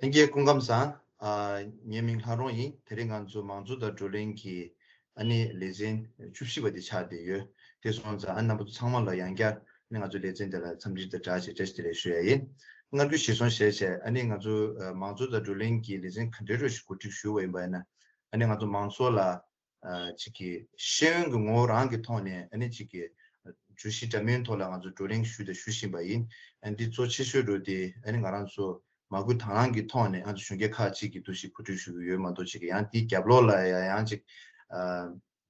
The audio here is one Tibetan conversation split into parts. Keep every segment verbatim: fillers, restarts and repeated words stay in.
ལྷན་རྒྱས་སྐུ་ཁམས་བཟང་། ཨ། ངའི་མིང་ལྷ་རོང་ཡིན། དེ་རིང་ང་ཚོ་མང་གཙོ་དང་བགྲོ་གླེང་གི་ཨ་ནི་ལེ་ཚན་བཅུ་བཞི་པ་དེ་ཆགས་བསྡད་ཡོད། དེ་སོང་ཙང་ཨ་རྣམ་པ་ཚོ་ཚང་མ་ལ་ཡང་བསྐྱར་ཨ་ནི་ང་ཚོ་ལེ་ཚན་དེ་ལ་འཚམས་འདྲི་དང་སྦྲགས་བྱས་བཀྲ་ཤིས་བདེ་ལེགས་ཞུ་ཡ་ཡིན། སྔར་རྒྱུན་གཞིར་བཟུང་བྱས་བྱས་ཨ་ནི་ང་ཚོ་ཨ་མང་གཙོ་དང་བགྲོ་གླེང་གི་ལེ་ཚན་ག་འདྲའི་རུ་ཞིག་གོ་སྒྲིག་ཞུས་པ་ཡིན་པ་ཡིན་ན། ཨ་ནི་ང་ཚོ་མང་ཚོགས་ལ་ཨ་ཅིག་གི་ཤེས་ཡོན་གྱི་ངོ་བོ་རང་གི་ཐོག་ནས་ཨ་ནི་ཅིག་གི་བརྗོད་གཞི་འདྲ་མིན་ཐོག་ལ་ང་ཚོ་བགྲོ་གླེང་ཞུས་དང་ཞུ་བཞིན་པ་ཡིན། ཨ་ནི་འདི་གཙོ་ཆེ་ཤོས་རུ་དེ་ཨ་ནི་ང་རང་ཚོ་མ་བསྐུལ་དང་བླངས་ཀྱི་ཐོག་ནས་ང་ཚོ་གཞོན་སྐྱེས་ཁག་ཅིག་གིས་འདུ་ཞིག་གོ་སྒྲིག་ཞུ་གི་ཡོད་མ་གཏོགས་ཅིག་གི་ཡང་དེའི་རྒྱབ་ལོགས་ལ་ཡང་ཡང་ཅིག་ཨ་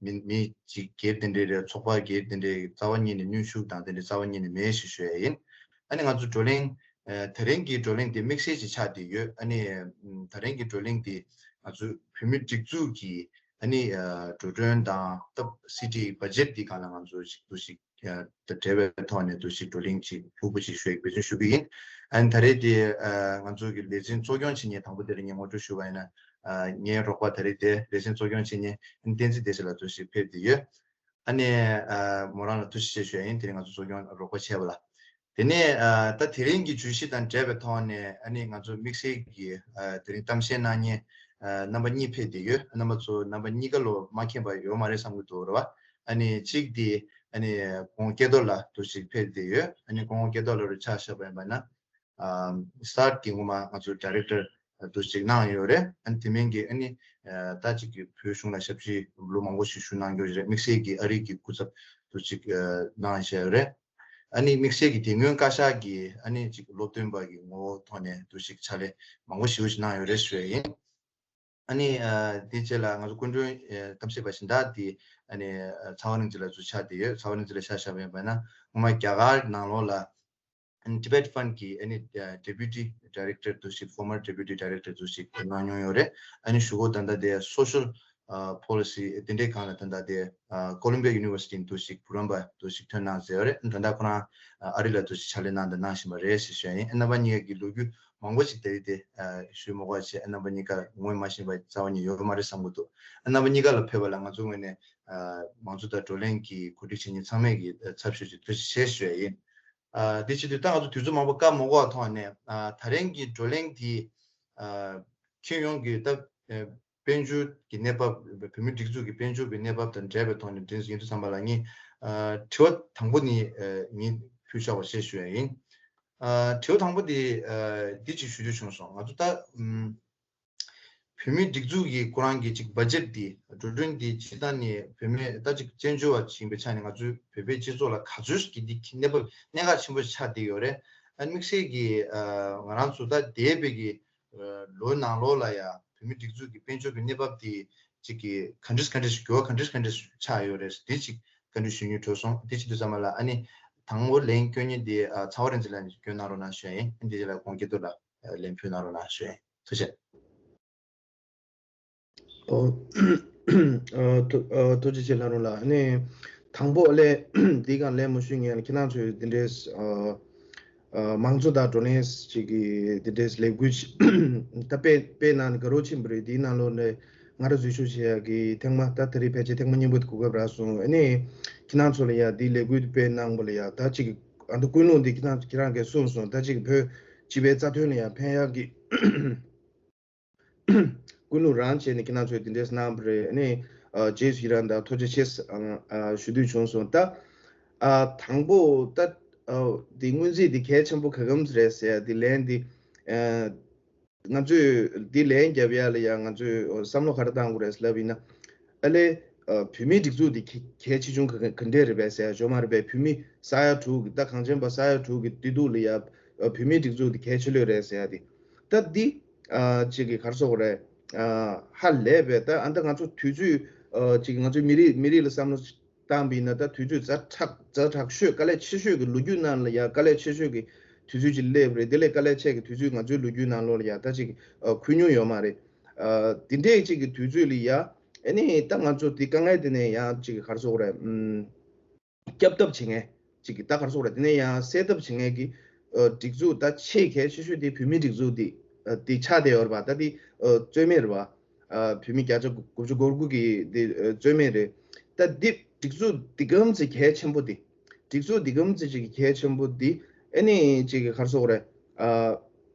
མི་མི་ཅིག་སྒེར་དེ་འདྲའི་རེད། ཚོགས་པ་སྒེར་དེ་འདྲའི་རྩ་བ་ཉིད་ནས་གནོན་ཤུགས་དང་དེ་འདྲའི་རྩ་བ་ཉིད་ནས་མེད་ཞེས་ཞུ་ཡ་ཡིན། ཨ་ནི་ང་ཚོ་བགྲོ་གླེང་ཨ་དེ་རིང་གི་བགྲོ་གླེང་དེ་དམིགས་བསལ་ཅིག་ཆགས་བསྡད་ཡོད། ཨ་ནི་ཨམ་དེ་རིང་གི་བགྲོ་གླེང་དེ་ང་ཚོ་བོད་མིའི་སྒྲིག་འཛུགས་ཀྱི་ཨ་ནི་ཨ་འགྲོ་གྲོན་དང་སྟབས་སི་ཊི་བ་ཇེཊ་འདི་སྒང་ལ་ང་ཚོ་ཞིག་འདུ་ཞིག་ཨ་དང་འབྲེལ་བའི་ཐོག་ནས་འདུ་ཞིག་བགྲོ་གླེང་ཅིག་ལྷུག་པོ་ཅིག་ཞུ་ཡ་འབད་བརྩོན་ཞུ་གི་ཡིན། ཨ་ནི་ད་རེས་དེ་ཨ་ང་ཚོ་གི་ལེ་ཚན་གཙོ་སྐྱོང་བྱེད་མཁན་དང་པོ་དེ་རིང་ངས་ངོ་སྤྲོད་ཞུ་བ་ཡིན་ན། ཨ་ངའི་རོགས་པ་ད་རེས་དེ་ལེ་ཚན་གཙོ་སྐྱོང་བྱེད་མཁན་བསྟན་འཛིན་བདེ་ཆེན་ལགས་འདུ་ཞིག་ཕེབས་བསྡད་ཡོད། ཨ་ནི་ཨ་མོ་རང་ལ་ཐུགས་རྗེ་ཆེ་ཞུ་ཡ་ཡིན། དེ་རིང་ང་ཚོ་གཙོ་སྐྱོང་རོགས་པ་བྱས་པ་ལ། དེ་ནས་ཨ་ད་དེ་རིང་གི་བརྗོད་གཞི་དང་འབྲེལ་བའི་ཐོག་ནས་ཨ་ནི་ང་ཚོ་དམིགས་བསལ་གྱི་ཨ་དེ་རིང་གཏམ་བཤད་གནང་མཁན་ཨ་རྣམ་པ་གཉིས་ཕེབས་བསྡད་ཡོད། རྣམ་པ་ཚོ་རྣམ་པ་གཉིས་ཀ་ལོ་མ་མཁྱེན་པ་ཡོད་མ་རེད་བསམ་གྱི་འདུག་རེད་བ། ཨ་ནི་གཅིག་དེ་ཨ་ནི་གོང་སྐལ་རྡོར་ལགས་འདུ་ཞིག་ཕེབས་བསྡད་ཡོད། ཨ་ནི་གོང་སྐལ་རྡོར་ལགས་རུ་ཆ་བཞག་པ་ཡིན་པ་ན། ཨ་སི་ཊཱཊ་གི་སྔོན་མ་ང་ཚོ་ཌའི་རེག་ཊར་འདུ་ཞིག་གནང་ཡོད་རེད། ཨ་ནི་དེ་མིན་གྱི་ཨ་ནི་ཨ་ད་ཅིག་གི་བོད་གཞུང་ལ་ཞབས་ཕྱི་ལོ་མང་པོ་ཞིག་ཞུ་གནང་ཡོད་རེད། དམིགས་བསལ་གྱི་ཨ་རི་གི་སྐུ་ཚབ་འདུ་ཞིག་ཨ་གནང་བཞག་ཡོད་རེད། ཨ་ནི་དམིགས་བསལ་གྱི་དེ་སྔོན་བཀའ་ཤག་གི་ཨ་ནི་ཅིག་སློབ་སྟོན་པ་གི་ངོ་བོ་ཐོག་ནས་འདུ་ཞིག་ཕྱག་ལས་མང་པོ་ཞེ་པོ་ཞིག་གནང་ཡོད་རེད་ཞུ་ཡ་ཡིན། ཨ་ནི་ཨ་དེ་རྗེས་ལ་ང་ཚོ་སྐུ་མགྲོན་ཨ་གཏམ་བཤད་པ་གཞན་དག་དེ་ཨ་ནི་ཨ་ཚེ་དབང་རིག་འཛིན་ལགས་ཚོ་ཆགས་བསྡད་ཡོད། ཚེ་དབང་རིག་འཛིན་ལགས་ཆ་བཞག་པ་ཡིན་པ་ན་སྔོན་མ་རྒྱ་གར་ནང་ལོགས་ལ། ཨ་ནི་Tibet Fund གི་ཨ་ནི་ཨ་Deputy Director འདུ་ཞིག Former Deputy Director འདུ་ཞིག་གནང་མྱོང་ཡོད་རེད། ཨ་ནི་གཞུག་གུ་ད་ལྟ་དེ་Social ཨ་Policy དེ་འདྲའི་སྒང་ལ་ད་ལྟ་དེ་ཨ་Columbia University འདུ་ཞིག་བུ་རམ་པ་འདུ་ཞིག་ཐོན་གནང་མཛད་ཡོད་རེད། ད་ལྟ་ཁོ་རང་ཨ་ཨ་རི་ལ་འདུ་ཞིག་ཕྱག་ལས་གནང་དང་གནང་བཞིན་པ་རེད་ཞེས་ཞུ་ཡ་ཡིན། ཨ་རྣམ་པ་གཉིས་ཀྱི་ལོ་རྒྱུས་མང་པོ་ཞིག་དེ་རིང་དེ་ཨ་ཞུས་མ་དགོས་པ་བྱས། ཨ་རྣམ་པ་གཉིས་ཀ་ངོ་མ་ཤེས་པ་རྩ་བ་ཉིད་ཡོད་མ་རེད་བསམ་གྱི་འདུག་ཨ་རྣམ་པ་གཉིས་ཀ་ལ་ཕེབས་པ་ལ་ང་ཚོ་ངོས་ནས་ཨ་མང་གཙོ་དང་བགྲོ་གླེང་གི་གོ་སྒྲིག་བྱེད་མཁན་ཚང་མས་ཀྱི་ཚབ་ཞུས་ཀྱི་ཐུགས་རྗེ་ཆེ་ཞུ་ཡ་ཡིན། ཨ་དེ་བྱེད་དུས་ད་ང་ཚོ་དུས་ཚོད་མང་པོ་བཀག་མ་དགོས་པ་ཐོག་ནས་ཨ་ད་རིང་གི་བགྲོ་གླེང་དེ་ཨ་ཁྱོན་ཡོངས་ཀྱི་ད་ཨ་དཔལ་འབྱོར་གྱི་གནས་བབ། བོད་མིའི་སྒྲིག་འཛུགས་ཀྱི་དཔལ་འབྱོར་གྱི་གནས་བབ་དང་འབྲེལ་བའི་ཐོག་ནས་འདྲི་ཡིན་དུས་ཙམ་པ་ལ་ངས་ཨ་དྲི་བ་དང་པོ་ནི་ཨ་ངས་ཕུལ་ཆོག་པ་ཞེས་ཞུ་ཡ་ཡིན། ཨ་དྲི་བ་དང་པོ་དེ་ཨ་འདི་ཅིག་ཞུ་རྒྱུ་བྱུང་སོང་། ང་ཚོ་ད་ཨམ་བོད་མིའི་སྒྲིག་འཛུགས་ཀྱི་ཁོ་རང་གི་ཅིག་བ་ཇེཊ་འདི་འགྲོ་གྲོན་འདི་སྤྱིར་བཏང་ནས་བོད་མི་ད་ཅིག་བཙན་བྱོལ་བ་ཞིག་ཡིན་པའི་ཆ་ནས་ང་ཚོའི་བོད་པའི་སྤྱི་ཚོགས་ལ་ག་ཚོད་ཀྱི་འདི་གནས་བབ་གནད་འགག་ཆེན་པོ་ཆགས་བསྡད་ཡོད་རེད། ཨ་དམིགས་བསལ་གྱི་ཨ་ང་རང་ཚོ་ད་འདས་པའི་གི་ཨ་ལོའི་ནང་ལོགས་ལ་ཡ་བོད་མིའི་སྒྲིག་འཛུགས་ཀྱི་དཔལ་འབྱོར་གྱི་གནས་བབ་དེ་ཅིག་གི་ག་འདྲ་ག་འདྲ་འགྱུར་བ་ག་འདྲ་ག་འདྲ་ཆགས་ཡོད་རེད། དེ་ཅིག་བཀའ་འདྲི་ཞུ་སྙིང་བྲོ་སོང་། དེ་བྱེད་དུས་ཙམ་པ་ལ་ཨ་ནི་དང་པོ་ལན་སྐྱོན་མཁན་དེ་ཨ་ཚེ་དབང་རིག་འཛིན་ལགས་ནས་སྐྱོན་གནང་རོགས་གནང་ཞུ་ཡ་ཡིན། ཨ་ནི་དེ་རྗེས་ལ་གོང་སྐལ་རྡོར་ལགས་ལན་ཕུལ་གནང་རོགས་གནང་ཞུ་ཡ་ཡིན། ཐུགས་རྗེ་ཆེ། ཨོ། ཨ་ཐུ་ཨ་ཐུགས་རྗེ་ཆེ་ལྷ་རུང་ལགས། ཨ་ནི་དང་པོ་ཨ་ལས་འདི་གང་ལན་མ་ཞུ་ངས་ཁྱེད་རང་ཚོས་འདི་འདྲའི་ཨ་ཨ་མང་གཙོ་དང་བགྲོ་གླེང་ཅིག་གི་འདི་འདྲའི་ལས་འགུལ་ཅིག་ད་སྤེལ་སྤེལ་གནང་ནས་དགའ་རབ་ཆེན་པོ་རེད། འདིའི་ནང་ལོགས་ནས་ང་རང་འཛུལ་ཞུགས་བྱེད་ཡག་གི་ཐེངས་མ་ད་དེ་རིང་ཕལ་ཆེར་ཐེངས་མ་གཉིས་པ་དེ་གོ་སྐབས་རག་སོང་། ཨ་ནི་ཁྱེད་རང་ཚོ་ལ་ཡ་འདིའི་ལས་འགུལ་དེ་སྤེལ་གནང་བ་ལ་ཡ་ད་ཅིག་ཨ་ད་ཀུན་སློང་འདི་ཁྱེད་རང་ཁྱེད་རང་གིས་གསུངས་སོང་། ད་ཅིག་བོད་སྤྱི་པའི་རྩ་དོན་ལ་ཡ་ཕན་ཡག་གི་ཀུན་སློང་རང་བྱས་ནས་ཁྱེད་རང་ཚོས་དེ་འདྲས་གནང་བ་རེད། ཨ་ནི་ཨ་རྗེས་སུ་ཡི་རང་དང་ཐུགས་རྗེ་ཆེ་ཨ་ཨ་ཞུ་འདོད་བྱུང་སོང་། ད་ཨ་དང་པོ་ད་ཨ་འདི་སྔོན་རྩིས་འདི་གལ་ཆེན་པོ་ག་གམ་རེད་ཟེར་ཡ་འདི་ལན་འདི་ཨ་ང་ཚོས་འདི་ལན་རྒྱབ་ཡ་ལ་ཡ་ང་ཚོས་བསམ་བློ་ག་རེ་བཏང་དགོས་རེད་ལབ་ཡིན་ན། ཨ་ལས་ཨ་བོད་མིའི་སྒྲིག་འཛུགས་འདི་གལ་གལ་ཆེ་ཆུང་ག་ག་འདྲས་རེད་པས་ཟེར་ཡ་ཞོ་མ་རེད་པས། བོད་མི་ས་ཡ་དྲུག་གི་ད་གངས་ཅན་པ་ས་ཡ་དྲུག་གི་བདེ་སྡུག་ལ་ཡ་ཨ་བོད་མིའི་སྒྲིག་འཛུགས་འདི་གལ་ཆེ་ལོས་རེད་ཟེར་ཡ་འདི་ད་འདི། ཨ་ཅིག་གི་ག་རེ་ཟེར་དགོས་རེད། ཨ་ཧ་ལས་པས། ད་ཨ་ད་ང་ཚོ་དུས་ཚོད་ཨ་ཅིག་གི་ང་ཚོའི་མི་རིགས་མི་རིགས་ལ་བསམ་བློ་བཏང་བ་ཡིན་ན་ད་དུས་ཚོད་ཛ་དྲག་ཛ་དྲག་ཤོས་དཀའ་ལས་ཆེ་ཤོས་ཀྱི་ལོ་རྒྱུས་ནང་ལ་ཡ་དཀའ་ལས་ཆེ་ཤོས་ཀྱི་དུས་ཚོད་ཅིག་སླེབས་རེད། དེ་ལས་དཀའ་ལས་ཆེ་གི་དུས་ཚོད་ང་ཚོའི་ལོ་རྒྱུས་ནང་ལོགས་ལ་ཡ་ད་ཅིག་ཨ་འཁོད་མྱོང་ཡོད་མ་རེད། ཨ་དེ་འདྲས་ཅིག་གི་དུས་ཚོད་ལ་ཡ་ཨ་ནི་ད་ང་ཚོ་དེ་དཀའ་ངལ་དེ་ནས་ཡང་ཅིག་གི་ག་རེ་ཟེར་དགོས་རེད། ཨུམ། སྐྱབས་ཐབས་བྱེད་མཁན་ཅིག་གི་ད་ག་རེ་ཟེར་དགོས་རེད། དེ་ནས་ཡང་སེལ་ཐབས་བྱེད་མཁན་གྱི་ཨ་སྒྲིག་འཛུགས་ད་ཆེས་གལ་ཆེ་ཤོས་དེ་བོད་མིའི་སྒྲིག་འཛུགས་དེ་ཨ་དེ་ཆགས་བསྡད་ཡོད་རེད་པ། ད་དེ་ཨ་རྩོད་མེད་རེད་པ། ཨ་བོད་མི་བརྒྱ་ཆ་དགུ་བཅུ་གོ་དགུ་གི་དེ་ཨ་རྩོད་མེད་རེད། ད་དེ་སྒྲིག་འཛུགས་འདི་གམ་ཚེ་གལ་ཆེན་པོ་དེ་སྒྲིག་འཛུགས་འདི་གམ་ཚེ་ཅིག་གི་གལ་ཆེན་པོ་དེ་ཨ་ནི་ཅིག་གི་ག་རེ་ཟེར་དགོས་རེད། ཨ་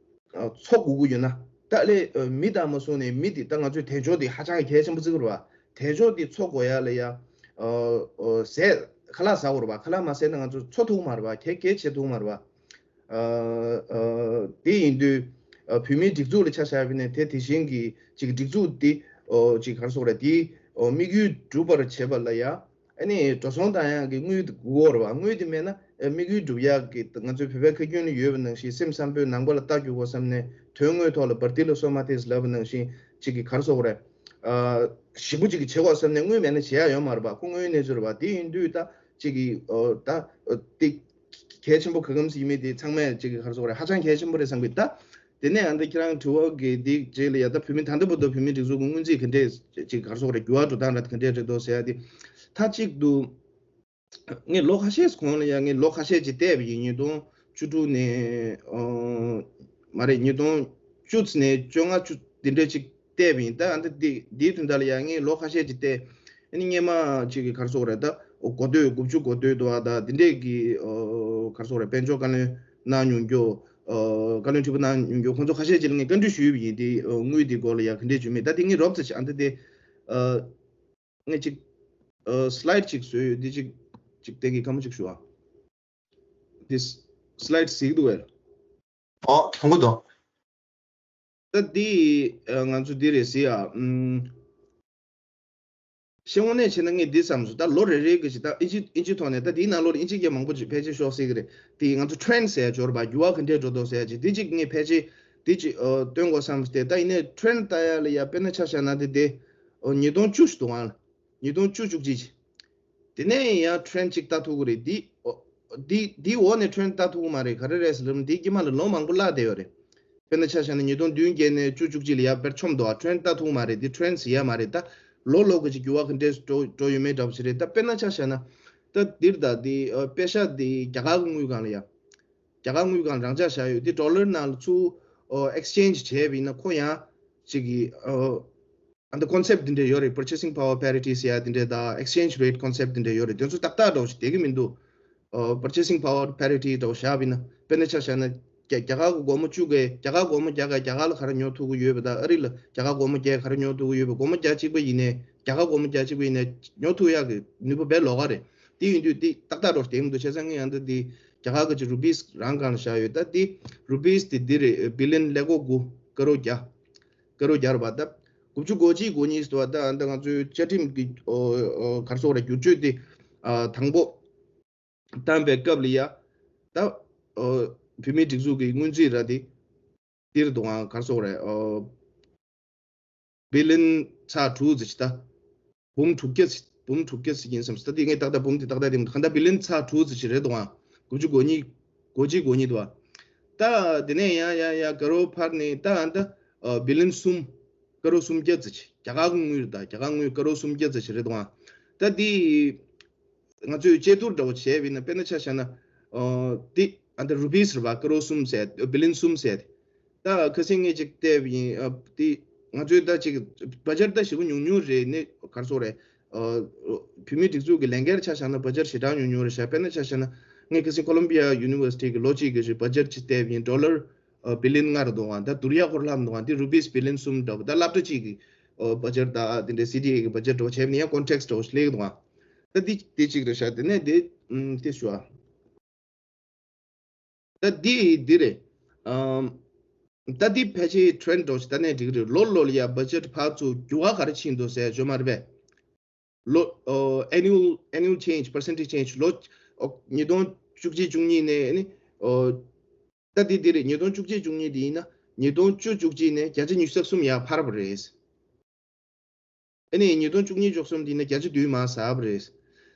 ཨ་འཚོ་དགོས་ཀྱི་ཡོད་ན། ད་ལས་མི་དང་མ་སོང་ནས་མི་དེ་ད་ང་ཚོའི་དལ་འབྱོར་དེ་ཧ་ཅང་གལ་ཆེན་པོ་བརྩི་གི་རེད་བ། དལ་འབྱོར་དེ་འཚོ་དགོས་ཡ་ལ་ཡ། ཟས་ཁ་ལག་ཟ་དགོས་རེད་བ། ཁ་ལག་མ་ཟས་ན་ང་ཚོ་འཚོ་ཐུབ་མ་རེད་བ། གལ་གལ་བྱེད་ཐུབ་མ་རེད་བ། དེ་ཡིན་དུས་བོད་མིའི་སྒྲིག་འཛུགས་ལ་ཆ་བཞག་པ་ཡིན་ན་དེ་དེ་བཞིན་གྱི་ཅིག་སྒྲིག་འཛུགས་དེ་ཅིག་ག་རེ་ཟེར་དགོས་རེད། དེའི་དམིགས་ཡུལ་སྒྲུབ་པར་བྱེད་པ་ལ་ཡ། ཨ་ནི་འགྲོ་སོང་བཏང་ཡག་གི་དངུལ་དེ་དགོས་རེད་བ། དངུལ་དེ་མེད་ན་ཨ་དམིགས་ཡུལ་སྒྲུབ་ཡག་གི་ང་ཚོའི་བོད་པའི་ཁ་རྒྱུན་ལ་ཡོད་པ་ནང་བཞིན་སེམས་བསམ་པའི་ནང་པ་ལ་རྟ་རྒྱུག་གོ་བསམ་ནས་དོན་དངོས་ཐོག་ལ་བར་ཏི་ལ་སོ་མ་ཏེས་ལབ་པ་ནང་བཞིན་ཅིག་གི་ག་རེ་ཟེར་དགོས་རེད། ཨ་ཞིབ་པོ་ཅིག་གི་བྱེད་དགོས་བསམ་ནས་དངུལ་མེད་ན་བྱེད་ཡག་ཡོད་མ་རེད་བ། ཁོ་དངོས་ཡོད་གནས་ཚུལ་རེད་བ། དེ་ཡིན་དུས་ད་ཅིག་གི་ཨ་ད་ཨ་དེ་གལ་ཆེན་པོ་ག་གམ་ཟིག་ཡིན་མིན་དེ་ཚང་མས་ཅིག་གི་ག་རེ་ཟེར་དགོས་རེད། ཧ་ཅང་གལ་ཆེན་པོ་རེད་བསམ་གི། ད་དེ་ནས་ཨ་ད་ཁྱེད་རང་དྲི་བ་གི་འདི་རྗེས་ལ་ཡ་ད་བོད་མི་ད་ལྟ་བར་དུ་བོད་མིའི་སྒྲིག་འཛུགས་ཀྱི་སྔོན་རྩིས་ག་འདྲས་ཅིག་ག་རེ་ཟེར་དགོས་རེད། འགྱུར་བ་འགྲོ་སྟངས་ར་ག་འདྲས་རེད་འདུག་ཟེར་ཡ་དེ། མཐའ་གཅིག་ཏུ་ངས་ལོ་ཁ་ཤས་གོང་ལ་ཡ་ངས་ལོ་ཁ་ཤས་ཅིག་བལྟས་པ་ཡིན། ཉིས་སྟོང་བཅུ་དྲུག་ནས་ཨ་མ་རེད། ཉིས་སྟོང་བཅུ་ནས་བཅོ་ལྔ་བཅུ་འདི་འདྲས་ཅིག་བལྟས་པ་ཡིན། ད་ཨ་ད་འདི་འདིའི་དོན་དག་ལ་ཡ་ངས་ལོ་ཁ་ཤས་ཅིག་བལྟས། ཨ་ནི་སྔོན་མ་ཅིག་གི་ག་རེ་ཟེར་དགོས་རེད། ད་འོ་འགོ་སྟོད་དགུ་བཅུ་འགོ་སྟོད་དུ་ཨ་ད་འདི་འདྲས་ཀྱི་ཨོ་ག་རེ་ཟེར་དགོས་རེད། དཔལ་འབྱོར་བཀའ་བློན་གནང་མྱོང་རྒྱུ། ཨོ་བཀའ་བློན་ཁྲི་པ་གནང་མྱོང་རྒྱུ་ཁོང་ཚོ་ཁ་ཤས་ཅིག་ལ་ངས་བཀའ་འདྲི་ཞུས་པ་ཡིན། དེ་ཨོ་དངུལ་དེ་སྐོར་ལ་ཡ་ག་འདྲས་བྱུང་མེད། ད་དེ་ངས་རོབ་ཙམ་ཅིག་ཨ་ད་དེ་ཨ་ངས་ཅིག་ཨ་སི་ལའིཌ་ཅིག་བཟོས་ཡོད། དེ་ཅིག་ཅིག་དེ་གི་སྐར་མ་ཅིག་ཞུ་ཨ། དེ་སི་ལའིཌ་གཟིགས་འདུག་བས། ཨོ་མཐོང་གི་འདུག་ད་འདི་ཨ་ང་ཚོ་འདི་རེད་ཟེར་ཡ། ཨམ། ཤེས་དངོས་གནས་བྱས་ན་ངས་འདི་བསམ་སོང་། ད་ལོ་རེ་རེ་གི་ཞིག་ད་ཨིན་ཇི་ཨིན་ཇི་ཐོག་ནས་ད་འདིའི་ནང་ལོགས་ལ་ཨིན་ཇི་སྐད་མང་པོ་ཅིག་ཕལ་ཆེར་ཤོར་སྲིད་གི་རེད། དེ་ང་ཚོ་ཊེན་ཟེར་ཡ་འབྱོར་བ་འགྱུར་བ་ག་འདྲས་འགྲོ་འདུག་ཟེར་ཡ་ཅིག་དེ་ཅིག་ངས་ཕལ་ཆེར་དེ་ཅིག་ཨ་སྟོན་དགོས་བསམ་སྟེ། ད་ཡིན་ནའི་ཊེན་ལྟ་ཡ་ལ་ཡ་དཔེར་ན་ཆ་བཞག་ན་དེ་དེ་ཨ་ཉིས་སྟོང་བཅུ་ཞིག་འདུག་ཨང་། ཉིས་སྟོང་བཅུ་བཅུ་གཅིག་ཅིག་དེ་ནས་ཡང་ཊེན་ཅིག་ལྟ་ཐུབ་ཀྱི་རེད། འདི་འོ་འདི་འདི་འོག་ནས་ཊེན་ལྟ་ཐུབ་ཀྱི་མ་རེད། ག་རེ་རེད་ཟེར་ལབ་ན་འདི་དཀྱིལ་མ་ལ་ལོ་མང་པོ་བརླག་བསྡད་ཡོད་རེད། དཔེར་ན་ཆ་བཞག་ན་ཉིས་སྟོང་བདུན་བརྒྱད་ནས་བཅུ་བཅུ་གཅིག་ལ་ཡར་དཔེར་མཆོང་འདུག་ཨ། ཊེན་ལྟ་ཐུབ་ཀྱི་མ་རེད། འདི་ཊེན་ཟེར་ཡ་མ་རེད། ད་ལོ་ལོ་གི་ཅིག་འགྱུར་བ་ག་འདྲས་འགྲོ་འགྲོ་ཡོད་མེད་འདྲ་པོ་ཞིག་རེད། ད་དཔེར་ན་ཆ་བཞག་ན་ད་འདིར་ད་འདི་ཨ་པེ་ཤ་འདི་རྒྱ་གར་གྱི་དངུལ་ཁང་ལ་ཡ། རྒྱ་གར་དངུལ་ཁང་རང་འཇགས་བཞག་ཡོད། འདི་ཌོ་ལར་ནང་ལ་ཚུར་ཨོ་ཨེག་སི་ཅེན་ཇི་བྱས་པ་ཡིན་ན་ཁོ་ཡང་ཅིག་གི་ཨོ་ཨ་འདི་ཀོན་སེབ་འདི་འདྲ་ཡོད་རེད། Purchasing Power Parity ཟེར་ཡ་འདི་འདྲ་དང་Exchange Rate Concept འདི་འདྲ་ཡོད་རེད། དེ་ཚོ་ཏག་ཏག་འདྲ་བོ་ཞིག་བསྡད་ཀྱི་མི་འདུག་ཨོ་Purchasing Power Parity འདྲ་བོ་བཞག་པ་ཡིན་ན་དཔེར་ན་ཆ་བཞག་ན་རྒྱ་རྒྱ་གར་གྱི་སྒོར་མོ་བཅུ་གིས་རྒྱ་གར་སྒོར་མོ་བརྒྱ་གིས་རྒྱ་གར་ལ་ག་རེ་ཉོ་ཐུབ་ཀྱི་ཡོད་པ་དང་ཨ་རི་ལ་རྒྱ་གར་སྒོར་མོ་བརྒྱ་ག་རེ་ཉོ་ཐུབ་ཀྱི་ཡོད་པ། སྒོར་མོ་བརྒྱ་གཅིག་པ་ཡིན་ནའི་རྒྱ་གར་སྒོར་མོ་བརྒྱ་གཅིག་པ་ཡིན་ནའི་ཉོ་ཐུབ་ཡག་གི་ནུས་པ་དཔེ་ལོགས་ཀ་རེད། དེ་ཡིན་དུས་དེ་ཏག་ཏག་འགྲོ་བསྡད་མི་འདུག་བྱས་ཙང་ངས་ཡང་ད་དེ་རྒྱ་གར་གྱི་ཅིག་རུ་པིས་རང་སྒང་ལ་བཞག་ཡོད། ད་དེ་རུ་པིས་དེ་འདི་རེད། བི་ལིན་ཀླད་ཀོར་དགུ་ཀ་རོར་བརྒྱ། ཀ་རོར་བརྒྱ་རེད་པ། ད་དགུ་བཅུ་གོ་གཅིག་གོ་གཉིས་སུ་ད་ད་ང་ཚོའི་བཅའ་ཁྲིམས་ཀྱི་ཨོ་ཨོ་ག་རེ་ཟེར་དགོས་རེད། བསྒྱུར་བཅོས་དེ་ཨ་དང་པོ་བཏང་པའི་སྐབས་ལ་ཡ་ད་ཨོ་བོད་མིའི་སྒྲིག་འཛུགས་ཀྱི་སྔོན་རྩིས་ར་དེ་འདིར་འདུག་ཨང་། ག་རེ་ཟེར་དགོས་རེད། ཨོ་བི་ལིན་ཚེག་དྲུག་ཙམ་ཞིག་ད། འབུམ་དྲུག་བརྒྱ་ཙམ་འབུམ་དྲུག་བརྒྱ་ཙམ་ཞིག་ཡིན་བསམ་སོང་། ད་དེ་ངས་ཏག་ཏག་འབུམ་དེ་ཏག་ཏག་དེ་མི་འདུག་གང་ལྟར་བི་ལིན་ཚེག་དྲུག་ཙམ་ཞིག་རེད་འདུག་ཨང་། དགུ་བཅུ་གོ་གཉིས་གོ་གཅིག་གོ་གཉིས་འདུག་ཨ། ད་དེ་ནས་ཡང་ཡང་ཡང་ཀ་རོར་འཕར་ནས་ད་ཨ་ད་ཨ་བི་ལིན་གསུམ་ཀ་རོར་སུམ་བརྒྱ་ཙམ་ཞིག་རྒྱ་གར་གྱི་དངུལ་རེད། ད་རྒྱ་གར་དངུལ་ཀ་རོར་སུམ་བརྒྱ་ཙམ་ཞིག་རེད་འདུག་ཨ། ད་དེ་ང་ཚོས་དཔྱད་བསྡུར་འདྲ་བོ་བྱས་པ་ཡིན་ན་དཔེར་ན་ཆ་བཞག་ན། ཨོ་དེ་ཨ་ད་རུ་པིས་རེད་པ། ཀ་རོར་གསུམ་ཟེར་བི་ལིན་གསུམ་ཟེར་དེ། ད་ཁ་སང་ངས་ཅིག་བལྟས་པ་ཡིན། ཨ་དེ་ང་ཚོས་ད་ཅིག་བ་ཇེཊ་ད་ཞེ་པོ་ཉུང་ཉུང་རེད། ནི་ག་རེ་ཟེར་དགོས་རེད། ཨ་བོད་མིའི་སྒྲིག་འཛུགས་ཀྱི་ལས་འགན་ཆ་བཞག་ན་བ་ཇེཊ་ཞེ་དྲག་ཉུང་ཉུང་རེད་ཤག་དཔེར་ན་ཆ་བཞག་ན་ངས་ཁ་སང་ཀོ་ལོམ་བི་ཡ་ཡུ་ནི་ཝར་སི་ཊི་གི་ལོ་གཅིག་གི་བ་ཇེཊ་ཅིག་བལྟས་པ་ཡིན། ཌོ་ལར་ཨ་བི་ལིན་ལྔ་རེད་འདུག་ཨ། ད་བསྡུར་ཡག་ཁོ་རང་ལྷག་མི་འདུག་ཨ། འདི་རུ་པིས་བི་ལིན་གསུམ་འདྲ་བོ། ད་སློབ་གྲྭ་གཅིག་གི་ཨོ་བ་ཇེཊ་དང་དེ་འདྲའི་སི་ཌི་ཨེ་གི་བ་ཇེཊ་འདྲ་བོ་བྱས་པ་ཡིན་ན་ཡང་ཀོན་ཊེག་སི་འདྲ་བོ་ཞིག་སླེབས་ཀྱི་འདུག་ཨ། ད་འདི་འདི་གཅིག་རེད་ཤག་དེ་ནས་འདི་ཨམ་འདི་ཞུ་ཨ། ད་འདི་འདི་རེད། ཨམ་ད་འདི་ཕལ་ཆེར་ཊེན་འདྲ་བོ་ཞིག་ད་ནས་འགྲིག་གི་རེད། ལོ་ལོ་ལ་ཡ་བ་ཇེཊ་ཕར་ཚུར་འགྱུར་བ་ག་རེ་ཕྱིན་འདུག་ཟེར་ཡ་ཡོད་མ་རེད་པས། ལོ་ཨོ་annual annual change, percentage change ལོ་ཨོ་ཉིས་སྟོང་བཅུ་གཅིག་བཅུ་གཉིས་ནས་ཨ་ནི་ཨོ་ད་འདི་འདི་རེད། ཉིས་སྟོང་བཅུ་གཅིག་བཅུ་གཉིས་འདི་ཡིན་ན་ཉིས་སྟོང་བཅུ་བཅུ་གཅིག་ནས་བརྒྱ་ཆ་ཉི་ཤུ་རྩ་གསུམ་ཡར་འཕར་བ་རེད། ཨ་ནི་ཉིས་སྟོང་བཅུ་གཉིས་བཅུ་གསུམ་འདི་ཡིན་ན་བརྒྱ་ཆ་བདུན་མར་ཟགས་པ་རེད།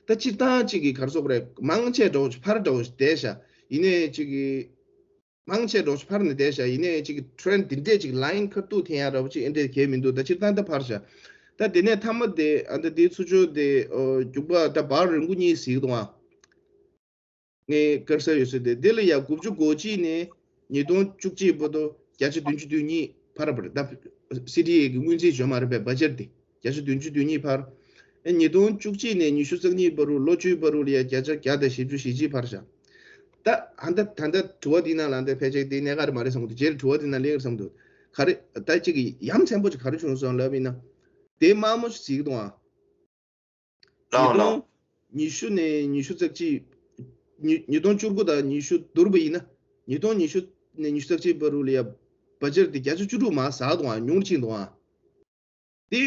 ད་སྤྱིར་བཏང་གཅིག་གི་ག་རེ་ཟེར་དགོས་རེད། མང་ཆེ་འགྲོ་ཕར་འགྲོ་བསྡད་ཤག་ཡིན་ནའི་གཅིག་གི་མང་ཆེ་འགྲོ་ཕར་ནས་བསྡད་ཤག་ཡིན་ནའི་གཅིག་གི་ཊེན་འདི་འདྲས་གཅིག་ལའིན་ཁ་ཐུག་འཐེན་ཡག་འདྲ་བོ་གཅིག་ཨེ་འདྲས་གས་མི་འདུག་ད་སྤྱིར་བཏང་ད་འཕར་ཤག་ད་དེ་ནས་མཐའ་མ་དེ་ཨ་ད་དེ་ཚུར་ཕྱོགས་དེ་ཨོ་རྒྱུག་པ་ད་བར་རིང་པོ་གཉིས་ཟིག་འདུག་ཨ། ངའི་ཀར་སར་ཡོད་ས་དེ་དེ་ལ་ཡ་དགུ་བཅུ་གོ་གཅིག་ནས་ཉིས་སྟོང་བཅུ་གཅིག་བར་དུ་བརྒྱ་ཆ་བདུན་ཅུ་དོན་གཉིས་འཕར་བ་རེད། ད་སི་ཌི་ཨེ་གི་སྔོན་རྩིས་བྱུང་མ་རེད་པས། བ་ཇེཊ་དེ་བརྒྱ་ཆ་བདུན་ཅུ་དོན་གཉིས་འཕར། ཨེ་ཉིས་སྟོང་བཅུ་གཅིག་ནས་ཉི་ཤུ་རྩ་གཉིས་བར་དུ་ལོ་བཅུའི་བར་དུ་ལ་ཡ་བརྒྱ་ཆ་བརྒྱ་དང་བཞི་བཅུ་ཞེ་གཅིག་འཕར་ཤག་ད་ཧ་ད་ད་ད་དྲི་བ་འདི་ནང་ལ་འདི་ཕལ་ཆེར་འདི་གནད་འགག་རེད་མ་རེད་བསམ་གི་འདུག་རྗེས་ལ་དྲི་བ་འདི་ནང་སླེབས་རེད་བསམ་གི་འདུག་ག་རེ་ད་ཅིག་ཡ་མཚན་པོ་ཅིག་ག་རེ་བྱུང་སོང་ལབ་ཡིན་ན། དེ་དམའ་མོ་ཞིག་གཟིགས་འདུག་ཨ། ལའོ་ཉིས་སྟོང་ཉི་ཤུ་ནས་ཉི་ཤུ་རྩ་གཅིག་ཉི་ཉིས་སྟོང་བཅུ་དགུ་དང་ཉི་ཤུ་བསྡུར་བ་ཡིན་ན། ཉིས་སྟོང་ཉི་ཤུ་ནས་ཉི་ཤུ་རྩ་གཅིག་བར་དུ་ལ་ཡ་བ་ཇེཊ་དེ་བརྒྱ་ཆ་བཅུ་དྲུག་མར་ཟག་འདུག་ཨ། ཉུང་རུ་ཕྱིན་འདུག་ཨ། དེ་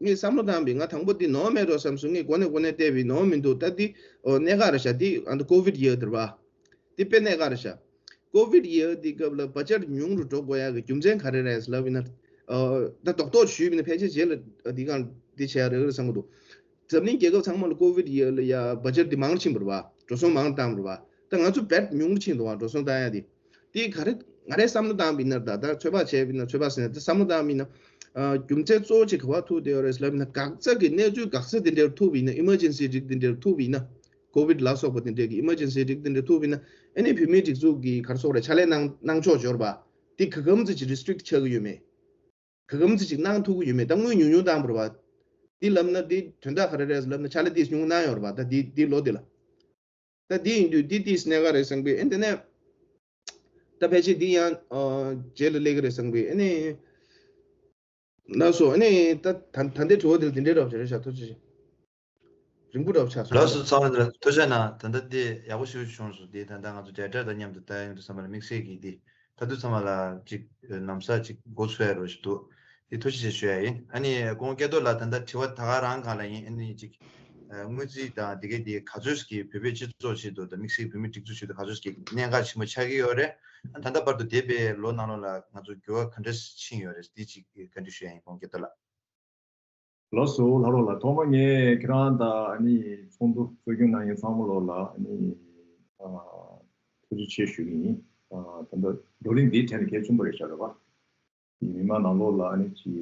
ངས་བསམ་བློ་བཏང་བས་ང་དང་པོ་འདི་ནོར་མེད་འགྲོ་བསམ་སོང་། ངས་གོ་ནས་གོ་ནས་བལྟས་པས་ནོར་མི་འདུག་ད་འདི་ཨོ་གནད་འགག་རེད་ཤག་འདི་ཨ་ནི་ཀོ་བིད་ཡིར་དེ་རེད་པ། འདི་དཔེ་གནད་འགག་རེད་ཤག་ཀོ་བིད་ཡིར་འདི་སྐབས་ལ་བ་ཇེཊ་ཉུང་རུ་འགྲོ་དགོས་ཡག་གི་རྒྱུ་མཚན་ག་རེ་རེད་ལབ་ཡིན་ན། ཨོ་ད་རྡོག་རྡོག་ཞུས་པ་ཡིན་ན་ཕལ་ཆེར་རྗེས་ལ་འདི་གང་འདི་བྱས་ཡག་རེད་རེད་བསམ་གི་འདུག་འཛམ་གླིང་རྒྱལ་ཁབ་ཚང་མ་ལ་ཀོ་བིད་ཡིར་ལ་ཡ་བ་ཇེཊ་འདི་མང་རུ་ཕྱིན་པ་རེད་པ། འགྲོ་སོང་མང་རུ་བཏང་བ་རེད་པ། ད་ང་ཚོ་བེད་ཉུང་རུ་ཕྱིན་འདུག་བ། འགྲོ་སོང་བཏང་ཡག་འདི། དེ་ག་རེ་ང་རའི་བསམ་བློ་བཏང་བ་ཡིན་ན། ད་ལྟ་ཚོད་དཔག་བྱས་པ་ཡིན་ན། ཚོད་དཔག་ཟེར་ན་ད་བསམ་བློ་བཏང་བ་ཡིན་ན། ཨ་རྒྱུ་མཚན་གཙོ་བོ་གཅིག་ག་པར་ཐུག་བསྡད་ཡོད་རེད་ལབ་ན། འགག་རྩ་གི་གནས་ཚུལ་འགག་རྩ་དེ་འདྲར་ཐུག་པ་ཡིན་ན། ཨི་མར་ཇེན་སི་རིགས་དེ་འདྲར་ཐུག་པ་ཡིན་ན། ཀོ་བིད་ལ་སོགས་པ་དེ་འདྲ་གི་ཨི་མར་ཇེན་སི་རིགས་དེ་འདྲར་ཐུག་པ་ཡིན་ན། ཨ་ནི་བོད་མིའི་སྒྲིག་འཛུགས་ཀྱི་ག་རེ་ཟེར་དགོས་རེད། ཕྱག་ལས་གནང་གནང་ཆོག་འབྱོར་བ་དེ་ག་གམ་ཙམ་ཅིག་རེ་སི་ཊི་རིག་ཊི་བྱེད་ཀྱི་ཡོད་མེད། ག་གམ་ཙམ་ཅིག་གནང་ཐུབ་ཀྱི་ཡོད་མེད། ད་དངུལ་ཉུང་ཉུང་བཏང་བ་རེད་པ། དེ་ལབ་ན་དེ་དོན་དག་ག་རེ་རེད་ལབ་ན། ཕྱག་ལས་དེ་ཉུང་གནང་ཡོད་རེད་པ། ད་དེ་དེ་ལོ་དེ་ལ། ད་དེ་ཡིན་དུས་དེ་དེ་གནད་འགག་རེད་བསམ་གི། ཨ་ནི་དེ་ནས་ད་ཕལ་ཆེར་འདི་ཡང་ཨ་རྗེས་ལ་སླེབས་ཀྱི་རེད་བསམ་གི། ཨ་ནི་ལགས་སོ། ཨ་ནི་ད་ད་ད་ལྟའི་དྲི་བ་དེ་ལ་འདི་འདྲའི་རོབ་ཅིག་རེད་ཤག་ཐུགས་རྗེ་ཆེ། རིང་པོ་རོབ་ཆགས་སོང་། ལགས་སོ། ཚང་མ་ལ་ཐུགས་རྗེ་གནང་། ད་ལྟ་འདི་ཡག་པོ་ཞེ་པོ་བྱུང་སོང་། འདི་ད་ལྟ་ང་ཚོ་ཌེ་ཊ་དང་མཉམ་དུ་ལྟ་ཡོང་དུས་ཚང་མ་ལ་དམིགས་བསལ་གྱིས་འདི་ད་དུང་ཚང་མ་ལ་ཅིག་ལམ་སང་ཅིག་འགོ་ཚུགས་ཡ་རོ་ཞིག་འདུག་འདི་ཐུགས་རྗེ་ཆེ་ཞུ་ཡ་ཡིན། ཨ་ནི་ཁོང་སྐལ་རྡོར་ལགས། ད་ལྟ་དྲི་བ་ད་ག་རང་སྒང་ལ་ཡིན། ཨ་ནི་ཅིག་ཨ་སྔོན་རྩིས་དང་དེ་གའི་དེ་ག་ཚོད་ཀྱིས་བོད་པའི་སྤྱི་ཚོགས་ཆེད་དུ་དང་དམིགས་བསལ་བོད་མིའི་སྒྲིག་འཛུགས་ཆེད་དུ་ག་ཚོད་ཀྱི་གནད་འགག་ཆེན་པོ་ཆགས་ཀྱི་ཡོད་རེད། ད་ལྟ་བར་དུ་འདས་པའི་ལོ་ནང་ལོགས་ལ་ང་ཚོ་འགྱུར་བ་ག་འདྲ་ཕྱིན་ཡོད་རེད། འདི་ཅིག་བཀའ་འདྲི་ཞུ་ཡ་ཡིན། ཁོང་སྐལ་རྡོར་ལགས། ལགས་སོ། ལྷག་རོགས་ལ་ཐོག་མ་ངས་ཁྱེད་རང་དང་ཨ་ནི་ཚོགས་འདུ་གཙོ་སྐྱོང་གནང་མཁན་ཚང་མ་ལོགས་ལ་ཨ་ནི་ཨ་ཐུགས་རྗེ་ཆེ་ཞུ་གི་ཡིན། ཨ་ད་ལྟ་བགྲོ་གླེང་འདིའི་གྲས་ནས་གལ་ཆེན་པོ་རེད་ཤག་རེད་པ། མི་མང་ནང་ལོགས་ལ་ཨ་ནི་ཅིག་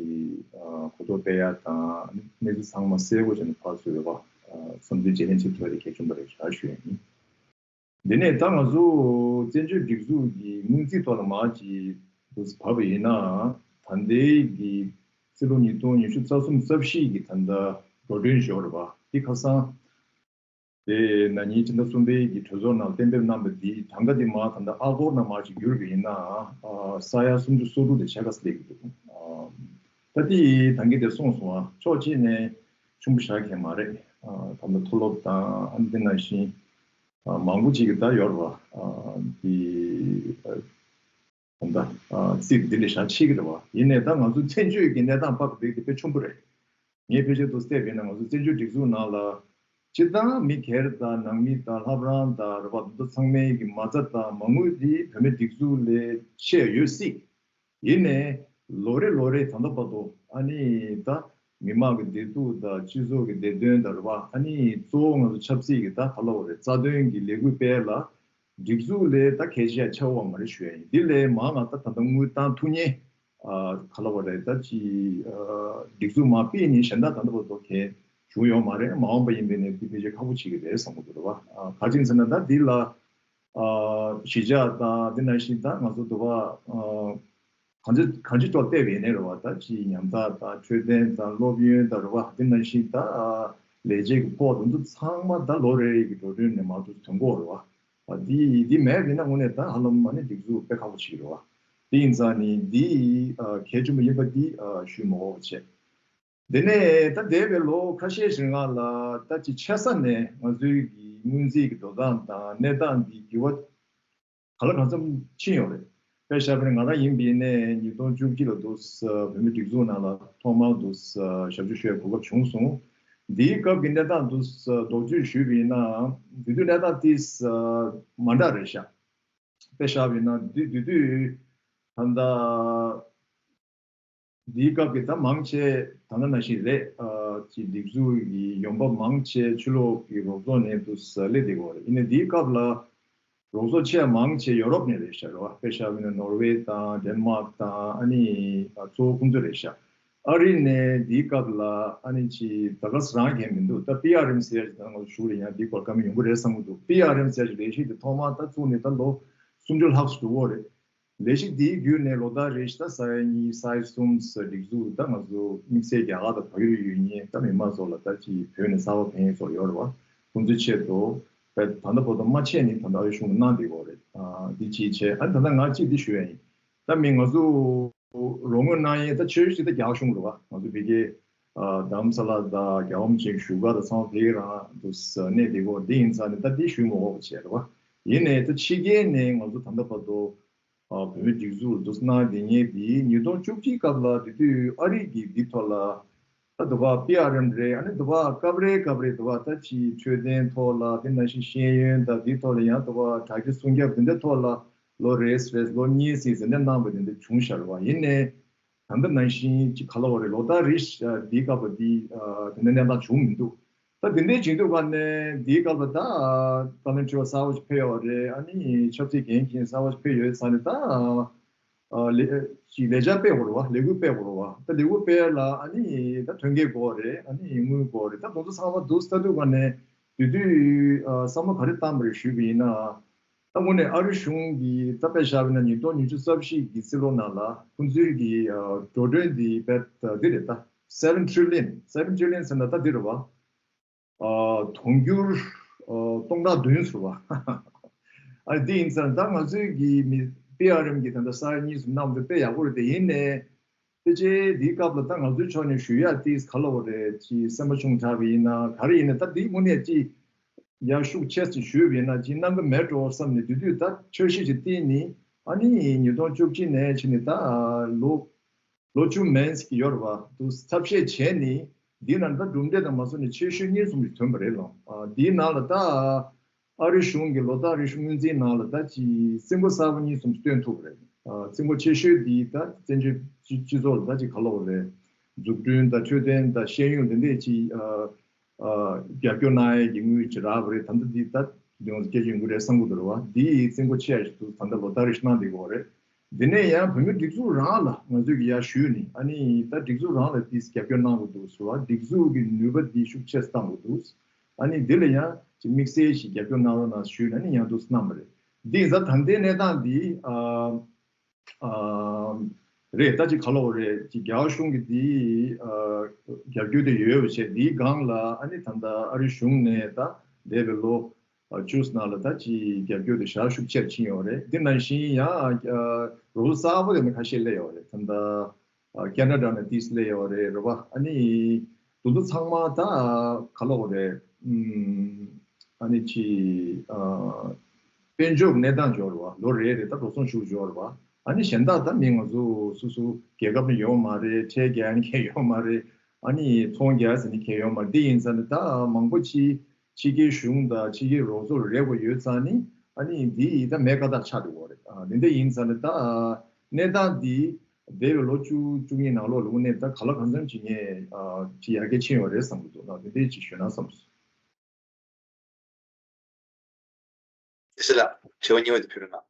ཨ་གོ་རྟོགས་སྤེལ་ཡ་དང་། ཨ་ནི་གནས་ཚུལ་ཚང་མ་གསལ་པོ་བྱས་ནས་ཕར་ཚུར་རེད་པ། ཨ་བསམ་ཚུལ་བརྗེ་ལེན་བྱེད་ཐུབ་ཡ་དེ་གལ་ཆེན་པོ་རེད་ཤག་ཞུ་ཡ་ཡིན། འདི་ནས་ད་ང་ཚོ་བཙན་བྱོལ་སྒྲིག་འཛུགས་ཀྱི་སྔོན་རྩིས་ཐོག་ལ་མར་ཅིག་འདུག་སེ་བབས་པ་ཡིན་ན། ད་ལྟའི་གི་སྤྱི་ལོ་ཉིས་སྟོང་ཉི་ཤུ་རྩ་གསུམ་རྩ་བཞི་གི་ད་ལྟ་འགྲོ་གྲོན་ཞུ་བ་རེད་པ། འདི་ཁ་སང་དེ་ན་ནིང་ཕྱི་ཟླ་གསུམ་པའི་གི་གྲོས་ཚོགས་ནང་གཏན་འབེབས་གནང་བ་འདི་གྲངས་ཀ་འདི་མར་ད་ལྟ་ཨ་སྒོར་ནང་མར་ཅིག་བསྒྱུར་བ་ཡིན་ན། ཨ་ས་ཡ་སུམ་ཅུ་སོ་དྲུག་དེ་ཕྱེད་ཀ་སླེབས་ཀྱི་འདུག་ཨ་ད་འདི་ད་གིན་དེ་སོང་སོང་། ཨ་ཕྱོགས་གཅིག་ནས་ཆེན་པོ་བཞག་མཁན་མ་རེད། ཨ་ད་ལྟ་མཐོ་སློབ་དང་ཨ་འདི་ནང་བཞིན་ཨ་མང་པོ་ཅིག་གི་ད་ཡོད་རེད་པ། ཨ་འདི་ཨ་ད་ལྟ་ཨ་རྩིས་འདི་ལས་བཞག་ཆེ་གི་རེད་པ། ཡིན་ནའི་ད་ང་ཚོ་བཙན་བྱོལ་གྱི་གནས་སྟངས་དཔག་པའི་དེ་དཔེ་ཆེན་པོ་རེད། ངས་ཕལ་ཆེར་དུ་བལྟས་པ་ཡིན་ན། ང་ཚོ་བཙན་བྱོལ་སྒྲིག་འཛུགས་ནང་ལ་སྤྱིར་བཏང་མི་སྒེར་དང་ནང་མི་དང་ལྷ་པ་རང་དང་རེད་པ། འདི་ཚོ་ཚང་མའི་གི་མ་རྩ་དང་མ་དངུལ་འདི་བོད་མིའི་སྒྲིག་འཛུགས་ལས་ཆད་ཡོད་སྲིད། ཡིན་ནའི་ལོ་རེ་ལོ་རེ་ད་ལྟ་བར་དུ་ཨ་ནི་ད་མི་མང་གི་བདེ་སྡུག་དང་སྤྱི་ཚོགས་ཀྱི་བདེ་དོན་དང་རེད་པ། ཨ་ནི་གཙོ་བོ་ང་ཚོ་ཆབ་སྲིད་ཀྱི་ད་ག་ལབ་དགོས་རེད། རྩ་དོན་གྱི་ལས་འགུལ་སྤེལ་ལ་སྒྲིག་འཛུགས་ལས་ད་གལ་ཆེ་ཡ་ཆགས་ཡོད་མ་རེད་ཞུ་ཡ་ཡིན། འདི་ལས་མང་ང་ད་ད་ལྟ་དངུལ་བཏང་ཐུབ་མཁན་ཨ་ག་ལབ་དགོས་རེད། ད་ཅི་ཨ་སྒྲིག་འཛུགས་མར་ཕུད་ནས་གཞན་དག་ད་ལྟ་བར་དུ་གལ་བྱུང་ཡོད་མ་རེད། མ་འོངས་པ་ཡིན་པའི་ནས་འདི་ཕལ་ཆེར་ཁག་པོ་ཆགས་ཀྱི་རེད་བསམ་གྱི་འདུག་རེད་པ། ཨ་ག་རེ་ཡིན་ཟེར་ན་ད་འདི་ལ་ཨ་གཞིས་ཆགས་དང་འདི་ནང་བཞིན་ད་ང་ཚོ་འདི་པ་ཨ་གང་ཅི་གང་ཅི་ཐོག་བལྟས་པ་ཡིན་ནའི་རེད་པ། ད་ཅི་ཉམ་ཐག་དང་འཕྲོད་བསྟེན་དང་སློབ་ཡོན་དང་རེད་པ། འདི་ནང་བཞིན་ད་ཨ་ལས་བྱེད་ཀྱི་ཕོགས་དེ་ཚོ་ཚང་མ་ད་ལོ་རེ་རེ་གི་འགྲོ་གྲོན་ནས་མར་དུ་ཐོན་གྱི་ཡོད་རེད་པ། ཨ་འདི་འདི་མེད་པ་ཡིན་ན་དངོས་གནས་ད་ཧ་ལམ་ཨ་ནི་སྒྲིག་འཛུགས་དཔེ་ཁག་པོ་ཆགས་ཀྱི་རེད་པ། དེ་ཡིན་ཙང་ནི་འདི་ཨ་གལ་ཆེན་པོ་ཡིན་པ་འདི་ཨ་ཞུ་མི་དགོས་པ་བྱས། དེ་ནས་ད་འདས་པའི་ལོ་ཁ་ཤས་ཤིག་སྔ་ལ་ད་ཅི་ཆེ་ས་ནས་ང་ཚོའི་གི་སྔོན་རྩིས་ཀྱི་འགྲོ་སྟངས་དང་གནས་སྟངས་འདི་འགྱུར་བ་ག་ལ་གང་འཚམ་ཕྱིན་ཡོད་རེད། དཔེ་བཞག་པ་ན་ང་རང་ཡིན་པ་ཡིན་ནའི་ཉིས་སྟོང་བཅུ་གཅིག་ལ་འདུག་སེ་བོད་མིའི་སྒྲིག་འཛུགས་ནང་ལ་ཐོག་མར་འདུག་སེ་ཞབས་ཞུ་ཞུ་བའི་གོ་སྐབས་བྱུང་སོང་། འདིའི་སྐབས་ཀྱི་གནས་སྟངས་འདུག་སེ་རྡོག་བརྫུས་ཞུས་པ་ཡིན་ན་དེ་དུས་གནས་སྟངས་ཏོག་ཙམ་མ་འདྲ་རེད་ཤག་དཔེ་བཞག་པ་ཡིན་ན་དེ་དེ་དུས་ད་ལྟ་འདིའི་སྐབས་ཀྱི་ད་མང་ཆེ་ད་ལྟ་ནང་བཞིན་རེད། ཨ་ཅིག་སྒྲིག་འཛུགས་ཀྱི་ཡོང་འབབ་མང་ཆེ་ཕྱི་ལོགས་ཀྱི་རོགས་ཚོགས་ནས་འདུག་སེ་སླེབས་བསྡད་ཡོད་རེད། ཡིན་ནའི་འདིའི་སྐབས་ལ་རོགས་ཚོགས་ཆེས་མང་ཆེ་ཡོ་རོབ་ནས་རེད་ཤག་རེད་པ། དཔེ་བཞག་པ་ཡིན་ན་ནོར་ཝེ་དང་ཌེན་མཱག་དང་ཨ་ནི་གཙོ་བོ་ཁོང་ཚོ་རེད་ཤག་ཨ་རི་ནས་འདིའི་སྐབས་ལ་ཨ་ནི་ཅིག་ད་ག་སེ་རང་གང་མི་འདུག་ད་པི་ཨར་ཨེམ་ཟེར་ཡ་ཅིག་ད་ང་ཚོ་གཞུག་ལ་ཡང་འདིའི་སྐོར་བཀའ་མོལ་ཡོང་གི་རེད་བསམ་གྱི་འདུག་པི་ཨར་ཨེམ་ཟེར་ཡ་ཅིག་ལས་གཞི་དེ་ཐོག་མར་ད་བཙུགས་ནས་ད་ལོ་སུམ་ཅུ་ལྷག་ཙམ་འགྲོ་གི་ཡོད་རེད། ལས་གཞི་འདིའི་བརྒྱུད་ནས་ལོ་ལྟར་རེ་བཞིན་ད་ས་ཡ་གཉིས་ས་ཡ་གསུམ་ཙམ་སྒྲིག་འཛུགས་ད་ང་ཚོ་དམིགས་བསལ་རྒྱ་གར་དང་བལ་ཡུལ་ཡོད་མཁན་ད་མི་མང་ཚོ་ལ་ད་ཅིག་བོད་ནས་གསར་པ་ཕེབས་མཁན་ཚོ་ཡོད་རེད་པ། ཁོང་ཚོའི་ཆེད་དུ་བས་ད་ལྟ་བར་དུ་མ་ཆད་ནས་ད་ལྟ་ཨ་རིའི་གཞུང་གིས་གནང་བསྡད་ཡོད་རེད། ཨ་འདི་གཅིག་བྱས། ཨ་ད་ལྟ་ང་གཅིག་འདི་ཞུ་ཡ་ཡིན། ད་མི་ང་ཚོ་ རོགས་དངུལ་གནང་ཡས་ད་ཆེ་ཤོས་ཅིག་ད་རྒྱ་གཞུང་རེད་བ། ང་ཚོ་བི་ཀེ་ཨ་རྡ་རམ་ས་ལ་དང་རྒྱལ་བ་རིན་པོ་ཆེའི་བཞུགས་སྒར་དང་ཚང་མ་བི་ཀེ་རང་དུ་གནས་བསྡད་ཀྱི་ཡོད། འདི་ཡིན་ཙང་ནི་ད་འདི་ཞུ་མི་དགོས་པ་བྱས་རེད་བ། ཡིན་ནའི་ད་ཕྱི་རྒྱལ་ནས་ང་ཚོ་ད་ལྟ་བར་དུ་ཨ་བོད་མི་སྒྲིག་འཛུགས་འདུག་གནང་བསྡད་མཁན་འདི་ཉིས་སྟོང་བཅུ་གཅིག་སྐབས་ལ་དེ་དུས་ཨ་རི་གི་འདི་ཐོག་ལ་ད་འདུག་ག་པི་ཨར་ཨེམ་རེད། ཨ་ནི་འདུག་ག་སྐབས་རེ་སྐབས་རེ་འདུག་ག་ད་ཅིག་འཕྲོད་བསྟེན་ཐོག་ལ་དེ་ནང་བཞིན་ཤེས་ཡོན་དང་འདི་ཐོག་ལ་ཡང་འདུག་ག་དྲ་རྒྱ་སྲུང་སྐྱོབ་དེ་འདྲའི་ཐོག་ལ་ལོ་རེ་རེ་ལོ་གཉིས་ཙམ་དེ་འདྲ་གནང་བ་དེ་འདྲ་བྱུང་ཤག་རེད་བ། ཡིན་ནའི། ད་ལྟ་ནང་བཞིན་ཅིག་ག་ལ་བ་རེད། ལོ་ལྟར་རེ་བཞིན་འདིའི་སྐབས་ལ་འདི་དེ་འདྲ་གནས་སྟངས་བྱུང་མི་འདུག་ད་དེ་འདྲའི་བྱེད་དུས་ག་ནས་འདིའི་སྐབས་ལ་ད་བཀའ་བློན་ཁྲི་པ་གསར་པ་ཞིག་ཕེབས་ཡོད་རེད། ཨ་ནི་ཆབ་སྲིད་འགན་འཁྱེར་གསར་པ་ཞིག་ཕེབས་ཡོད་ཙང་ནས་ད་ལས་ཅིག་ལས་འཆར་སྤེལ་དགོས་རེད་བ། ལས་འགུལ་སྤེལ་དགོས་རེད་བ། ད་ལས་འགུལ་སྤེལ་ལ་ཨ་ནི་ད་ཐོན་སྐྱེད་དགོས་རེད། ཨ་ནི་དངུལ་དགོས་རེད། ད་དེ་ཚོ་ཚང་མ་འདུག་ལྟ་དུས་ག་ནས་དེ་དུས་བསམ་བློ་ག་རེ་བཏང་བ་རེད་ཞུས་པ་ཡིན་ན། ད་དངོས་གནས་ཨ་རི་གཞུང་གིས་ད་དཔེ་བཞག་པ་ཡིན་ན་ཉིས་སྟོང་ཉི་ཤུ་རྩ་བཞི་གི་ཕྱི་ལོ་ནང་ལ་ཁོང་ཚོའི་གི་ཨ་འགྲོ་གྲོན་འདི་བེད་འདི་རེད། ད་seven trillion, seven trillion ཟེར་ན་ད་འདི་རེད་བ། ཨ་དུང་ཕྱུར་ཨ་སྟོང་ཕྲག་བདུན་ཟེར་བ། ཨ་འདི་ཡིན་ཙང་ད་ང་ཚོའི་གི་མི་པི་ཨར་ཨེམ་གི་ད་ལྟ་གསར་གཉིས་སུ་གནང་བ་དེ་དཔེ་ཡག་པོ་རེད། དེ་ཡིན་ནའི། ཕལ་ཆེར་འདིའི་སྐབས་ལ་ད་ང་ཚོའི་ཕྱོགས་ནས་ཞུ་ཡག་ཏིས་ག་ལ་བ་རེད་ཅེས་སེམས་པ་ཆུང་དྲགས་པ་ཡིན་ན་ག་རེ་ཡིན་ན། ད་འདིའི་དངོས་གནས་ཅིག་ཡར་ཤུགས་ཆེ་ཙམ་ཞུས་པ་ཡིན་ན་ཅིག་གནང་གི་མེད་འགྲོ་བསམ་ནས་དེ་དུས་ད་འཆར་གཞི་ཅིག་བཏིང་ནས། ཨ་ནི་ཉིས་སྟོང་བཅུ་གཅིག་ནས་ཕྱིན་ནས་ད་ལོ་ལོ་བཅུ་མན་ཟིག་ཡོད་རེད་བ། དུ་ཐབས་ཤེས་བྱས་ནས་འདིའི་ནང་ད་གྲུབ་འབྲས་དང་མ་སོང་ནས་ཆེ་ཤོས་གཉིས་གསུམ་ཞིག་ཐོན་པ་རེད་ལགས། ཨ་འདིའི་ནང་ལ་ད། ཨ་རི་གཞུང་གིས་ལོ་ལྟར་རེ་བཞིན་སྔོན་རྩིས་ནང་ལ་ད་ཅིག་རྩིས་འགོ་གསར་པ་གཉིས་གསུམ་བཏོན་ཐུབ་པ་རེད། ཨ་རྩིས་འགོ་ཆེ་ཤོས་འདི་ད་བཙན་བྱོལ་སྤྱི་སྤྱི་ཚོགས་ལ་ད་ཅིག་ག་ལ་བ་རེད། འཛུགས་སྐྲུན་དང་འཕྲོད་བསྟེན་དང་ཤེས་ཡོན་དེ་འདྲས་ཅིག་ཨ་ཨ་རྒྱབ་སྐྱོར་གནང་ཡས་ཀྱི་དངུལ་ཅིག་རག་པ་རེད། ད་ལྟ་འདི་ད་འདི་ཡོང་སྐད་ཆ་ཡོང་གི་རེད་བསམ་གི་འདུག་རེད་བ། འདི་ཡི་རྩིས་འགོ་ཆེ་ཡ་ཞིག་འདུག་ད་ལྟ་ལོ་ལྟར་རེ་བཞིན་གནང་བསྡད་ཀྱི་ཡོད་རེད། འདི་ནས་ཡང་བོད་མི་སྒྲིག་འཛུགས་རང་ལ་ང་ཚོས་ཀྱི་ཡར་ཞུས་ནས། ཨ་ནི་ད་སྒྲིག་འཛུགས་རང་ལ་འདི་རྒྱབ་སྐྱོར་གནང་དགོས་འདུག་ཟེར་བ། སྒྲིག་འཛུགས་ཀྱི་ནུས་པ་འདི་ཤུགས་ཆེ་ཙམ་གཏང་དགོས་འདུག་ཨ་ནི་འདི་ལ་ཡང་ཅིག་དམིགས་བསལ་ཞིག་རྒྱབ་སྐྱོར་གནང་རོགས་གནང་ཞུས་ནས་ཨ་ནི་ཡང་འདུག་གནང་བ་རེད། འདི་ཡིན་ཙང་ད་ལྟའི་གནས་སྟངས་འདི་ཨ་ཨ་རེད། ད་ཅིག་ག་ལ་བ་རེད། ཅིག་རྒྱ་གཞུང་གི་འདི་ཨ་རྒྱབ་སྐྱོར་དེ་ཡོད་པ་བྱས། འདིའི་སྒང་ལ་ཨ་ནི་ད་ལྟ་ཨ་རི་གཞུང་ནས་ད་འདས་པའི་ལོ་བཅུ་ནང་ལ་ད་ཅིག་རྒྱབ་སྐྱོར་དེ་ཞེ་དྲག་ཤུགས་ཆེར་ཕྱིན་ཡོད་རེད། འདི་ནང་བཞིན་ཡང་རོགས་གསར་པ་དེ་ནི་ཁ་ཤས་སླེབས་ཡོད་རེད། ད་ལྟ་ཨ་ཁེ་ན་ཌ་ནས་ཏིས་སླེབས་ཡོད་རེད། རེད་བ། ཨ་ནི་དེ་ཚོ་ཚང་མ་ད་ག་ལ་བ་རེད། ཨ་ནི་ཅིག་ཨ་དཔལ་འབྱོར་གནས་སྟངས་འབྱོར་བ། ལོ་རེ་རེ་ད་འགྲོ་སོང་ཞུ་འབྱོར་བ། ཨ་ནི་གཞན་དག་ད་མི་ང་ཚོ་སོ་སོ་རྒྱལ་ཁབ་ནས་ཡོང་མ་རེད། ཁྲལ་རྒྱག་ནི་གང་ཡོང་མ་རེད། ཨ་ནི་ཚོང་རྒྱག་ཟེར་ནི་གང་ཡོང་མ་རེད། འདི་ཡིན་ཙང་ནི་ད་མང་པོ་ཅིག་ཕྱི་རྒྱལ་གཞུང་དང་ཕྱི་རྒྱལ་རོགས་ཚོགས་རེ་བ་ཡོད་ཙང་ནི། ཨ་ནི་འདི་ཡིས་ད་མེད་ཀ་ད་ཆགས་འགྲོ་གི་རེད། ཨ་འདི་འདྲ་ཡིན་ཙང་ནི་ད་གནས་སྟངས་འདི་འདས་པའི་ལོ་བཅུ་བཅུ་གཉིས་ནང་ལོགས་ལ་དངོས་གནས་ད་ག་ལ་གང་འཚམ་ཅིག་ངས་ཨ་ཅིག་ཡར་རྒྱས་ཕྱིན་ཡོད་རེད་བསམ་གྱི་འདུག་ཨ་འདི་འདྲ་ཅིག་ཞུས་ན་བསམ་སོང་། ཨེ་ཤེ་ལགས། དྲི་བ་གཉིས་པ་དེ་ཕུལ་རོགས་གནང་།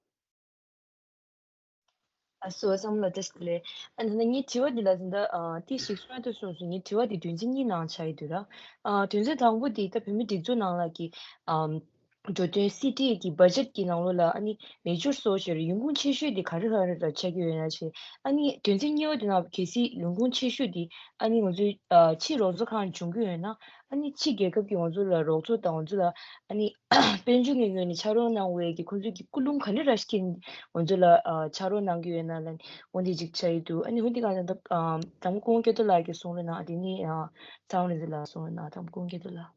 ཨ་སོ་བསམ་བློ་བདེ་ཞིག་ལས། ཨ་ནི་ངའི་དྲི་བ་འདི་ལ་འཛིན་གྲྭ་ཨ་ཏི་ཞིག་གསུང་ཡ་ཐུབ་སོང་སོང་། ངའི་དྲི་བ་འདི་དོན་ཚན་གཉིས་ནང་ཆགས་ཡི་འདུག་ར། ཨ་དོན་ཚན་དང་པོ་འདི་ད་བོད་མི་སྒྲིག་འཛུགས་ནང་ལ་གི་ཨམ་འགྲོ་དོན་སི་ཊི་གི་བ་ཇེཊ་གི་ནང་ལོགས་ལ་ཨ་ནི་མེ་ཇར་སོགས་ཞེས་ཡོང་ཁུངས་ཆེ་ཤོས་འདི་ག་རེ་ག་རེ་ལ་ཆགས་ཀྱི་ཡོད་ན་ཞེས། ཨ་ནི་དོན་ཚན་གཉིས་པ་འདི་ནང་གལ་སྲིད་ཡོང་ཁུངས་ཆེ་ཤོས་འདི་ཨ་ནི་ང་ཚོའི་ཨ་ཕྱི་རོགས་ཚོགས་ཁག་བྱུང་གི་ཡོད་ན། ཨ་ནི་ཕྱི་རྒྱལ་ཁབ་ཀྱི་ང་ཚོ་ལ་རོགས་ཚོགས་དང་ང་ཚོ་ལ་ཨ་ནི་དཔལ་འབྱོར་གྱི་ངོས་ནས་ཕྱག་རོགས་གནང་བའི་གི་ཁོང་ཚོས་ཀྱི་ཀུན་སློང་ག་ལེ་ར་ཞིག་གིས་ང་ཚོ་ལ་ཨ་ཕྱག་རོགས་གནང་གི་ཡོད་ན་ལ་འོ་འདི་ཅིག་ཆགས་ཡི་འདུག་ཨ་ནི་འོ་འདི་ག་ལ་ད་ཨ་དང་པོ་ཀོང་སྐྱིད་རྡོར་ལགས་ཀྱིས་གསུང་རོགས་གནང་། ཨ་དེ་ནི་ཨ་ཚང་རིག་འཛིན་ལགས་གསུང་རོགས་གནང་། དང་པོ་ཀོང་སྐྱིད་རྡོར་ལགས།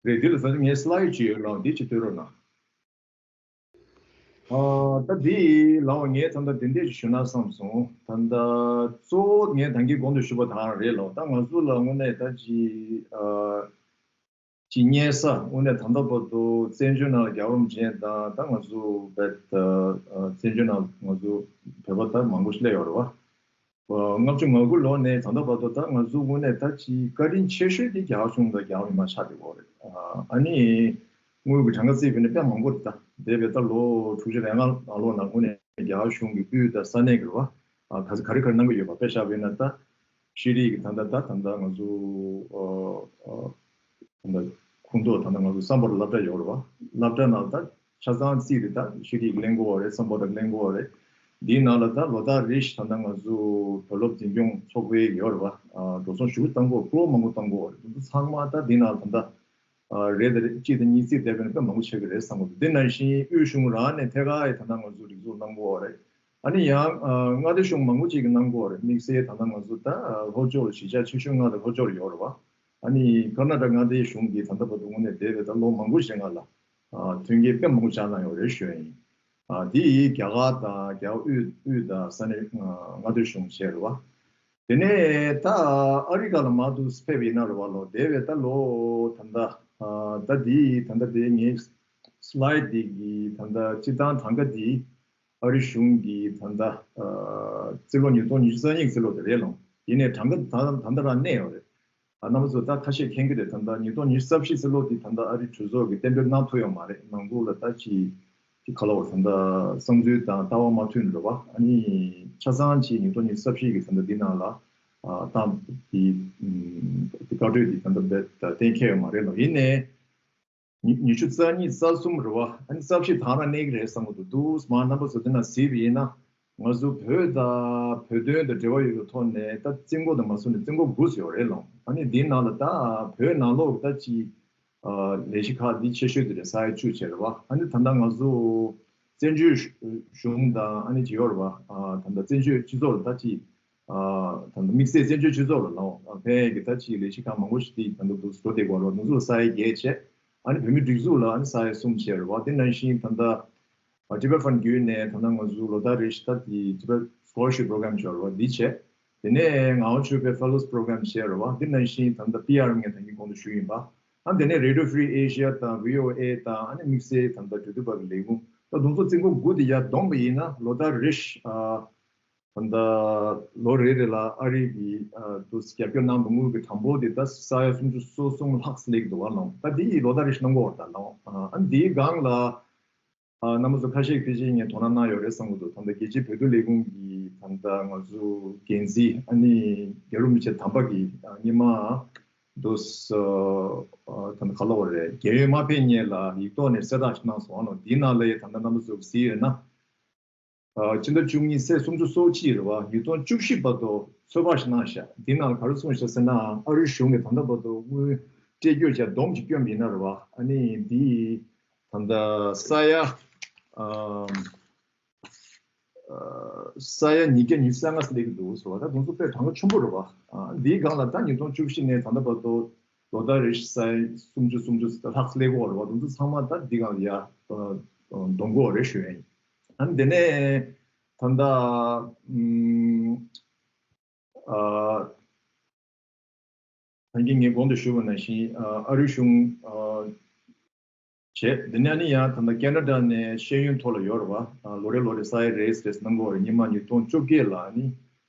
རེད། འདི་ལ་ཟ་ནི་ངའི་སི་ལའི་ཌི་ཅིག་ཡོད་ལགས། འདི་ཅིག་སྟོན་རོགས་གནང་། ཨ་ད་འདི་ལའོ་ངས་ད་ལྟ་དེ་འདྲས་ཞིག་ཞུ་ན་བསམ་སོང་། ད་ལྟ་གཙོ་བོ་ངས་ད་གིན་གོང་དུ་ཞུས་པ་དང་རེད་ལོ། ད་ང་ཚོ་ལ་དངོས་གནས་ད་ཅི་ཨ་ཅི་གཉེར་ས་དངོས་གནས་ད་ལྟ་བར་དུ་བཙན་བྱོལ་ནང་ལ་རྒྱལ་བ་རིན་པོ་ཆེ་དང་ད་ང་ཚོ་བེད་ཨ་བཙན་བྱོལ་ནང་ང་ཚོ་བོད་པ་ད་མང་པོ་ཞིག་སླེབས་ཡོད་རེད་བ། ལྔ་བཅུ་ང་དགུ་ལོ་ནས་ད་ལྟ་བར་དུ་ད་ང་ཚོ་དངོས་གནས་ད་ཅི་བཀའ་དྲིན་ཆེ་ཤོས་དེ་རྒྱ་གར་གཞུང་དང་རྒྱ་གར་མི་མང་ཆགས་བསྡད་ཡོད་རེད། ཨ་ནི་དངུལ་གྱི་གྲངས་ཀ་བརྩིས་པ་ཡིན་ན་དཔེ་མང་པོ་རེད། ད་འདས་པའི་ད་ལོ་དྲུག་ཅུ་རེ་ལྔ་ནང་ལོགས་ནང་དངོས་གནས་རྒྱ་གར་གཞུང་གི་དབུས་དང་ས་གནས་ཀྱི་རེད་བ། ཨ་ག་ཚོད་ག་རེ་ག་རེ་གནང་གི་ཡོད་པ་དཔེ་བཞག་པ་ཡིན་ན། ད་ཤེས་རིག་གི་ད་ལྟ་ད་ད་ལྟ་ང་ཚོ་ཨ་ཨ། ད་ལྟ་ཁོངས་གཏོགས་ད་ལྟ་ང་ཚོ་སམ་བྷོ་ཊ་སློབ་གྲྭ་ཡོད་རེད་བ། སློབ་གྲྭ་ནང་ད་ཆ་ཚང་རྩིས་རེད། ད་ཤེས་རིག་གླེང་གོ་བ་རེད། སམ་བྷོ་ཊ་གླེང་གོ་བ་རེད། འདིའི་ནང་ལ་ད་ལོ་ལྟར་རེ་བཞིན་ད་ལྟ་ང་ཚོ་བོད་སློབ་འཛིན་སྐྱོང་ཚོགས་པའི་ཡོད་རེད་བ། ཨ་འགྲོ་སོང་ཞུ་གཏང་གོ་ཀྲོ་མང་པོ་གཏང་གོ་བ་རེད། ད་ཚང་མ་ད་འདི་ནང་ད་ལྟ་ཨ་རེད། ད་རེད་གཅིག་དང་གཉིས་རྩིས་བསྡད་པ་ཡིན་ན་དཔེ་མང་པོ་ཆགས་ཀྱི་རེད་བསམ་གོ། འདི་ནང་བཞིན་དབུས་གཞུང་རང་ནས་ཐད་ཀར་ཡི་ད་ལྟ་ང་ཚོ་སྒྲིག་འཛུགས་གནང་གོ་བ་རེད། ཨ་ནི་ཡང་ཨ་མངའ་སྡེ་གཞུང་མང་པོ་ཅིག་གིས་གནང་གི་ཡོད་རེད། དམིགས་བསལ་ད་ལྟ་ང་ཚོ་ད་ལྷོ་ཕྱོགས་གཞིས་ཆགས་ཆེ་ཤོས་མངའ་སྡེ་ལྷོ་ཕྱོགས་ཡོད་རེད་བ། ཨ་ནི་ཀར་ནཱ་ཊ་ཀ་མངའ་སྡེའི་གཞུང་གིས་ད་ལྟ་བར་དུ་དངོས་གནས་འདས་པའི་ད་ལོ་མང་པོ་ཞིག་སྔ་ལ་ཨ་མཐུན་རྐྱེན་དཔེ་མང་པོ་ཅིག་གནང་ཡོད་རེད་ཞུ་ཡ་ཡིན། ཨ་དེ་ཡིས་རྒྱ་གར་དང་རྒྱ་གར་དབུས་དབུས་དང་ས་གནས་ཨ་མངའ་སྡེ་གཞུང་བྱས་རེད་བ། དེ་ནས་ད་ཨ་རི་ཁ་ལ་མར་འདུག་ཕེབས་ཡིན་ན་རེད་བ། ལོ་འདས་པའི་ད་ལོ་ད་ལྟ་ཨ་ད་འདི་ད་ལྟ་དེ་ངའི་སི་ལའེ་ཌི་འདི་གི་ད་ལྟ་སྤྱིར་བཏང་གྲངས་ཀ་འདི་ཨ་རི་གཞུང་གི་ད་ལྟ་ཨ་རྩིས་ལོ་ཉིས་སྟོང་ཉི་ཤུ་རྩ་གཉིས་ཀྱི་རྩིས་ལོ་དེ་རེད་ལོ། ཡིན་ནའི་གྲངས་ཀ་ད་ད་ལྟ་རང་གནས་ཡོད་རེད། ཨ་རྣམ་པ་ཚོ་ད་ཁ་ཤས་མཁྱེན་གྱི་རེད། ད་ལྟ་ཉིས་སྟོང་ཉི་ཤུ་རྩ་བཞི་ཚེ་ལོ་འདི་ད་ལྟ་ཨ་རི་གྲོས་ཚོགས་ཀྱིས་གཏན་འབེབས་གནང་ཐུབ་ཡོད་མ་རེད། ནང་ལོགས་ལ་ད་ཅི་ཅི་ག་ལ་བར་ད་ལྟ་བསམ་ཚུལ་དང་ལྟ་བ་མ་མཐུན་རེད་བ། ཨ་ནི་ཆ་ཚང་ཅི་ཉིས་སྟོང་ཉི་ཤུ་རྩ་བཞི་གི་ད་ལྟ་འདི་ནང་ལ་ཨ་ཏང་འདི་ཨམ་འདི་བཀའ་གྲོས་འདི་ད་ལྟ་འབད་ད་གཏན་འཁེལ་ཡོད་མ་རེད་ལ། ཡིན་ནའི་ཉི་ཉི་ཤུ་རྩ་གཉིས་རྩ་གསུམ་རེད་བ། ཨ་ནི་རྩ་བཞི་ད་རང་གནས་ཀྱི་རེད་བསམ་གྱི་འདུག་འདུག་མ་རྣམ་པ་ཚོ་འདི་ན་གཟིགས་པ་ཡིན་ན། ང་ཚོ་བོད་དང་བོད་དོན་དང་འབྲེལ་བ་ཡོད་པའི་ཐོག་ནས་ད་རྩིས་འགོ་དང་མ་སོང་ནས་རྩིས་འགོ་དགུ་ཙམ་ཡོད་རེད་ལོ། ཨ་ནི་འདིའི་ནང་ལ་ད་བོད་ནང་ལོགས་ད་ཅི་ཨ་ལས་གཞི་ཁག་འདི་ཆེ་ཤོས་དེ་རེད། ས་ཡ་བཅུ་བྱས་རེད་བ། ཨ་ནི་ད་ལྟ་ང་ཚོ་བཙན་བྱོལ་གཞུང་དང་ཨ་ནི་ཅི་ཡོད་རེད་བ། ཨ་ད་ལྟ་བཙན་བྱོལ་སྤྱི་ཚོགས་ལ་ད་ཅི་ཨ་ད་ལྟ་དམིགས་བསལ་བཙན་བྱོལ་སྤྱི་ཚོགས་ལ་ལོ། ཨ་ཕན་གྱི་ད་ཅི་ལས་གཞི་ཁག་མང་པོ་ཞིག་དེ་ད་ལྟ་འདུག་འགྲོ་བསྡད་ཀྱི་ཡོད་རེད་བ། ང་ཚོ་ལ་ས་ཡ་བརྒྱད་བྱས། ཨ་ནི་བོད་མིའི་སྒྲིག་འཛུགས་ལ་ཨ་ནི་ས་ཡ་གསུམ་བྱས་རེད་བ། དེ་ནང་བཞིན་ད་ལྟ་ཨ་ཊི་བྷེ་ཊི་ཕན་བརྒྱུད་ནས་ད་ལྟ་ང་ཚོ་ལོ་ལྟར་རེ་བཞིན་ད་དེ་ཊི་བྷེ་ཊི་སི་ཀོ་ལར་ཤིབ་པོ་རོ་གྷ་རམ་བྱས་རེད་བ། འདི་བྱས། དེ་ནས་ངག་དབང་ཆོས་འཕེལ་ཕེ་ལོ་སི་པོ་རོ་གྷ་རམ་བྱས་རེད་བ། འདི་ནང་བཞིན་ད་ལྟ་པི་ཨར་ངས་ད་གིན་གོང་དུ་ཞུས་ཡིན་པ། ཨ་དེ་ནས་Radio Free Asia་དང་བྷི་ཨོ་ཨེ་དང་ཨ་ནི་དམིགས་བསལ་ད་ལྟ་འབྲེལ་མཐུད་པ་གི་ལས་ཁུངས། ད་དེ་ཚོ་རྩིས་འགོ་དགུ་དེ་ཡར་བསྡོམས་པ་ཡིན་ན་ལོ་ལྟར་རེ་བཞིན་ཨ་ད་ལྟ་ལོ་རེ་རེ་ལ་ཨ་རི་གི་ཨ་དུ་རྒྱབ་སྐྱོར་གནང་བའི་དངུལ་གྱི་གྲངས་འབོར་དེ་ད་ས་ཡ་སུམ་ཅུ་སོ་གསུམ་ལྷག་སླེབས་ཀྱི་འདུག་བ་ལོ། ད་དེ་ཡིས་ལོ་ལྟར་རེ་བཞིན་གནང་གི་ཡོད་རེད་ད་ལོ། ཨ་འདིའི་སྒང་ལ་ཨ་རྣམ་པ་ཚོ་ཁ་ཤས་ཕལ་ཆེར་ངས་དོ་སྣང་གནང་ཡོད་རེད་བསམ་གྱི་འདུག་ད་ལྟ་རྒྱལ་སྤྱིའི་བོད་དོན་ལས་ཁུངས་ཀྱི་ད་ལྟ་ང་ཚོ་འགན་འཛིན་ཨ་ནི་རྒྱལ་བ་རིན་པོ་ཆེ་དམ་པ་གིས་ཨ་སྔོན་མ་དུ་ཨ་ད་ལྟ་ག་ལབ་དགོས་རེད། རྒྱལ་ཡོངས་མ་ཕེབས་སྔོན་ལ་ཡིག་ཐོག་ནས་གསལ་བསྒྲགས་ཤིག་གནང་སོང་བ་ལོ། འདིའི་ནང་ལ་ཡང་ད་ལྟ་རྣམ་པ་ཚོ་གཟིགས་ཡོད་ན། ཨ་སྤྱི་ཟླ་བཅུ་གཉིས་ཚེས་སུམ་ཅུ་སོ་གཅིག་རེད་བ། ཉིས་སྟོང་བཅུ་བཞི་བར་དུ་ཚོད་དཔག་ཞིག་གནང་བཞག་འདི་ནང་ལ་ག་རེ་གསུངས་བཞག་ཟེར་ན། ཨ་རིའི་གཞུང་གིས་ད་ལྟ་བར་དུ་དངུལ་སྤྲད་རྒྱུ་བྱས་བསྡོམས་ཀྱིས་བསྐྱོན་པ་ཡིན་ན་རེད་བ། ཨ་ནི་འདི་ད་ལྟ་ས་ཡ་ཨམ་ཨ་ས་ཡ་ཉིས་བརྒྱ་ཉི་ཤུ་རྩ་ལྔ་སླེབས་ཀྱི་འདུག་ཟེར་བ། ད་དེ་ཚོ་དཔེ་གྲངས་ཀ་ཆེན་པོ་རེད་བ། ཨ་འདིའི་སྒང་ལ་ད་ཉིས་སྟོང་བཅུ་བཞི་ནས་ད་ལྟ་བར་དུ་ལོ་ལྟར་རེ་བཞིན་ས་ཡ་སུམ་ཅུ་སུམ་ཅུ་ལྷག་སླེབས་ཀྱི་ཡོད་རེད་བ། དེ་ཚོ་ཚང་མ་ད་འདི་སྒང་ལ་ཡ་ཨ་བསྡོམས་ཀྱི་ཡོད་རེད་ཞུ་ཡ་ཡིན། ཨ་ནི་དེ་ནས་ད་ལྟ་ཨམ་ཨ་ད་གིན་ངས་གོང་དུ་ཞུས་པ་ནང་བཞིན་ཨ་ཨ་རིའི་གཞུང་ཨ་བྱས། དེ་ནས་ཨ་ནི་ཡང་ད་ལྟ་ཁེ་ན་ཌ་ནས་ཤེས་ཡོན་ཐོག་ལ་ཡོད་རེད་བ། ཨ་ལོ་རེ་ལོ་རེ་ས་ཡ་རེ་རེ་གནང་གི་ཡོད་རེད། སྔོན་མ་ཉིས་སྟོང་བཅོ་བརྒྱད་ལ་ཨ་ནི་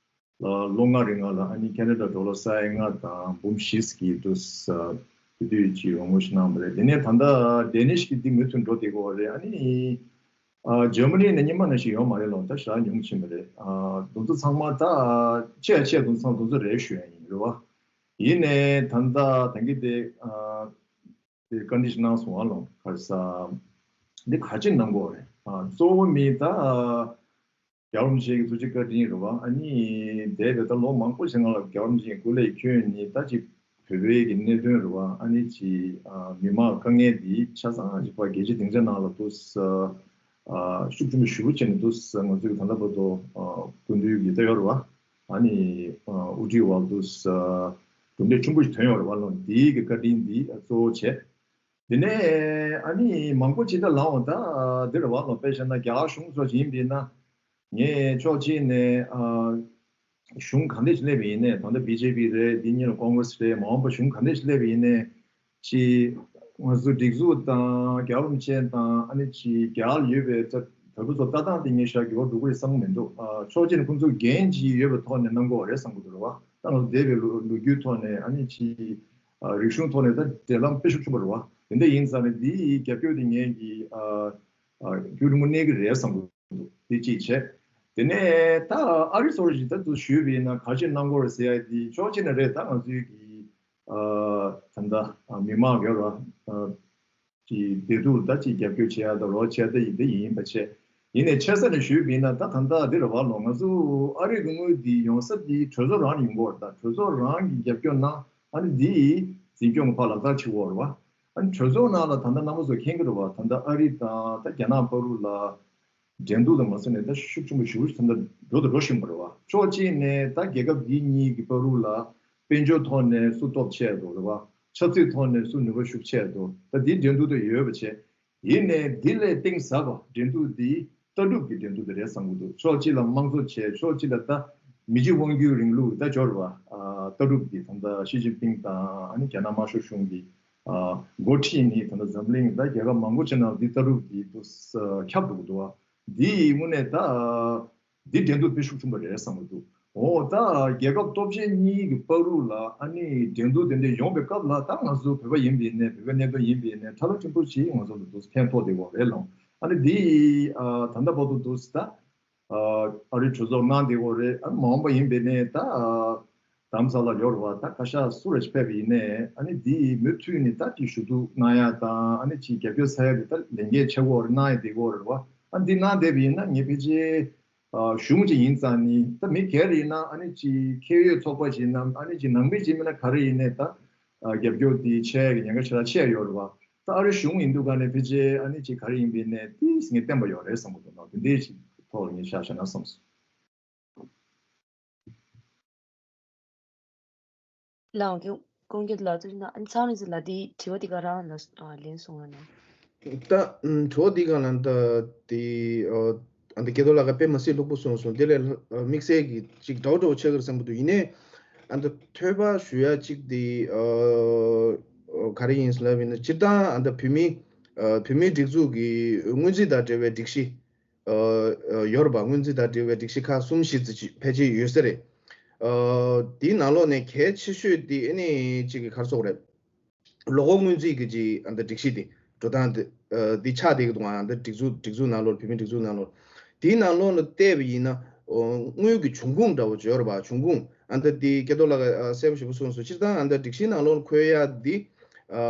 ལ་ལོ་ལྔ་རིང་ལ་ཨ་ནི་ཁེ་ན་ཌ་ཌོ་ལར་ས་ཡ་ལྔ་དང་འབུམ་བཞི་ཙམ་གྱི་དུ་ས་དེ་དུས་ཀྱི་རོགས་དངུལ་ཞིག་གནང་བ་རེད། དེ་ནས་ད་ལྟ་ཌེ་ནིཤ་གི་འདི་མུ་མཐུད་འགྲོ་བསྡད་ཀྱི་ཡོད་རེད། ཨ་ནི་ཨ་འཇར་མ་ནི་ནས་སྔོན་མ་ནང་བཞིན་ཡོད་མ་རེད་ལོ། ད་ཞེ་དྲག་ཉུང་ཕྱིན་པ་རེད། ཨ་དེ་ཚོ་ཚང་མ་ད་ཆེ་ཆེ་དེ་ཚོ་ཚང་མ་དེ་ཚོ་རེད་ཞུ་ཡ་ཡིན་རེད་བ། ཡིན་ནའི་ད་ལྟ་ད་གིན་དེ་ཨ་དེ་བཀའ་འདྲི་ཞིག་གནང་སོང་བ་ལོ། ག་རེ་ཟ། འདི་ག་ཅི་གནང་དགོས་རེད། ཨ་གཙོ་བོ་མི་ད་རྒྱལ་བ་རིན་པོ་ཆེ་གི་ཐུགས་རྗེ་བཀའ་དྲིན་རེད་བ། ཨ་ནི་འདས་པའི་ད་ལོ་མང་པོ་ཞིག་སྔ་ལ་རྒྱལ་བ་རིན་པོ་ཆེ་གི་སྐུ་ལས་བསྐྱོན་ནས་ད་ཅིག་བོད་པའི་གི་གནད་དོན་རེད་བ། ཨ་ནི་ཅིག་ཨ་མི་མང་དཀའ་ངལ་འདི་ཆ་ཚང་ཅིག་ཕར་རྒྱལ་སྤྱིའི་སྡིངས་ཆ་ནང་ལ་དུ་ས་ཨ་ཤུགས་ཆེན་པོ་ཞེ་པོ་བྱས་ནས་དུ་ས་ང་ཚོས་ད་ལྟ་བར་དུ་ཨ་སྐུ་མདུན་གྱི་ད་ཡོད་རེད་བ། ཨ་ནི་ཨ་དབུ་ཁྲིད་འོག་དུ་ས་གྲུབ་འབྲས་ཆེན་པོ་ཞིག་ཐོན་ཡོད་རེད་བ་ལོ། འདིའི་གི་བཀའ་དྲིན་འདི་གཙོ་བོ་བྱས། དེ་ནས་ཨ་ནི་མང་པོ་ཅིག་ད་ལའང་ད་འདི་རེད་བ་ལོ། དཔེ་བཞག་ན་རྒྱ་གར་གཞུང་སོགས་ཡིན་པས་ན། ངས་ཕྱོགས་གཅིག་ནས་ཨ་གཞུང་གང་འདྲ་ཞིག་སླེབས་པ་ཡིན་ནའི། ད་ལྟ་བི་ཇེ་པི་རེད། འདི་གཉིས་ལ་ཀོང་གྷི་རེ་སི་རེད། མ་འོངས་པ་གཞུང་གང་འདྲ་ཞིག་སླེབས་པ་ཡིན་ནའི་ཅིག་ང་ཚོ་སྒྲིག་འཛུགས་དང་རྒྱལ་བ་རིན་པོ་ཆེ་དང་ཨ་ནི་ཅིག་རྒྱ་གར་ལ་ཡོད་པའི་ད་བོད་པ་ཚོ་ལྟ་སྟངས་དེ་ངས་ཞག་གི་འོ་འགྲོ་གི་རེད་བསམ་གི་མི་འདུག་ཨ་ཕྱོགས་གཅིག་ནས་ཁོང་ཚོ་འགན་ཅིག་ཡོད་པའི་ཐོག་ནས་གནང་དགོས་རེད་བསམ་གི་འདུག་རེད་བ། ད་ང་ཚོ་འདས་པའི་ལོ་ལོ་རྒྱུས་ཐོག་ནས་ཨ་ནི་ཅིག་ཨ་རིག་གཞུང་ཐོག་ནས་ད་འབྲེལ་ལམ་དཔེ་ཤུགས་ཆེན་པོ་རེད་བ། དེ་འདྲ་ཡིན་ཙང་ནས་འདི་ཡི་རྒྱབ་སྐྱོར་དེ་ངས་ཀྱི་ཨ་ཨ་རྒྱུ་རིང་པོ་གནས་ཀྱི་རེད་བསམ་གི་འདུག་དེ་གཅིག་བྱས། དེ་ནས་ད་ཨ་རི་སོགས་ཞིག་ད་དུ་ཞུས་པ་ཡིན་ན་ག་ཅི་གནང་དགོས་རེད་ཟེར་ཡ་དེ་ཕྱོགས་གཅིག་ནས་རེད། ད་ང་ཚོའི་གི་ཨ་ད་ལྟ་ཨ་མི་མང་ཡོད་ར་ཨ་ཀྱི་བདེ་སྡུག་ད་ཅིག་རྒྱབ་སྐྱོར་བྱེད་ཡ་ད་རོགས་བྱེད་ཡ་ད་ཡིན་ད་ཡིན་པ་བྱས། ཡིན་ནའི་ཆེ་ས་ནས་ཞུས་པ་ཡིན་ན་ད་ད་ལྟ་འདི་རེད་བ་ལོ། ང་ཚོ་ཨ་རི་གི་དངུལ་འདི་ཡོང་ས་འདི་གྲོས་ཚོགས་རང་ཡིན་དགོས་རེད། ད་གྲོས་ཚོགས་རང་གི་རྒྱབ་སྐྱོར་ན་ཨ་ནི་འདི་འཛིན་སྐྱོང་གི་ཕར་ལག་བསྟར་བྱེད་དགོས་རེད་བ། ཨ་ནི་གྲོས་ཚོགས་ནང་ལ་ད་ལྟ་རྣམ་པ་ཚོ་མཁྱེན་གྱི་རེད་བ། ད་ལྟ་ཨ་རི་དང་ད་རྒྱ་ནག་བར་དུ་ལ་ འགྲན་བསྡུར་དང་མ་ཟད་ནས་ད་ཤུགས་ཆེན་པོ་ཞེ་པོ་ཞིག་ད་ལྟ་འགྲོ་དང་འགྲོ་བཞིན་པ་རེད་བ། ཕྱོགས་གཅིག་ནས་ད་རྒྱལ་ཁབ་འདི་གཉིས་ཀྱི་བར་དུ་ལ་དཔལ་འབྱོར་ཐོག་ནས་སུ་སྟོབས་ཆེ་འགྲོ་རེད་བ། ཆབ་སྲིད་ཐོག་ནས་སུ་ནུས་པ་ཤུགས་ཆེ་འགྲོ། ད་འདི་འགྲན་བསྡུར་དུ་ཡོད་པ་བྱས། ཡིན་ནའི་འདི་ལས་གཏིང་ཟབ་པ་འགྲན་བསྡུར་འདི་ལྟ་གྲུབ་ཀྱི་འགྲན་བསྡུར་དེ་རེད་བསམ་གྱི་འདུག་ཕྱོགས་གཅིག་ལ་དམངས་གཙོ་བྱས། ཕྱོགས་གཅིག་ལ་ད་མི་གཅིག་དབང་སྒྱུར་རིང་ལུགས་ད་འབྱོར་བ་ལྟ་གྲུབ་ཀྱི་ད་ལྟ་ཞི་ཅིན་ཕིང་དང་ཨ་ནི་རྒྱ་ནག་དམར་ཤོག་གཞུང་གི་འགོ་ཁྲིད་ནི་ད་ལྟ་འཛམ་གླིང་ད་རྒྱལ་ཁབ་མང་པོ་ཅིག་ནང་འདི་ལྟ་གྲུབ་འདི་དུ་ཁྱབ་འགྲོ་གི་འདུག་བ། འདི་དངོས་གནས་ད། འདི་འགྲན་བསྡུར་དཔེ་ཤུགས་ཆེན་པོ་རེད་བསམ་གྱི་འདུག་འོ་ད་རྒྱལ་ཁབ་སྟོབས་ཆེན་གཉིས་ཀྱི་བར་དུ་ལ་ཨ་ནི་འགྲན་བསྡུར་དེ་འདྲ་ཡོང་པའི་སྐབས་ལ་ད་ང་ཚོ་བོད་པ་ཡིན་པ་ཡིན་ནའི་བོད་པའི་གནད་དོན་ཡིན་པ་ཡིན་ནའི་ཁྲ་ལ་ཕྲན་བུ་ཞིག་ང་ཚོ་ལ་འདུག་ཕན་ཐོགས་བསྡད་ཡོད་རེད་ལགས། ཨ་ནི་འདི་ཨ་ད་ལྟ་བར་དུ་འདུག་ད་ཨ་རི་གྲོས་ཚོགས་གནང་བསྡད་ཡོད་རེད། ཨ་ནི་མ་འོངས་པ་ཡིན་པ་ཡིན་ནའི་ད་ཨ་རྡ་རམ་ས་ལ་ཡོད་རེད་བ། ད་བཀའ་ཤག་སུ་རེ་ཞིག་ཕེབས་པ་ཡིན་ནའི་ཨ་ནི་འདི་མུ་མཐུད་ནས་ད་ཅིག་ཞུ་གཏུག་གནང་ཡ་དང་ཨ་ནི་ཅིག་རྒྱབ་སྐྱོར་འཚོལ་ཡ་དེ་ད་ལས་འགན་ཆེ་བོ་རེ་གནང་ཡ་བསྡད་ཡོད་རེད་བ། ཨ་འདི་གནང་བསྡད་པ་ཡིན་ན་ངས་ཕལ་ཆེར་ཨ་གཞུང་ཅིག་ཡིན་ཙང་ནི་ད་མི་སྒེར་ཡིན་ན་ཨ་ནི་ཅིག་མཁས་འོས་ཚོགས་པ་ཞིག་ཡིན་ན་ཨ་ནི་ཅིག་ནང་མི་ཅིག་མིན་ན་ག་རེ་ཡིན་ནའི་ད་ཨ་རྒྱབ་སྐྱོར་དེ་བྱེད་ཡ་གི་ཉེན་ཁ་ཞེ་དྲག་ཆེ་ཡ་ཡོད་རེད་བ། ད་ཨ་རི་གཞུང་ཡིན་དུས་ག་ནས་ཕལ་ཆེར་ཨ་ནི་ཅིག་ག་རེ་ཡིན་པ་ཡིན་ནའི་དེ་ངས་བསྟན་པ་ཡོད་རེད་བསམ་གྱི་འདུག་ན་དེ་འདྲའི་ཅིག་ཐོག་ལ་ངས་ཤ་བཞག་ན་བསམ་སོང་། ལའང་ཀུན་མཁྱེན་ལགས་ཚུལ་ན་ཨ་ནི་ཚང་རིག་འཛིན་ལགས་འདི་དྲི་བ་འདི་ག་རང་ལ་ལན་གསུང་རོགས་གནང་། ད་ཨམ་དྲི་བ་འདི་ག་ལ་ད་དེ་ཨ་ད་སྐལ་རྡོར་ལགས་ཀྱིས་དཔེ་མི་སྲིད་ལྷུག་པོ་གསུངས་སོང་། དེ་ལས་དམིགས་བསལ་གྱི་ཅིག་འདྲ་བོ་འདྲ་བོ་ཆགས་ཀྱི་རེད་བསམ་གྱི་འདུག་ཡིན་ནའི་ཨ་ད་ཐོས་པ་ཞུ་ཡ་ཅིག་དེ་ཨ་ག་རེ་ཡིན་ལབ་ཡིན་ན་སྤྱིར་བཏང་ཨ་ད་བོད་མི་ཨ་བོད་མིའི་སྒྲིག་འཛུགས་ཀྱི་སྔོན་རྩིས་དང་འབྲེལ་བའི་སྒྲིག་གཞི། ཨ་ཡོད་རེད་པ། སྔོན་རྩིས་དང་འབྲེལ་བའི་སྒྲིག་གཞི་ཁག་གསུམ་བཞི་ཙམ་ཅིག་ཕལ་ཆེར་ཡོད་ས་རེད། ཨ་དེའི་ནང་ལོགས་ནས་གལ་ཆེ་ཤོས་དེ་ཨ་ནི་གཅིག་གི་ག་རེ་ཟེར་དགོས་རེད། ལོ་འཁོར་སྔོན་རྩིས་ཀྱི་གཅིག་ཨ་ད་སྒྲིག་གཞི་དེ་འགྲོ་སྟངས་དེ་ཨ་དེ་ཆགས་བསྡད་ཀྱི་འདུག་ཨ་ད་སྒྲིག་འཛུགས་སྒྲིག་འཛུགས་ནང་ལོགས་བོད་མིའི་སྒྲིག་འཛུགས་ནང་ལོགས། དེའི་ནང་ལོགས་ལ་བལྟས་པ་ཡིན་ན་ཨོ་དངུལ་གྱི་འབྱུང་ཁུངས་འདྲ་བོ་ཅིག་ཡོད་རེད་པ། འབྱུང་ཁུངས་ཨ་ད་དེ་སྐལ་རྡོར་ལགས་ཀྱིས་ཨ་གསལ་པོ་ཞེ་པོ་གསུངས་སོང་། སྤྱིར་བཏང་ཨ་ད་སྒྲིག་གཞིའི་ནང་ལོགས་ལ་འཁོད་ཡ་དེ། ཨ་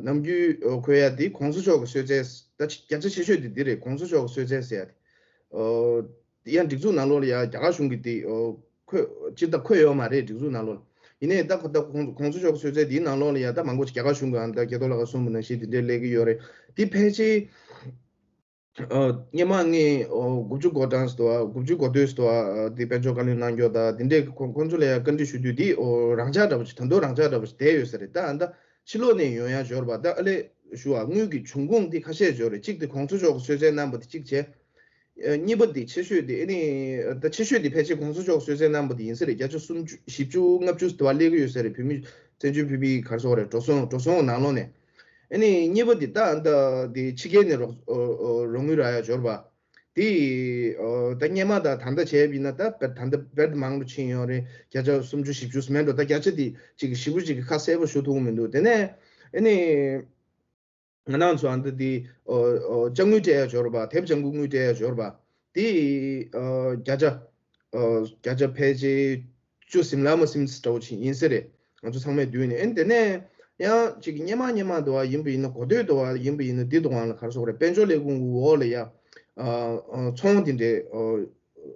ནམ་རྒྱུན་འཁོད་ཡ་དེ་གོང་ས་མཆོག་གི་གསོལ་ཚད་ད་བརྒྱ་ཆ་ཆེ་ཤོས་དེ་འདི་རེད། གོང་ས་མཆོག་གི་གསོལ་ཚད་ཟེར་ཡ་དེ། ཨོ་ཡང་སྒྲིག་འཛུགས་ནང་ལོགས་ལ་ཡ་རྒྱ་གར་གཞུང་གི་དེ་ཨོ་འཁོད་སྤྱིར་བཏང་འཁོད་ཡོད་མ་རེད་སྒྲིག་འཛུགས་ནང་ལོགས་ལ། ཡིན་ནའི་ད་ཁོ་ད་གོང་གོང་ས་མཆོག་གི་གསོལ་ཚད་དེའི་ནང་ལོགས་ལ་ཡ་ད་མང་པོ་ཞིག་རྒྱ་གར་གཞུང་གི་ཨ་ད་སྐལ་རྡོར་ལགས་ཀྱིས་གསུངས་པ་ནང་བཞིན་དེ་འདྲའི་སླེབས་ཀྱི་ཡོད་རེད། དེ་ཕལ་ཆེར། ཨ་སྔོན་མ་ངས་ཨོ་དགུ་བཅུ་གོ་གྲངས་སུ་དུ་བ་དགུ་བཅུ་གོ་དོན་སུ་དུ་བ་དེ་དཔལ་འབྱོར་བཀའ་བློན་གནང་མགྱོགས་དང་དེ་འདྲས་ཁོ་ཁོང་ཚོ་ལ་ཡང་བཀའ་འདྲི་ཞུ་དུས་དེ་ཨོ་རང་འཇགས་འདྲ་པོ་ཞིག་ད་དུང་རང་འཇགས་འདྲ་པོ་ཞིག་བསྡད་ཡོད་ས་རེད། ད་ཨ་ད་ཕྱི་ལོགས་ནས་ཡོང་ཡ་འབྱོར་བ་ད་ཨ་ལས་ཞུ་བ་དངུལ་གྱི་འབྱུང་ཁུངས་དེ་ཁ་ཤས་འབྱོར་རེད། གཅིག་དེ་གོང་ས་མཆོག་གི་གསོལ་ཚད་གནང་པ་དེ་གཅིག་བྱས། ཨ་གཉིས་པ་དེ་ཆེ་ཤོས་དེ་ཨ་ནི་ད་ཆེ་ཤོས་དེ་ཕལ་ཆེར་གོང་ས་མཆོག་གི་གསོལ་ཚད་གནང་པ་དེ་ཡིན་ས་རེད། བརྒྱ་ཆ་སུམ་ཅུ་བཞི་བཅུ་ལྔ་བཅུ་དེ་བ་སླེབས་ཀྱི་ཡོད་ས་རེད། བོད་མི་བཙན་བྱོལ་བོད་མིའི་ག་རེ་ཟེར་དགོས་རེད། འགྲོ་སོང་འགྲོ་སོང་ནང་ལོགས་ནས། ཨ་ནི་གཉིས་པ་འདི་ད་ཨ་ད་འདི་ཕྱི་རྒྱལ་ནས་རོགས་ཨོ་ཨོ་རོགས་དངུལ་རག་ཡ་འབྱོར་བ། འདི་ཨོ་ད་སྔོན་མ་དང་ད་ལྟ་བྱས་པ་ཡིན་ན་ད་བེད་ད་ལྟ་བེད་མང་རུ་ཕྱིན་ཡོད་རེད། བརྒྱ་ཆ་སུམ་ཅུ་བཞི་བཅུ་མེད་འགྲོ། ད་བརྒྱ་ཆ་འདི་གཅིག་གི་ཞེ་པོ་ཅིག་གི་ཁ་གསལ་པོ་ཞུ་ཐུབ་ཀྱི་མི་འདུག་དེ་ནས་ཨ་ནི་ང་རང་ཚོ་ཨ་ད་འདི་ཨོ་ཨོ་ཅ་དངུལ་སྤྲད་ཡ་འབྱོར་བ། དེབ་ཅ་དངུལ་དངུལ་སྤྲད་ཡ་འབྱོར་བ། འདི་ཨོ་བརྒྱ་ཆ་ཨོ་བརྒྱ་ཆ་ཕལ་ཆེར་བཅུ་ཟིན་ལ་མ་ཟིན་འདྲ་བོ་ཅིག་ཡིན་ས་རེད། ང་ཚོ་ཚང་མས་བསྡུས་ནས། ཨེ་དེ་ནས་ཡང་ཅིག་སྔོན་མ་སྔོན་མ་དུ་བ་ཡིན་པ་ཡིན་ན་གོ་ཐོས་དུ་བ་ཡིན་པ་ཡིན་ན་འདི་དུ་བ་ལ་ག་རེ་ཟེར་དགོས་རེད། དཔལ་འབྱོར་ལས་ཁུངས་ཀྱི་འོག་ལ་ཡ་ཨ་ཨ་ཚོང་འདི་འདྲའི་ཨ་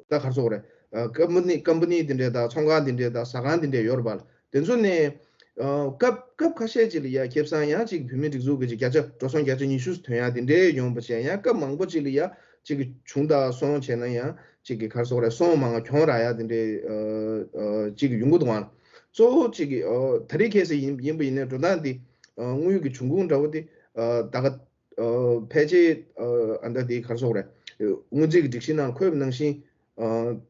ད་ག་རེ་ཟེར་དགོས་རེད། ཨ་ཀམ་པ་ནི་ཀམ་པ་ནི་འདི་འདྲའི་དང་ཚོང་ཁང་འདི་འདྲའི་དང་ཟ་ཁང་འདི་འདྲའི་ཡོད་རེད་པ། དེ་ཚོ་ནས་ཨ་སྐབས་སྐབས་ཁ་ཤས་ཅིག་ལ་ཡ་ཁེ་བཟང་ཡང་ཅིག་བོད་མི་སྒྲིག་འཛུགས་ཀྱི་ཅིག་བརྒྱ་ཆ་འགྲོ་སོང་བརྒྱ་ཆ་ཉི་ཤུ་ཐོན་ཡ་དེ་འདྲའི་ཡོང་བ་བྱས། ཡང་སྐབས་མང་པོ་ཅིག་ལ་ཡ་ཅིག་གི་བྱུང་དང་སོང་བྱས་ན་ཡང་ཅིག་གི་ག་རེ་ཟེར་དགོས་རེད། སོང་མང་གྱོང་རག་ཡ་དེ་འདྲའི་ཨ་ཨ་ཅིག་གི་ཡོང་གི་འདུག་ཨང་། གཙོ་བོ་ཅིག་གི་ཨ་ད་རེས་ཁ་སང་ཡིན་ཡིན་པ་ཡིན་ནའི་འགྲོ་སྟངས་འདི་ཨ་དངུལ་གྱི་འབྱུང་ཁུངས་འདྲ་བོ་དེ་ཨ་ད་ག་ཨ་ཕལ་ཆེར་ཨ་ཨ་ད་དེ་ག་རེ་ཟེར་དགོས་རེད། སྔོན་རྩིས་ཀྱི་སྒྲིག་གཞི་ནང་འཁོད་པ་ནང་བཞིན་ཨ་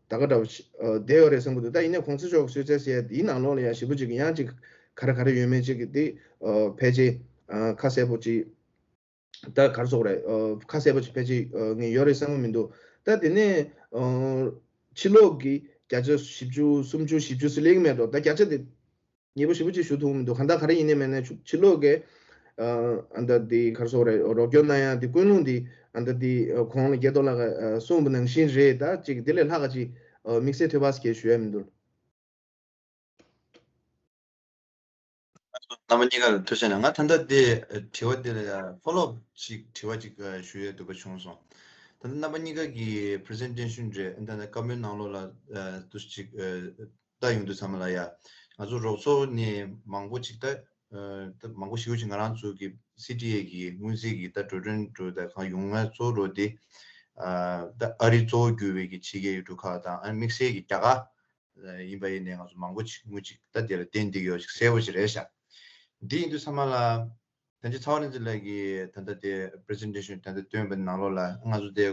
ད་ག་འདྲ་བོ་ཞིག་ཨ་བསྡད་ཡོད་རེད་བསམ་གྱི་འདུག་ད་ཡིན་ནའི་གོང་ས་མཆོག་གི་གསོལ་ཚད་ཟེར་ཡ་དེའི་ནང་ལོགས་ལ་ཡང་ཞེ་པོ་ཅིག་གི་ཡང་ཅིག་ག་རེ་ག་རེ་ཡོད་མེད་ཅིག་གི་དེ་ཨ་ཕལ་ཆེར་ཨ་ཁ་གསལ་པོ་ཅིག་ད་ག་རེ་ཟེར་དགོས་རེད། ཨ་ཁ་གསལ་པོ་ཅིག་ཕལ་ཆེར་ཨ་ངས་ཡོད་རེད་བསམ་གྱི་མི་འདུག་ད་དེ་ནས་ཨ་ཕྱི་ལོགས་ཀྱི་བརྒྱ་ཆ་བཞི་བཅུ་སུམ་ཅུ་བཞི་བཅུ་ཟེར་སླེབས་ཀྱི་མེད་འགྲོ། ད་བརྒྱ་ཆ་དེ་ཉེ་པོ་ཞེ་པོ་ཅིག་ཞུ་ཐུབ་མི་འདུག་གང་ལྟར་ག་རེ་ཡིན་ནའི་མིན་ནའི་ཕྱི་ཕྱི་ལོགས་ཀྱི་ཨ་ཨ་ད་དེ་ག་རེ་ཟེར་དགོས་རེད། རོགས་སྐྱོར་གནང་ཡ་དེ་ཀུན་སློང་དེ་ཨ་ད་དེ་ཨ་གོང་ལ་སྐལ་རྡོར་ལགས་ཀྱིས་ཨ་གསུངས་པ་ནང་བཞིན་རེད། ད་ཅིག་དེ་ལས་ལྷག་ག་ཅིག་ཨ་དམིགས་བསལ་ཐོས་པ་ཞིག་ཞུ་ཡ་མི་འདུག་རྣམ་པ་གཉིས་ཀ་ལ་ཐུགས་རྗེ་གནང་། ང་ད་ལྟ་དེ་དྲི་བ་དེ་ལ་ཡ་ཕོ་ལོ་ཨབ་ཅིག་དྲི་བ་ཅིག་ཞུ་ཡས་འདོད་པ་བྱུང་སོང་། ད་ལྟ་རྣམ་པ་གཉིས་ཀ་གི་པི་རི་སེན་ཊེ་ཤན་རེད། ད་ལྟ་བཀའ་མོལ་ནང་ལོགས་ལ་འདུག་ཅིག་ལྟ་ཡོང་དུས་ཚང་མ་ལ་ཡ་ང་ཚོ་རོགས་ཚོགས་ནས་མང་པོ་ཅིག་ད་ད་མང་པོ་ཞེ་པོ་ཅིག་ང་རང་ཚོ་གི་སི་ཊི་ཨེ་གི་སྔོན་རྩིས་ཀྱི་ད་འགྲོ་གྲོན་འགྲོ་ད་གང་ཡོང་ང་ཚོ་རོགས་དེ་ ཨ་ད་ཨ་རི་གཙོ་བོ་གྱུར་བའི་གི་ཕྱི་རྒྱལ་ཡུལ་གྲུ་ཁག་དང་ཨ་དམིགས་བསལ་གྱི་རྒྱ་གར་ཡིན་པ་ཡིན་ནའི་ང་ཚོ་མང་པོ་ཅིག་དངུལ་ཅིག་ད་དེ་ལ་བརྟེན་བསྡད་ཡོད་ཅིག་གསལ་པོ་ཅིག་རེད་ཤག་འདི་ཡིན་དུས་ཚང་མ་ལ་ད་ཅི་ཚ་བ་ནི་ཚི་ལགས་ཀྱིས་ད་ལྟ་དེ་པི་རི་སེན་ཊེ་ཤན་ད་ལྟ་བཏོན་པའི་ནང་ལོགས་ལ་ང་ཚོ་དེ་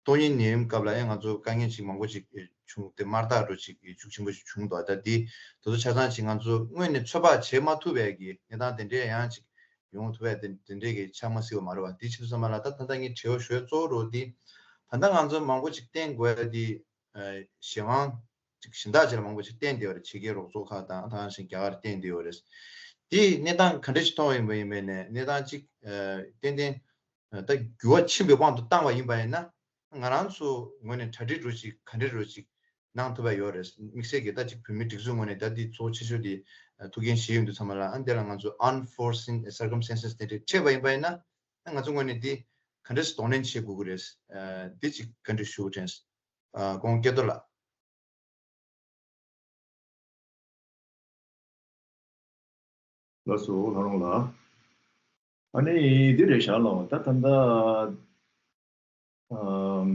ཏོག་དབྱིབས་ནད་ཡམས་སྐབས་ལ་ཨེ་ང་ཚོ་དཀའ་ངལ་ཅིག་མང་པོ་ཅིག་བྱུང་སྟེ་དམར་རྟགས་འདྲ་ཅིག་ཤུགས་ཆེན་པོ་ཞིག་བྱུང་འདུག་ད་འདི་དེ་ཚོ་ཆ་ཚང་ཅིག་ང་ཚོ་སྔོན་ནས་ཚོད་དཔག་བྱེད་མ་ཐུབ་པའི་གི་གནས་སྟངས་དེ་འདྲའི་ཡང་ཅིག་ཡོང་ཐུབ་པའི་དེ་དེ་འདྲའི་གི་ཆགས་མ་སྲིད་པ་མ་རེད་བ། འདི་ཕྱིན་ཙམ་པ་ལ་ད་ད་ལྟ་ངས་དྲི་བ་ཞུ་ཡ་གཙོ་བོ་རུ་འདི་ད་ལྟ་ང་ཚོ་མང་པོ་ཅིག་བསྟེན་དགོས་ཡ་འདི་གཞན་དབང་ཅིག་གཞན་དག་ཅིག་ལ་མང་པོ་ཅིག་བསྟེན་བསྡད་པ་རེད། ཕྱི་རྒྱལ་རོགས་ཚོགས་ཁག་དང་ད་ག་ནང་བཞིན་རྒྱ་གར་བསྟེན་བསྡད་པ་རེད། འདི་གནས་སྟངས་ག་འདྲ་ཞིག་མཐོང་ཡིན་པ་ཡིན་པས་ནས་གནས་སྟངས་ཅིག་ཏན་ཏན་ད་འགྱུར་བ་ཕྱིན་པའི་དབང་དུ་བཏང་བ་ཡིན་པ་ཡིན་ན་ང་རང་ཚོ་ངོས་ནས་གྲ་སྒྲིག་རུ་ཅིག་ག་འདྲ་རུ་ཅིག་གནང་ཐུབ་པ་ཡོད་རེད། དམིགས་བསལ་གྱི་ད་ཅིག་བོད་མིའི་སྒྲིག་འཛུགས་ངོས་ནས་ད་འདི་གཙོ་ཆེ་ཤོས་དེ་ཐུགས་འགན་བཞེས་ཡོང་དུས་ཚང་མ་ལ་ཨ་འདི་ལ་ང་ཚོ་unforeseen circumstances་དེ་འདྲ་འཕྲད་པ་ཡིན་པ་ཡིན་ན་ང་ཚོ་ངོས་ནས་འདི་ག་འདྲ་གདོང་ལེན་བྱེད་དགོས་ཀྱི་རེད། འདི་ཅིག་ག་འདྲ་ཞུ་དྲན། ཨ་ཁོང་སྐལ་རྡོར་ལགས། ལགས་སོ་ལྷ་རོང་ལགས། ཨ་ནི་འདི་རེད་ཤག་ལོ། ད་ད་ལྟ་ཨམ་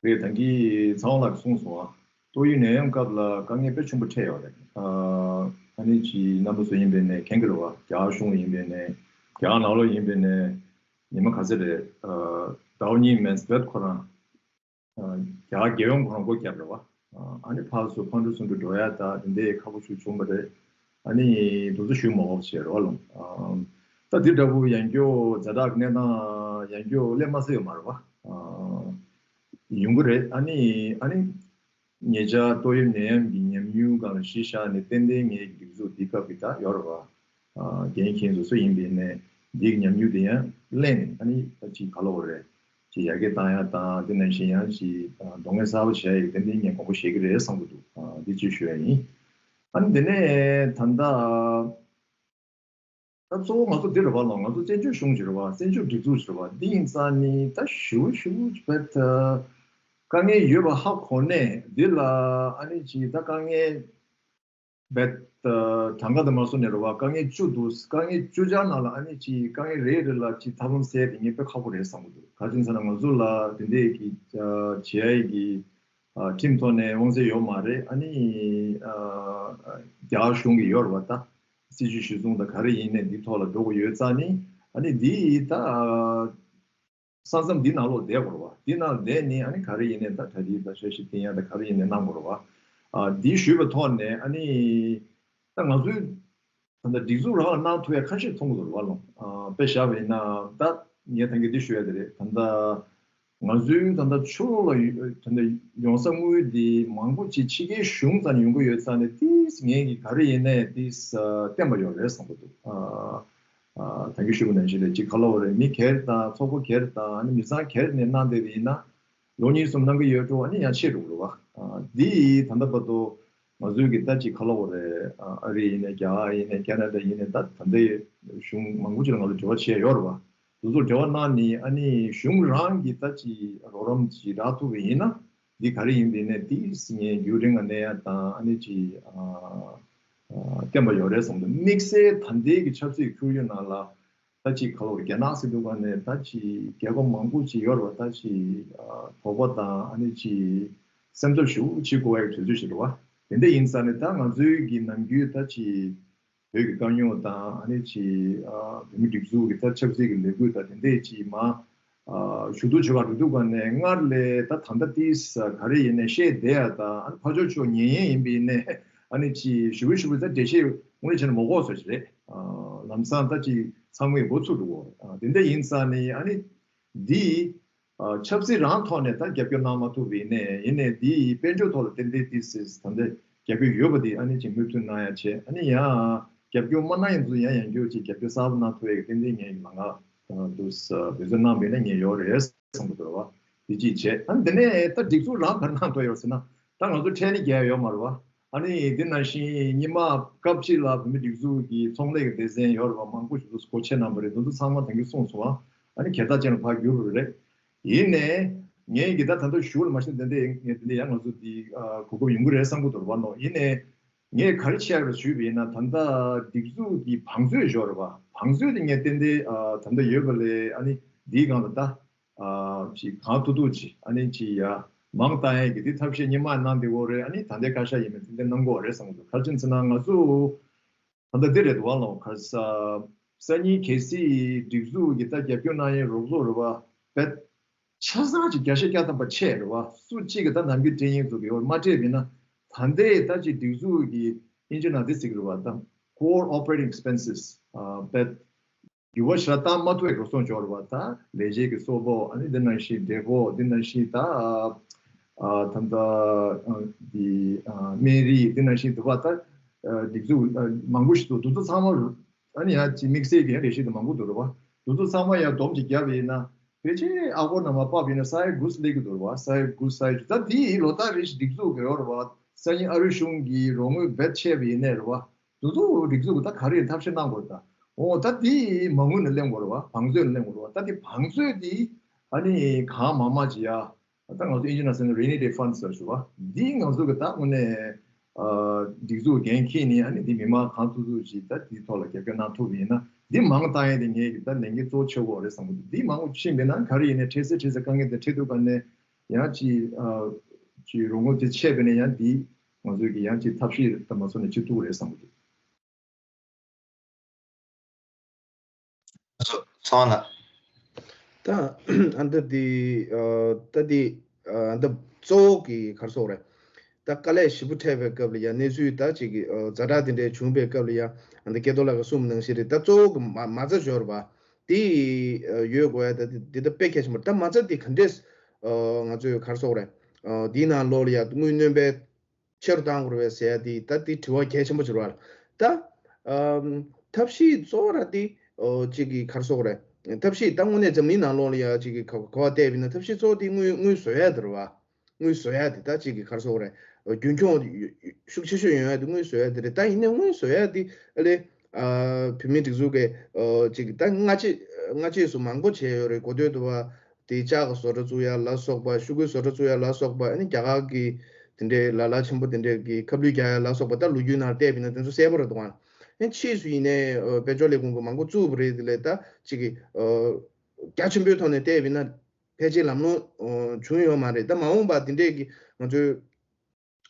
རེད། ད་གིན་ཚེ་དབང་ལགས་ཀྱིས་གསུངས་སོང་ཨ། ཏོག་དབྱིབས་ནད་ཡམས་སྐབས་ལ་དཀའ་ངལ་དཔེ་ཆེན་པོ་འཕྲད་ཡོད་རེད། ཨ་ནི་ཅིག་རྣམ་པ་ཚོ་ཡིན་པས་ནས་མཁྱེན་གྱི་རེད་བ། རྒྱ་གཞུང་ཡིན་པས་ནས་རྒྱ་ནང་ལོགས་ཡིན་པས་ནས་ཉི་མ་ག་ཚོད་རེད། ཨ་ཟླ་བ་གཉིས་མན་སྤེད་ཁོ་རང་། རྒྱ་རྒྱལ་ཡོངས་ཁོ་རང་སྒོ་བརྒྱབ་རེད་བ། ཨ་ནི་ཕར་ཚུར་ཕར་འགྲོ་ཚུར་འགྲོ་འགྲོ་ཡ་ད་དེ་འདྲའི་ཁག་པོ་ཞིག་བྱུང་བ་རེད། ཨ་ནི་དུ་ཚོད་ཞུ་མ་འོག་བྱས་རེད་བ་ལོ། ད་འདི་འདྲ་བོ་ཡང་སྐྱོ་ཛ་དྲག་གནས་སྟངས་ཡང་སྐྱོ་སླེབས་མ་སྲིད་ཡོད་མ་རེད་བ། ཡོང་གི་རེད། ཨ་ནི་ཨ་ནི་ཉེ་ཆར་ཏོག་དབྱིབས་ནད་ཡམས་ཀྱི་ཉམས་མྱོང་སྒང་ལ་གཞི་བཞག་ནས་ཏན་ཏན་ངེད་ཀྱི་སྒྲིག་འཛུགས་འདི་སྐབས་ཀྱི་ད་ཡོད་རེད་བ། འགན་འཁྱེར་བཟོ་སོ་ཡིན་པའི་ནས་འདིའི་ཉམས་མྱོང་དེ་ཡང་གླེང་ནས་ཨ་ནི་ཅིག་ག་ལ་བ་རེད། ཅིག་ཡར་རྒྱས་བཏང་ཡ་དང་དེ་ནང་བཞིན་ཡང་ཅིག་གདོང་ལེན་གསར་པ་བྱས་ཡོད་དེ་འདི་ངས་དགོངས་པ་བཞེས་ཀྱི་རེད་བསམ་གྱི་འདུག་འདི་ཅིག་ཞུ་ཡ་ཡིན། ཨ་ནི་དེ་ནས་ད་ལྟ་ད་གཙོ་བོ་ང་ཚོ་འདི་རེད་བ་ལོ། ང་ཚོ་བཙན་བྱོལ་གཞུང་ཅིག་རེད་བ། བཙན་བྱོལ་སྒྲིག་འཛུགས་ཅིག་རེད་བ། འདི་ཡིན་ཙང་ནི་ད་ཞུ་ཞུ་བེད་དཀའ་ངལ་ཡོད་པ་ཧ་གོ་ནས་འདི་ལ་ཨ་ནི་ཅིག་ད་དཀའ་ངལ་བེད་གྲངས་ཀ་དེ་མ་སོང་ནས་རེད་བ། དཀའ་ངལ་བཅུ་འདུག་དཀའ་ངལ་བཅུ་ཆ་ནང་ལ་ཨ་ནི་ཅིག་དཀའ་ངལ་རེ་རེ་ལ་ཅིག་ཐབས་ལམ་སེལ་དེ་ངས་དཔེ་ཁག་པོ་རེད་བསམ་གྱི་འདུག་ག་རེ་ཟེར་ན་ང་ཚོ་ལ་དེ་འདྲས་ཀྱི་བྱེད་ཡ་གི་ཁྲིམས་ཐོག་ནས་དབང་ཚད་ཡོད་མ་རེད། ཨ་ནི་རྒྱ་གཞུང་གི་ཡོད་རེད་བ། ད་སྲིད་ཇུས་གཞི་བཟུང་དང་ག་རེ་ཡིན་ནས་འདི་ཐོག་ལ་འགྲོ་དགོས་ཡོད་ཙང་ནི་ཨ་ནི་འདི་ད། ས་མཚམས་འདི་ནང་ལོགས་བསྡད་དགོས་རེད་བ། འདི་ནང་བསྡད་ནི་ཨ་ནི་ག་རེ་ཡིན་ནའི་ད་གྲ་སྒྲིག་དང་འཆར་གཞི་བཏིང་ཡ་ད་ག་རེ་ཡིན་ནའི་གནང་དགོས་རེད་བ། ཨ་འདི་ཞུས་པའི་ཐོག་ནས་ཨ་ནི་ད་ང་ཚོའི་ད་ལྟ་སྒྲིག་འཛུགས་རང་ལ་གནང་ཐུབ་ཡ་ཁ་ཤས་མཐོང་གི་འདུག་རེད་བ་ལོ། ཨ་དཔེ་བཞག་པ་ཡིན་ན་ད་ངས་ད་གིན་འདི་ཞུ་ཡ་དེ་རེད། ད་ལྟ་ང་ཚོའི་ད་ལྟ་ཕྱི་ལོགས་ལ་ཡོད་ད་ལྟ་ཡོང་ས་དངུལ་འདི་མང་པོ་ཅིག་ཕྱི་རྒྱལ་གཞུང་རྩ་ནས་ཡོང་གི་ཡོད་ཙང་ནས་ཏིས་ངས་ཀྱི་ག་རེ་ཡིན་ནའི་ཏིས་བརྟན་པ་ཡོད་རེད་བསམ་གི་འདུག་ཨ། ཨ་ད་གིན་ཞུས་པ་ནང་བཞིན་རེད། ཅིག་ག་ལ་བ་རེད། མི་སྒེར་དང་ཚོགས་པ་སྒེར་དང་ཨ་ནི་མི་ཚང་སྒེར་ནས་གནང་བསྡད་པ་ཡིན་ན་ལོ་གཉིས་གསུམ་གནང་གི་ཡོད་འགྲོ། ཨ་ནི་ཡང་ཆད་འགྲོ་གི་རེད་བ། ཨ་འདི་ད་ལྟ་བར་དུ་ང་ཚོའི་གི་ད་ཅིག་ག་ལ་བ་རེད། ཨ་ཨ་རི་ཡིན་ནའི་རྒྱ་གར་ཡིན་ནའི་ཁེ་ན་ཌ་ཡིན་ནའི་ད་ད་ལྟའི་གཞུང་མང་པོ་ཅིག་ལ་ང་ཚོ་འབྲེལ་བ་བྱས་ཡོད་རེད་བ། དེ་ཚོ་འབྲེལ་བ་གནང་ནི་ཨ་ནི་གཞུང་རང་གི་ད་ཅིག་རོགས་རམ་ཅིག་རག་ཐུབ་པ་ཡིན་ན། འདི་ག་རེ་ཡིན་པའི་ནས་ཏིས་ངས་རྒྱུན་རིང་ང་གནས་ཡ་དང་ཨ་ནི་ཅིག་ཨ་ཨ་བརྟན་པ་ཡོད་རེད་བསམ་འདུག་དམིགས་བསལ་ད་ལྟའི་གི་ཆབ་སྲིད་ཁོར་ཡུག་ནང་ལ་ད་ཅིག་ག་ལ་བ་རྒྱ་ནག་སྲིད་དུས་ག་ནས་ད་ཅིག་རྒྱལ་ཁབ་མང་པོ་ཅིག་ཡོད་རེད་བ། ད་ཅིག་ཨ་དོགས་པ་དང་ཨ་ནི་ཅིག་སེམས་འཚབ་ཞེ་པོ་བྱེད་དགོས་པའི་དུས་ཚོད་ཞིག་རེད་བ། དེ་འདྲ་ཡིན་ཙང་ནས་ད་ང་ཚོའི་གི་ནམ་རྒྱུན་ད་ཅིག་བོད་ཀྱི་དཀའ་རྙོག་དང་ཨ་ནི་ཅིག་ཨ་བོད་མི་སྒྲིག་འཛུགས་ཀྱི་ད་ཆབ་སྲིད་ཀྱི་ལས་འགུལ་དང་དེ་འདྲས་ཅིག་མ་ཨ་ཞུ་གཏུག་བྱེད་པར་འགྲོ་དུས་ག་ནས་སྔར་ལས་ད་ད་ལྟ་ཏིས་ག་རེ་ཡིན་ནའི་བཤད་བསྡད་ཡ་དང་ཨ་ནི་ཕར་ཕྱོགས་ཕྱོགས་ཉན་ཡས་ཡིན་པ་ཡིན་ནའི་ཨ་ནི་ཅིག་ཞུ་བི་ཞུ་བི་ད་འགྲེལ་བཤད་དངོས་གནས་བྱས་ན་མ་དགོས་བཟོ་ཞིག་རེད། ཨ་ལམ་སང་ད་ཅིག་ཚང་མས་འགོ་ཚུགས་འགྲོ་གོ་ཨ་དེ་འདྲ་ཡིན་ཙང་ནི་ཨ་ནི་འདི། ཨ་ཆབ་སྲིད་རང་ཐོག་ནས་ད་རྒྱབ་སྐྱོར་གནང་མ་ཐུབ་པ་ཡིན་ནའི་ཡིན་ནའི་འདི་དཔལ་འབྱོར་ཐོག་ལ་ཏན་ཏན་ཏིས་ཏིས་ད་ལྟ་རྒྱབ་སྐྱོར་ཡོད་པ་འདི་ཨ་ནི་ཅིག་མོས་མཐུན་གནང་ཡ་བྱས། ཨ་ནི་ཡང་རྒྱབ་སྐྱོར་མ་གནང་ཡིན་ཚུལ་ཡང་ཡང་སྐྱོར་ཅིག་རྒྱབ་སྐྱོར་གསར་པ་གནང་ཐུབ་ཡ་གི་ཏན་ཏན་ངས་ལམ་ཁ་དུ་འབད་བརྩོན་གནང་བས་ན་ངས་ཡོད་རེད་བསམ་གི་འདུག་ར་བ། དེ་ཅིག་བྱས། ཨ་ནི་དེ་ནས་ད་སྒྲིག་འཛུགས་རང་ག་རེ་གནང་ཐུབ་ཡོད་ཟེར་ན་ད་ང་ཚོ་ཁྲལ་ནི་རྒྱག་ཡ་ཡོད་མ་རེད་བ། ཨ་ནི་དེ་ནང་བཞིན་སྔོན་མ་སྐབས་གཅིག་ལ་བོད་མི་སྒྲིག་འཛུགས་ཀྱི་ཚོང་ལས་ཀྱི་སྡེ་ཚན་ཡོད་རེད་བ། མང་པོ་ཞིག་ཏུ་སྒོ་ཕྱེ་གནང་བ་རེད། དེ་ཚོ་ཚང་མ་ད་གིན་གསུངས་སོང་བ། ཨ་ནི་གྱལ་ཐ་ཅན་ལ་ཕར་བསྒྱུར་བ་རེད། ཡིན་ནའི་ངས་ཀྱི་ད་ད་ལྟ་ཞུ་ལ་མ་ཤེས་དེ་འདྲ་ངས་དེ་འདྲ་ཡང་ང་ཚོ་འདི་གོ་སྐབས་ཡོང་གི་རེད་བསམ་གི་འདུག་རེད་བ་ནོ། ཡིན་ནའི་ངས་ག་རེ་བྱས་རེད་ཞུས་པ་ཡིན་ན་ད་ལྟ་སྒྲིག་འཛུགས་ཀྱི་བང་མཛོད་ཡོད་རེད་བ། བང་མཛོད་དེ་ངས་ཏན་ཏན་ད་ལྟ་ཡོད་པ་ལས་ཨ་ནི། འདིའི་སྒང་ལ་ད་ཅིག་གང་ཐུབ་ཐུབ་ཅིག་ཨ་ནི་ཅིག་ཡ་མང་བཏང་ཡས་ཀྱི་འདི་ཐབས་ཤེས་སྔོན་མ་གནང་བསྡད་ཡོད་རེད། ཨ་ནི་ད་ལྟའི་བཀའ་ཤག་ཡིན་མིན་དེ་འདྲ་གནང་གི་ཡོད་རེད་བསམ་གྱི་འདུག་ག་རེ་ཟེར་ན་ང་ཚོ་ད་ལྟ་འདི་རེད་འདུག་བ་ལོ། ག་ས་སང་ཉིན་གལ་སྲིད་སྒྲིག་འཛུགས་ཀྱི་ད་རྒྱབ་སྐྱོར་གནང་ཡས་རོགས་ཚོགས་རེད་བ། བེད་ཆ་ཚང་ཅིག་བརྒྱ་ཆ་བརྒྱ་ཐམ་པ་ཆད་རེད་བ། སུ་གཅིག་གིས་ད་ནམ་རྒྱུན་སྤྲད་མཁན་ཚོ་གི་འོག་མ་སྤྲད་པ་ཡིན་ན། ད་ལྟའི་ད་ཅིག་སྒྲིག་འཛུགས་ཀྱི་ཨིན་ཇི་ནང་འདི་ཟེར་གི་རེད་བ། ད་core operating expenses ཨ་བེད་འགྱུར་བ་ཞེ་དྲག་བཏང་མ་ཐུབ་པའི་འགྲོ་སོང་འབྱོར་བ་དང་ལས་བྱེད་ཀྱི་གསོག་ཕོགས། ཨ་ནི་འདི་ནང་བཞིན་འབྲས་བུ། འདི་ནང་བཞིན་ད་ཨ་ད་ལྟ་འདི་ཨ་སྨན་རིན། འདི་ནང་བཞིན་འདི་བ་ད་སྒྲིག་འཛུགས་མང་པོ་ཞིག་འདུག་འདི་ཚོ་ཚང་མ་ཨ་ནི་ཡང་ཅིག་དམིགས་བསལ་གྱི་ཡང་ལས་གཞི་དེ་མང་པོ་འདུག་རེད་བ། འདི་ཚོ་ཚང་མ་ཡང་སྡོམ་ཅིག་བརྒྱབ་པ་ཡིན་ན་ཕལ་ཆེར་ཨ་སྒོར་ནང་མ་ཕབ་པ་ཡིན་ན་ས་ཡ་དགུ་སླེབས་ཀྱི་འདུག་རེད་བ། ས་ཡ་དགུ། ས་ཡ་བཅུ། ད་འདི་ལོ་ལྟར་རེ་བཞིན་སྒྲིག་འཛུགས་ཀྱི་ཡོད་རེད་བ། སང་ཉིན་ཨ་རིའི་གཞུང་གིས་རོགས་དངུལ་བེད་ཆད་པ་ཡིན་ནའི་རེད་བ། དེ་ཚོ་སྒྲིག་འཛུགས་ཀྱིས་ད་ག་རེ་ཐབས་ཤེས་གནང་དགོས་རེད་ད། འོ་ད་དེ་མ་དངུལ་ནས་ལེན་དགོས་རེད་བ། བང་མཛོད་ནས་ལེན་དགོས་རེད་བ། ད་དེ་བང་མཛོད་དེ་ཨ་ནི་གང་མང་མང་ཅིག་ཡ། ད་ང་ཚོ་ཨིན་ཇི་ནང་ཟེར་ན་rainy day funds ཟེར་ཞུ་བ། འདི་ང་ཚོ་གི་ད་དངོས་གནས་ཨ་སྒྲིག་འཛུགས་འགན་འཁྱེར་ནས་ཨ་ནི་འདི་མི་མང་གང་ཐུབ་ཐུབ་ཅིག་ད་དེའི་ཐོག་ལ་རྒྱབ་སྐྱོར་གནང་ཐུབ་པ་ཡིན་ན། འདི་མང་བཏང་ཡས་དེ་ངེད་ཀྱི་ད་ལས་འགན་གཙོ་ཆེ་བོ་རེད་བསམ་གི་འདུག་འདི་མང་པོ་ཕྱིན་པ་ཡིན་ན་ག་རེ་ཡིན་ནའི་འཕྲལ་སེལ་འཕྲལ་སེལ་དཀའ་ངལ་དེ་འཕྲད་དུས་ག་ནས་ཡང་ཅིག་ཨ་ཅིག་རོགས་དངུལ་དེ་ཆད་པ་ཡིན་ན་ཡང་འདི་ང་ཚོས་ཀྱི་ཡང་ཅིག་ཐབས་ཤེས་དང་མ་སོང་ནས་ཅིག་ཐུབ་རེད་བསམ་གི་འདུག་ཚང་ལ། ད་ཨ་འདི་འདི་ཨ་ད་འདི་ཨ་འདི་གཙོ་བོ་གི་ག་རེ་ཟེར་དགོས་རེད། ད་དཀའ་ལས་ཞེ་པོ་འཕྲད་པའི་སྐབས་ལ་ཡང་གནས་ཚུལ་ད་ཅིག་གི་ཨ་ཛ་དྲག་དེ་འདྲའི་བྱུང་པའི་སྐབས་ལ་ཡང་ཨ་འདི་སྐལ་རྡོར་ལགས་ཀྱིས་གསུངས་པ་ནང་བཞིན་རེད། ད་གཙོ་བོ་གི་མ་མ་རྩ་འབྱོར་བ་དེ་ཨ་ཡོད་དགོས་ཡ། ད་འདི་འདི་ད་དཔེ་གལ་ཆེན་པོ་རེད། ད་མ་རྩ་འདི་ག་འདྲས་ཨ་ང་ཚོས་ག་རེ་ཟེར་དགོས་རེད། ཨ་འདིའི་ནང་ལོགས་ལ་ཡང་དངུལ་སྣོན་པའི་ཆེ་རུ་བཏང་དགོས་རེད་པས་ཟེར་ཡ་དེ་ད་དེ་དྲི་བ་གལ་ཆེན་པོ་ཅིག་རེད་བ། ད་ཨམ་ཐབས་ཤེས་གཙོ་བོ་ར་དེ་ཨོ་གཅིག་གི་ག་རེ་ཟེར་དགོས་རེད། ཐབས་ཤེས་ད་དངོས་གནས་འཛམ་གླིང་ནང་ལོགས་ལ་ཡ་གཅིག་གི་ག་ག་བ་བལྟས་པ་ཡིན་ན་ཐབས་ཤེས་གཙོ་བོ་དེ་དངུལ་དངུལ་བཟོ་ཡ་དེ་རེད་བ། དངུལ་བཟོ་ཡ་དེ་ད་གཅིག་གི་ག་རེ་ཟེར་དགོས་རེད། རྒྱུན་འཁྱོངས་ཤུགས་ཆེ་ཤོས་ཡོང་ཡ་དེ་དངུལ་བཟོ་ཡ་དེ་རེད། ད་ཡིན་ནའི་དངུལ་བཟོ་ཡ་དེ་ཨ་ལེ་ཨ་བོད་མིའི་སྒྲིག་འཛུགས་ཀྱི་ཨོ་གཅིག་གི་ད་སྔ་རྗེས་སྔ་རྗེས་སུ་མང་པོ་བྱས་ཡོད་རེད། གོ་ཐོས་དུ་བ། དེ་ལྕགས་ཀྱི་བཟོ་གྲྭ་བཙུགས་ཡ་ལ་སོགས་པ། ཤོག་གུའི་བཟོ་གྲྭ་བཙུགས་ཡ་ལ་སོགས་པ། ཨ་ནི་རྒྱ་གར་གྱི་དེ་འདྲའི་ལ་ལ་ཆེན་པོ་དེ་འདྲའི་གི་ཁ་བསླུས་རྒྱག་ཡ་ལ་སོགས་པ། ད་ལོ་རྒྱུས་ནང་བལྟས་པ་ཡིན་ན་དེ་ཚོ་གསལ་པོ་རེད་འདུག་ཨ། ཨ་ནི་ཕྱིས་སུ་ཡིན་ནའི་ཨ་དཔལ་འབྱོར་ལས་ཁུངས་ཀྱིས་མང་པོ་བཙུགས་པ་རེད། དེ་ལས་ད་ཅིག་གི་ཨ་རྒྱ་ཆེན་པོའི་ཐོག་ནས་བལྟས་པ་ཡིན་ན་ཕལ་ཆེར་ལམ་ལྷོང་ཨ་བྱུང་ཡོད་མ་རེད། ད་མ་འོངས་པ་དེ་འདྲའི་གི་ང་ཚོའི་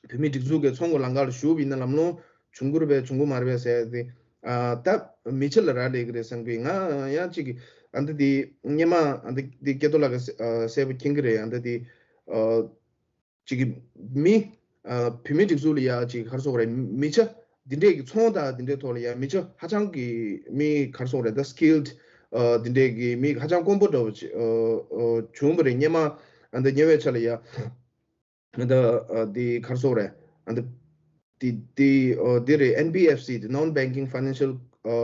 བོད་མིའི་སྒྲིག་འཛུགས་ཀྱི་ཚོགས་འཁོར་ལམ་ཁ་ལ་ཞུགས་པ་ཡིན་ན་ལམ་ལྷོང་བྱུང་གི་རེད་པས་བྱུང་གི་མ་རེད་པས་ཟེར་ཏེ། ཨ་ད་མི་ཆ་ལ་རག་ལས་ཀྱི་རེད་བསམ་གི། ང་ཡང་ཅིག་གི་ཨ་འདི་འདི་སྔོན་མ་ཨ་འདི་འདི་སྐལ་རྡོར་ལགས་ཀྱིས་ཨ་གསལ་པོ་མཁྱེན་གི་རེད། ཨ་འདི་འདི་ཨ་ཅིག་གི་མི་ཨ་བོད་མིའི་སྒྲིག་འཛུགས་ལ་ཡ་ཅིག་ག་རེ་ཟེར་དགོས་རེད། མི་ཆ་འདི་འདྲས་ཀྱི་ཚོང་དང་འདི་འདྲས་ཐོག་ལ་ཡ་མི་ཆ་ཧ་ཅང་གི་མི་ག་རེ་ཟེར་དགོས་རེད། ད་skilled ཨ་འདི་འདྲས་ཀྱི་མི་ཧ་ཅང་དཀོན་པོ་འདྲ་བོ་ཅིག་ཨ་ཨ་བྱུང་བ་རེད། སྔོན་མ་ཨ་འདི་ཉེ་བའི་ཆར་ལ་ཡ། ད་ཨ་འདི་ག་རེ་ཟེར་དགོས་རེད། ཨ་འདི་འདི་འདི་ཨ་འདི་རེད། ཨེན་བི་ཨེཕ་སི་དེ་Non Banking Financial ཨ་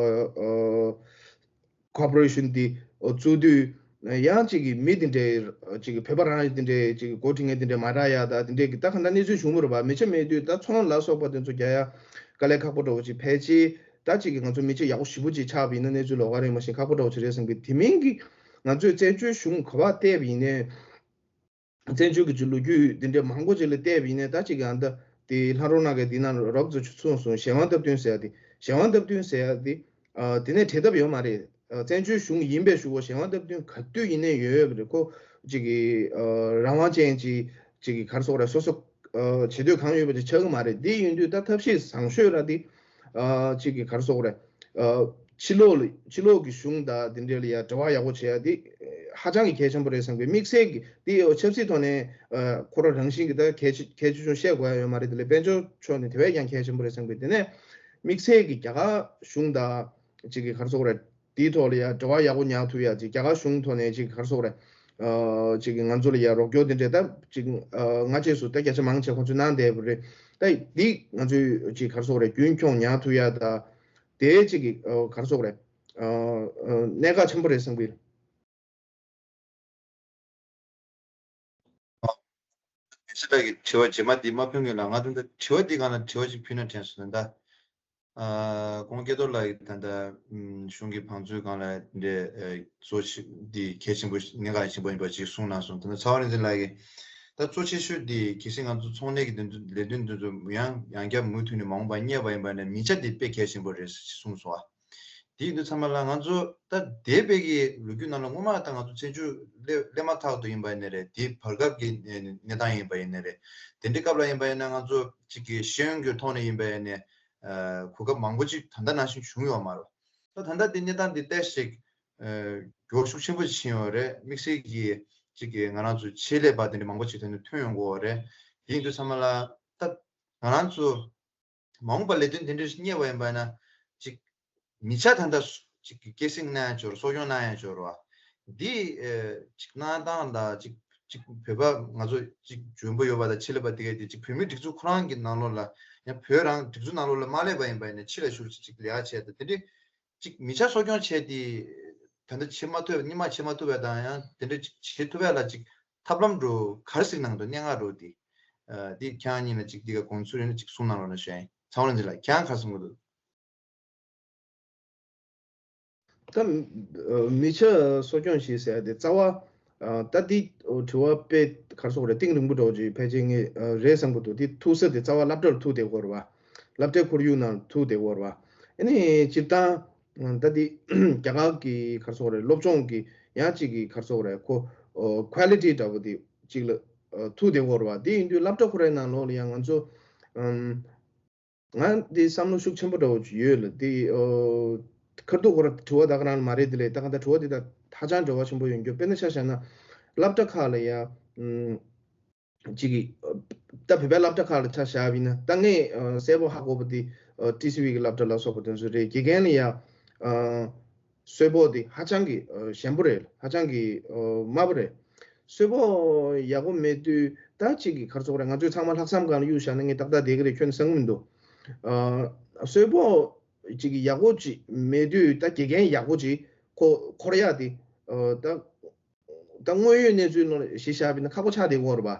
ཨ་Corporation དེ་ཨ་བཙུགས་དུས་ཡང་ཅིག་གི་མི་དེ་འདྲའི་ཅིག་གི་བོད་པ་རང་རེད། དེ་འདྲའི་ཅིག་གི་འགོ་ཁྲིད་མཁན་དེ་འདྲའི་མ་རག་ཡ། ད་དེ་འདྲའི་གི་ད་ག་འདྲ་གནས་ཚུལ་བྱུང་བ་རེད་པ། མི་ཆ་མེད་དུས་ད་ཚོང་ལ་སོགས་པ་དེ་ཚོ་རྒྱག་ཡ་དཀའ་ལས་ཁག་པོ་འདྲ་བོ་ཅིག་ཕལ་ཆེར་ད་ཅིག་གི་ང་ཚོ་མི་ཆ་ཡག་པོ་ཞེ་པོ་ཅིག་ཆགས་པ་ཡིན་ན་གནས་ཚུལ་ལོགས་ཀ་རེད་མ་གཞི་ཁག་པོ་འདྲ་བོ་ཅིག་རེད་བསམ་གི། དེ་མིན་གི་ང་ཚོས་བཙན་བྱོལ་གཞུང་ག་པར་བལྟས་པ་ཡིན་ནའི། བཙན་བྱོལ་གྱི་ལོ་རྒྱུས་འདི་འདྲའི་མང་པོ་ཅིག་ལ་བལྟས་པ་ཡིན་ན། ད་ཅིག་ཨ་ད་དེ་ལྷ་རོང་ནང་གི་འདི་ནང་རོབ་ཙམ་ཅིག་གསུངས་སོང་། གཞན་དབང་སྟབས་བསྟུན་ཟེར་ཡ་དེ། གཞན་དབང་སྟབས་བསྟུན་ཟེར་ཡ་དེ་ཨ་དེ་ནས་བྲལ་ཐབས་ཡོད་མ་རེད། ཨ་བཙན་བྱོལ་གཞུང་ཡིན་པའི་གཞུག་གུ་གཞན་དབང་སྟབས་བསྟུན་ག་དུས་ཡིན་ནའི་ཡོད་ཡོད་པ་རེད། ཁོ་ཅིག་གི་ཨ་རང་དབང་ཅན་ཅིག་ཅིག་གི་ག་རེ་ཟེར་དགོས་རེད། སོ་སོ་ཨ་བྱེད་འདོད་གང་ཡོད་པ་ཅིག་ཆགས་ཀྱི་མ་རེད། དེ་ཡིན་དུས་ད་ཐབས་ཤེས་བཟང་ཤོས་ར་དེ་ཨ་ཅིག་གི་ག་རེ་ཟེར་དགོས་རེད། ཨ་ཕྱི་ལོགས་ལ་ཕྱི་ལོགས་ཀྱི་གཞུང་དང་དེ་འདྲ་ལ་ཡ་འབྲེལ་བ་ཡག་པོ་བྱེད་ཡ་དེ་ཧ་ཅང་གི་གལ་ཆེན་པོ་རེད་བསམ་གི། དམིགས་བསལ་གྱི་དེ་ཆབ་སྲིད་ཐོག་ནས་ཨ་ཁོ་རང་རང་བཞིན་གྱི་ད་གལ་ཆེ་གལ་ཆེ་ཆུང་བཤད་དགོས་ཡ་ཡོད་མ་རེད། དེ་ལས་དཔལ་འབྱོར་ཕྱོགས་ནས་དེ་བས་ཀྱང་གལ་ཆེན་པོ་རེད་བསམ་གི། དེ་ནས་དམིགས་བསལ་གྱི་རྒྱ་གར་གཞུང་དང་ཅིག་གི་ག་རེ་ཟེར་དགོས་རེད། དེའི་ཐོག་ལ་ཡ་འབྲེལ་བ་ཡག་པོ་ཉར་ཐུབ་ཡ་ཅིག་རྒྱ་གར་གཞུང་ཐོག་ནས་ཅིག་ག་རེ་ཟེར་དགོས་རེད། ཨ་ཅིག་གི་ང་ཚོ་ལ་ཡ་རོགས་སྐྱོར་དེ་འདྲས་ད་ཅིག་ཨ་སྔ་རྗེས་སུ་ད་བརྒྱ་ཆ་མང་ཆེ་ཁོང་ཚོས་གནང་བསྡད་པ་རེད། ད་འདི་ང་ཚོས་ཅིག་ག་རེ་ཟེར་དགོས་རེད། རྒྱུན་འཁྱོངས་ཉར་ཐུབ་ཡ་ད། དེ་གཅིག་གི་ཨ་ག་རེ་ཟེར་དགོས་རེད། ཨ་ཨ་གནད་འགག་ཆེན་པོ་རེད་བསམ་གི། སྤྱི་བཏང་གི་དྲི་བ་རྗེས་མ་འདི་མ་ཕུལ་སྔོན་ལ་ང་ཚོ་འདི་དྲི་བ་འདི་སྒང་ལ་དྲི་བ་ཅིག་ཕུལ་ན་དྲན་སོང་ད། ཨ་གོང་སྐལ་རྡོར་ལགས་ཀྱིས་ད་ལྟ་ཨམ་གཞུང་གི་བང་མཛོད་སྒང་ལ་འདི་ཨ་གཙོ་ཆེ་འདི་གལ་ཆེན་པོ་གནད་འགག་ཆེན་པོ་ཡིན་པ་ཅིག་གསུངས་གནང་སོང་། ད་ལྟ་ཚ་བ་རིག་འཛིན་ལགས་ཀྱིས་ད་གཙོ་ཆེ་ཤོས་འདི་གལ་སྲིད་ང་ཚོ་ཚོང་ལས་ཀྱི་འདི་ཚོ་ལས་དོན་འདི་ཚོ་ཡང་ཡང་བསྐྱར་མུ་མཐུད་ནས་མ་འོངས་པར་གནས་པ་ཡིན་པ་ན་མི་ཆ་འདི་དཔེ་གལ་ཆེན་པོ་རེད་ཅེས་གསུངས་སོང་ཨ། དེ་ཡིན་དུས་ཚང་མ་ལ་ང་ཚོ་ད་འདས་པའི་གི་ལོ་རྒྱུས་ནང་ལ་སྔོན་མ་ད་ང་ཚོ་བཙན་བྱོལ་སླེབས་སླེབས་མ་ཐག་ཏུ་ཡིན་པ་ཡིན་ནའི་རེད། དེའི་བར་སྐབས་ཀྱི་གནས་གནས་སྟངས་ཡིན་པ་ཡིན་ནའི་རེད། དེ་འདྲའི་སྐབས་ལ་ཡིན་པ་ཡིན་ན་ང་ཚོ་གཅིག་གི་ཤེས་ཡོན་གྱི་ཐོག་ནས་ཡིན་པ་ཡིན་ནའི་གོ་སྐབས་མང་པོ་ཅིག་ད་ལྟ་ནང་བཞིན་བྱུང་ཡོད་མ་རེད། ད་ད་ལྟ་དེ་གནས་སྟངས་འདི་ཏོག་ཙམ་ཅིག་འགྱུར་བ་ཤུགས་ཆེན་པོ་ཕྱིན་ཡོད་རེད། དམིགས་བསལ་གྱི་གཅིག་གི་ང་རང་ཚོ་ཆེད་ལས་པ་དེ་འདྲ་མང་པོ་ཅིག་དེ་ནས་ཐོན་ཡོང་གི་ཡོད་རེད། དེ་ཡིན་དུས་ཚང་མ་ལ་ད་ང་རང་ཚོ་མ་འོངས་པར་ལས་དོན་དེ་འདྲ་གཉེར་བ་ཡིན་པ་ན་ཅིག་མི་ཆ་ད་ལྟ་ཅིག་སྐྱེད་སྲིང་གནང་ཡ་འབྱོར། གསོ་སྐྱོང་གནང་ཡ་འབྱོར་བ་འདི་ཅིག་གནང་སྟངས་ལ་ཅིག་ཅིག་བོད་པ་ང་ཚོ་ཅིག་འཇོན་པོ་ཡོད་པ་དང་ཆེད་ལས་པ་དེ་གས་དེ་ཅིག་བོད་མིའི་སྒྲིག་འཛུགས་ཁོ་རང་གི་ནང་ལོགས་ལ་ཡང་བོད་རང་སྒྲིག་འཛུགས་ནང་ལོགས་ལ་མ་སླེབས་པ་ཡིན་པ་ཡིན་ན་ཕྱི་ལ་བཞུགས་ཅིག་ལས་ཀ་བྱས་ཏེ་དེ་འདྲའི་ཅིག་མི་ཆ་གསོ་སྐྱོང་བྱས་ཏེ་ད་ལྟ་བྱེད་མ་ཐུབ་པ་སྔོན་མ་བྱེད་མ་ཐུབ་པ་དང་ཡང་དེ་འདྲ་ཅིག་བྱེད་ཐུབ་ཡ་ལ་ཅིག་ཐབས་ལམ་འགྲོ་ག་རེ་ཟིག་གནང་འདུག་སྙན་ངག་འགྲོ་དེ་དེ་ཁྱེད་རང་གཉིས་ལ་ཅིག་དེ་ག་དགོངས་ཚུལ་ཡོད་ན་ཅིག་གསུང་གནང་རོགས་གནང་ཞུ་ཡ་ཡིན། ཚང་མ་ལ་འཛིན་ལ་ཁྱེད་རང་ག་རེ་གསུང་གི་འདུག་ད་མི་ཆ་གསོ་སྐྱོང་བྱེད་ཟེར་ཡ་དེ་རྩ་བ་ད་འདི་དྲི་བ་དཔེ་ག་རེ་ཟེར་དགོས་རེད། གཏིང་རིང་པོ་འདྲ་བོ་ཅིག་ཕལ་ཆེར་ངས་རེད་བསམ་གི་འདུག་དེ་ཐུག་ས་དེ་རྩ་བ་སློབ་གྲྭར་ཐུག་བསྡད་ཀྱི་ཡོད་རེད་བ། སློབ་གྲྭའི་ཁོར་ཡུག་ནང་ཐུག་བསྡད་ཀྱི་ཡོད་རེད་བ། ཨ་ནི་སྤྱིར་བཏང་ད་འདི་རྒྱ་གར་གྱི་ག་རེ་ཟེར་དགོས་རེད། སློབ་སྦྱོང་གི་ཡང་གཅིག་གི་ག་རེ་ཟེར་དགོས་རེད། ཁོ་ཁོ་ལི་ཊི་འདྲ་བོ་དེ་གཅིག་ལ་ཐུག་བསྡད་ཀྱི་ཡོད་རེད་བ། དེ་ཡིན་དུས་སློབ་གྲྭ་ཁོ་རའི་ནང་ལོགས་ལ་ཡང་ང་ཚོ་ང་འདི་བསམ་བློ་ཤུགས་ཆེན་པོ་འདྲ་བོ་ཅིག་ཡོད་ལ། འདི་ཨོ་ཁ་ཐུག་ཁོ་ར་དྲི་བ་ད་ག་རང་ལ་མ་རེད། དེ་ལས་ད་ག་ད་དྲི་བ་འདི་ད་ཧ་ཅང་འབྲེལ་བ་ཆེན་པོ་ཡོད་རྒྱུ། དཔེར་ན་ཆ་བཞག་ན་སློབ་གྲྭ་ཁག་ལ་ཡ་ཨམ་ཅིག་གི་ད་བོད་པའི་སློབ་གྲྭ་ཁག་ལ་ཆ་བཞག་པ་ཡིན་ན་ད་ངས་ཨ་གསལ་པོ་ཧ་གོ་བ་འདི་ཨ་ཊི་སི་ཝི་གི་སློབ་གྲྭ་ལ་སོགས་པ་དེ་ཚོ་རེད། དགེ་རྒན་ལ་ཡ་ཨ་གསོལ་ཕོགས་དེ་ཧ་ཅང་གི་ཨ་ཞན་པོ་རེད། ཧ་ཅང་གི་ཨ་དམའ་པོ་རེད། གསོལ་ཕོགས་ཡག་པོ་མེད་དུས་ད་ཅིག་གི་ག་རེ་ཟེར་དགོས་རེད། ང་ཚོས་ཚང་མ་ལྷག་བསམ་སྒང་ལ་གཡུག་བཞག་ན་ངས་ཏག་ཏག་བསྡད་ཀྱི་རེད། ཁྱོན་ནས་བསམ་གྱི་མི་འདུག་ཨ་གསོལ་ཕོགས་ཅིག་གི་ཡག་པོ་ཅིག་མེད་དུས་ད་དགེ་རྒན་ཡག་པོ་ཅིག་ཁོ་འཁོར་ཡག་དེ་ཨ་ད་ད་དངོས་ཡོད་གནས་ཚུལ་ནང་ལ་གཞི་བཞག་པ་ཡིན་ན་ཁག་པོ་ཆགས་བསྡད་ཀྱི་ཡོད་རེད་པ།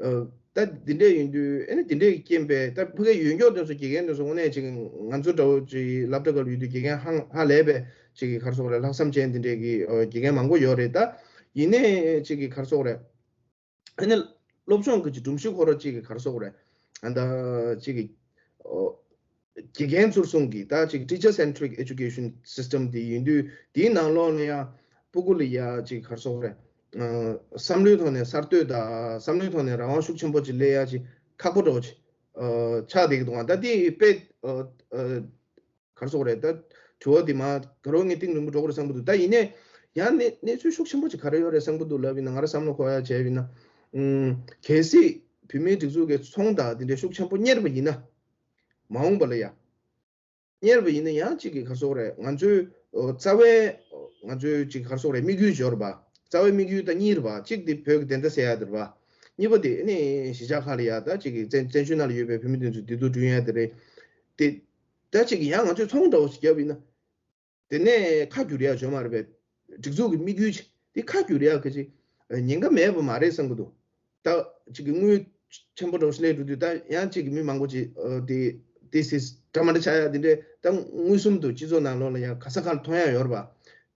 ཨ་ད་འདི་འདྲས་ཡིན་དུས་ཨ་ནི་འདི་འདྲས་ཀྱི་རྐྱེན་པས་ད་ཕ་གིའི་ཡོན་སྐྱོག་དེ་ཚོ་དགེ་རྒན་དེ་ཚོ་དངོས་གནས་ཅིག་ང་ཚོ་འདྲ་བོ་ཅིག་སློབ་གྲྭ་སྐབས་ཡོད་དུས་དགེ་རྒན་ཧང་ཧ་ལས་པའི་ཅིག་གི་ག་རེ་ཟེར་དགོས་རེད། ལྷག་བསམ་ཅན་དེ་འདྲས་ཀྱི་ཨ་དགེ་རྒན་མང་པོ་ཡོད་རེད། ད་ཡིན་ནའི་ཅིག་གི་ག་རེ་ཟེར་དགོས་རེད། ཨ་ནི་སློབ་སྦྱོང་གི་ཅིག་སྒྲོམ་གཞི་ཁོ་ར་ཅིག་གི་ག་རེ་ཟེར་དགོས་རེད། ཨ་ད་ཅིག་གི་ཨོ་དགེ་རྒན་ཚུར་གསུང་གི་ད་ཅིག་teacher centric education system དེ་ཡིན་དུས་དེའི་ནང་ལོགས་ལ་ཡང་སྤུ་གུ་ལ་ཡ་ཅིག་ག་རེ་ཟེར་དགོས་རེད། ཨ་བསམ་བློའི་ཐོག་ནས་གསར་གཏོད་དང་བསམ་བློའི་ཐོག་ནས་རང་དབང་ཤུགས་ཆེན་པོ་ཅིག་སླེབས་ཡ་ཅིག་ཁག་པོ་འདྲ་བོ་ཅིག་ཨ་ཆགས་བསྡད་ཀྱི་འདུག་ཨ་ད་དེ་དཔེ་ཨ་ཨ་ག་རེ་ཟེར་དགོས་རེད། ད་དྲི་བ་དེ་མ་ག་རེ་ངས་གཏིང་རིང་པོ་འགྲོ་གི་རེད་བསམ་གྱི་འདུག་ད་ཡིན་ནའི་ཡང་གནས་གནས་ཚུལ་ཤུགས་ཆེན་པོ་ཅིག་ག་རེ་ཡོད་རེད་བསམ་གྱི་འདུག་ལབ་ཡིན་ན། ང་རང་བསམ་བློ་འཁོར་ཡ་བྱས་པ་ཡིན་ན། ཨུམ་གལ་སྲིད་བོད་མིའི་སྒྲིག་འཛུགས་ཀྱི་ཚོང་དང་དེ་འདྲའི་ཤུགས་ཆེན་པོ་གཉེར་བ་ཡིན་ན། མ་འོངས་པ་ལ་ཡ། གཉེར་བ་ཡིན་ན་ཡང་གཅིག་གི་ག་རེ་ཟེར་དགོས་རེད། ང་ཚོའི་ཨོ་རྩ་བའི་ང་ཚོའི་གཅིག་ག་རེ་ཟེར་དགོས་རེད། དམིགས་ཡུལ་འབྱོར་བ། རྩ་བའི་དམིགས་ཡུལ་ད་གཉིས་རེད་པ། གཅིག་དེ་བོད་ཀྱི་བདེན་མཐའ་གསལ་ཡ་དེ་རེད་པ། གཉིས་པ་དེ་ནི་གཞིས་ཆགས་ཁག་ལ་ཡ་ད་གཅིག་གི་བཙན་བཙན་བྱོལ་ནང་ལ་ཡོད་པའི་བོད་མི་དེ་ཚོ་བདེ་སྡུག་བསྐྲུན་ཡ་དེ་རེད། དེ་ད་གཅིག་གི་ཡང་ང་ཚོས་ཚོང་འདྲ་བོ་ཞིག་བརྒྱབ་ཡིན་ན། དེ་ནས་ཁ་བསྒྱུར་ཡག་བྱུང་མ་རེད་པས། སྒྲིག་འཛུགས་ཀྱི་དམིགས་ཡུལ་ཅིག་དེ་ཁ་བསྒྱུར་ཡག་གི་ཅིག་ཉེན་ཁ་མེད་པ་མ་རེད་བསམ་གྱི་འདུག་ད་ཅིག་གི་དངུལ་ཆེན་པོ་འདྲ་བོ་ཞིག་སླེབས་འགྲོ་དུས་ད་ཡང་ཅིག་གི་མི་མང་པོ་ཅིག་ཨ་དེ་དེ་སྲིད་འདྲ་མ་འདྲ་ཆགས་ཡག་དེ་འདྲས། ད་མངོན་སུམ་དུ་སྤྱི་ཚོགས་ནང་ལོགས་ལ་ཡང་ག་ས་ག་ལ་མཐོང་ཡག་ཡོད་རེད་པ།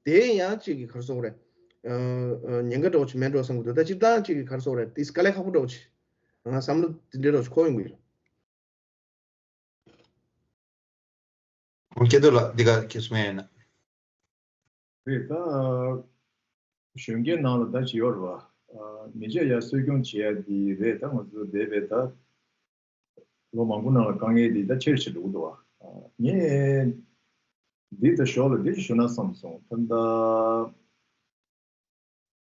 དེ་ཡང་ཅིག་གི་ག་རེ་ཟེར་དགོས་རེད། ཨ་ཨ་ཉེན་ཁ་འདྲ་བོ་ཅིག་མེད་འགྲོ་བསམ་གྱི་འདུག་ད་སྤྱིར་བཏང་ཅིག་གི་ག་རེ་ཟེར་དགོས་རེད། དེ་དཀའ་ལས་ཁག་པོ་འདྲ་བོ་ཅིག་ང་བསམ་བློ་དེ་འདྲས་འདྲ་བོ་ཅིག་འཁོར་ཡོང་གི་ཡོད། སྐལ་རྡོར་ལགས་འདི་ག་ཁྱེད་གསུང་ཡ་ཡིན་ན། རེད་ད། གཞོན་སྐྱེས་ནང་ལ་ད་ཅི་ཡོད་རེད་བ། མི་ཆ་ཡ་གསོ་སྐྱོང་བྱེད་ཡ་འདི་རེད། ད་ང་ཚོ་འདས་པའི་ད་ལོ་མང་པོ་ནང་ལ་དཀའ་ངལ་འདི་ད་ཆེར་ཆེར་འགྲོ་གི་འདུག་བ། ངས་འདི་ད་ཞོར་ལ་འདི་ཞུ་ན་བསམ་སོང་། ད་ད།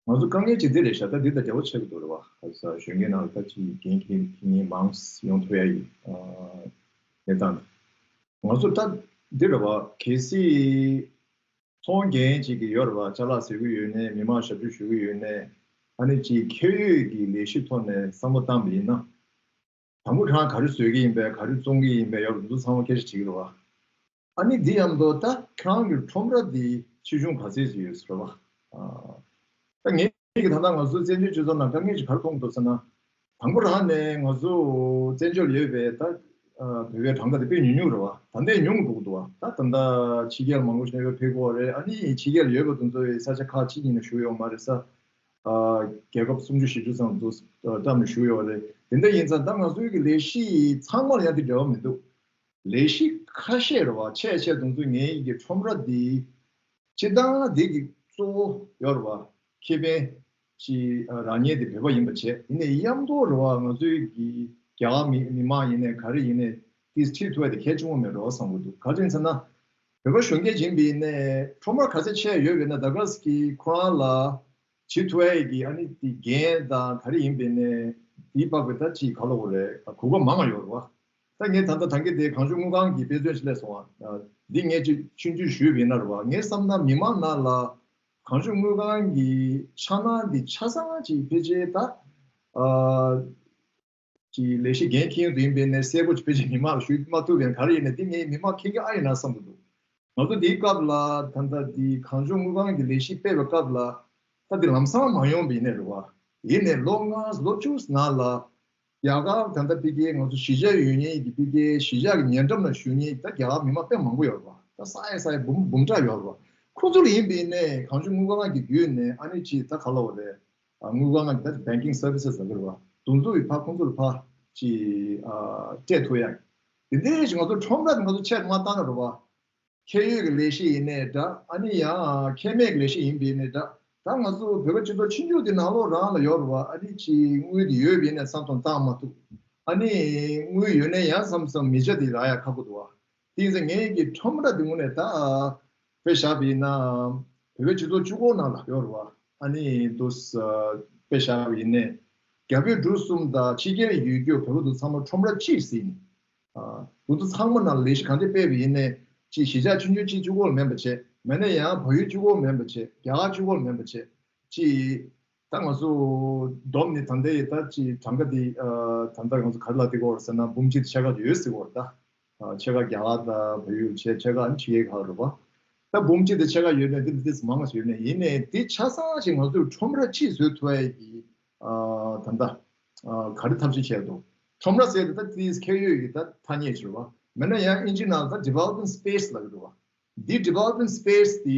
ང་ཚོ་དཀའ་ངལ་ཅིག་འདི་རེད་ཤག་ད་འདི་དང་འབྲེལ་བ་ཆགས་ཀྱི་འདུག་རེད་བ། ཨ་ས་གཞོན་སྐྱེས་ནང་ལ་ད་ཅིག་འགན་འཁྱེར་འཁྱེར་མཁན་མང་ཡོང་ཐུབ་ཡ་ཡིན། ཨ་གནས་སྟངས་འདི་ང་ཚོ་ད་འདི་རེད་བ། གལ་སྲིད་ཚོང་འགན་ཅིག་གི་ཡོད་རེད་བ། ཅ་ལག་བཟོ་གི་ཡོད་ནའི་མི་མང་ཞབས་ཞུ་ཞུ་གི་ཡོད་ནའི་ཨ་ནི་ཅིག་ཁེ་ཡོད་ཀྱི་ལས་གཞི་ཐོག་ནས་བསམ་བློ་བཏང་བ་ཡིན་ན། དང་པོ་ཁྱེད་རང་ག་རེ་བཟོ་གི་ཡིན་པས། ག་རེ་བཙོང་གི་ཡིན་པས། ཡག་པོ་འདུག་ཚང་མ་སྐད་ཆ་དྲིས་ཀྱི་རེད་བ། ཨ་ནི་འདི་ཡང་མདོ་ད་ཁྱེད་རང་གི་ཁྲོམ་ར་འདི་ཆེ་ཆུང་ག་ཚད་ཅིག་ཡོད་ཟེར་བ། ཨ་ད་ངས་ཀྱི་ད་ལྟ་ང་ཚོ་བཙན་བྱོལ་སྤྱི་ཚོགས་ནང་དཀའ་ངལ་ཅིག་ག་རེ་མཐོང་འདུག་ཟེར་ན། དང་པོ་རང་ནས་ང་ཚོ་བཙན་བྱོལ་ཡོད་པའི་ད་བོད་པའི་གྲངས་ཀ་དེ་དཔེ་ཉུང་ཉུང་རེད་བ། ད་ལྟའི་ཉུང་འགྲོ་གི་འདུག་བ། ད་ད་ལྟ་ཕྱི་རྒྱལ་མང་པོ་ཞིག་ནས་ཕེབས་ཀྱི་ཡོད་རེད། ཨ་ནི་ཕྱི་རྒྱལ་ཡོད་པ་དེ་ཚོ་ཡི་ས་ཆ་ཁག་ཅིག་ཡིན་ན་བཞུགས་ཡོད་མ་རེད་ས། རྒྱལ་ཁབ་སུམ་ཅུ་བཞི་ཅུ་ཙམ་དུ་བཀྲམ་ནས་བཞུགས་ཡོད་རེད། དེ་འདྲ་ཡིན་ཙང་ད་ང་ཚོའི་གི་ལས་གཞི་ཚང་མར་ཡང་དེ་འབྲེལ་བ་མི་འདུག་ལས་གཞི་ཁ་ཤས་རེད་བ། ཆེ་ཆེ་དུང་ཚོ་ངའི་གི་ཁྲོམ་ར་འདི་སྤྱིར་བཏང་འདི་གི་གཙོ་བོ་ཡོད་རེད་བ། ཁེ་ཕན་ཅིག་རག་མཁན་དེ་བོད་པ་ཡིན་པ་བྱས། ཡིན་ནའི་མཉམ་དུ་རེད་བ། ང་ཚོའི་གི་རྒྱ་གར་མི་མི་མང་ཡིན་ནའི་ག་རེ་ཡིན་ནའི་དེ་ཁྲིད་ཐུབ་ཡ་དེ་གལ་ཆེན་པོ་མེད་འགྲོ་བསམ་གི་འདུག་ག་རེ་ཟེར་ན། བོད་པ་གཞོན་སྐྱེས་ཡིན་པ་ཡིན་ནའི་ཁྲོམ་ར་ག་ཚོད་ཆེ་ཡོད་པ་ཡིན་ན་ད་ག་སེ་གི་ཁོ་རང་ལ་བྱེད་ཐུབ་ཡ་གི་ཨ་ནི་དེ་འགན་དང་ག་རེ་ཡིན་པ་ཡིན་ནའི་དེའི་བར་གི་ད་ཅིག་ག་ལབ་དགོས་རེད། གོ་སྐབས་མང་ང་ཡོད་རེད་བ། ད་ངས་ད་ལྟ་ད་གིན་དེ་གངས་ལྗོངས་དངུལ་ཁང་གི་དཔེ་མཚོན་ཞིག་སླེབས་སོང་བ། འདི་ངས་ཅིག་ཆུང་ཆུང་ཞུས་པ་ཡིན་ན་རེད་བ། ངས་བསམ་ན་མི་མང་ནང་ལ་གངས་ལྗོངས་དངུལ་ཁང་གི་འཆར་སྣང་འདི་ཆ་ཚང་ཅིག་ཕལ་ཆེར་ད་ཨ་ཅིག་ལས་གཞི་འགན་འཁྱེར་མཁན་དེ་ཡིན་པ་ཡིན་ནའི་གསལ་པོ་ཅིག་ཕལ་ཆེར་མི་མང་ལ་ཞུ་མ་ཐུབ་པ་ཡིན་ན། ག་རེ་ཡིན་ནའི་འདི་ངས་མི་མང་མཁྱེན་གྱི་ཨ་ཡིན་ན་བསམ་གྱི་འདུག་ང་ཚོ་འདིའི་སྐབས་ལ་ད་ལྟ་འདི་གངས་ལྗོངས་དངུལ་ཁང་གི་ལས་གཞི་སྤེལ་བའི་སྐབས་ལ་ད་འདི་ལམ་སང་མ་ཡོང་བ་ཡིན་ནའི་རེད་བ། ཡིན་ནའི་ལོ་ལྔ་ལོ་བཅུ་ནང་ལ་རྒྱ་གར་ད་ལྟ་ཕ་གིའི་ང་ཚོ་གཞིས་ཆགས་ཡོད་མཁན་གྱི་ཕ་གིའི་གཞིས་ཆགས་ཀྱི་ཉེ་འགྲམ་ལ་བཞུགས་མཁན་ད་རྒྱ་གར་མི་མང་དཔེ་མང་པོ་ཡོད་རེད་བ། ད་ས་ཡ་ས་ཡ་འབུམ་འབུམ་ཕྲག་ཡོད་རེད་བ། ཁོང་ཚོ་ལ་ཡིན་པ་ཡིན་ནའི་གངས་ལྗོངས་དངུལ་ཁང་གི་བརྒྱུད་ནས་ཨ་ནི་ཅིག་ད་ག་ལབ་དགོས་རེད། ཨ་དངུལ་ཁང་ལ་ད་banking services ལབ་ཀྱི་རེད་བ། དེ་ཚོ་ཡི་ཕར་ཁོང་ཚོ་ལ་ཕར་ཅིག་ཨ་སྤྲད་ཐུབ་ཡ། དེ་འདྲའི་ཞིག་ང་ཚོ་ཁྲོམ་ར་དེ་ང་ཚོ་ཆེད་མ་བཏང་ན་རེད་བ། ཁེ་ཡོད་ཀྱི་ལས་གཞི་ཡིན་ནའི་འདྲ། ཨ་ནི་ཡང་ཁེ་མེད་ཀྱི་ལས་གཞི་ཡིན་པ་ཡིན་ནའི་འདྲ། ད་ང་ཚོ་བོད་པ་སྤྱི་ཚོགས་ཆུང་ཆུང་དེ་ནང་ལོགས་རང་ལ་ཡོད་རེད་བ། ཨ་ནི་ཅིག་དངུལ་དེ་ཡོད་པ་ཡིན་ནའི་བསམ་བསམ་བཏང་མ་ཐུབ། ཨ་ནི་དངུལ་ཡོད་ནའི་ཡང་བསམ་བསམ་མི་ཆ་དེ་རག་ཡ་ཁག་པོ་འདུག་བ། དེ་ཡིན་ཙང་ངའི་གི་ཁྲོམ་ར་དེ་དངོས་གནས་ད་དཔེ་བཞག་པ་ཡིན་ན་བོད་པའི་སྤྱི་ཚོགས་བཅུ་གོ་ནང་ལ་ཡོད་རེད་བ། ཨ་ནི་འདུག་སེ་དཔེ་བཞག་པ་ཡིན་ནའི་རྒྱ་བོད་འབྲུག་གསུམ་དང་ཕྱི་རྒྱལ་ཡོད་རྒྱུ་བོད་པ་དེ་ཚང་མ་ཁྲོམ་ར་གཅིག་ཟིན། ཨ་འདུག་སེ་ཚང་མ་ནང་ལ་ལས་གཞི་གང་འདྲ་སྤེལ་བ་ཡིན་ནའི་ཅིག་གཞིས་ཆགས་ཆུང་ཆུང་གཅིག་གཅིག་པོ་ལ་མིན་པ་བྱས། མིན་ན་ཡང་བལ་ཡུལ་གཅིག་པོ་ལ་མིན་པ་བྱས། རྒྱ་གར་གཅིག་པོ་ལ་མིན་པ་བྱས། ཅིག་ད་ང་ཚོ་བསྡོམས་ནས་ད་ལྟའི་ད་ཅིག་གྲངས་ཀ་འདི་ཨ་ད་ལྟ་ང་ཚོ་ག་རེ་ལབ་བསྡད་ཀྱི་ཡོད་རེད་ཟེར་ན་འབུམ་གཅིག་དང་ཕྱེད་ཀ་ཡོད་ཟེར་གྱི་ཡོད་རེད་ད། ཨ་ཕྱེད་ཀ་རྒྱ་གར་དང་བལ་ཡུལ་བྱས། ཕྱེད་ཀ་ཨ་ནི་ཕྱི་རྒྱལ་ཁག་རེད་པ། ད་འབུམ་གཅིག་དང་ཕྱེད་ཀ་ཡོད་ནའི་འདི་འདི་མང་ང་ཞིག་ཡོད་ནའི་ཡིན་ནའི་འདི་ཆ་ཚང་ཞིག་ང་ཚོས་ཁྲོམ་ར་གཅིག་བཟོ་ཐུབ་ཡ་གི་ཨ་ད་ལྟ་ཨ་ག་རེ་ཐབས་ཤེས་བྱས་འདུག་ཁྲོམ་ར་ཟེར་དེ་ད་དེ་ཁེ་ཡོད་ཀྱི་ད་ཐ་སྙད་ཅིག་རེད་པ། མིན་ན་ཡང་ཨིན་ཇི་ནང་ད་development space ལབ་ཀྱི་འདུག་པ། འདི་development space དེ་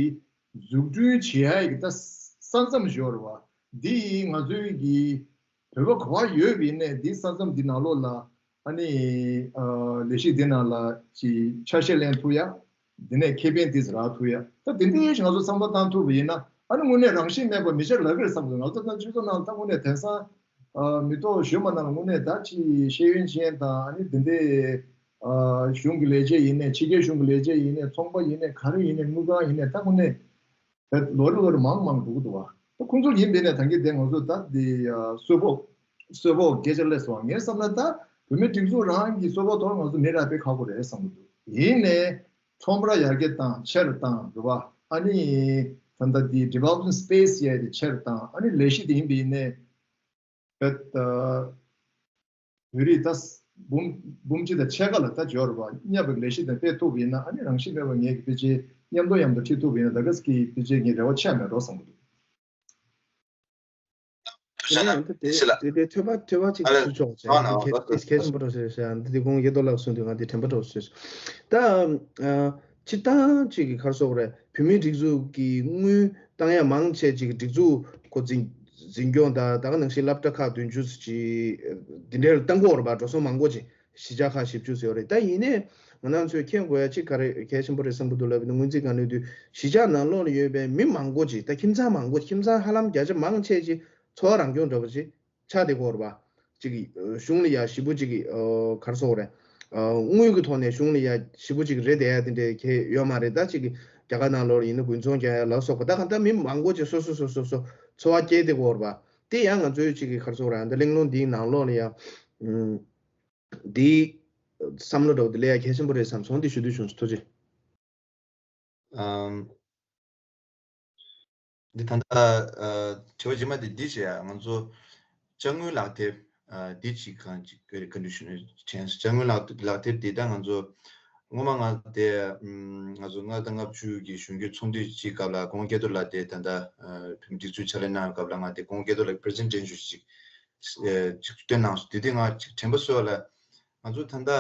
འཛུགས་སྐྲུན་བྱེད་ཡ་གི་ད་ས་མཚམས་ཤིག་ཡོད་རེད་པ། འདི་ང་ཚོའི་གི་བོད་པ་ག་པར་ཡོད་པ་ཡིན་ནའི་འདི་ས་མཚམས་འདི་ནང་ལོགས་ལ་ཨ་ནི་ཨ་ལས་གཞི་འདི་ནང་ལ་ཅིག་ཆ་ཤས་ལེན་ཐུབ་ཡ། འདི་ནས་ཁེ་ཕན་འདི་ཚོ་རག་ཐུབ་ཡ། ད་དེ་འདྲའི་ང་ཚོ་བསམ་བློ་བཏང་ཐུབ་པ་ཡིན་ན་ཨ་ནི་དངོས་གནས་རང་བཞིན་མེད་པ་མི་ཆགས་ལབ་ཀྱི་རེད་བསམ་གི་འདུག་ང་ཚོ་ད་སྤྱི་ཚོགས་ནང་ལ་ད་དངོས་གནས་དེང་སང་ཨ་མི་ཐོག་གཞོན་པ་ནང་ལ་དངོས་གནས་ད་ཅིག་ཤེས་ཡོན་ཅན་དང་ཨ་ནི་དེ་འདྲའི་ཨ་གཞུང་གི་ལས་བྱེད་ཡིན་ནའི་ཕྱི་རྒྱལ་གཞུང་གི་ལས་བྱེད་ཡིན་ནའི་ཚོང་པ་ཡིན་ནའི་ག་རེ་ཡིན་ནའི་དངུལ་ཁང་ཡིན་ནའི་ད་དངོས་གནས་ད་ལོ་རེ་ལོ་རེ་མང་མང་འགྲོ་གི་འདུག་བ། ད་ཁོང་ཚོ་ཡིན་པས་ནས་ད་གིན་དེ་ང་ཚོ་ད་འདི་ཨ་གསོལ་ཕོགས་གསོལ་ཕོགས་སྐད་ཆ་སླེབས་སོང་། ངའི་བསམ་ན་ད་བོད་མི་སྒྲིག་འཛུགས་རང་གི་གསོལ་ཕོགས་ཐོག་ང་ཚོ་མི་རག་པའི་ཁག་པོ་རེད་བསམ་གི་འདུག་ཡིན་ནའི་ཁྲོམ་ར་ཡར་རྒྱས་བཏང་ཆེ་རུ་བཏང་རེད་བ། ཨ་ནི་ད་ལྟ་འདི་development space ཡ་དེ་ཆེ་རུ་བཏང་། ཨ་ནི་ལས་གཞི་དེ་ཡིན་པས་ནས་བོད་རིགས་ད་འབུམ་འབུམ་གཅིག་དང་ཕྱེད་ཀ་ལ་ད་འབྱོར་བ་བསྙབ་པའི་ལས་གཞི་དེ་སྤེལ་ཐུབ་པ་ཡིན་ན། ཨ་ནི་རང་བཞིན་མེད་པ་ངེད་ཀྱི་ཕལ་ཆེར་མཉམ་དུ་མཉམ་དུ་ཁྲིད་ཐུབ་པ་ཡིན་ན་ད་ག་ཟེ་གི་ཕལ་ཆེར་ངས་རེ་བ་ཆེ་མེད་འགྲོ་བསམ་གི་འདུག་ཤ་ན་དེ་དེ་ཤི་ལ་དེ་དེ་ཐོས་པ་ཐོས་པ་ཅིག་ཨ་ལ་ཞུ་ཆོག་ཅེས་ཨ་ན་འདི་གལ་ཨ་གལ་ཆེན་པོ་འགྲོ་ཟེར་ཤག་འདི་དེ་ཁོང་ཡེ་རྡོ་ལགས་གསུངས་དུས་ང་འདི་དྲན་པ་འགྲོ་ཟེར། ད་ཨ་སྤྱིར་བཏང་ཅིག་གི་ག་རེ་ཟེར་དགོས་རེད། བོད་མིའི་སྒྲིག་འཛུགས་ཀྱི་དངུལ་བཏང་ཡ་མང་ཆེ་ཅིག་གི་སྒྲིག་འཛུགས་ཁོ་འཛིན་འཛིན་སྐྱོང་དང་ད་ག་ནང་བཞིན་སློབ་གྲྭ་ཁག་བདུན་ཅུ་ཅིག་འདི་འདྲའི་བཏང་གི་ཡོད་རེད་པ། འགྲོ་སོང་མང་པོ་ཅིག་གཞིས་ཆགས་ཁག་བཞི་བཅུ་ཟེར་བ་རེད། ད་ཡིན་ནའི་ང་རང་ཚོས་མཁྱེན་དགོས་ཡ་གཅིག་ག་རེ་གལ་ཆེན་པོ་རེད་བསམ་གྱི་འདུག་ལབ་ན། སྔོན་རྩིས་སྒང་ནས་དུས་གཞིས་ཆགས་ནང་ལོགས་ལ་ཡོད་པའི་མི་མང་པོ་ཅིག་ད་ཁྱིམ་ཚང་མང་པོ་ཁྱིམ་ཚང་ཧ་ལམ་བརྒྱ་ཆ་མང་ཆེ་ཅིག་འཚོ་བ་རང་སྐྱོང་འདྲ་པོ་ཅིག་ཆགས་བསྡད་ཀྱི་ཡོད་རེད་པ། ཅིག་གཞུང་ལ་ཡ་ཞེ་པོ་ཅིག་ག་རེ་ཟེར་དགོས་རེད། དངུལ་གྱི་ཐོག་ནས་གཞུང་ལ་ཡ་ཞེ་པོ་ཅིག་རེ་བསྡད་ཡ་དེ་འདྲའི་གལ་ཡོད་མ་རེད། ད་ཅིག་རྒྱ་གར་ནང་ལོགས་ལ་ཡིན་ན་དགུན་ཚོང་རྒྱག་ཡ་ལ་སོགས་པ་ད་གང་ལྟར་མི་མང་པོ་ཅིག་སོ་སོ་སོ་སོ་སོ་འཚོ་བ་སྐྱེལ་བསྡད་ཀྱི་ཡོད་རེད་པ། དེ་ཡང་ང་ཚོའི་ཅིག་ག་རེ་ཟེར་དགོས་རེད། ཨ་ནི་གླེང་སློང་འདིའི་ནང་ལོགས་ལ་ཡ་འདིའི་བསམ་བློ་འདྲ་པོ་དེ་སླེབས་ཡ་གལ་ཆེན་པོ་རེད་བསམ་སོང་། འདི་ཞུ་འདོད་བྱུང་སོང་། ཐུགས་རྗེ་ཆེ། ཨམ། འདི་ད་ལྟ་ཨ་དྲི་བ་རྗེས་མ་འདི་འདི་བྱས་ཡ། ང་ཚོ་དཔྱ་དངུལ་ལག་དེབ་ཨ་འདི་ཅིག་གང་ཅིག་ག་འདྲ་ཞུ་ན་དྲན་སོང་། དཔྱ་དངུལ་ལག་ལག་དེབ་འདི་ད་ང་ཚོ་སྔོན་མ་ང་དེ་ཨམ་ང་ཚོ་ལྔ་དང་ལྔ་བཅུ་གི་གཞུང་གི་ཚོགས་འདུ་ཅིག་སྐབས་ལ་གོང་སྐལ་རྡོར་ལགས་དེ་ད་ལྟ་ཨ་བོད་མི་སྒྲིག་འཛུགས་ཕྱག་ལས་གནང་སྐབས་ལ་ང་དེ་གོང་སྐལ་རྡོར་ལགས་པི་རི་སེན་ཊེ་ཤན་ཅིག་ཨ་ཅིག་བཏོན་གནང་སོང་། དེ་དུས་ང་དྲན་པ་གསོས་པ་ལ་ང་ཚོ་ད་ལྟ་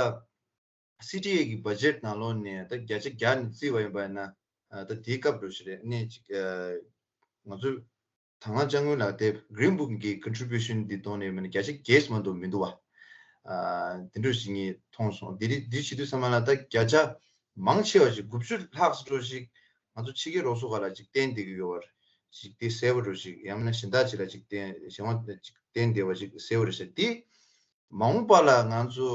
སི་ཊི་ཨེ་གི་བ་ཇེཊ་ནང་ལོགས་ནས་ད་བརྒྱ་ཆ་བརྒྱ་ནས་བརྩིས་པ་ཡིན་པ་ཡིན་ན། ཨ་ད་དེའི་སྐབས་འགྲོ་ཞིག་རེད། ནས་ཅིག་ཨ་ང་ཚོ་དང་བླངས་དཔྱ་དངུལ་ལག་དེབ་Green Book གི་contribution འདི་གཏོང་ནས་མིན་ན་བརྒྱ་ཆ་བརྒྱད་མ་གཏོགས་མི་འདུག་བ། ཨ་དེ་འདྲ་ཞིག་ངས་མཐོང་སོང་། འདི་རིགས་འདི་བྱེད་དུས་ཙམ་པ་ལ་ད་བརྒྱ་ཆ་མང་ཆེ་བ་ཞིག་དགུ་བཅུ་ལྷག་ཙམ་འགྲོ་ཞིག་ང་ཚོ་ཕྱི་རྒྱལ་རོགས་ཚོགས་ཁག་ལ་ཅིག་བརྟེན་བསྡད་ཀྱི་ཡོད་པ་ཞིག་དེ་གསལ་པོ་འགྲོ་ཞིག་ཡང་མིན་ན་གཞན་དག་ཅིག་ལ་ཅིག་བརྟེན་གཞན་དབང་ཅིག་བརྟེན་བསྡད་པ་ཅིག་གསལ་པོ་རེད་ཤག་འདི་མ་འོངས་པ་ལ་ང་ཚོ་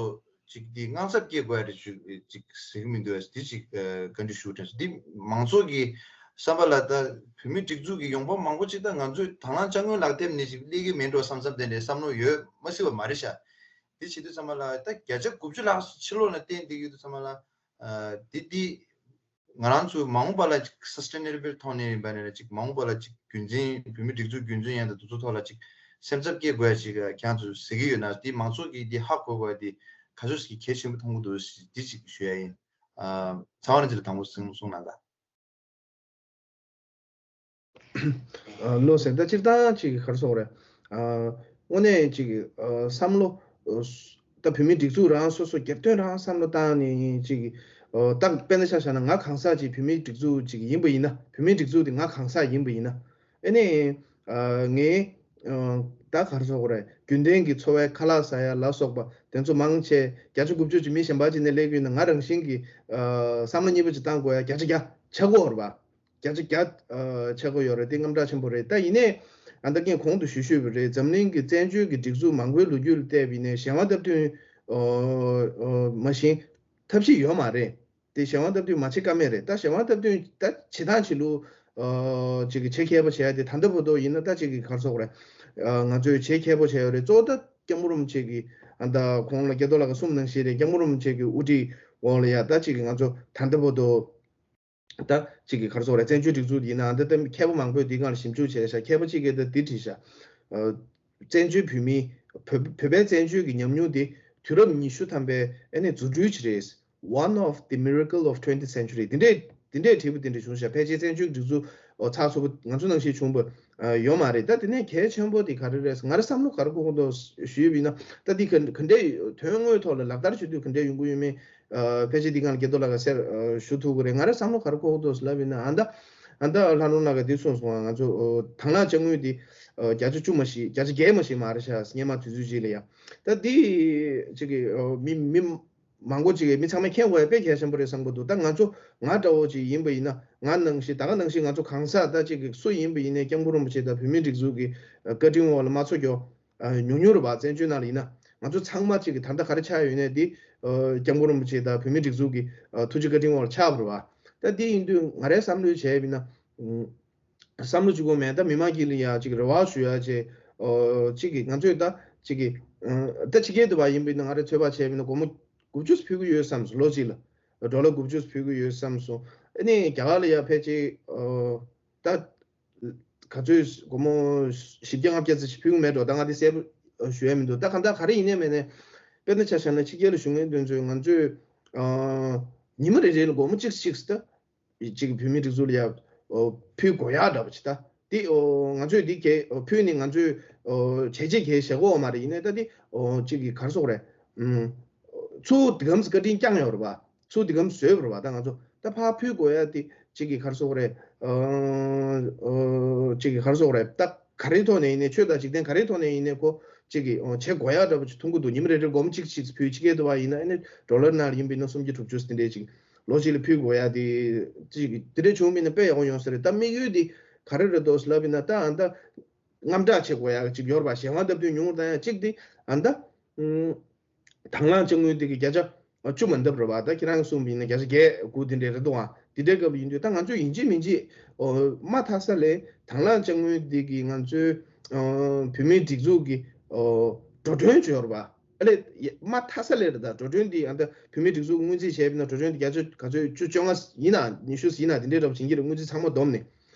ཅིག་འདི་དངངས་འཚབ་སྐྱེ་དགོས་ཡ་རེད་ཅིག་ཅིག་ཟེར་གྱི་མི་འདུག་ཨ། འདི་ཅིག་ཨ་བཀའ་འདྲི་ཞུ་དྲན་སོང་། འདི་མང་ཚོགས་ཀྱི་བསམ་པ་ལ་ད་བོད་མིའི་སྒྲིག་འཛུགས་ཀྱི་ཡོང་འབབ་མང་པོ་ཅིག་ད་ང་ཚོས་དང་བླངས་དཔྱ་དངུལ་ལག་དེབ་ནས་ཅིག་སླེབས་ཀྱི་མེད་འགྲོ་བསམ་བསམ་དེ་འདྲའི་བསམ་བློ་ཡོད་མ་སྲིད་པ་མ་རེད་ཤག་འདི་བྱེད་དུས་ཙམ་པ་ལ་ད་བརྒྱ་ཆ་དགུ་བཅུ་ལྷག་ཕྱི་ལོགས་ལ་བརྟེན་བསྡད་ཡོད་དུས་ཙམ་པ་ལ་ཨ་འདི་འདི་ང་རང་ཚོའི་མ་འོངས་པ་ལ་ཅིག་སསི་ཊེ་ནེ་བལ་ཐོག་ནས་ཡིན་པ་ནས་ཅིག་མ་འོངས་པ་ལ་ཅིག་རྒྱུན་འཛིན་བོད་མིའི་སྒྲིག་འཛུགས་རྒྱུན་འཛིན་ཡན་དང་དེ་ཚོ་ཐོག་ལ་ཅིག་སེམས་འཚབ་སྐྱེ་དགོས་ཡ་ཅིག་ཁྱེད་རང་ཚོས་ཟེར་གྱི་ཡོད་ན་འདི་མང་ཚོགས་ཀྱིས་འདི་ཧ་གོ་དགོས་ཡ་འདི་ག་ཚོད་ཞིག་གལ་ཆེན་པོ་མཐོང་གི་འདུག་འདི་ཅིག་ཞུ་ཡ་ཡིན། ཨ་ཚང་མ་ནས་ཅིག་ལ་དང་པོ་གསུང་གསུང་གནང་དང་། ལོ་ཟེར་ད་སྤྱིར་བཏང་ཅིག་ག་རེ་ཟེར་དགོས་རེད། དངོས་གནས་ཅིག་བསམ་བློ་ད་བོད་མིའི་སྒྲིག་འཛུགས་རང་སོ་སོ་སྒེར་དོན་རང་བསམ་བློ་བཏང་ནས་ཅིག་ད་དཔེར་ན་ཆ་བཞག་ན་ང་གང་ཟག་ཅིག་བོད་མིའི་སྒྲིག་འཛུགས་ཅིག་ཡིན་པ་ཡིན་ན་བོད་མིའི་སྒྲིག་འཛུགས་དེ་ང་གང་ཟག་ཡིན་པ་ཡིན་ན་ཨེ་ནས་ངས་ད་ག་རེ་ཟེར་དགོས་རེད། རྒྱུན་ལྡན་གྱི་འཚོ་བའི་ཁ་ལག་ཟ་ཡ་ལ་སོགས་པ་དེ་ཚོ་མང་ཆེ་བརྒྱ་ཆ་དགུ་བཅུ་ཅིག་མི་གཞན་པ་ཅིག་ནས་སླེབས་ཀྱི་ཡོད་ན་ང་རང་བཞིན་གྱིས་བསམ་བློ་གཉིས་པ་ཅིག་བཏང་དགོས་ཡ་བརྒྱ་ཆ་བརྒྱ་ཆགས་ཀྱི་ཡོད་རེད་པ། བརྒྱ་ཆ་བརྒྱ་ཨ་ཆགས་ཀྱི་ཡོད་རེད། དེ་དངངས་སྐྲག་ཆེན་པོ་རེད། ད་ཡིན་ནའི་ཨ་ད་ངས་གོང་དུ་ཞུས་ཞུས་པ་རེད། འཛམ་གླིང་གི་བཙན་བྱོལ་གྱི་སྒྲིག་འཛུགས་མང་པོའི་ལོ་རྒྱུས་ལ་བལྟས་པ་ཡིན་ནའི་གཞན་དབང་སྟབས་བསྟུན་ཨ་ཨ་མ་བྱས་ཐབས་ཤེས་ཡོད་མ་རེད། དེ་གཞན་དབང་སྟབས་བསྟུན་མ་བྱེད་ཀ་མེད་རེད། ད་གཞན་དབང་སྟབས་བསྟུན་ད་བྱེད་སྟངས་བྱེད་ལུགས་ཨ་ཅིག་གི་བྱེད་མཁས་པོ་བྱེད་ཡ་དེ་ད་ལྟ་བར་དུ་ཡིན་ན་ད་ཅིག་གི་ག་རེ་ཟེར་དགོས་རེད། ཨ་ང་ཚོས་བྱེད་མཁས་པོ་བྱས་ཡོད་རེད། གཙོ་བོ་ད་སྐྱབས་མགོན་རིན་པོ་ཆེ་གི་ཨ་ད་གོང་ལ་སྐལ་རྡོར་ལགས་ཀྱིས་གསུངས་ནང་བཞིན་རེད། སྐྱབས་མགོན་རིན་པོ་ཆེ་གི་དབུ་ཁྲིད་འོག་ལ་ཡ་ད་ཅིག་གི་ང་ཚོ་ད་ལྟ་བར་དུ། ད་གཅིག་གིས་ག་རེ་ཟེར་དགོས་རེད། བཙན་བྱོལ་སྒྲིག་འཛུགས་འདི་ཡིན་ན་ད་ལྟ་མཁས་པ་མང་པོས་འདི་སྒང་ལ་ཞིབ་འཇུག་བྱས་ཤག་མཁས་པ་གཅིག་གིས་ད་འདི་བྲིས་ཤག་ཨ་བཙན་བྱོལ་བོད་མིའི་བོད་བོད་པའི་བཙན་བྱོལ་གྱི་ཉམས་མྱོང་འདི་དུས་རབས་ཉི་ཤུ་ཐམ་པའི་ཨ་ནི་རྫུ་འཕྲུལ་ཅིག་རེད། One of the miracle of twentieth century། འདི་འདྲས་འདི་འདྲས་བྲིས་པ་འདི་འདྲས་བྱུང་ཤག་ཕལ་ཆེར་བཙན་བྱོལ་སྒྲིག་འཛུགས་ཨོ་ཚགས་ཚུད་པོ་ང་ཚོ་ནང་བཞིན་བྱུང་པ་ཨ་ཡོད་མ་རེད། ད་དེ་ནས་གལ་ཆེན་པོ་དེ་ག་རེ་རེད། ང་རང་བསམ་བློ་ག་རེ་འཁོར་གྱི་འདུག་ཞུས་པ་ཡིན་ན་ད་འདི་ག་ག་འདྲས་དོན་དངོས་ཐོག་ལ་ལག་བསྟར་བྱེད་དུས་ག་འདྲས་ཡོང་གི་ཡོད་མེད། ཨ་ཕལ་ཆེར་འདི་སྒང་ལ་སྐལ་རྡོར་ལགས་ཀྱིས་གསལ་ཨ་ཞུ་ཐུབ་ཀྱི་རེད། ང་རང་བསམ་བློ་ག་རེ་འཁོར་གྱི་འདུག་ལབ་ཡིན་ན་ཨ་ད་ཨ་ད་ལྷ་ལུང་ལགས་ཀྱིས་འདི་གསུངས་སོང་། ང་ཚོ་ཨོ་དང་བླངས་དཔྱ་དངུལ་འདི་ཨ་བརྒྱ་ཆ་བཅུ་མ་ཞིག་བརྒྱ་ཆ་བརྒྱད་མ་ཞིག་མ་རེད་ཤག་སྔོན་མ་དུས་ཚོད་ཅིག་ལ་ཡ། ད་འདི་ཅིག་གི་ཨོ་མི་མི་མང་པོ་ཅིག་གིས་མི་ཚང་མས་མཁྱེན་དགོས་ཡ་དཔེ་གལ་ཆེན་པོ་རེད་བསམ་གྱི་འདུག་ད་ང་ཚོ་ང་འདྲ་བོ་ཅིག་ཡིན་པ་ཡིན་ན་ང་ནང་བཞིན་ད་ག་ནང་བཞིན་ང་ཚོ་གང་ཟག་ད་ཅིག་གི་སུ་ཡིན་པ་ཡིན་ནའི་སྐྱབས་མགོན་རིན་པོ་ཆེ་དང་བོད་མིའི་སྒྲིག་འཛུགས་ཀྱི་ཨ་བཀའ་དྲིན་འོག་ལ་མ་ཚོར་རྒྱུ། ཨ་ཉུང་ཉུང་རེད་པ། བཙན་བྱོལ་ནང་ལ་ཡིན་ན་ང་ཚོ་ཚང་མ་གཅིག་གི་ད་ལྟ་ག་རེ་ཆགས་ཡོད་ནའི་འདི་ཨ་སྐྱབས་མགོན་རིན་པོ་ཆེ་དང་བོད་མིའི་སྒྲིག་འཛུགས་ཀྱི་ཨ་ཐུགས་རྗེ་བཀའ་དྲིན་འོག་ལ་ཆགས་པ་རེད་པ། ད་འདི་ཡིན་དུས་ང་རའི་བསམ་བློའི་བྱས་པ་ཡིན་ན་ཨ་བསམ་བློ་གཅིག་པོ་མེད། ད་མི་མང་དཀྱིལ་ལ་ཡ་གཅིག་རེ་བ་ཞུ་ཡ་བྱས་ཨ་གཅིག་གི་ང་ཚོས་ད་གཅིག་གི་ཨ་ད་ཕྱི་རྒྱལ་དུ་བ་ཡིན་པ་ཡིན་ན་ང་རའི་ཚོད་དཔག་བྱས་པ་ཡིན་ན་སྒོར་མོ་དགུ་བཅུ་ཕུལ་གྱི་ཡོད་བསམ་སོང་། ལོ་གཅིག་ལ་ཌོ་ལར་དགུ་བཅུ་ཕུལ་གྱི་ཡོད་བསམ་སོང་། ཨ་ནི་རྒྱ་གར་ལ་ཡ་ཕལ་ཆེར་ཨ་ད། ག་ཚོད་སྒོར་མོ་བཞི་བརྒྱ་ལྔ་བརྒྱ་ཙམ་ཞིག་ཕུལ་གྱི་མེད་འགྲོ། ད་ང་འདི་གསལ་པོ་ཞུ་ཡ་མི་འདུག་ད་གང་ལྟར་ག་རེ་ཡིན་ནའི་མིན་ནའི་དཔེར་ན་ཆ་བཞག་ན་ཕྱི་རྒྱལ་ལ་བཞུགས་མཁན་དེ་ཚོས་ང་ཚོས་ཨ་ཉི་མ་རེ་རེ་ལ་སྒོར་མོ་གཅིག་གཅིག་ད་གཅིག་བོད་མིའི་སྒྲིག་འཛུགས་ལ་ཡ་ཨོ་ཕུལ་དགོས་ཡ་འདྲ་པོ་ཅིག་ད་འདི་ཨོ་ང་ཚོས་འདི་གས་ཨོ་ཕུལ་ནས་ང་ཚོས་ཨོ་བྱས་རྗེས་གས་བཞག་གི་ཡོད་མ་རེད། ཡིན་ནའི་ད་འདི་ཨོ་གཅིག་གི་ག་རེ་ཟེར་དགོས་རེད། ཨུམ། ཚུར་འདི་གམ་བཀའ་དྲིན་བསྐྱངས་ཡོད་རེད་པ། ཚུར་འདི་གམ་བཟོས་པ་རེད་པ། ད་ང་ཚོ་ད་ཕར་ཕུལ་དགོས་ཡ་དེ་གཅིག་གི་ག་རེ་ཟེར་དགོས་རེད། ཨ་ཨ་གཅིག་གི་ག་རེ་ཟེར་དགོས་རེད། ད་ག་རེའི་ཐོག་ནས་ཡིན་ནའི་ཆོས་དང་འཇིག་རྟེན་ག་རེའི་ཐོག་ནས་ཡིན་ནའི་ཁོ་གཅིག་གི་ཨོ་བྱེད་དགོས་ཡ་འདྲ་པོ་ཅིག་མཐོང་གི་འདུག་ཉི་མ་རེ་རེར་སྒོར་མོ་གཅིག་གཅིག་ཕུལ། ཕྱི་རྒྱལ་དུ་བ་ཡིན་ན་ཨ་ནི་ཌོ་ལར་ནང་ལ་ཡིན་པ་ཡིན་ན་སུམ་བརྒྱ་དྲུག་ཅུ་དེ་འདྲའི་ཅིག་ལོ་གཅིག་ལ་ཕུལ་དགོས་ཡ་དེ་ཅིག་དེ་འདྲ་བྱུང་བ་ཡིན་ན་དཔེ་ཡག་པོ་ཡོང་ས་རེད། ད་དམིགས་ཡུལ་དེ་ག་རེ་རེད་འདུག་ལབ་ཡིན་ན་ད་ཨ་ད་དངངས་སྐྲག་བྱེད་དགོས་ཡ་ཅིག་ཡོད་རེད་པ། གཞན་དབང་སྟབས་བསྟུན་ཉུང་རུ་བཏང་ཡ་གཅིག་དེ་ཨ་ད་ཨུམ། དང་བླངས་དཔྱ་དངུལ་དེ་གི་བརྒྱ་ཆ་བཅུ་མ་འདབ་རེད་པ། ད་ཁྱེད་རང་གསུངས་པ་ཡིན་ན་བརྒྱ་ཆ་བརྒྱད་དགུ་དེ་འདྲས་རེད་འདུག་ཨ། དེ་འདྲའི་སྐབས་ཡིན་དུས་ད་ང་ཚོས་ཡིན་གཅིག་མིན་གཅིག་ཨོ་མ་མཐའ་ས་ལས་དང་བླངས་དཔྱ་དངུལ་དེ་གི་ང་ཚོའི་ཨོ་བོད་མིའི་སྒྲིག་འཛུགས་ཀྱི་ཨོ་འགྲོ་གྲོན་བྱོས་རེད་པ། ཨ་ལས་མ་མཐའ་ས་ལས་རེད། ད་འགྲོ་གྲོན་དེ་ཨ་ད་བོད་མིའི་སྒྲིག་འཛུགས་སྔོན་རྩིས་བྱས་པ་ཡིན་ན་འགྲོ་གྲོན་དེ་བརྒྱ་ཆ་ག་ཚོད་བཅུ་བཅོ་ལྔ་ཡིན་ན་ཉི་ཤུ་ཡིན་ན་དེ་འདྲའི་འདྲ་པོ་བྱིན་གྱི་རེད། སྔོན་རྩིས་ཚང་མ་བསྡོམས་ནས།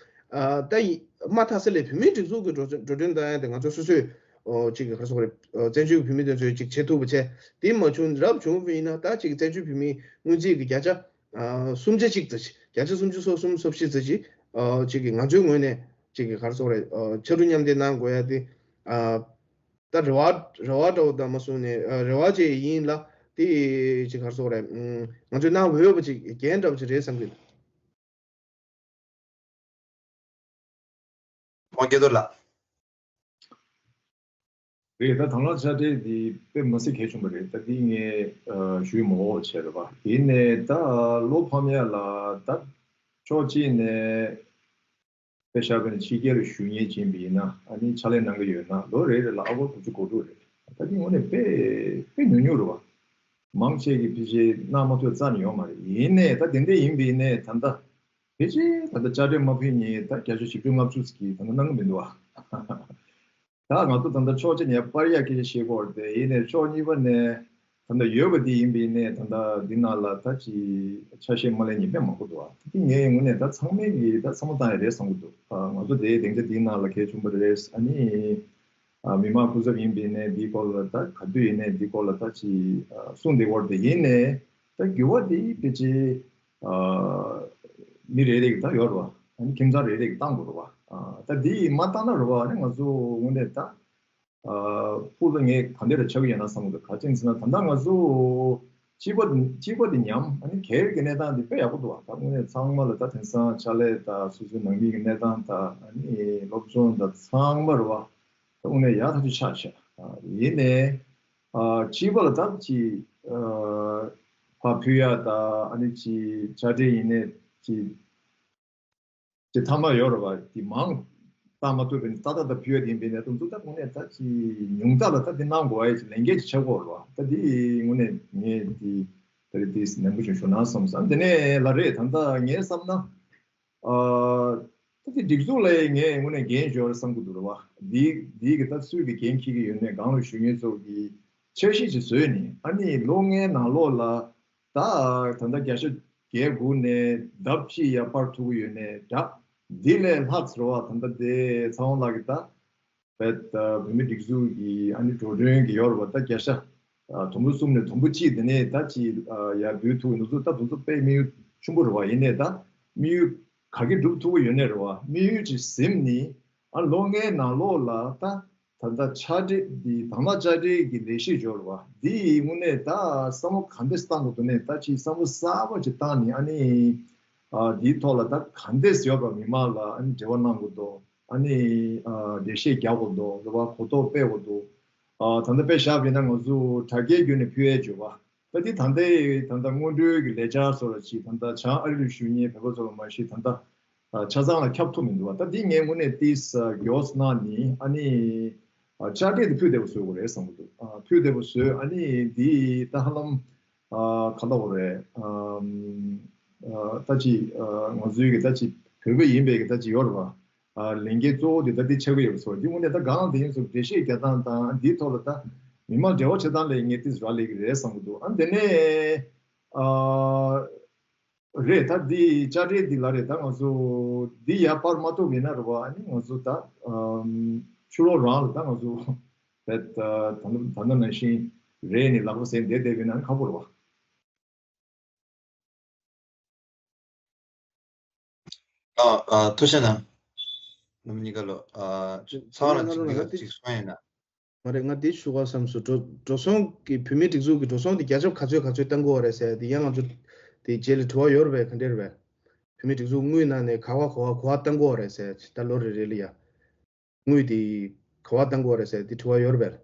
ཨ་ད་ཡིན་མ་མཐའ་ས་ལས་བོད་མིའི་སྒྲིག་འཛུགས་ཀྱི་འགྲོ་གྲོན་འགྲོ་གྲོན་བཏང་ཡ་དེ་ང་ཚོ་སོ་སོས་ཨོ་གཅིག་གི་ག་རེ་ཟེར་དགོས་རེད། ཨོ་བཙན་བྱོལ་གྱི་བོད་མི་དེ་ཚོས་གཅིག་བྱེད་ཐུབ་པ་བྱས། དེ་མ་བྱུང་རབ་བྱུང་བ་ཡིན་ན་ད་གཅིག་བཙན་བྱོལ་བོད་མིའི་སྔོན་རྩིས་ཀྱི་བརྒྱ་ཆ་ཨ་སུམ་ཆ་གཅིག་ཙམ་ཞིག་བརྒྱ་ཆ་སུམ་ཅུ་སོ་གསུམ་སོ་བཞི་ཙམ་ཞིག་ཨོ་གཅིག་གི་ང་ཚོའི་ངོས་ནས་གཅིག་གི་ག་རེ་ཟེར་དགོས་རེད། ཨོ་ཕྱར་གྲུ་མཉམ་འདེགས་གནང་དགོས་ཡ་དེ་ཨ་ད་རེ་བ་རེ་བ་འདྲ་བོ་དང་མ་གསུངས་ནས་ཨ་རེ་བ་བཅས་ཡིན་ལ་དེ་གཅིག་ག་རེ་ཟེར་དགོས་རེད། ང་ཚོས་གནང་འོས་པ་ཅིག་འགན་འདྲ་བོ་ཅིག་རེད་བསམ་གི་འདུག་ཝང་སྐལ་རྡོར་ལགས། རེད། ད་དང་བླངས་དཔྱ་ཁྲལ་འདི་དཔེ་མི་སྲིད་གལ་ཆེན་པོ་རེད། ད་འདི་ངས་ཨ་ཞུས་མ་འོག་བྱས་རེད་པ། དེ་ནས་ད་བློ་ཕམ་ཡ་ལ་ད་ཕྱོགས་གཅིག་ནས་དཔེ་བཞག་པ་ན་ཕྱི་རྒྱལ་ལ་བཞུགས་མཁན་ཅིག་ཡིན་པ་ཡིན་ན། ཨ་ནི་ཕྱག་ལས་གནང་གི་ཡོད་ན་ལོ་རེ་རེ་ལ་ཨ་ཀོར་དགུ་བཅུ་གོ་དྲུག་རེད། ད་འདི་དངོས་གནས་དཔེ་དཔེ་ཉུང་ཉུང་རེད་པ། མང་ཆེ་གིས་ཕལ་ཆེར་གནང་མ་ཐུབ་རྩ་ནས་ཡོད་མ་རེད། ཡིན་ནའི་ད་དེ་འདྲ་ཡིན་པ་ཡིན་ནའི་ད་ལྟ་ཕལ་ཆེར་ད་ལྟ་དཔྱ་ཁྲལ་མ་ཕུལ་མཁན་ད་བརྒྱ་ཆ་བཞི་བཅུ་ལྔ་བཅུ་ཙམ་གྱིས་ད་ལྟ་གནང་གི་མི་འདུག་བ། ད་ང་ཚོ་ད་ལྟ་ཕྱོགས་གཅིག་ནས་པར་ཡག་སྐད་ཆ་བཤད་ཀྱི་ཡོད་རེད་དེ། ཡིན་ནའི་ཕྱོགས་གཉིས་པ་ནས་ད་ལྟ་ཡོད་པ་འདི་ཡིན་པ་ཡིན་ནའི་ད་ལྟ་འདི་ནང་ལ་ད་ཅིག་ཆ་ཤས་མ་ལེན་མཁན་དཔེ་མང་པོ་འདུག་བ། དེ་ངའི་ངོས་ནས་ད་ཚང་མས་ཀྱིས་ད་བསམ་བློ་བཏང་ཡ་རེད་བསམ་གྱི་འདུག་ཨ་ང་ཚོ་དེའི་སྡིངས་ཆ་འདིའི་ནང་ལ་གལ་ཆེན་པོ་རེད། ཨ་ནི་ཨ་མི་མང་སྐུ་ཚབ་ཡིན་པ་ཡིན་ནའི་འདིའི་སྐོར་ལ་ད་ག་དུས་ཡིན་ནའི་འདིའི་སྐོར་ལ་ད་ཅིག་ཨ་གསུངས་བསྡད་ཀྱི་ཡོད་རེད་དེ། ཡིན་ནའི་ད་འགྱུར་བ་འདི་ཕལ་ཆེར་ཨ་མི་རེ་རེ་གིས་ད་ཡོད་རེད་བ། ཨ་ནི་ཁྱིམ་ཚང་རེ་རེ་གིས་བཏང་དགོས་རེད་བ། ཨ་ད་འདི་མ་བཏང་ན་རེད་བ། ཨ་ནི་ང་ཚོ་དངོས་གནས་ད་ཨ་ཕུགས་ལ་ངས་ག་འདྲ་ཆགས་ཀྱི་ཡོད་ན་བསམ་གྱི་འདུག་ག་ཅི་ཡིན་ཟེར་ན་ད་ལྟ་ང་ཚོ་སྤྱི་པ་སྤྱི་པ་དེ་ཉམས། ཨ་ནི་སྒེར་གྱི་གནས་སྟངས་དེ་དཔེ་ཡག་པོ་འདུག་བ། ད་དངོས་གནས་ཚང་མ་ལ་ད་དེང་སང་ཕྱག་ལས་དང་སོ་སོའི་ནང་མི་གི་གནས་སྟངས་དང་། ཨ་ནི་སློབ་སྦྱོང་དང་ཚང་མ་རེད་བ། ད་དངོས་གནས་ཡག་ཐག་ཆོད་ཆགས་ཤག་ཨ་ཡིན་ནའི་ཨ་སྤྱི་པ་ལ་ད་ཅིག་ཨ་ཕར་ཕུལ་ཡ་དང་། ཨ་ནི་ཅིག་དཔྱ་ཁྲལ་ཡིན་ནའི་ཅིག་ཅིག་ཐ་མག་ཡོད་རེད་བ། དེ་མང་བཏང་མ་ཐུབ་པ་ཡིན་ན་ཏག་ཏག་ཏག་ཕུལ་ཡ་དེ་ཡིན་པ་ཡིན་ན། དེ་ཚོ་ད་དངོས་གནས་ད་ཅིག་ཉུང་མཐའ་ལ་ད་དེ་གནང་དགོས་ཡ་ཅིག་ལས་འགན་ཅིག་ཆགས་ཀྱི་ཡོད་རེད་བ། ད་དེ་དངོས་གནས་ངས་དེ་ད་རེས་དེ་ནན་པོ་ཞིག་ཞུ་ན་བསམ་སོང་། དེ་ནས་ལ་རེད། ད་ལྟ་ངས་བསམ་ན་ཨ་ད་དེ་སྒྲིག་འཛུགས་ལ་ངས་དངོས་གནས་འགན་ཡོད་རེད་བསམ་གྱི་འདུག་རེད་བ། དེ་དེ་གི་ད་སུས་ཀྱི་འགན་འཁྱེར་གྱི་ཡོད་མེད། སྒང་ལ་བཞུགས་མཁན་ཚོ་གི་འཆར་གཞི་ཅིག་བཟོས་ནས། ཨ་ནི་ལོ་ལྔའི་ནང་ལོགས་ལ་ད་ད་ལྟ་བརྒྱ་ཆ་བརྒྱད་དགུ་ནས་ལྡབ་གཅིག་ཡར་སྤར་ཐུབ་ཀྱི་ཡོད་ནའི་འདྲ། འདི་ལས་ལྷག་ཟེར་བ་ད་ལྟ་དེ་ཚེ་དབང་ལགས་ཀྱིས་ད་བོད་བོད་མིའི་སྒྲིག་འཛུགས་ཀྱི་ཨ་ནི་འགྲོ་གྲོན་གྱི་ཡོད་རེད་བ། ད་བརྒྱ་ཆ་དུམ་བུ་གསུམ་ནས་དུམ་བུ་གཅིག་དེ་ནས་ད་ཅིག་ཡར་འབུལ་ཐུབ་ཀྱི་འདུག་ཚོ། ད་དེ་ཚོ་དཔེ་དམིགས་ཡུལ་ཆེན་པོ་རེད་བ། ཡིན་ནའི་ད་དམིགས་ཡུལ་ག་གེ་འགྲུབ་ཐུབ་ཀྱི་ཡོད་ནའི་རེད་བ། དམིགས་ཡུལ་ཅིག་ཟིན་ནས་ཨ་ལོ་ལྔའི་ནང་ལོགས་ལ་ད་ད་ལྟ་ཕྱག་སྦྲེལ་འདི་དང་བླངས་དཔྱ་ཁྲལ་གྱི་ལས་གཞི་འབྱོར་བ་འདི་དངོས་གནས་ད་བསམ་བློ་ག་འདྲས་བཏང་དགོས་འདུག་ནས། ད་ཅིག་བསམ་བློ་གསར་པ་ཅིག་བཏང་ནས། ཨ་ནི་ཨ་འདིའི་ཐོག་ལ་ད་ག་འདྲས་ཡོད་པ་མི་མང་ལ་ཨ་ནི་འབྲེལ་བ་གནང་དགོས་འདུག་ཨ་ནི་ཨ་འགྲེལ་བཤད་རྒྱག་དགོས་འདུག་རེད་བ། གོ་རྟོགས་སྤེལ་དགོས་འདུག་ཨ་ད་ལྟ་དཔེ་བཞག་པ་ཡིན་ན་ང་ཚོ་དྲ་རྒྱའི་བརྒྱུད་ནས་ཕུལ་ཡས་བྱོས་པ། ད་འདི་ད་ལྟའི་ད་ལྟ་སྔོན་འགྲོའི་གི་ལས་འཆར་སོགས་ལ་ཅིག་ད་ལྟ་བྱང་ཨ་རི་ལ་བཞུགས་མཁན་བོད་པ་ཚོ་ལ་མ་གཞི་ད་ལྟ་ཨ་ཆ་ཚང་ལ་ཁྱབ་ཐུབ་མི་འདུག་བ། ད་འདི་ངས་དངོས་གནས་ཏིས་མགྱོགས་གནང་ནི། ཨ་ནི་ཨ་དཔྱ་ཁྲལ་དེ་ཕུལ་བདེ་པོ་བཟོ་དགོས་རེད་བསམ་གྱི་འདུག་ཨ་ཕུལ་བདེ་པོ་བཟོས། ཨ་ནི་འདི་ད་ཧ་ལམ་ཨ་ག་ལབ་དགོས་རེད། ཨམ་ཨ་ད་ཅིག་ཨ་ང་ཚོའི་གི་ད་ཅིག་བོད་པ་ཡིན་པའི་གི་ད་ཅིག་ཡོད་རེད་བ། ཨ་ལས་འགན་གཙོ་བོ་དེ་ད་འདི་ཆགས་ཀྱི་ཡོད་པ་བཟོ། འདི་དངོས་གནས་ད་གང་དེ་ཡིན་ཙང་འགྲེལ་བཤད་རྒྱག་སྟངས་དང་འདིའི་ཐོག་ལ་ད་མི་མང་འབྲེལ་བ་བྱེད་སྟངས་ལ་ངས་ཏིས་རག་ལས་ཀྱི་རེད་བསམ་གྱི་འདུག་ཨ་དེ་ནས་ཨ་རེད། ད་འདི་དཔྱ་ཁྲལ་འདི་ལ་རེད། ད་ང་ཚོ་འདི་ཡར་སྤར་མ་ཐུབ་ཡིན་ན་རེད་བ། ཨ་ནི་ང་ཚོ་ད་ཨམ་ཕྱི་ལོགས་རང་ལ་ད་ང་ཚོ་ད་ད་ད་ནང་བཞིན་རེད་ནས་ལག་པ་ཟས་བསྡད་བསྡད་པ་ཡིན་ན་ཁག་པོ་རེད་བ། ཨ་ཨ་ཐུགས་རྗེ་གནང་། རྣམ་པ་གཉིས་ཀ་ལོ། ཨ་ཚང་མ་ལ་ཅིག་འདི་ག་ཅིག་གསུང་ཡིན་ན། མ་རེད། ང་འདི་ཞུ་ག་བསམ་སོང་། འགྲོ་འགྲོ་སོང་གི་བོད་མིའི་སྒྲིག་འཛུགས་ཀྱི་འགྲོ་སོང་དེ་བརྒྱ་ཆ་ག་ཚོད་ག་ཚོད་བཏང་དགོས་རེད་ཟེར་དེ་ཡང་ང་ཚོ་དེ་རྗེས་ལ་དྲི་བ་ཡོད་རེད་པས། ག་འདྲས་རེད་པས། བོད་མིའི་སྒྲིག་འཛུགས་དངུལ་ནང་ནས་ག་བ་ག་བ་ག་བ་བཏང་དགོས་རེད་ཟེར། ད་ལོ་རེ་རེ་ལ་ཡ། དངུལ་དེ་ག་བ་བཏང་དགོས་རེད་ཟེར་དེ་དྲི་བ་ཡོད་རེད་པས།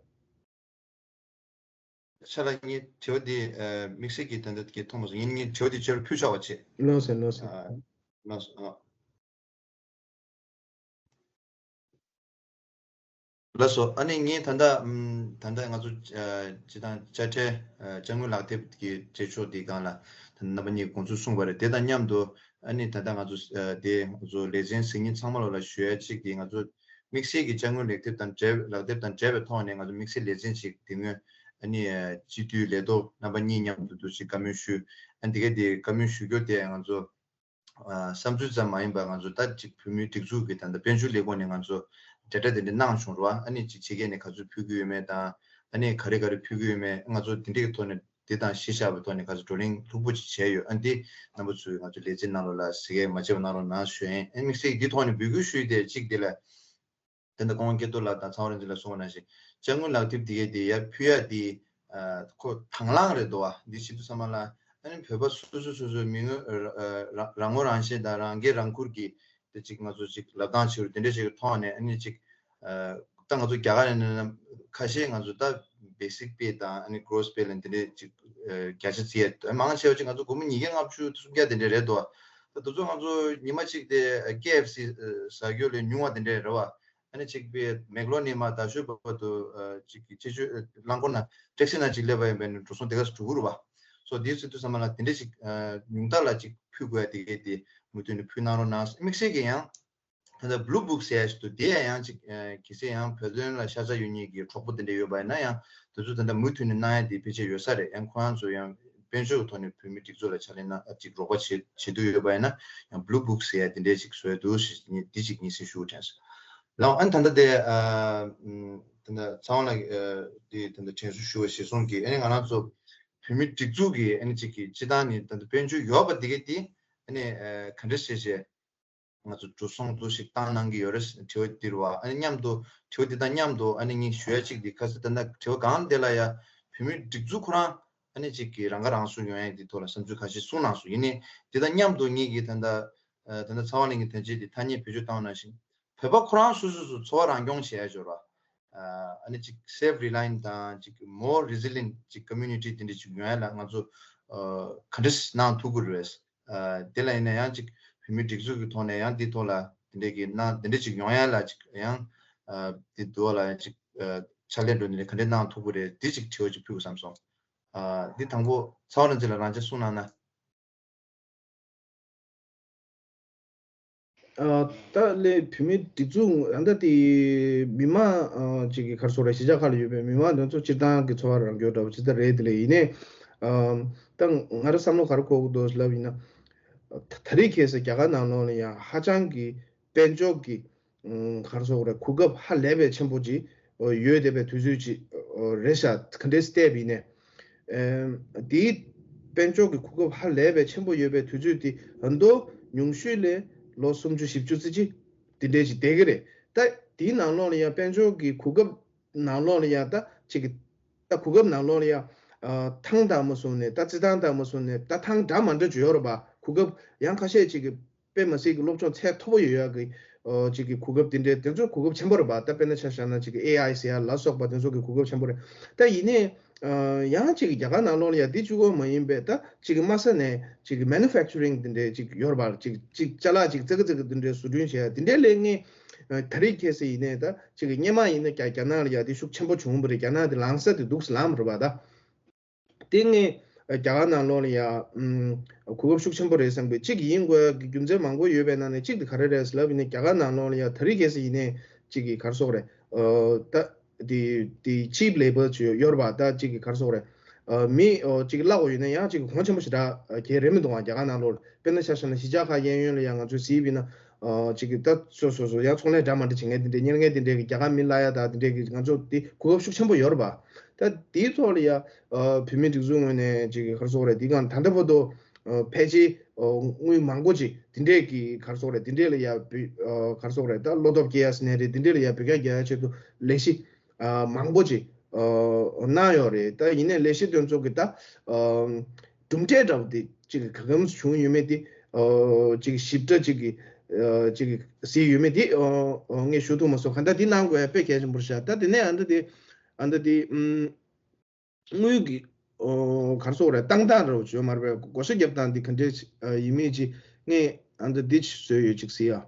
ཆ་ལ་ངས་དྲི་བ་འདི་ཨ་དམིགས་བསལ་གྱི་ད་ལྟ་གི་མཐོང་མ་སོང་། ཡིན་ངས་དྲི་བ་འདི་ཁྱོད་ལ་ཕུལ་ཆོག་པ་བྱེད། ལགས་སོ་ལགས་སོ། ཨ་ལགས་སོ། ཨ་ནི་ངས་ད་ལྟ་ཨམ་ད་ལྟ་ང་ཚོ་ཨ་སྤྱི་བཏང་དཔྱ་ཁྲལ་ཨ་དཔྱ་དངུལ་ལག་དེབ་ཀྱི་བྱེད་ཕྱོགས་འདི་སྒང་ལ་ད་རྣམ་པ་གཉིས་དགོངས་ཚུལ་གསུངས་པ་རེད། དེ་དང་མཉམ་དུ་ཨ་ནི་ད་ལྟ་ང་ཚོ་ཨ་དེ་ང་ཚོ་ལེ་ཚན་ཟིན་མཁན་ཚང་མ་ལོ་ལ་ཞུ་ཡ་གཅིག་གིས་ང་ཚོ་དམིགས་བསལ་གྱི་དཔྱ་དངུལ་ལག་དེབ་དང་འབྲེལ་ལག་དེབ་དང་འབྲེལ་བའི་ཐོག་ནས་ང་ཚོ་དམིགས་བསལ་ལེ་ཚན་ཅིག་དེ་སྔོན་ཨ་ནི་ཨ་སྤྱི་འཐུས་ལས་ཐོག་རྣམ་པ་གཉིས་མཉམ་དུ་འདུ་ཞིག་བཀའ་མོལ་ཞུས། ཨ་ནི་དེ་ག་དེ་བཀའ་མོལ་ཞུ་རྒྱུ་དེ་ང་ཚོ་ཨ་བསམ་ཚུལ་ཙམ་མ་ཡིན་པར་ང་ཚོ་ད་ཅིག་བོད་མིའི་སྒྲིག་འཛུགས་ཀྱི་ད་ལྟ་དཔལ་འབྱོར་ལས་ཁུངས་ནས་ང་ཚོ་འབྲེལ་སྒྲ་དེ་འདྲ་གནང་བྱུང་རེད་བ། ཨ་ནི་ཅིག་ཕྱི་རྒྱལ་ནས་ག་ཚོད་ཕུལ་གྱི་ཡོད་མེད་དང་། ཨ་ནི་ག་རེ་ག་རེ་ཕུལ་གྱི་ཡོད་མེད་ང་ཚོ་དེ་འདྲའི་ཐོག་ནས་དེ་དང་གཞི་བཞག་པའི་ཐོག་ནས་ག་ཚོད་བགྲོ་གླེང་ལྷུག་པོ་ཅིག་བྱས་ཡོད། ཨ་ནི་འདི་རྣམ་པ་ཚོས་ང་ཚོ་ལེ་ཚན་ནང་ལོགས་ལ་གཟིགས་ཡས་མ་བརྗེད་པ་གནང་རོགས་གནང་ཞུ་ཡིན། ཨ་ནི་དམིགས་བསལ་འདི་ཐོག་ནས་འབོད་སྐུལ་ཞུ་ཡི་དེ་གཅིག་འདི་ལ། དེ་འདྲ་སྐུ་ངོ་སྐལ་རྡོར་ལགས་དང་ཚེ་དབང་རིག་འཛིན་ལགས་གསུངས་པ་ནང་བཞིན་དཔྱ་དངུལ་ལག་དེབ་འདི་གའི་དེ་ཡར་ཕུལ་ཡ་དེ་ཨ་ཁོ་དང་བླངས་རེད་འདུག་བ། འདི་བྱེད་དུས་ཙམ་པ་ལ་ཨ་ནི་བོད་པ་སོ་སོ་སོ་སོའི་མི་དངོས་ཨ་རང་རང་ངོ་རང་ཤེས་དང་རང་འགན་རང་འཁུར་གྱིས་དེ་ཅིག་ང་ཚོ་ཅིག་ལབ་སྟངས་བྱེད་རུ་དེ་འདྲ་ཅིག་གི་ཐོག་ནས་ཨ་ནི་ཅིག་ཨ་ ད་ང་ཚོ་རྒྱ་གར་ནས་ཁ་ཤས་ང་ཚོ་ད་basic pay དང་ཨ་ནི་gross pay ལ་འདི་འདྲས་ཅིག་ཨ་བརྒྱ་ཆ་བརྩི་ཡ་མང་ཆེ་བ་ཅིག་ང་ཚོ་སྒོར་མོ་ཉིས་བརྒྱ་ལྔ་བཅུ་སུམ་བརྒྱ་དེ་འདྲས་རེད་འདུག་ད་དུས་ཚོད་ང་ཚོ་ཉི་མ་གཅིག་དེ་ཀེ་ཨེཕ་སི་ཟ་རྒྱུ་ལས་ཉུང་བ་དེ་འདྲས་རེད་བ། ཨ་ནི་ཅིག་པའི་མེག་ལོར་ནས་མར་རྡ་ཤོད་བར་དུ་ཨ་ཅིག་གི་ཆེ་ཤོས་ཨ་རླངས་འཁོར་ནང་ཊེག་སི་ནང་ཅིག་སླེབས་པ་ཡིན་པས་ནི་འགྲོ་སོང་དེ་ག་ཚོད་འགྲོ་གི་རེད་བ། སོ་དེའི་ཚོད་དུ་ཚང་མ་ལ་དེ་འདྲས་ཅིག་ཨ་ཉུང་མཐའ་ལ་ཅིག་ཕུལ་དགོས་ཡ་དེ་གས་དེ་མུ་མཐུད་ནས་ཕུལ་གནང་རོགས་གནང་། དམིགས་བསལ་གྱི་ཡང་ད་ལྟ་Blue Book ཟེར་ཡ་ཞིག་འདུག་དེ་ཡང་ཅིག་ཨ་གལ་སྲིད་ཡང་བོད་དོན་ལ་ཤ་ཚ་ཡོད་མཁན་གྱི་གྲོགས་པོ་དེ་འདྲས་ཡོད་པ་ཡིན་ན་ཡང་དེ་ཚོ་ད་ལྟ་མུ་མཐུད་ནས་གནང་ཡ་དེ་ཕལ་ཆེར་ཡོད་ས་རེད། ཡང་ཁོ་རང་ཚོ་ཡང་དཔལ་འབྱོར་གྱི་ཐོག་ནས་བོད་མི་སྒྲིག་འཛུགས་ལ་ཕྱག་ལས་གནང་ཅིག་རོགས་པ་བྱེད་བྱེད་འདོད་ཡོད་པ་ཡིན་ན་ཡང་Blue Book ཟེར་ཡ་དེ་འདྲས་ཅིག་བཟོས་འདུག་ཞེས་འདི་ཅིག་ངེས་གསལ་ཞུ་དྲན་སོང་། ལགས་ཨ་ནི་ད་ལྟ་དེ་ཨ་ད་ལྟ་ཚེ་དབང་ལགས་ཨ་དེ་ད་ལྟ་དྲན་གསོ་ཞུ་བ་གཞིར་བཟུང་གིས་ཨ་ནི་ང་རང་ཚོ་བོད་མི་སྒྲིག་འཛུགས་ཀྱི་ཨ་ནི་ཅིག་གི་སྤྱི་བཏང་ནས་ད་ལྟ་དཔལ་འབྱོར་ཡོད་པ་དེ་གས་དེ་ཨ་ནི་ཨ་ག་འདྲ་བྱས་བྱས་ང་ཚོ་འགྲོ་སོང་ཚོ་ཞིག་བཏང་གནང་གི་ཡོད་རེད་དྲི་བ་འདིར་བ། ཨ་ནི་མཉམ་དུ་དྲི་བ་འདི་དང་མཉམ་དུ་ཨ་ནི་ངས་ཞུ་ཡ་གཅིག་འདི་ཁ་སང་ད་ལྟ་དྲི་བ་གང་དེ་ལ་ཡ་བོད་མི་སྒྲིག་འཛུགས་ཁོ་རང་ཨ་ནི་གཅིག་གིས་རང་ཁ་རང་གསོ་ཡོང་ཡ་འདི་ཐོག་ལ་བསམ་ཚུལ་ཁ་ཤས་གསུངས་གནང་སོང་། ཡིན་ནའི་འདི་དང་མཉམ་དུ་ངེད་ཀྱིས་ད་ལྟ་ད་ལྟ་ཚེ་དབང་གླིང་གི་དོན་ཆེན་འདི་ཐ་སྙད་བེད་སྤྱོད་བཏང་གནང་ཞིང་བོད་པ་ཁོ་རང་སོ་སོ་སོ་འཚོ་བ་རང་སྐྱོང་བྱེད་ཡ་འབྱོར་བ། ཨ་ནི་ཅིག་self reliant དང་ཅིག་more resilient ཅིག་community དེ་འདྲ་ཅིག་ཡོང་ཡ་ལ་ང་ཚོ་ག་འདྲ་གནང་ཐུབ་ཀྱི་རེད། དེ་ལ་ཡིན་ན་ཡང་ཅིག་བོད་མི་སྒྲིག་འཛུགས་ཀྱི་ཐོག་ནས་ཡང་འདི་ཐོག་ལ་དེ་འདྲས་ཀྱི་གནང་དེ་འདྲས་ཅིག་ཡོང་ཡ་ལ་ཅིག་ཡང་འདི་ཐོག་ལ་ཅིག་ཕྱག་ལས་འགྲོ་ནས་ག་འདྲས་གནང་ཐུབ་ཀྱི་རེད། འདི་ཅིག་དྲི་བ་ཅིག་ཕུལ་དགོས་བསམ་སོང་། འདི་དང་པོ་ཚེ་དབང་རིག་འཛིན་ལགས་རང་ཅག་གསུང་གནང་ན། ཨ་ད་ལས་བོད་མི་སྒྲིག་འཛུགས་ཨ་ད་དེ་མི་མང་ཨ་ཅིག་གི་ག་རེ་ཟེར་རེད། གཞིས་ཆགས་ཁག་ལ་ཡོད་པའི་མི་མང་དེ་ཚོ་སྤྱིར་བཏང་གི་འཚོ་བ་རང་སྐྱོང་འདྲ་བོ་ཅིག་ད་རེད། དེ་ལས་ཡིན་ནའི་ཨ་ད་ང་རང་བསམ་བློ་ག་རེ་འཁོར་གི་འདུག་ལབ་ཡིན་ན། ད་རེས་ཁ་སང་རྒྱ་གར་ནང་ལོགས་ལ་ཡང་ཧ་ཅང་གི་དཔལ་འབྱོར་གྱི་ཨ་ག་རེ་ཟེར་རེད། གོ་སྐབས་ཧ་ལས་པའི་ཆེན་པོ་ཅིག་ཡོད་བསྡད་པའི་དུས་ཚོད་ཅིག་རེད་ཤག་ག་འདྲས་བལྟས་པ་ཡིན་ནའི། ཨེམ། དེའི་དཔལ་འབྱོར་གྱི་གོ་སྐབས་ཧ་ལས་པའི་ཆེན་པོ་ཡོད་པའི་དུས་ཚོད་དེ་ད་དུང་ཉུང་ཤོས་ལ་ལོ་སུམ་ཅུ་བཞི་བཅུ་ཙམ་ཅིག་དེ་འདྲས་ཅིག་བསྡད་ཀྱི་རེད། ད་དེའི་ནང་ལོགས་ལ་ཡང་དཔལ་འབྱོར་གྱི་གོ་སྐབས་ནང་ལོགས་ལ་ཡང་ད་ཅིག་གི་ད་གོ་སྐབས་ནང་ལོགས་ལ་ཡང་ཨ་ཐང་དང་མ་སོང་ནས་ད་རྩི་ཐང་དང་མ་སོང་ནས་ད་ཐང་འདྲ་མ་འདྲ་ཅིག་ཡོད་རེད་པ། གོ་སྐབས་ཡང་ཁ་ཤས་ཅིག་གི་དཔེ་མ་སྲིད་ཀྱི་སློབ་སྦྱོང་ཚད་མཐོ་པོ་ཡོད་ཡག་གི་ཨོ་ཅིག་གི་གོ་སྐབས་དེ་འདྲའི་དེ་ཚོ་གོ་སྐབས་ཆེན་པོ་རེད་པ། ད་དཔེར་ན་ཆ་བཞག་ན་ཅིག་གི་ཨེ་ཨའི་ཟེར་ཡ་ལ་སོགས་པ་དེ་ཚོ་གི་གོ་སྐབས་ཆེན་པོ་རེད། ད་ཡིན་ནའི་ཨ་ཡང་ཅིག་གི་རྒྱ་གར་ནང་ལོགས་ལ་ཡ་དེ་གཅིག་པོ་མ་ཡིན་པའི་ད་ཅིག་གི་དམའ་ས་ནས་ཅིག་གི་manufacturing དེ་འདྲའི་ཅིག་ཡོད་རེད་པ། ཅིག་ཅིག་ཅ་ལག་ཅིག་ཙག་ཙིག་གི་དེ་འདྲའི་བཟོ་སྐྲུན་བྱེད་ཡ་དེ་འདྲའི་ལས་ངན་ད་རེས་ཁ་སང་ཡིན་ནའི་ད་ཅིག་གི་སྔོན་མ་ཡིན་ན་རྒྱ་རྒྱ་ནག་ལ་ཡ་དེ་ཤུགས་ཆེན་པོ་བྱུང་བ་རེད། རྒྱ་ནག་དེ་ལངས་ས་དེ་འདུག་སེ་ལངས་པ་རེད་པ། ད། དེ་ངས་རྒྱ་གར་ནང་ལོགས་ལ་ཡ་ཨམ་གོ་སྐབས་ཤུགས་ཆེན་པོ་རེད་བསམ་པའི་གཅིག་ཡིན་དགོས་ཀྱི་རྒྱུ་མཚན་མང་པོ་ཡོད་པའི་ནང་ནས་གཅིག་དེ་ག་རེ་རེད་ཟེར་ལབ་ཡིན་ན། རྒྱ་གར་ནང་ལོགས་ལ་ཡ་ད་རེས་ཁ་སང་ཡིན་ནའི་གཅིག་གི་ག་རེ་ཟེར་དགོས་རེད། ཨ་ད་དེ་དེ་cheap labour ཅིག་ཡོད་རེད་པ། ད་གཅིག་གི་ག་རེ་ཟེར་དགོས་རེད། ཨ་མི་ཨོ་གཅིག་གི་གླ་འོག་ཡོད་ན་ཡང་གཅིག་གི་གོང་ཆེན་པོ་ཞེ་དྲག་གང་ཡང་རེད་མི་འདུག་ཨ། རྒྱ་གར་ནང་ལོགས་ལ་དཔེར་ན་ཆ་བཞག་ན་གཞིས་ཆགས་ཁག་གཡས་གཡོན་ལ་ཡང་ང་ཚོས་གཟིགས་པ་ཡིན་ན། ཨ་ཅིག་གི་ད་སོ་སོ་སོ་ཡང་ཚོང་ལས་འདྲ་མ་འདྲ་བྱེད་མཁན་དེ་འདྲའི་གཉེར་མཁན་དེ་འདྲའི་གི་རྒྱ་གར་མི་གླ་ཡ་ད་དེ་འདྲའི་གི་ང་ཚོ་དེ་གོ་སྐབས་ཤུགས་ཆེན་པོ་ཡོད་རེད་པ། ད་དེའི་ཐོག་ལ་ཡ་ཨ་བོད་མི་སྒྲིག་འཛུགས་ངོས་ནས་ཅིག་གི་ག་རེ་ཟེར་དགོས་རེད། དེ་གང་ད་ལྟ་བར་དུ་ཨ་ཕལ་ཆེར་ཨ་དངུལ་མང་པོ་ཅིག་དེ་འདྲའི་གི་ག་རེ་ཟེར་དགོས་རེད། དེ་འདྲའི་ལ་ཡ་བུ་ཨ་ག་རེ་ཟེར་དགོས་རེད། ད་བློ་སྟོབས་སྐྱེ་ཡ་ཟེར་ནའི་རེད། དེ་འདྲའི་ལ་ཡ་བོད་སྐད་རྒྱག་ཡ་ཆེད་དུ་ལས་གཞི་ཨ་མང་པོ་ཅིག་ཨ་གནང་ཡོད་རེད། ད་ཡིན་ནའི་ལས་གཞི་དེ་ཚོ་གི་ད་ཨ་གྲུབ་འབྲས་འདྲ་བོ་དེ་ཅིག་གི་ག་གམ་བྱུང་ཡོད་མེད་དེ་ཨ་ཅིག་ཞིབ་ཕྲ་ཅིག་གི་ཨ་ཅིག་གི་གཟིགས་ཡོད་མེད་དེ་ཨ་ཨ་ངས་ཞུ་ཐུབ་མ་སོང་། གང་ལྟར་དེ་གནང་དགོས་ཡ་དཔེ་གལ་ཆེན་པོ་རེད་ཤག་ད་དེ་ནས་ཨ་ད་དེ་ཨ་ད་དེ་ཨམ་དངུལ་གི་ཨ་ག་རེ་ཟེར་དགོས་རེད། བཏང་སྟངས་འདྲ་བོ་ཅིག་ཡོད་མ་རེད་པས། བགོ་བཤའ་རྒྱབ་སྟངས་འདི་ག་འདྲས་ཨ་ཡིན་མིན་ཅིག་ངས་ཨ་ད་འདི་ཅིག་བཟོས་ཡོད་ཅིག་གཟིགས་ཡ།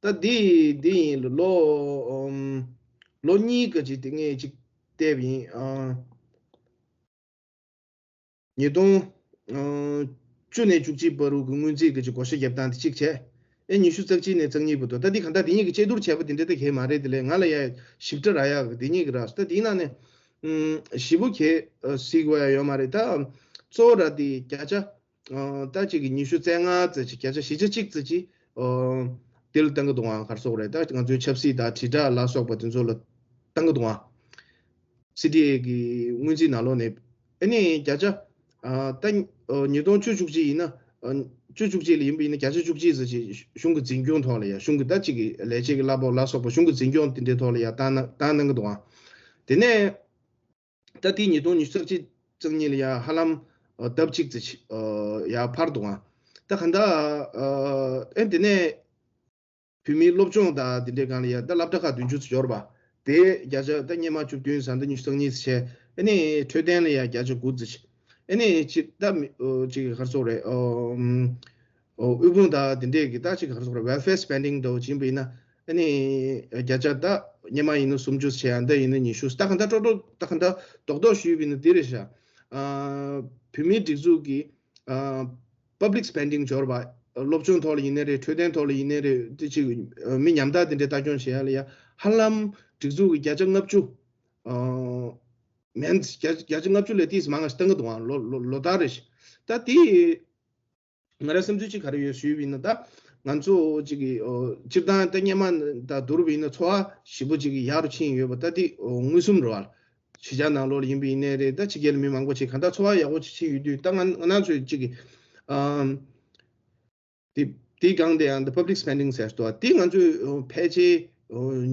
ད་འདི་འདི་ཡིན་ལོ་ཨམ་ལོ་གཉིས་ཀ་ཅིག་དེ་ངས་ཅིག་བལྟས་པ་ཡིན། ཨ་ཉིས་སྟོང་ཨ་བཅུ་ནས་བཅུ་གཅིག་བར་དུ་གི་སྔོན་རྩིས་ཀྱི་ཅིག་བགོ་བཤའ་རྒྱབ་སྟངས་དེ་གཅིག་བྱས། ཨེ་ཉི་ཤུ་རྩ་གཅིག་ནས་རྩ་གཉིས་བར་དུ། ད་འདི་གང་ལྟར་དེ་གཉིས་ཀྱི་དཔྱད་བསྡུར་བྱས་པ་དེ་འདྲ་ད་གས་མ་རེད། དེ་ལས་ང་ལ་ཡ་ཞིབ་ཕྲ་རག་ཡག་གི་དེ་གཉིས་ཀྱི་རག་སོང་། ད་དེའི་ནང་ནས་ཨམ་ཞེ་པོ་གས་ཨ་གཟིགས་པ་ཡ་ཡོད་མ་རེད། ད་གཙོ་བོ་ར་དེ་བརྒྱ་ཆ་ཨ་ད་ཅིག་གི་ཉི་ཤུ་རྩ་ལྔ་ཙམ་ཅིག་བརྒྱ་ཆ་བཞི་ཆ་གཅིག་ཙམ་ཅིག་ཨ་དེ་ལ་བཏང་གི་འདུག་ཨང་། ག་རེ་ཟེར་དགོས་རེད། ད་ང་ཚོའི་ཆབ་སྲིད་དང་དྲིལ་བསྒྲགས་ལ་སོགས་པ་དེ་ཚོ་ལ་བཏང་གི་འདུག་ཨང་། སི་ཌི་ཨེ་གི་སྔོན་རྩིས་ནང་ལོགས་ནས། ཨ་ནི་བརྒྱ་ཆ་ཨ་ད་ཨ་ཉིས་སྟོང་བཅུ་བཅུ་གཅིག་ཡིན་ན་ཨ་བཅུ་བཅུ་གཅིག་ལ་ཡིན་པ་ཡིན་ན་བརྒྱ་ཆ་བཅུ་གཅིག་ཙམ་ཅིག་གཞུང་གི་འཛིན་སྐྱོང་ཐོག་ལ་ཡ། གཞུང་གི་ད་ཅིག་གི་ལས་བྱེད་ཀྱི་གླ་ཕོགས་ལ་སོགས་པ་གཞུང་གི་འཛིན་སྐྱོང་དེ་འདྲའི་ཐོག་ལ་ཡ་བཏང་ན་བཏང་གནང་གི་འདུག་ཨང་། དེ་ནས་ད་དེ་ཉིས་སྟོང་ཉི་ཤུ་རྩ་གཅིག་རྩ་གཉིས་ལ་ཡ་ཧ་ལམ་ཨ་ལྡབ་གཅིག་ཙམ་ཅིག་ཨ་ཡར་འཕར་འདུག་ཨང་། ད་གང་ལྟར་ཨ་ཨེ་དེ་ནས་ བོད་མིའི་སློབ་སྦྱོང་དང་དེ་འདྲའི་སྒང་ལ་ཡ་ད་སློབ་གྲྭ་ཁག་བདུན་ཅུ་ཙམ་ཡོད་རེད་པ། དེ་བརྒྱ་ཆ་ད་སྔོན་མ་བཅུ་བདུན་ཙམ་ད་ཉི་ཤུ་རྩ་གཉིས་ཙམ་བྱས། ཨ་ནི་འཕྲོད་བསྟེན་ལ་ཡ་བརྒྱ་ཆ་དགུ་ཙམ་བྱས། ཨ་ནི་ཅིག་ད་མི་ཨོ་ཅིག་ག་རེ་ཟེར་དགོས་རེད། ཨོ་ཨོ་དབུལ་ཕོངས་དང་དེ་འདྲས་ཀྱི་ད་ཅིག་ག་རེ་ཟེར་དགོས་རེད། welfare spending འདྲ་བོ་ཅིག་ཡིན་པ་ཡིན་ན། ཨ་ནི་བརྒྱ་ཆ་ད་སྔོན་མ་ཡིན་ན་སུམ་ཅུ་བྱས། ཨ་ད་ཡིན་ན་ཉི་ཤུ། ད་ག་ད་རྡོག་རྡོག་ཞུས་པ་ཡིན་ན་དེ་རེད་ཤག་ཨ་བོད་མིའི་སྒྲིག་འཛུགས་ཀྱི་ཨ་public spending འབྱོར་བ། སློབ་སྦྱོང་ཐོག་ལ་ཡིན་ནའི་རེད། འཕྲོད་བསྟེན་ཐོག་ལ་ཡིན་ནའི་རེད། དེ་ཅིག་ཨ་མི་ཉམ་ཐག་དེ་འདྲའི་ལྟ་སྐྱོང་བྱེད་ཡ་ལ་ཡ་ཧ་ལམ་སྒྲིག་འཛུགས་ཀྱི་བརྒྱ་ཆ་ལྔ་བཅུ། ཨ་མིན། བརྒྱ་བརྒྱ་ཆ་ལྔ་བཅུ་ལས་ཏིས་མང་ང་ཞིག་བཏང་གི་འདུག་ཨང་། ལོ་ལོ་ལོ་ལྟར་རེ་བཞིན། ད་དེ་ང་རའི་བསམ་ཚུལ་གཅིག་ག་རེ་ཡོད་ཞུས་པ་ཡིན་ན། ད་ང་ཚོ་གཅིག་གི་ཨོ་སྤྱིར་བཏང་ད་སྔོན་མ་དང་བསྡུར་བ་ཡིན་ན་འཚོ་བ་ཞེ་པོ་གཅིག་གི་ཡག་རུ་ཕྱིན་ཡོད་པ། ད་དེ་ཨོ་མངོན་སུམ་རེད་པ། གཞིས་ཆགས་ནང་ལོགས་ལ་ཡིན་པ་ཡིན་ནའི་རེད། ད་ཕྱི་རྒྱལ་ལ་མི་མང་པོ་ཅིག་གང་ལྟར་འཚོ་བ་ཡག་པོ་ཅིག་ཕྱིན་ཡོད་དུས། ད་ང་ང་རང་ཚོའི་གཅིག་གི་ཨམ། དེ་དེའི་སྒང་དེ་ཡང་འདི་public spending ཟེར་ཏོ། དེ་ང་ཚོས་ཕལ་ཆེར་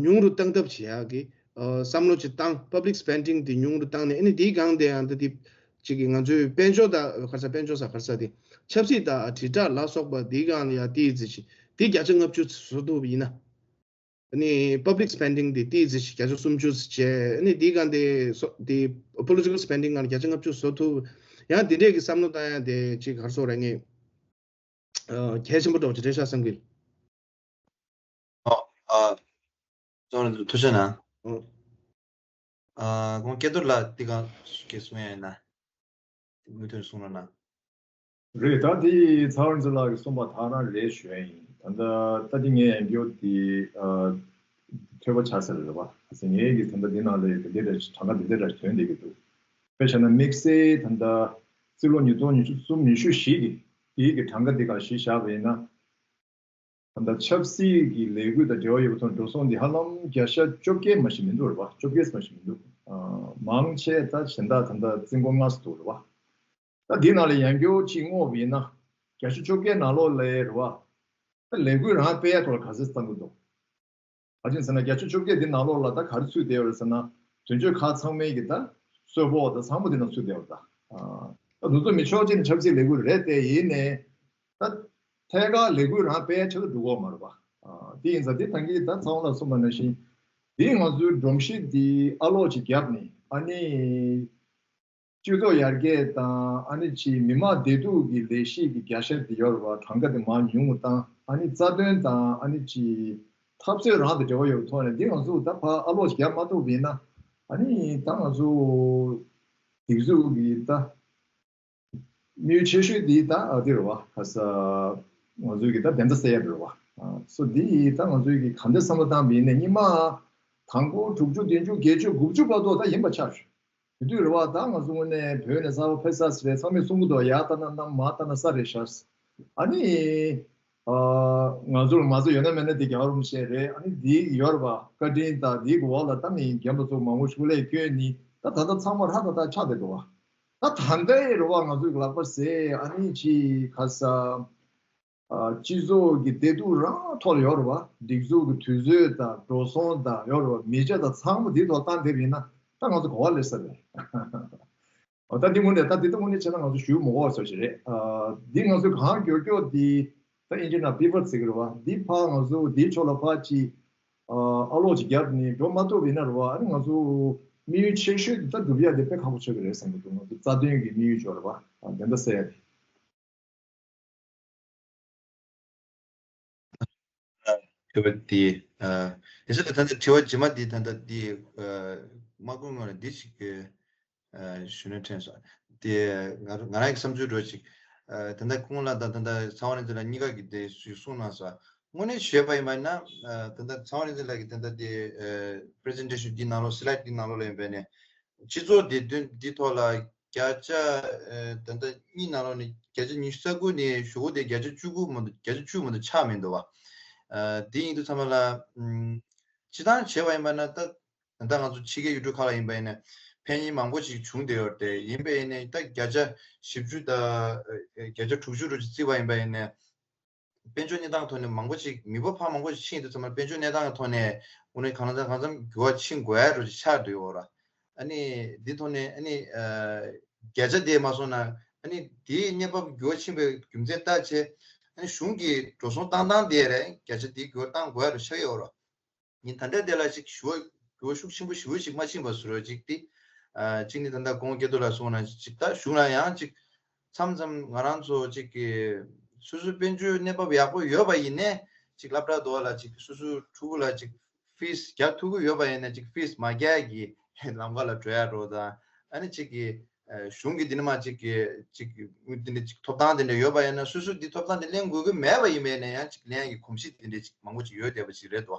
ཉུང་རུ་བཏང་ཐབས་བྱེད་ཡག་གི་བསམ་བློ་ཅིག་བཏང་། public spending དེ་ཉུང་རུ་བཏང་ནས། ཨ་ནི་དེའི་སྒང་དེ་ཡང་འདི་དེ་ཅིག་གི་ང་ཚོའི་དཔལ་འབྱོར་དང་ག་རེ་ཟེར། དཔལ་འབྱོར་ཟེར་ག་རེ་ཟེར། དེ་ཆབ་སྲིད་དང་དྲིལ་བསྒྲགས་ལ་སོགས་པ་དེའི་སྒང་ལ་ཡང་ཏོག་ཙམ་ཅིག་དེ་བརྒྱ་ཆ་ལྔ་བཅུ་བཟོ་ཐུབ་པ་ཡིན་ན། ཨ་ནི་public spending དེ་ཏོག་ཙམ་ཅིག་བརྒྱ་ཆ་སུམ་ཅུ་བྱས། ཨ་ནི་དེའི་སྒང་དེ་སོ་དེ་political spending སྒང་ལ་བརྒྱ་ཆ་ལྔ་བཅུ་བཟོ་ཐུབ། ཡང་དེ་འདྲས་ཀྱི་བསམ་བློ་བཏང་ཡ་དེ་ཅིག་ག་རེ་ཟེར་དགོས་རེད། ངས་ཨ་གལ་ཆེན་པོ་འདྲ་བོ་ཅིག་རེད་ཤག་བསམ་གི། ཨོ། ཨ། ཚང་མ་ལ་ཐུགས་རྗེ་གནང་། ཨོ། ཨ་ཁོང་སྐལ་རྡོར་ལགས་འདི་ག་གེ་གསུང་ཡ་ཡིན་ན། མུ་མཐུད་གསུང་རོགས་གནང་། རེད། ད་དེ་ཚང་རིག་འཛིན་ལགས་ཀྱིས་གསུངས་པ་དེ་རང་རེད་ཞུ་ཡ་ཡིན། ད་ལྟ་ད་དེ་ངས་ཡང་བསྐྱར་དེ་ཨ་ཐོས་པ་བྱ་ས་རེད་པ། ངས་ཀྱི་ད་ལྟ་འདི་ནང་ལ་དེ་འདྲ་གྲངས་ཀ་དེ་འདྲ་ཐོན་བསྡད་ཀྱི་འདུག་དཔེ་བྱས་ན་དམིགས་བསལ་ད་ལྟ་རྩིས་ལོ་ཉིས་སྟོང་ཉི་ཤུ་གསུམ་ཉི་ཤུ་བཞི་གི་དེའི་གི་གྲངས་ཀ་འདི་ག་གཞི་བཞག་པ་ཡིན་ན། ད་ལྟ་ཆབ་སྲིད་ཀྱི་ལས་འགུལ་དང་འབྲེལ་བ་ཡོད་པ་ཚོ་འགྲོ་སོང་འདི་ཧ་ལམ་བརྒྱ་ཆ་བཅོ་བརྒྱད་མ་ཞིག་མི་འདུག་རེད་པ། བཅོ་བརྒྱད་མ་ཞིག་མི་འདུག་ཨ་མང་ཆེ་ད་གཞན་དག་ད་ལྟ་རྩིས་འགོ་ལྔ་སུ་འདུག་རེད་པ། ད་འདི་ནང་ལ་ཡང་བསྐྱར་གཅིག་བསྔོགས་པ་ཡིན་ན། བརྒྱ་ཆ་བཅོ་བརྒྱད་ནང་ལོགས་ལ་རེད་པ། ད་ལས་འགུལ་རང་སྤེལ་ཡ་ཐོག་ལ་ག་ཚོད་བཏང་གི་འདུག་ག་ཅི་ཟེར་ན། བརྒྱ་ཆ་བཅོ་བརྒྱད་འདི་ནང་ལོགས་ལ་ད་ག་རེ་ཚུད་བསྡད་ཡོད་རེད་ཟེར་ན། དོན་གཅོད་ཁག་ཚང་མའི་གི་ད་གསོལ་ཕོགས་ད་ཚང་མ་འདི་ནང་ཚུད་བསྡད་ཡོད་རེད་ད། ཨ་ད་འདུ་ཚོགས་མི་ཆོག་ཅེས་ནི་ཆབ་སྲིད་ལས་འགུལ་རེད་དེ། ཡིན་ནའི་ད་ཐད་ཀར་ལས་འགུལ་རང་སྤེལ་ཡ་ཆེད་དུ་འགྲོ་གི་ཡོད་མ་རེད་པ། ཨ་དེ་ཡིན་ཙང་དེ་ད་གིན་ད་ཚང་མ་ལ་གསུངས་པ་ནང་བཞིན། འདི་ང་ཚོའི་སྒྲོམ་གཞི་འདི་ཨ་ལོག་ཅིག་བརྒྱབ་ནས། ཨ་ནི་སྤྱི་ཚོགས་ཡར་རྒྱས་དང་། ཨ་ནི་ཅིག་མི་དམངས་བདེ་སྡུག་གི་ལས་གཞི་གི་བརྒྱ་ཆ་དེ་ཡོད་རེད་པ། གྲངས་ཀ་དེ་མར་ཉུང་བཏང་། ཨ་ནི་རྩ་དོན་དང་། ཨ་ནི་ཅིག་འཐབ་རྩོད་རང་དང་འབྲེལ་བ་ཡོད་པའི་ཐོག་ནས་འདི་ང་ཚོ་ད་ཕར་ཨ་ལོག་ཅིག་བརྒྱབ་མ་ཐུབ་པ་ཡིན་ན། ཨ་ནི་ད་ང་ཚོ་སྒྲིག་འཛུགས་ཀྱི་ད་དམིགས་ཡུལ་ཆེ་ཤོས་འདི་ད་ཨ་འདི་རེད་པ། ཁ་ས་ང་ཚོའི་གི་ད་བདེན་མཐའ་གསལ་ཡ་རེད་པ། ཨ་སོ་འདི་ད་ང་ཚོའི་གི་ག་འདྲ་བསམ་བློ་བཏང་བ་ཡིན་ནའི་སྔོན་མ་དང་པོ་དྲུག་ཅུ་བདུན་ཅུ་བརྒྱད་ཅུ་དགུ་བཅུ་བར་དུ་ད་ཡིན་པ་ཆགས་བྱུང་། དེ་དུས་རེད་པ། ད་ང་ཚོ་དངོས་གནས་བོད་ནས་གསར་པ་ཕེབས་ས་ཟེར་རེད། ཚང་མས་གསུང་གི་འདུག་ཡར་ལྟ་ན་གནམ། མར་ལྟ་ན་ས་རེད་ཤག་ཨ་ནི་ཨ་ང་ཚོར་མ་རྩ་ཡོད་ན་མེད་ན་དེ་རྒྱལ་བ་རིན་པོ་ཆེ་རེད། ཨ་ནི་དེའི་ཡོད་རེད་པ། བཀའ་དྲིན་དང་དེའི་གི་འོག་ལ་ད་ནི་རྒན་པ་ཚོ་མང་པོ་ཞིག་ལས་བསྐྱོན་ནི་ད་ད་ལྟ་ཚང་མ་ཧྲ་ཏག་ཏག་ཆགས་བསྡད་འདུག་པ། ད་ད་ལྟའི་རེད་པ། ང་ཚོའི་གི་ལག་པ་ཟེར། ཨ་ནི་ཅིག་ཁ་ས། ཨ་སྤྱི་ཚོགས་ཀྱི་བདེ་སྡུག་རང་ཐོག་ལ་ཡོད་རེད་པ། སྒྲིག་འཛུགས་ཀྱི་དུས་ཚོད་དང་འགྲོ་སོང་དང་ཡོད་རེད་པ། མི་ཆ་དང་ཚང་མ་འདིའི་ཐོག་བཏང་བསྡད་པ་ཡིན་ན་ད་ང་ཚོ་ག་པར་སླེབས་ས་རེད། ཨོ་ད་འདི་དངོས་གནས་ད་འདི་ད་དངོས་གནས་བྱས་ན་ང་ཚོ་ཞུ་མི་དགོས་པ་ཚོ་ཞིག་རེད། ཨ་འདི་ང་ཚོ་གང་མགྱོགས་མགྱོགས་འདི་ད་ཨིན་ཇི་ནང་པི་བཊ་ཟེར་གི་རེད་པ། འདི་ཕར་ང་ཚོ་འདིའི་ཕྱོགས་ལ་ཕར་ཅིག་ཨ་ཨ་ལོག་ཅིག་བརྒྱབ་ནས་འགྲོ་མ་ཐུབ་པ་ཡིན་ན་རེད་པ། ཨ་ནི་ང་ཚོ་དམིགས་ཡུལ་ཆེ་ཤོས་འདི་ད་སྒྲུབ་ཡ་དེ་དཔེ་ཁག་པོ་ཆགས་ཀྱི་རེད་བསམ་གྱི་འདུག་ང་ཚོ་རྩ་དོན་གྱི་དམིགས་ཡུལ་ཅིག་ཡོད་རེད་པ། ཨ་དེ་འདྲ་ཟེར་ཡ་དེ། དྲི་བ་འདི། ཨ་དེ་ཚོ་ད་ལྟ་དྲི་བ་རྗེས་མ་འདི་ད་ལྟ་འདི་ཨ་མ་ཀུན་ངོ་ལ་འདི་ཞིག་གི་ཨ་ཞུ་ན་དྲན་སོང་། དེ་ང་ང་རང་གི་བསམ་ཚུལ་འདྲ་ཅིག་ཨ་ད་ལྟ་ཀུན་ལ་དང་ད་ལྟ་ཚང་བ་རིག་འཛིན་ལགས་གཉིས་ཀ་གིས་དེ་ཞུ་གསུངས་གནང་སོང་། དངོས་གནས་བཤད་པ་ཡིན་པ་ན། ཨ་ད་ལྟ་ཚང་བ་རིག་འཛིན་ལགས་ཀྱིས་ད་ལྟ་དེ་ཨ་པི་རི་ཛེན་ཊེ་ཤན་འདི་ནང་ལོགས། སི་ལའེ་ཌི་འདི་ནང་ལོགས་ལ་ཡིན་པ་ནས་སྤྱི་ཚོགས་བདེ་དོན་འདི་ཐོག་ལ་བརྒྱ་ཆ་ཨ་ད་ལྟ་གཉིས་ནང་ལོགས་ནས་བརྒྱ་ཆ་ཉི་ཤུ་རྩ་དགུ་ནས་གཞུག་གུ་དེ་བརྒྱ་ཆ་བཅུ་དགུ་མ་གཏོགས། བརྒྱ་ཆ་བཅུ་མ་གཏོགས་ཆག་མི་འདུག་པ། ཨ་དེ་ཡིན་དུས་ཙམ་པ་ལ་ཨམ་སྤྱིར་བཏང་བྱས་པ་ཡིན་པ་ན། ད་ད་ལྟ་ང་ཚོ་ཕྱི་རྒྱལ་ཡུལ་གྲུ་ཁག་ལ་ཡིན་པ་ཡིན་ན་ཕན་ཡོན་མང་པོ་ཞིག་བྱུང་བསྡད་ཡོད་རེད་དེ། ཡིན་པ་ཡིན་ནའི་ད་བརྒྱ་ཆ་བཞི་བཅུ་དང་ཨ་བརྒྱ་ཆ་དྲུག་ཅུ་འདྲ་ཅིག་བརྩིས་པ་ཡིན་པ་ཡིན་ནའི། དཔལ་འབྱོར་གནས་སྟངས་ཐོག་ནས་མང་པོ་ཅིག་མི་འབོར་ཕར་མང་པོ་ཞིག་ཕྱིན་དུས་ཙམ་པ། དཔལ་འབྱོར་གནས་སྟངས་ཀྱི་ཐོག་ནས་དངོས་གནས་གང་ལ་གང་འཚམ་འགྱུར་བ་ཕྱིན་དགོས་ཡ་འདྲ་ཅིག་ཆགས་བསྡད་ཡོད་རེད། ཨ་ནི་འདི་ཐོག་ནས་ཨ་ནི་ཨ་བརྒྱ་ཆ་དེ་མ་སོང་ན། ཨ་ནི་དེའི་གནས་བབ་འགྱུར་བ་ཕྱིན་པའི་རྒྱུ་མཚན་ལྟ་བྱས། ཨ་ནི་གཞུང་གི་འགྲོ་སོང་བཏང་སྟངས་དེ་རེད། བརྒྱ་ཆ་དེ་འགྱུར་བ་བཏང་དགོས་ཡ་རུ་ཆགས་ཡོད་རོ། ཡིན་ད་ལྟ་དེ་ལ་ཅིག་ཞུ་བ་འགྱུར་བ་ཤུགས་ཆེན་པོ་ཞེ་པོ་ཅིག་མ་ཕྱིན་པ་བཟོ་འདྲ་ཅིག་དེ། ཨ་གཅིག་ནི་ད་ལྟ་གོང་སྐྱེ་སྟོབས་ལ་སོང་ན་ཅིག་ད་གཞུང་ལ་ཡང་ཅིག་མཚམས་མཚམས་ང་རང་ཚོ་ཅིག་གི་སོ་སོའི་དཔལ་འབྱོར་གནས་བབ་ཡག་པོ་ཡོད་པ་ཡིན་ནའི་ཅིག་སློབ་གྲྭ་དོ་ལ་ཅིག་སོ་སོའི་ཕྲུ་གུ་ལ་ཅིག་ཕིས་རྒྱག་ཐུབ་ཀྱི་ཡོད་པ་ཡིན་ན་ཅིག་ཕིས་མ་རྒྱག་གི་ལམ་ཁ་ལ་འགྲོ་ཡ་འགྲོ་དང་། ཨ་ནི་ཅིག་གི་ཨ་གཞུང་གི་འདི་ནས་མ་ཅིག་གི་ཅིག་འདི་འདྲ་ཅིག་ཐོབ་ཐང་དེ་འདྲ་ཡོད་པ་ཡིན་ན་སོ་སོ་འདི་ཐོབ་ཐང་དེ་ལེན་དགོས་ཀྱི་མེད་པ་ཡིན་པས་ན་ཡང་ཅིག་ལེན་ཡ་གི་གོམས་གཤིས་དེ་འདྲ་ཅིག་མང་པོ་ཅིག་ཡོད་བསྡད་པ་ཅིག་རེད་དོ།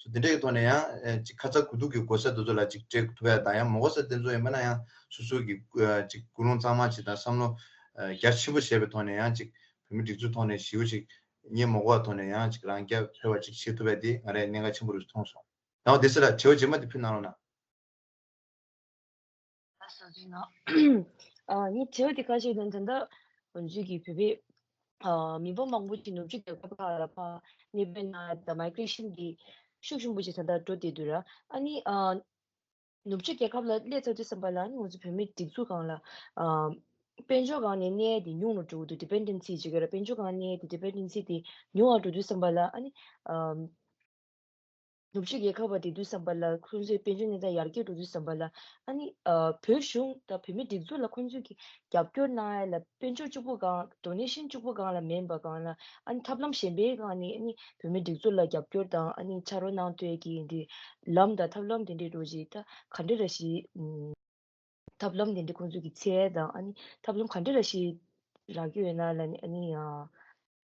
སོ་དེ་འདྲ་གི་ཐོག་ནས་ཡང་ཨ་ཅིག་ཁ་ཚ་དགོས་གཏུགས་ཀྱི་གོ་ས་དེ་ཚོ་ལ་ཅིག་སྤྲད་ཐུབ་ཡ་དང་ཡང་མ་གོ་ས་དེ་ཚོ་ཡིན་པ་ན་ཡང་སོ་སོ་གི་ཨ་ཅིག་ཀུན་སློང་གཙང་མ་ཅིག་དང་བསམ་བློ་ཨ་རྒྱ་ཆེན་པོ་བྱས་པའི་ཐོག་ནས་ཡང་ཅིག་བོད་མི་སྒྲིག་འཛུགས་ཐོག་ནས་ཞེ་པོ་ཅིག་ཉན་མ་དགོས་པའི་ཐོག་ནས་ཡང་ཅིག་རང་རྐྱ་འཕེར་བ་ཅིག་བྱེད་ཐུབ་པ་དེ་ང་རའི་གནད་འགག་ཆེན་པོ་རུ་མཐོང་སོང་། ཡང་དེ་ཚོ་ལ་དྲི་བ་རྗེས་མ་དེ་ཕུལ་གནང་རོགས་གནང་། ལགས་སོ་རྗེས་གནང་། ཨ་ངའི་དྲི་བ་དེ་ཁ་ཤས་ནི་ད་ལྟ་ང་ཚོའི་གི་བོད་པའི་ཨ་མི་འབོར་མང་པོ་ཅིག་ནུབ་ཕྱོགས་རྒྱལ་ཁབ་ཁག་ལ་ཕར་གནས་སྤོས་གནང་ཡ་དང་མའི་གྷི་རེ་ཤན་གྱི་ཤུགས་ཆེན་པོ་ཅིག་ད་ལྟ་འགྲོ་བསྡད་དུས་ར། ཨ་ནི་ཨ་ནུབ་ཕྱོགས་རྒྱལ་ཁབ་ལ་སླེབས་ཚར་དུས་ཙམ་པ་ལ་ཨ་ནི་ང་ཚོ་བོད་མིའི་སྒྲིག་འཛུགས་སྒང་ལ་ཨ་དཔལ་འབྱོར་སྒང་ནས་གནས་དེ་ཉུང་རུ་འགྲོ་གི་འདུག་ཌི་པེན་ཌེན་སི་ཅིག་ཡོད་ར། དཔལ་འབྱོར་སྒང་ནས་དེ་ཌི་པེན་ཌེན་སི་དེ་ཉུང་བ་འགྲོ་དུས་ཙམ་པ་ལ་ཨ་ནི་ཨ་ནུབ་ཕྱོགས་རྒྱལ་ཁབ་བ་དེ་དུས་ཙམ་པ་ལ་ཁོང་ཚོའི་དཔལ་འབྱོར་གནས་སྟངས་ཡར་རྒྱས་འགྲོ་དུས་ཙམ་པ་ལ་ཨ་ནི་ཨ་བོད་གཞུང་དང་བོད་མིའི་སྒྲིག་འཛུགས་ལ་ཁོང་ཚོས་ཀྱི་རྒྱབ་སྐྱོར་གནང་ཡ་ལ་དཔལ་འབྱོར་གཅིག་པུ་སྒང་ཌོ་ནེ་ཤན་གཅིག་པུ་སྒང་ལ་མིན་པ་སྒང་ལ་ཨ་ནི་ཐབས་ལམ་གཞན་པའི་སྒང་ནས་ཨ་ནི་བོད་མིའི་སྒྲིག་འཛུགས་ལ་རྒྱབ་སྐྱོར་དང་ཨ་ནི་ཕྱག་རོགས་གནང་ཐུབ་ཡ་གི་འདི་ལམ་དང་ཐབས་ལམ་དེ་འདྲའི་འགྲོ་ཅིག་ད་ག་འདྲ་ར་ཞིག་ཨུམ། ཐབས་ལམ་དེ་འདྲ་ཁོང་ཚོས་ཀྱི་འཚོལ་ཡ་དང་ཨ་ནི་ཐབས་ལམ་ག་འདྲ་ར་ཞིག་རག་གི་ཡོད་ན་ལ་ནི་ཨ་ནི་ཡང་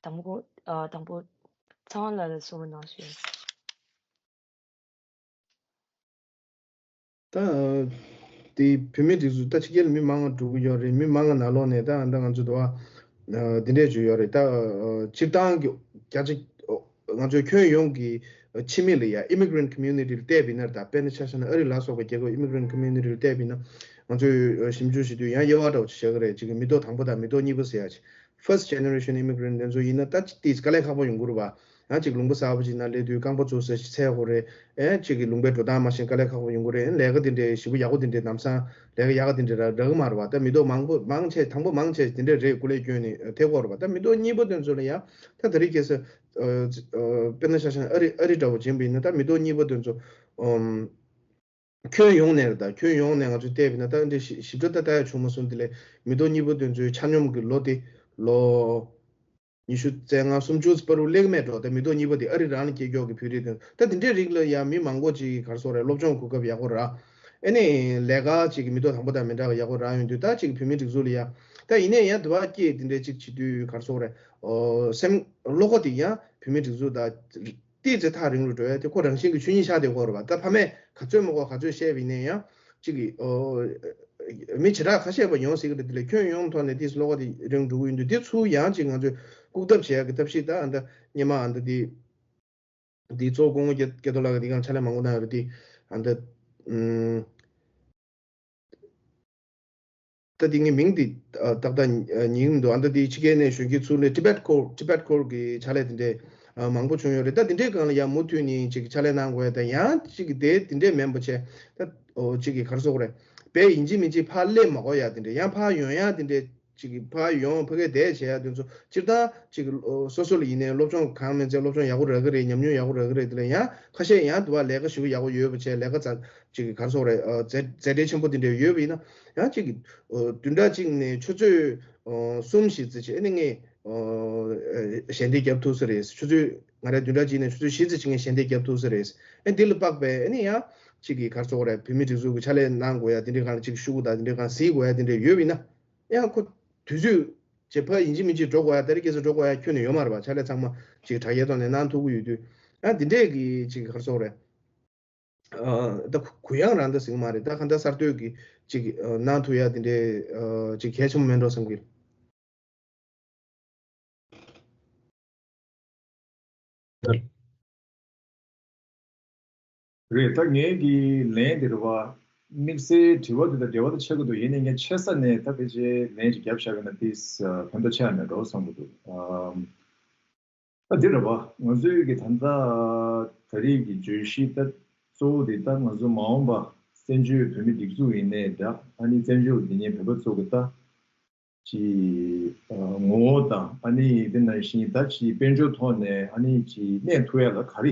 དང་པོ་ཨ་དང་པོ་ཚེ་དབང་ལགས་ལ་གསུང་རོགས་གནང་ཞུ། ད་དེ་བོད་མིའི་སྒྲིག་འཛུགས་ད་ཕྱི་རྒྱལ་མི་མང་ང་འགྲོ་གི་ཡོད་རེད། མི་མང་ང་ནང་ལོགས་ནས་ད་ད་ང་ཚོ་དུ་བ་འདི་འདྲས་བརྗོད་ཡོད་རེད། ད་སྤྱིར་བཏང་གི་བརྒྱ་ཆ་ང་ཚོའི་ཁྱོན་ཡོངས་ཀྱི་ཕྱི་མི་ལ་ཡ་immigrant community ལ་བལྟས་པ་ཡིན་ན། ད་དཔེར་ན་ཆ་བཞག་ན་ཨ་རི་ལ་སོགས་པའི་རྒྱལ་ཁབ་immigrant community ལ་བལྟས་པ་ཡིན་ན། ང་ཚོས་ཞིབ་འཇུག་བྱེད་དུས་ཡང་དབྱེ་བ་འདྲ་བོ་ཅིག་བྱ་གི་རེད། ཅིག་གི་མི་ཐོག་དང་པོ་དང་མི་ཐོག་གཉིས་པ་ཟེར་ཡ་ཅིག first generation immigrant དེ་ཚོ་ཡིན་ན་ད་ཅིག་དེ་དཀའ་ལས་ཁག་པོ་ཡོང་གི་རེད་བ། ཡང་ཅིག་ལུང་པ་གསར་པ་ཅིག་ནང་སླེབས་དུས་རྐང་པ་བཙུགས་ས་ཅིག་འཚོལ་དགོས་རེད། ཨེ་ཅིག་གི་ལུང་པའི་འགྲོ་སྟངས་མ་ཤེས་དཀའ་ལས་ཁག་པོ་ཡོང་གི་རེད། ལས་ཀ་དེ་འདྲའི་ཞེ་པོ་ཡག་པོ་དེ་འདྲའི་ལམ་སང་ལས་ཀ་ཡག་ག་དེ་འདྲའི་རག་རག་གི་མ་རེད་བ། ད་མི་ཐོག་མང་པོ་མང་ཆེ་དང་པོ་མང་ཆེ་དེ་འདྲ་རེད། སྐུ་ལས་བསྐྱོན་ནས་ཐེབས་ཀྱི་ཡོད་རེད་བ། ད་མི་ཐོག་གཉིས་པ་དེ་ཚོ་ལ་ཡང་ད་ད་རེས་ཁ་སང་ཨ་ཨ་དཔེར་ན་ཆ་བཞག་ན་ཨ་རི་ཨ་རི་འདྲ་བོ་བྱིན་པ་ཡིན་ན་ད་མི་ཐོག་གཉིས་པ་དེ་ཚོ་ཨམ། ཁྱོན་ཡོངས་ནས་རེད། ད་ཁྱོན་ཡོངས་ནས་ང་ཚོས་བལྟས་པ་ཡིན་ན་ད་འདི་ཞིབ་ཞིབ་ཕྲ་ད་ལྟ་ཡང་བྱུང་མ་སོང་། དེ་ལས་མི་ཐོག་གཉིས་པ་དེ་ཚོའི་ཆ་སྙོམས་ཀྱི་ལོ་དེ་ལོ་ཉི་ཤུ་རྩ་ལྔ་སུམ་ཅུ་བར་དུ་སླེབས་མེད་འགྲོ། ད་མི་ཐོག་གཉིས་པ་དེ་ཨ་རི་རང་ལ་སྐྱེས་མགྱོགས་ཀྱི་བོད་རིགས་དེ་ད་དེ་འདྲའི་རིགས་ལ་ཡང་མི་མང་པོ་ཅིག་ག་རེ་ཟེར་དགོས་རེད། སློབ་སྦྱོང་གོ་སྐབས་ཡག་པོ་རག་ཨ་ནི་ལས་ཀ་ཅིག་གི་མི་ཐོག་དང་པོ་དང་མི་འདྲ་བ་ཡག་པོ་རག་ཡོང་དུས་ད་ཅིག་བོད་མི་སྒྲིག་འཛུགས་ལ་ཡ་ད་ཡིན་ནའི་ཡང་དུ་བ་སྐྱེས་དེ་འདྲའི་ཅིག་བྱེད་དུས་ག་རེ་ཟེར་དགོས་རེད། ཨོ་སེམས་བློ་ཁོག་དེ་ཡང་བོད་མི་སྒྲིག་འཛུགས་དང་། ཏོག་ཙམ་ཐག་རིང་རུ་འགྲོ་ཡ་དེ་ཁོ་རང་བཞིན་གྱི་ཆོས་ཉིད་ཆགས་བསྡད་ཡོད་རེད་བ། ད་ཕ་མས་ག་ཚོད་མ་གོ་ག་ཚོད་བཤད་པ་ཡིན་ན་ཡང་གཅིག་གིས་ཨོ་མི་བྱེ་བྲག་ཁ་ཤས་པ་ཡོང་སྲིད་ཀྱི་རེད། དེ་ལས་ཁྱོན་ཡོངས་ཐོག་ནས་ཏོག་ཙམ་བློ་ཁོག་དེ་རིང་འགྲོ་གི་ཡོད་དུས་དེ་ཚུར་ཡང་གཅིག་ང་ཚོས་སྐུག་ཐབས་བྱེད་ཡ་གི་ཐབས་ཤེས་ད་ཨ་ད་སྔོན་མ་ཨ་ད་དེ་དེ་གཙོ་བོ་སྐུ་ངོ་སྐལ་རྡོར་ལགས་ཀྱིས་དེ་གང་ཕྱག་ལས་མང་པོ་གནང་ཡོད་རེད། དེ་ཨ་ད་ཨུམ། ད་དེ་ངའི་མིང་དེ་ཨ་ཏག་ཏག་ཨ་ཉན་གྱི་མི་འདུག་ཨ་ད་དེ་ཕྱི་རྒྱལ་ནས་གཞོན་སྐྱེས་ཚུར་སླེབས། Tibet Core Tibet Core གི་ཕྱག་ལས་དེ་འདྲའི་ཨ་མང་པོ་བྱུང་ཡོད་རེད། ད་དེ་འདྲའི་སྒང་ལ་ཡང་མུ་མཐུད་ནས་ཅིག་ཕྱག་ལས་གནང་དགོས་ཡ་དང་། ཡང་ཅིག་གི་དེ་དེ་འདྲའི་མིན་པ་བྱས་ད་ཨོ་ཅིག་གི་ག་རེ་ཟེར་དགོས་རེད། དཔེ་ཡིན་གཅིག་མིན་གཅིག་ཕར་སླེབས་མ་དགོས་ཡ་དེ་འདྲའི། ཡང་ཕར་ཡོང་ཡ་དེ་འདྲའི་ཅིག་གི་ཕར་ཡོང་ཕ་གིར་བསྡད་བྱས་ཡ་དེ་ཚོ་སྤྱིར་བཏང་ཅིག་གི་ཨོ་སོ་སོ་ལ་ཡིན་ནའི་སློབ་སྦྱོང་གང་མིན་ཚད་སློབ་སྦྱོང་ཡག་པོ་རག་གི་རེད། ཉམས་མྱོང་ཡག་པོ་རག་གི་རེད། དེ་ལ་ཡང་ཁ་ཤས་ཡང་དུ་བ་ལས་ཀ་ཞེ་པོ་ཡག་པོ་ཡོད་པ་བྱས། ལས་ཀ་ཙག་ཅིག་གི་ག་རེ་ཟེར་དགོས་རེད། ཨ་མཛད་མཛད་བྲེལ་ཆེན་པོ་དེ་འདྲ་ཡོད་པ་ཡིན་ན་ཡང་ཅིག་གི་ཨོ་བདུན་ཕྲག་གཅིག་ནས་ཆུ་ཚོད་ཨོ་གསུམ་བཞི་ཙམ་བྱས་ཨ་ནི་ངས་ཨོ་ཞལ་འདེབས་རྒྱབ་ཐུབ་ས་རེད། ཆུ་ཚོད་ང་རང་བདུན་ཕྲག་གཅིག་ནས་ཆུ་ཚོད་བཞི་ཙམ་ཅིག་ངས་ཞལ་འདེབས་རྒྱབ་ཐུབ་ས་རེད། ཨ་འདི་ལ་དཔག་པའི་ཨ་ནི་ཡང་ཅིག་གི་ག་རེ་ཟེར་དགོས་རེད། བོད་མི་སྒྲིག་འཛུགས་ཀྱི་ཕྱག་ལས་གནང་དགོས་ཡ་དེ་འདྲའི་སྒང་ལ་ཅིག་ཤུགས་དང་དེ་འདྲའི་སྒང་གཟིགས་དགོས་ཡ་དེ་འདྲ་ཡོད་པ་ཡིན་ན་ཡང་ཁོ་དུས་ཚོད་ཅིག་ཕར་ཡིན་གཅིག་མིན་གཅིག་འགྲོ་དགོས་ཡ། ད་རེས་ཁ་སང་འགྲོ་དགོས་ཡ་ཁྱོན་ནས་ཡོད་མ་རེད་པ། ཕྱག་ལས་ཚང་མ་ཅིག་དྲ་རྒྱའི་ཐོག་ནས་གནང་ཐུབ་ཀྱི་ཡོད་དུས། ཨ་འདི་འདྲས་ཀྱི་ཅིག་ག་རེ་ཟེར་དགོས་རེད། ཨ་ད་གུ་ཡངས་རང་ད་ཟིན་མ་རེད། ད་གང་ལྟར་གསར་གཏོད་ཀྱི་ཅིག་ཨ་གནང་ཐུབ་ཡ་དེ་འདྲས་ཨ་ཅིག་གལ་ཆེན་པོ་མེད་འགྲོ་བསམ་གྱི། རེད། ད་ངའི་གི་ལན་དེ་རེད་བ། དམིགས་བསལ་དྲི་བ་དེ་དང་འབྲེལ་བ་དང་ཆགས་ཀྱི་འདུག་ཡིན་ནའི་ངས་ཆེ་ས་ནས་ད་ཕལ་ཆེར་ལན་ཅིག་བརྒྱབ་བཞག་པ་ཡིན་ན་དེ་ཕན་ཐོགས་ཆེ་བ་མེད་འགྲོ་བསམ་གྱི་འདུག་ཨམ། ད་འདི་རེད་བ། ང་ཚོའི་གི་ད་ལྟ་ད་རེས་ཀྱི་བརྗོད་གཞི་ད་གཙོ་བོ་དེ་ད་ང་ཚོ་མ་འོངས་པ་བཙན་བྱོལ་བོད་མི་སྒྲིག་འཛུགས་ཡིན་ནའི་འདྲ། ཨ་ནི་བཙན་བྱོལ་འདི་ཉིད་བོད་པ་ཚོ་གི་ད་ ཅིག་ཨ་ངོ་བོ་དང་ཨ་ནི་དེ་ནང་བཞིན་ད་ཅིག་དཔལ་འབྱོར་ཐོག་ནས་ཨ་ནི་ཅིག་གནས་ཐུབ་ཡ་ལ་ག་རེ་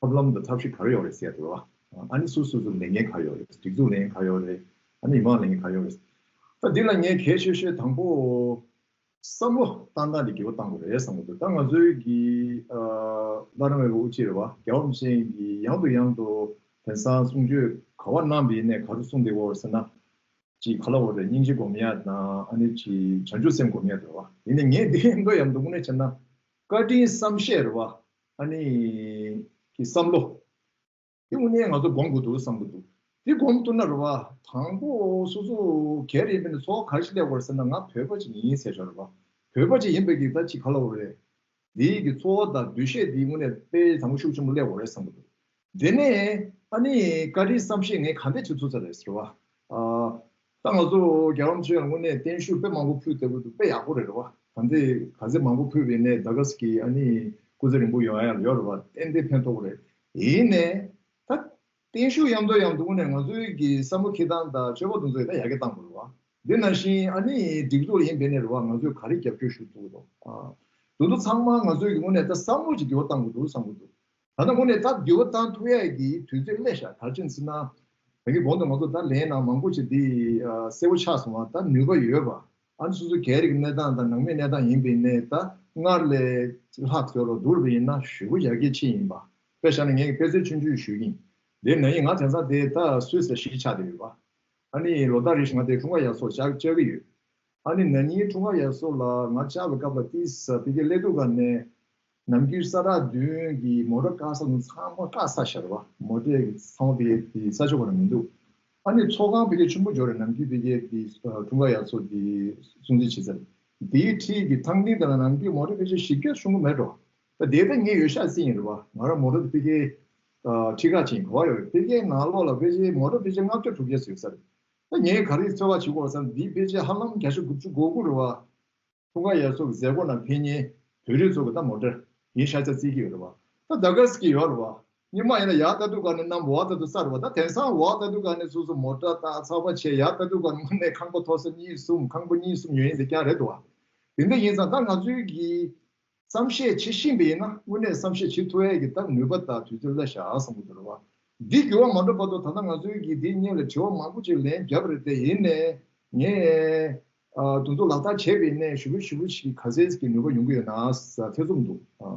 ཐབས་ལམ་དང་ཐབས་ཤེས་ག་རེ་ཡོད་རེད་ཟེར་ཡ་དེ་རེད་བ། ཨ་ནི་སོ་སོ་སོ་ལས་འགན་ག་རེ་ཡོད་རེད། སྒྲིག་འཛུགས་ལས་འགན་ག་རེ་ཡོད་རེད། ཨ་ནི་མི་མང་ལས་འགན་ག་རེ་ཡོད་རེད། ད་འདི་ལ་ངས་གལ་ཆེ་ཤོས་དང་པོ་བསམ་བློ་བཏང་སྟངས་དེ་འགྱུར་བ་གཏང་དགོས་རེད་བསམ་གྱི་འདུག་ད་ང་ཚོའི་གི་ཨ་བླ་བྲང་བའི་དབུ་ཁྲིད་རེད་བ། རྒྱལ་བ་རིན་པོ་ཆེ་གིས་ཡང་དང་ཡང་དུ་དེང་སང་གསུང་ཆོས་ག་པར་གནང་བ་ཡིན་ནའི་ག་རེ་གསུངས་བསྡད་ཡོད་རེད་ཟེར་ན། ཅིག་ག་ལབ་དགོས་རེད། སྙིང་རྗེ་སྒོམ་ཡ་དང་ཨ་ནི་ཅིག་བྱང་ཆུབ་སེམས་སྒོམ་ཡ་དེ་རེད་བ། ཡིན་ནའི་ངས་འདི་མདོ་ཡང་དུ་དངོས་གནས་བྱས་ན་བཀའ་དྲིན་བསམ་ཤེས་རེད་བ། ཨ་ནི་གི་བསམ་བློ་དེ་དངོས་གནས་ང་ཚོ་སྒོམ་དགོས་འདུག་བསམ་གྱི་འདུག་དེ་སྒོམ་ཐུབ་ན་རེད་བ། དང་པོ་སོ་སོ་སྒེར་ཡིན་པ་ནི་འཚོ་བ་ག་རེ་ཞིག་སླེབས་དགོས་རེད་ཟེར་ན། ང་བོད་པ་ཅིག་ཡིན་ཟེར་ཆོག་རེད་བ། བོད་པ་ཅིག་ཡིན་པའི་གི་ད་ཅིག་ག་ལབ་དགོས་རེད། འདིའི་གི་འཚོ་བ་དང་འདུ་ཤེས་འདི་དངོས་གནས་དཔེ་དང་པོ་ཤུགས་ཆེན་པོ་སླེབས་དགོས་རེད་བསམ་གྱི་འདུག་དེ་ནས་ཨ་ནི་བཀའ་དྲིན་བསམ་ཤེས་ངས་ག་འདྲས་བྱེད་ཐུབ་ས་རེད་ཟེར་བ། ཨ་ད་ང་ཚོ་རྒྱལ་བ་རིན་པོ་ཆེ་ལ་དངོས་གནས་བརྟན་བཞུགས་དཔེ་མང་པོ་ཕུལ་བསྡད་ཀྱི་འདུག་དཔེ་ཡག་པོ་རེད་རེད་བ། གང་ཚེ་ག་ཚེ་མང་པོ་ཕུལ་བ་ཡིན་ནའི་ད་ག་ཟེ་གི་ཨ་ནི་སྐུ་ཚེ་རིང་པོ་ཡོང་ཡ་ཡོད་རེད་བ། ཏན་ཏན་ཕན་ཐོགས་རེད། ཡིན་ནའི་ད་བརྟན་བཞུགས་ཡང་དུ་ཡང་དུ་དངོས་གནས་ང་ཚོའི་གི་བསམ་བློ་འཁྱེར་སྟངས་དང་སྤྱོད་པ་དེ་ཚོ་ཡང་ད་ཡར་རྒྱས་གཏང་དགོས་རེད་བ། འདི་ནང་བཞིན་ཨ་ནི་སྒྲིག་འཛུགས་ལ་ཡིན་པའི་ནས་རེད་བ། ང་ཚོས་ག་རེ་རྒྱབ་སྐྱོར་ཞུ་ཐུབ་ཀྱི་འདུག་ཨ་དེ་ཚོ་ཚང་མ་ང་ཚོའི་གི་དངོས་གནས་ད་བསམ་བློ་ཅིག་འགྱུར་བ་གཏང་དགོས་འདུག་བསམ་གྱི་འདུག་ད་ལྟ་དངོས་གནས་ད་འགྱུར་བ་བཏང་ཐུབ་ཡས་ཀྱི་དུས་ཚོད་སླེབས་ཤག་ག་རེ་བྱས་ཟེར་ན། ད་གིན་གོང་དུ་ང་ཚོ་ད་ལན་ནང་མང་པོ་ཅིག་འདི་ཨ་གསལ་པོ་ཆགས་སོང་བ། ད་ནུས་པ་ཡོད་པ། ཨ་ནི་སོ་སོ་སྒེར་གྱི་གནས་སྟངས་དང་ནང་མིའི་གནས་སྟངས་ཡིན་པའི་ནས་ད་སྔར་ལས་ལྷག་ཚོད་ལ་བསྡུར་བ་ཡིན་ན་ཞེ་པོ་ཡར་རྒྱས་ཕྱིན་ཡིན་པ། དཔེ་བཞག་ན་ངས་དཔེ་མཚོན་ཆུང་ཆུང་ཞུ་གི་ཡིན། འདིར་ན་ཡིན་ང་དེང་སང་དེ་ད་སུད་སི་གཞིས་ཆགས་བསྡད་ཡོད་པ། ཨ་ནི་ལོ་ལྟར་རེ་བཞིན་ང་དེ་འཁྲུངས་སྐར་ཡར་སོང་བཅར་བཅར་གྱི་ཡོད། ཨ་ནི་ན་ནིང་འཁྲུངས་སྐར་ཡར་སོང་ལ་ང་བཅར་བའི་སྐབས་ལ་ཏིས་ཕ་གིར་སླེབས་དུས་ག་ནས་ནམ་རྒྱུན་ས་ཐག་མདུན་གྱི་མོ་ཊ་བཀག་ས་དང་ཚང་མ་བཀག་ཚར་ཤག་རེད་བ། མོ་ཊའི་ཚང་མ་ཕ་གིའི་ས་ཕྱོགས་ཁོ་ན་མི་འདུག་ཨ་ནི་ཚོགས་ཁང་ཕ་གིར་ཆེན་པོ་འབྱོར་རེད། ནམ་རྒྱུན་ཕ་གིའི་འཁྲུངས་སྐར་ཡར་སོང་དེ་སྲུང་བརྩི་བྱེད་ས་རེད། དེའི་འཁྲིས་ཀྱི་ཐང་སྟེང་དེ་ལ་ནམ་རྒྱུན་མོ་ཊ་ཕལ་ཆེར་བཞི་བརྒྱ་ཤོང་གི་མེད་འགྲོ། ད་དེ་ད་ངས་ཡོད་ཤག་ཟེར་ཡིན་རེད་བ། ང་རང་མོ་ཊ་དེ་ཕ་གིའི་ཁྲི་ཁ་ཅིག་གོ་བ་ཡོད་རེད། ཕ་གིའི་ནང་ལོགས་ལ་ཕལ་ཆེར་མོ་ཊ་ཕལ་ཆེར་ལྔ་བརྒྱ་དྲུག་བརྒྱ་ཙམ་ཡོད་ས་རེད། ད་ངས་ག་རེ་ཚོད་དཔག་བྱེད་དགོས་ཟེར་ན། འདི་ཕལ་ཆེར་ཧ་ལམ་བརྒྱ་ཆ་དགུ་བཅུ་གོ་དགུ་རེད་བ། འཁྲུངས་སྐར་ཡར་སོང་གི་མཛད་སྒོ་ནང་ཕེབས་མཁན་བོད་རིགས་ཚོ་གི་ད་མོ་ཊ་ཡིན་ཤག་ཅག་བརྩི་གི་ཡོད་རེད་བ། ད་ད་ག་ཟེ་གི་ཡོད་རེད་བ། སྔོན་མ་ཡིན་ན་ཡར་ལྟ་དུས་ག་ནས་གནམ་འོག་ལྟ་དུས་ས་རེད་བ། ད་དེང་སང་འོག་ལྟ་དུས་ག་ནས་སོ་སོ་མོ་ཊ་ད་ཚགས་པར་བྱས་ཡར་ལྟ་དུས་ག་ནས་དངོས་གནས་ཁང་པ་མཐོ་ས་གཉིས་གསུམ། ཁང་པ་གཉིས་གསུམ་ཡོད་ཡིན་དེ་རྐྱང་རེད་འདུག་བ། དེ་འདྲ་ཡིན་ཙང་ད་ང་ཚོའི་གི་བསམ་ཤེས་བྱེད་ཤེས་པ་ཡིན་ན་དངོས་གནས་བསམ་ཤེས་བྱེད་ཐུབ་ཡས་ཀྱི་ད་ནུས་པ་དང་དུས་ཚོད་སླེབས་ཤག་བསམ་གྱི་འདུག་རེད་བ། འདི་འགྱུར་བ་མ་འགྲོ་བར་དུ་ད་ལྟ་ང་ཚོའི་གི་འདི་སྔོན་ལ་དྲི་བ་མང་པོ་ཅིག་ལན་བརྒྱབ་རེད་དེ། ཡིན་ནའི་ངས་ཨ་དེ་ཚོ་ལག་བསྟར་བྱས་པ་ཡིན་ནའི་ཞེ་པོ་ཞེ་པོ་ཞིག་ག་ཚད་ཀྱི་ནུས་པ་ཡོང་གི་ཡོད་ན་ཟེར་ཐེ་ཚོམ་འདུག་ཨ་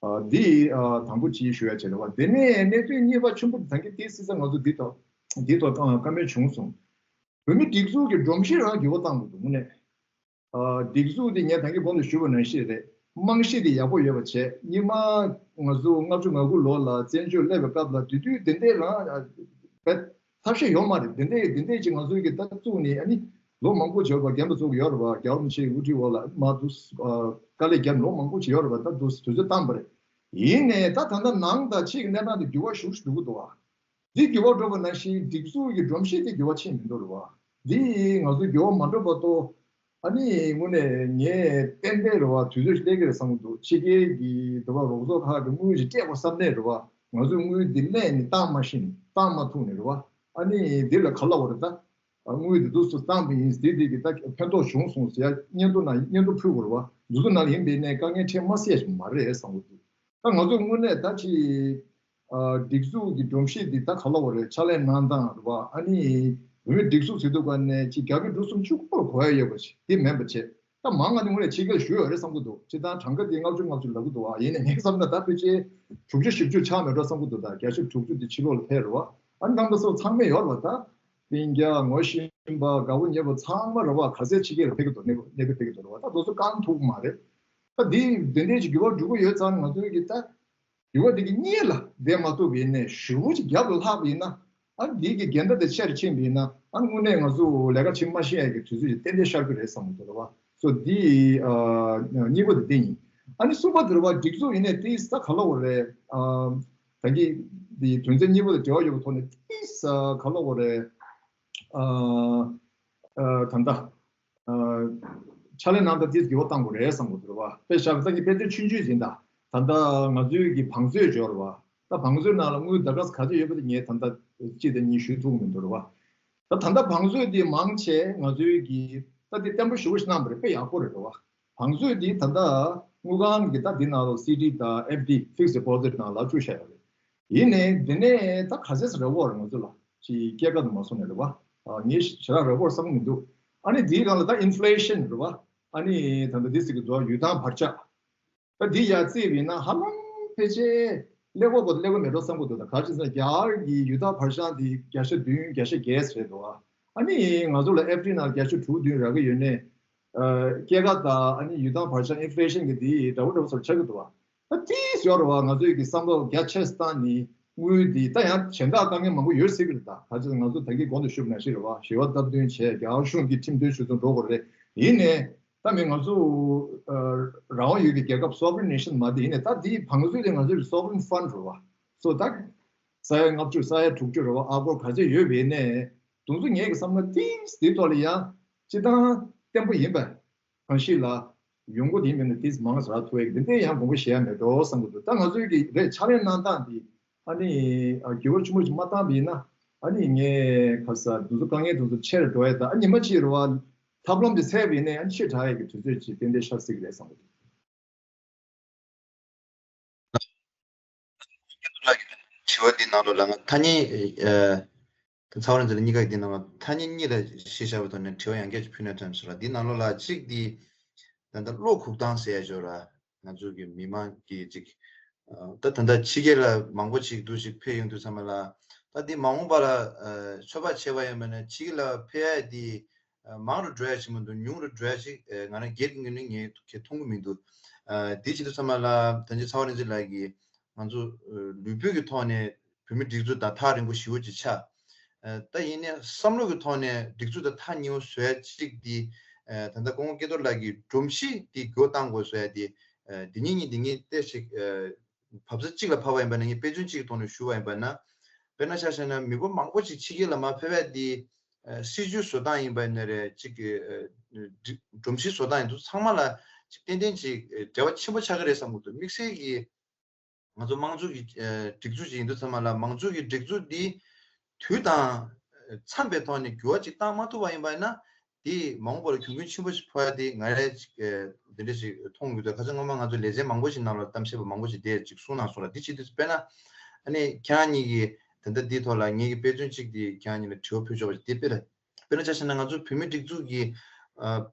ཨ་འདི་ཨ་དང་པོ་ཅིག་ཞུ་ཡ་བྱས་རེད་བ། དེ་ནས་གནད་དོན་གཉིས་པ་ཆེན་པོ་འདི་ད་གིན་ཏིས་སི་ས་ང་ཚོ་འདི་ཐོག་འདི་ཐོག་བཀའ་མོལ་བྱུང་སོང་། བོད་མི་སྒྲིག་འཛུགས་ཀྱི་སྒྲོམ་གཞི་རང་འགྱུར་བ་བཏང་དགོས་འདུག་དངོས་གནས། ཨ་སྒྲིག་འཛུགས་དེ་ངས་ད་གིན་གོང་དུ་ཞུས་པ་ནང་བཞིན་རེད། རྨང་གཞི་དེ་ཡག་པོ་ཡོད་པ་བྱས། སྔོན་མ་ང་ཚོ་ལྔ་བཅུ་ང་དགུ་ལོ་ལ་བཙན་བྱོལ་སླེབས་པའི་སྐབས་ལ་དེ་དུས་དེ་འདྲའི་རང་བས་ཐབས་ཤེས་ཡོད་མ་རེད། དེ་འདྲའི་དེ་འདྲའི་ཅིག་ང་ཚོའི་གི་ད་བཙུགས་ནས་ཨ་ནི་ལོ་མང་པོ་བྱས་པ་རྒན་པ་ཚོ་གི་ཡོད་རེད་བ། རྒྱལ་བ་རིན་པོ་ཆེའི་དབུ་ཁྲིད་འོག་ལ་མར་དུ་དཀའ་ལས་བརྒྱབ་ལོ་མང་པོ་ཅིག་ཡོད་རེད་བ། ད་དུ་དུས་ཚོད་བཏང་པ་རེད། ཡིན་ནའི་ད་ད་ལྟ་ནང་དང་ཕྱི་གི་གནས་སྟངས་དེ་འགྱུར་བ་ཞེ་པོ་ཞིག་འགྲོ་གི་འདུག་བ། འདི་འགྱུར་བ་འགྲོ་བ་ནང་བཞིན་སྒྲིག་འཛུགས་ཀྱི་སྒྲོམ་གཞི་དེ་འགྱུར་བ་ཕྱིན་མི་འགྲོ་རེད་བ། འདི་ང་ཚོ་འགྱུར་བ་མ་འགྲོ་བར་དུ་ཨ་ནི་དངོས་གནས་ངས་ཏན་ཏན་རེད་བ། དུས་ཚོད་ཅིག་སླེབས་ཀྱི་རེད་བསམ་གྱི་འདུག་ཕྱི་རྒྱལ་གྱི་འདི་བ་རོགས་ཚོགས་ཁག་གི་དངུལ་ཞིག་སྤྲད་དགོས་བསམ་ནའི་རེད་བ། ང་ཚོས་དངུལ་འདི་ལེན་ནས་བཏང་མ་ཤེས་ནས་བཏང་མ་ཐུབ་ནས་རེད་བ། ཨ་ནི་འདི་ལ་ག་ལབ་དགོས་རེད། ད་དངུལ་འདི་འདུག་སེ་བཏང་པ་ཡིན། འདི་འདི་གི་ད་ཕན་ཐོགས་བྱུང་སོང་ཟེར་ཡ་སྙན་ཐོ་ནང་སྙན་ཐོ་ཕུལ་དགོས་རེད་བ། འདུག་སེ་ནང་ཡིན་པའི་ནས་དཀའ་ངལ་འཕྲད་མ་སྲིད་ཡ་ཞིག་མ་རེད་བསམ་གྱི་འདུག་ད་ང་ཚོས་དངོས་གནས་ད་ཅིག་ཨ་སྒྲིག་འཛུགས་ཀྱི་སྒྲོམ་གཞི་འདི་ད་ག་ལབ་དགོས་རེད། ཕྱག་ལས་གནང་སྟངས་རེད་བ། ཨ་ནི་བོད་མིའི་སྒྲིག་འཛུགས་ཟེར་དུས་ག་ནས་ཅིག་རྒྱ་བོད་འབྲུག་གསུམ་གཅིག་པོར་གོ་ཡ་ཡོད་པ་ཞིག་དེ་མིན་པ་བྱས། ད་མང་ང་ནི་དངོས་གནས་ཕྱི་རྒྱལ་བཞུགས་ཡོད་རེད་བསམ་གྱི་འདུག་སྤྱིར་བཏང་གྲངས་ཀ་དེ་ལྔ་བཅུ་ལྔ་བཅུ་ལབ་ཀྱི་འདུག་བ། ཡིན་ནའི་ངས་བསམ་ན་ད་ཕལ་ཆེར་དྲུག་ཅུ་བཞི་བཅུ་ཆགས་མེད་འགྲོ་བསམ་གྱི་འདུག་ད་བརྒྱ་ཆ་དྲུག་ཅུ་དེ་ཕྱི་ལོགས་ལ་ཕེབས་རེད་བ། ཨ་ནི་རྣམ་པ་ཚོ་ཚང་མས་ཡོད་རེད་བ། ད་སྤུན་ཀྱག་ངོ་ཤེས་པ་དགའ་པོ་ཉེ་པོ་ཚང་མ་རེད་བ། ག་ཚད་ཕྱི་རྒྱལ་ལ་ཕེབས་ཀྱི་འདུག་གནས་སྤོ་གནས་སྤོ་ཕེབས་ཀྱི་འདུག་རེད་བ། ད་དེ་ཚོ་བཀང་ཐུབ་ཀྱི་མ་རེད། ད་འདི་འདི་འདྲའི་ཅིག་འགྱུར་བ་འགྲོ་གི་ཡོད་ཙང་ང་ཚོའི་གི་ད་འགྱུར་བ་འདི་གི་སྔོན་ལ་བསྡད་མ་ཐུབ་པ་ཡིན་ནའི་ཞེ་པོ་ཅིག་རྒྱབ་ལ་ལྷག་པ་ཡིན་ན། ཨ་འདི་གི་འགལ་ཟླ་དེ་ཆེ་རུ་ཕྱིན་པ་ཡིན་ན། ཨ་དངོས་གནས་ང་ཚོ་ལས་ཀ་བྱེད་མ་ཤེས་ཡ་གི་དུས་ཚོད་ཅིག་ཏན་ཏན་ཤར་གི་རེད་བསམ་གྱི་འདུག་རེད་བ། སོ་འདི་ཨ་གཉིས་པ་དེ་འདི་ཡིན། ཨ་ནི་གསུམ་པ་དེ་རེད་བ། སྒྲིག་འཛུགས་ཡིན་ནའི་ཏིས་ད་ག་ལབ་དགོས་རེད། ཨ་ད་གི་འདི་དོན་ཚན་གཉིས་པ་དང་འབྲེལ་བ་ཡོད་པའི་ཐོག་ནས་ཏིས་ག་ལབ་དགོས་རེད། ཨ་ཨ་ད་ལྟ་ཨ་ཕྱག་ལས་གནང་སྟངས་དེ་འགྱུར་བ་གཏང་དགོས་རེད་བསམ་གྱི་འདུག་རེད་བ། དཔེ་བཞག་ན་ད་གིན་དཔེ་མཚོན་ཆུང་ཆུང་ཡིན། ད་ད་ལྟ་ང་ཚོའི་གི་བང་མཛོད་འབྱོར་བ། ད་བང་མཛོད་ནང་ལ་དངུལ་ད་ག་ཚོད་ཡོད་པ་དེ་ངས་ད་ལྟ་གཅིག་དང་གཉིས་ཞུ་ཐུབ་མི་འདུག་རེད་བ། ད་ད་ལྟ་བང་མཛོད་དེ་མང་ཆེ་ང་ཚོའི་གི་ ད་དེ་བརྟན་པོ་ཞེ་པོ་ཞིག་གནང་བ་རེད། དཔེ་ཡག་པོ་རེད་འགྲོ་བ། བང་མཛོད་འདི་ད་ལྟ་དངུལ་ཁང་གི་ད་འདི་ནང་ལོགས་སི་ཌི་དང་ཨེཕ་ཌི་Fixed Deposit ནང་ལ་བཅུག་བཞག་ཡོད་རེད། ཡིན་ནའི་འདི་ནས་ད་ག་ཚད་རེ་བོར་ང་ཚོ་ལ་ཅིག་སྐྱེད་ཀ་དུ་མ་སོང་ནས་རེད་བ། ངས་ཞེ་དྲག་རེ་བོར་བསམ་གྱི་མི་འདུག་ཨ་ནི་འདིའི་སྒང་ལ་ད་Inflation རེད་བ། ཨ་ནི་ད་ལྟ་འདི་ཟེར་གྱི་འདུག་ཡུལ་ཐང་བར་ཆད། ད་འདི་ཡར་བརྩིས་པ་ཡིན་ན་ཧ་ལམ་ཕལ་ཆེར་ཀླད་ཀོར་བར་དུ་ཀླད་ཀོར་མེད་འགྲོ་བསམ་གྱི་འདུག་ད་ག་ཅི་ཟེར་ན་རྒྱ་གར་གྱི་ཡུལ་ཐང་བར་ཆད་འདི་བརྒྱ་ཆ་བདུན་བརྒྱ་ཆ་བརྒྱད་རེད་འདུག་ཨ་ནི་ང་ཚོ་ལ་ཨེཕ་ཌི་ནང་བརྒྱ་ཆ་དྲུག་བདུན་རག་གི་ཡོད་ནའི། སྐྱེད་ཀ་དང་ཨ་ནི་ཡུལ་ཐང་བར་ཆད་Inflation གི་དེ་འདྲ་བོ་འདྲ་བོ་ཚོར་ཆགས་ཀྱི་འདུག་བ། ད་ཏིས་ཡོད་རེད་བ། ང་ཚོའི་གི་བསམ་བློ་རྒྱ་ཆེ་སྟངས་ནི་དངུལ་འདི་ད་ཡང་གཞན་དག་དཀའ་ངལ་མང་པོ་ཡོད་སྲིད་ཀྱི་རེད། ད་ག་ཚོད་ང་ཚོ་ད་གིན་གོང་དུ་ཞུས་པ་ནང་བཞིན་རེད་བ། ཞི་བ་སྟབས་བསྟུན་བྱས་རྒྱ་གར་གཞུང་གི་ཁྲིམས་མཐུན་ཞུ་ཚུལ་འགྲོ་དགོས་རེད། ཡིན་ནའི་ད་མི་ང་ཚོ་རང་དབང་ཡུལ་གྱི་རྒྱལ་ཁབ་Sovereign Nation མ་དེ་ཡིན་ནའི་ད་དེའི་བང་མཛོད་དེ་ང་ཚོའི་Sovereign Fund རེད་བ། སོ་ད་ས་ཡ་ལྔ་བཅུ་ས་ཡ་དྲུག་ཅུ་རེད་བ། ཨ་སྒོར་ག་ཚོད་ཡོད་པའི་ནས་དུང་སོ་ངེད་ཀྱི་བསམ་ན་ཏིས་དེའི་ཐོག་ལ་ཡང་སྤྱི་བཏང་བརྟན་པོ་ཡིན་པ། གང་ཞིག་ལ་ཡོང་སྒོ་དེ་མིན་ན་དེ་མང་ཟ་ཐུབ་ཡག་འདི་འདྲའི་ཡང་དགོངས་པ་བཞེས་ཡ་མེད་འགྲོ་བསམ་གྱི་འདུག་ད་ང་ཚོའི་གི་རེད་ཕྱག་ལས་གནང་སྟངས་འདི་ཨ་ནི་ཨ་འགྱུར་བ་ཆེན་པོ་ཞིག་མ་བཏང་བ་ཡིན་ན་ཨ་ནི་ངས་ཁ་ས་དུང་སོ་དཀའ་ངལ་དུང་སོ་ཆེ་རུ་འགྲོ་ཡ། ད་ཨ་ཉི་མ་གཅིག་རེད་བ། ཐབས་ལམ་དེ་འཚོལ་བ་ཡིན་ན་ཨ་ནི་ཆེ་དྲགས་ཡག་གི་དུས་ཚོད་ཅིག་ཏན་ཏན་ཤར་སྲིད་ཀྱི་རེད་བསམ་གྱི་འདུག་དྲི་བ་འདི་ནང་ལོགས་ལ་ང་ཐ་སྙད་ཨ་ཚ་བ་རང་ཚོ་ལ་གཉིས་ཀ་གི་འདི་ནང་ལ་ཐ་སྙད་གཉིས་ལ་གཞི་བཞག་པའི་ཐོག་ནས་དྲི་བ་ཡང་བསྐྱར་ཅིག་ཕུལ་ན་ཐོན་སོང་ལ། འདི་ནང་ལོགས་ལ་གཅིག་འདི་ད་ལྟ་བློ་འགུག་སྟངས་ཟེར་ཡ་ཅིག་ཡོད་ར། ང་ཚོ་གི་མི་མང་གི་ཅིག་ད་ད་ལྟ་ཕྱི་རྒྱལ་ལ་མང་པོ་ཅིག་འདུག་ཅིག་ཕེབས་ཡོང་དུས་ཙམ་པ་ལ་ད་འདི་མ་འོངས་པ་ལ་ཚོད་དཔག་བྱས་པ་ཡིན་པ་ན་ཕྱི་རྒྱལ་ལ་ཕེབས་ཡ་འདི་མང་རུ་འགྲོ་ཡ་ཅིག་མི་འདུག་ཉུང་རུ་འགྲོ་ཡ་ཅིག་ང་རང་སྒེར་གྱི་ངོས་ནས་ངས་གལ་མཐོང་གི་མི་འདུག་འདི་བྱེད་དུས་ཙམ་པ་ལ་ད་ཅི་ཚ་བ་རིག་འཛིན་ལགས་ཀྱིས་ང་ཚོ་ལུས་པོ་གི་ཐོག་ནས་བོད་མི་སྒྲིག་འཛུགས་དང་ཐག་རིང་པོ་ཞེ་པོ་ཅིག་ཆགས། ད་ཡིན་ནའི་བསམ་བློ་གི་ཐོག་ནས་སྒྲིག་འཛུགས་དང་ཐག་ཉེ་བོ་བཟོ་ཡ་ཅིག་འདི་ད་ལྟ་སྐུ་ངོ་སྐལ་རྡོར་ལགས་ཀྱི་སྒྲོམ་གཞི་འདི་འགྱུར་བ་གཏང་དགོས་བཟོ་ཡ་འདི་འདི་ཉིད་གཉིས་འདི་ངས་ཏོག་ཙམ་བབ་ས་གཅིག་ལ་ཕབ་པ་ཡིན་པ་ན། ངས་དཔེ་མཚོན་གཅིག་གི་ཐོག་ནས་ཞུ་བ་ཡིན་པ་ན། དཔེར་ན་ཆ་བཞག་ན་མི་འབོར་མང་པོ་ཅིག་ཕྱི་རྒྱལ་ལ་མར་ཕེབས་ཡ་འདི་སྲིད་ཇུས་བཟོ་སྟངས་ཡིན་པ་ཡིན་ན་རེད། ཅིག་གི་སྒྲོམ་གཞི་བཟོ་སྟངས་ཡིན་དུས་ཚང་མ་ལ་ཅིག་ཏན་ཏན་ཅིག་འབྲེལ་བ་ཆེན་པོ་ཆགས་ཀྱི་རེད་བསམ་གྱི་འདུག་དམིགས་བསལ་གྱི་ང་ཚོ་དམངས་གཙོ་གི་སྒྲིག་འཛུགས་ཅིག་ཡིན་དུས་ཙམ་པ་ལ་དམངས་གཙོ་གི་སྒྲིག་འཛུགས་འདི་དུས་དང་འཚམས་པའི་ཐོག་ནས་འགྱུར་བ་ཅིག་བཏང་མ་ཐུབ་པ་ཡིན་པ་ཡིན་ན། དེས་མ་འོངས་པར་གྱོང་གུན་ཆེན་པོ་ཞིག་ཕོག་ཡ་དེ་ང་རས་ཅིག་འདི་འདྲ་ཞིག་མཐོང་གི་འདུག་ཁ་སང་སྔོན་མ་ང་ཚོ་ལེ་ཚན་མང་པོ་ཞིག་ནང་ལ་གཏམ་བཤད་པ་མང་པོ་ཞིག་དེ་ཅིག་གསུངས་གནང་སོང་ལ། འདི་བྱེད་དུས་དཔེར་ན་ཨ་ནི་ཁྱེད་རང་གཉིས་ཀྱིས་ད་ལྟ་འདིའི་ཐོག་ལ་ངེད་ཀྱི་དཔེ་མཚོན་གཅིག་དེ་ཁྱེད་རང་གཉིས་ལ་དྲི་བ་ཕུལ་ཆོག་པ་ཞིག་དེ་དཔེར་དཔེར་ན་ཆ་བཞག་ན་ང་ཚོ་བོད་མི་སྒྲིག་འཛུགས་ཀྱི་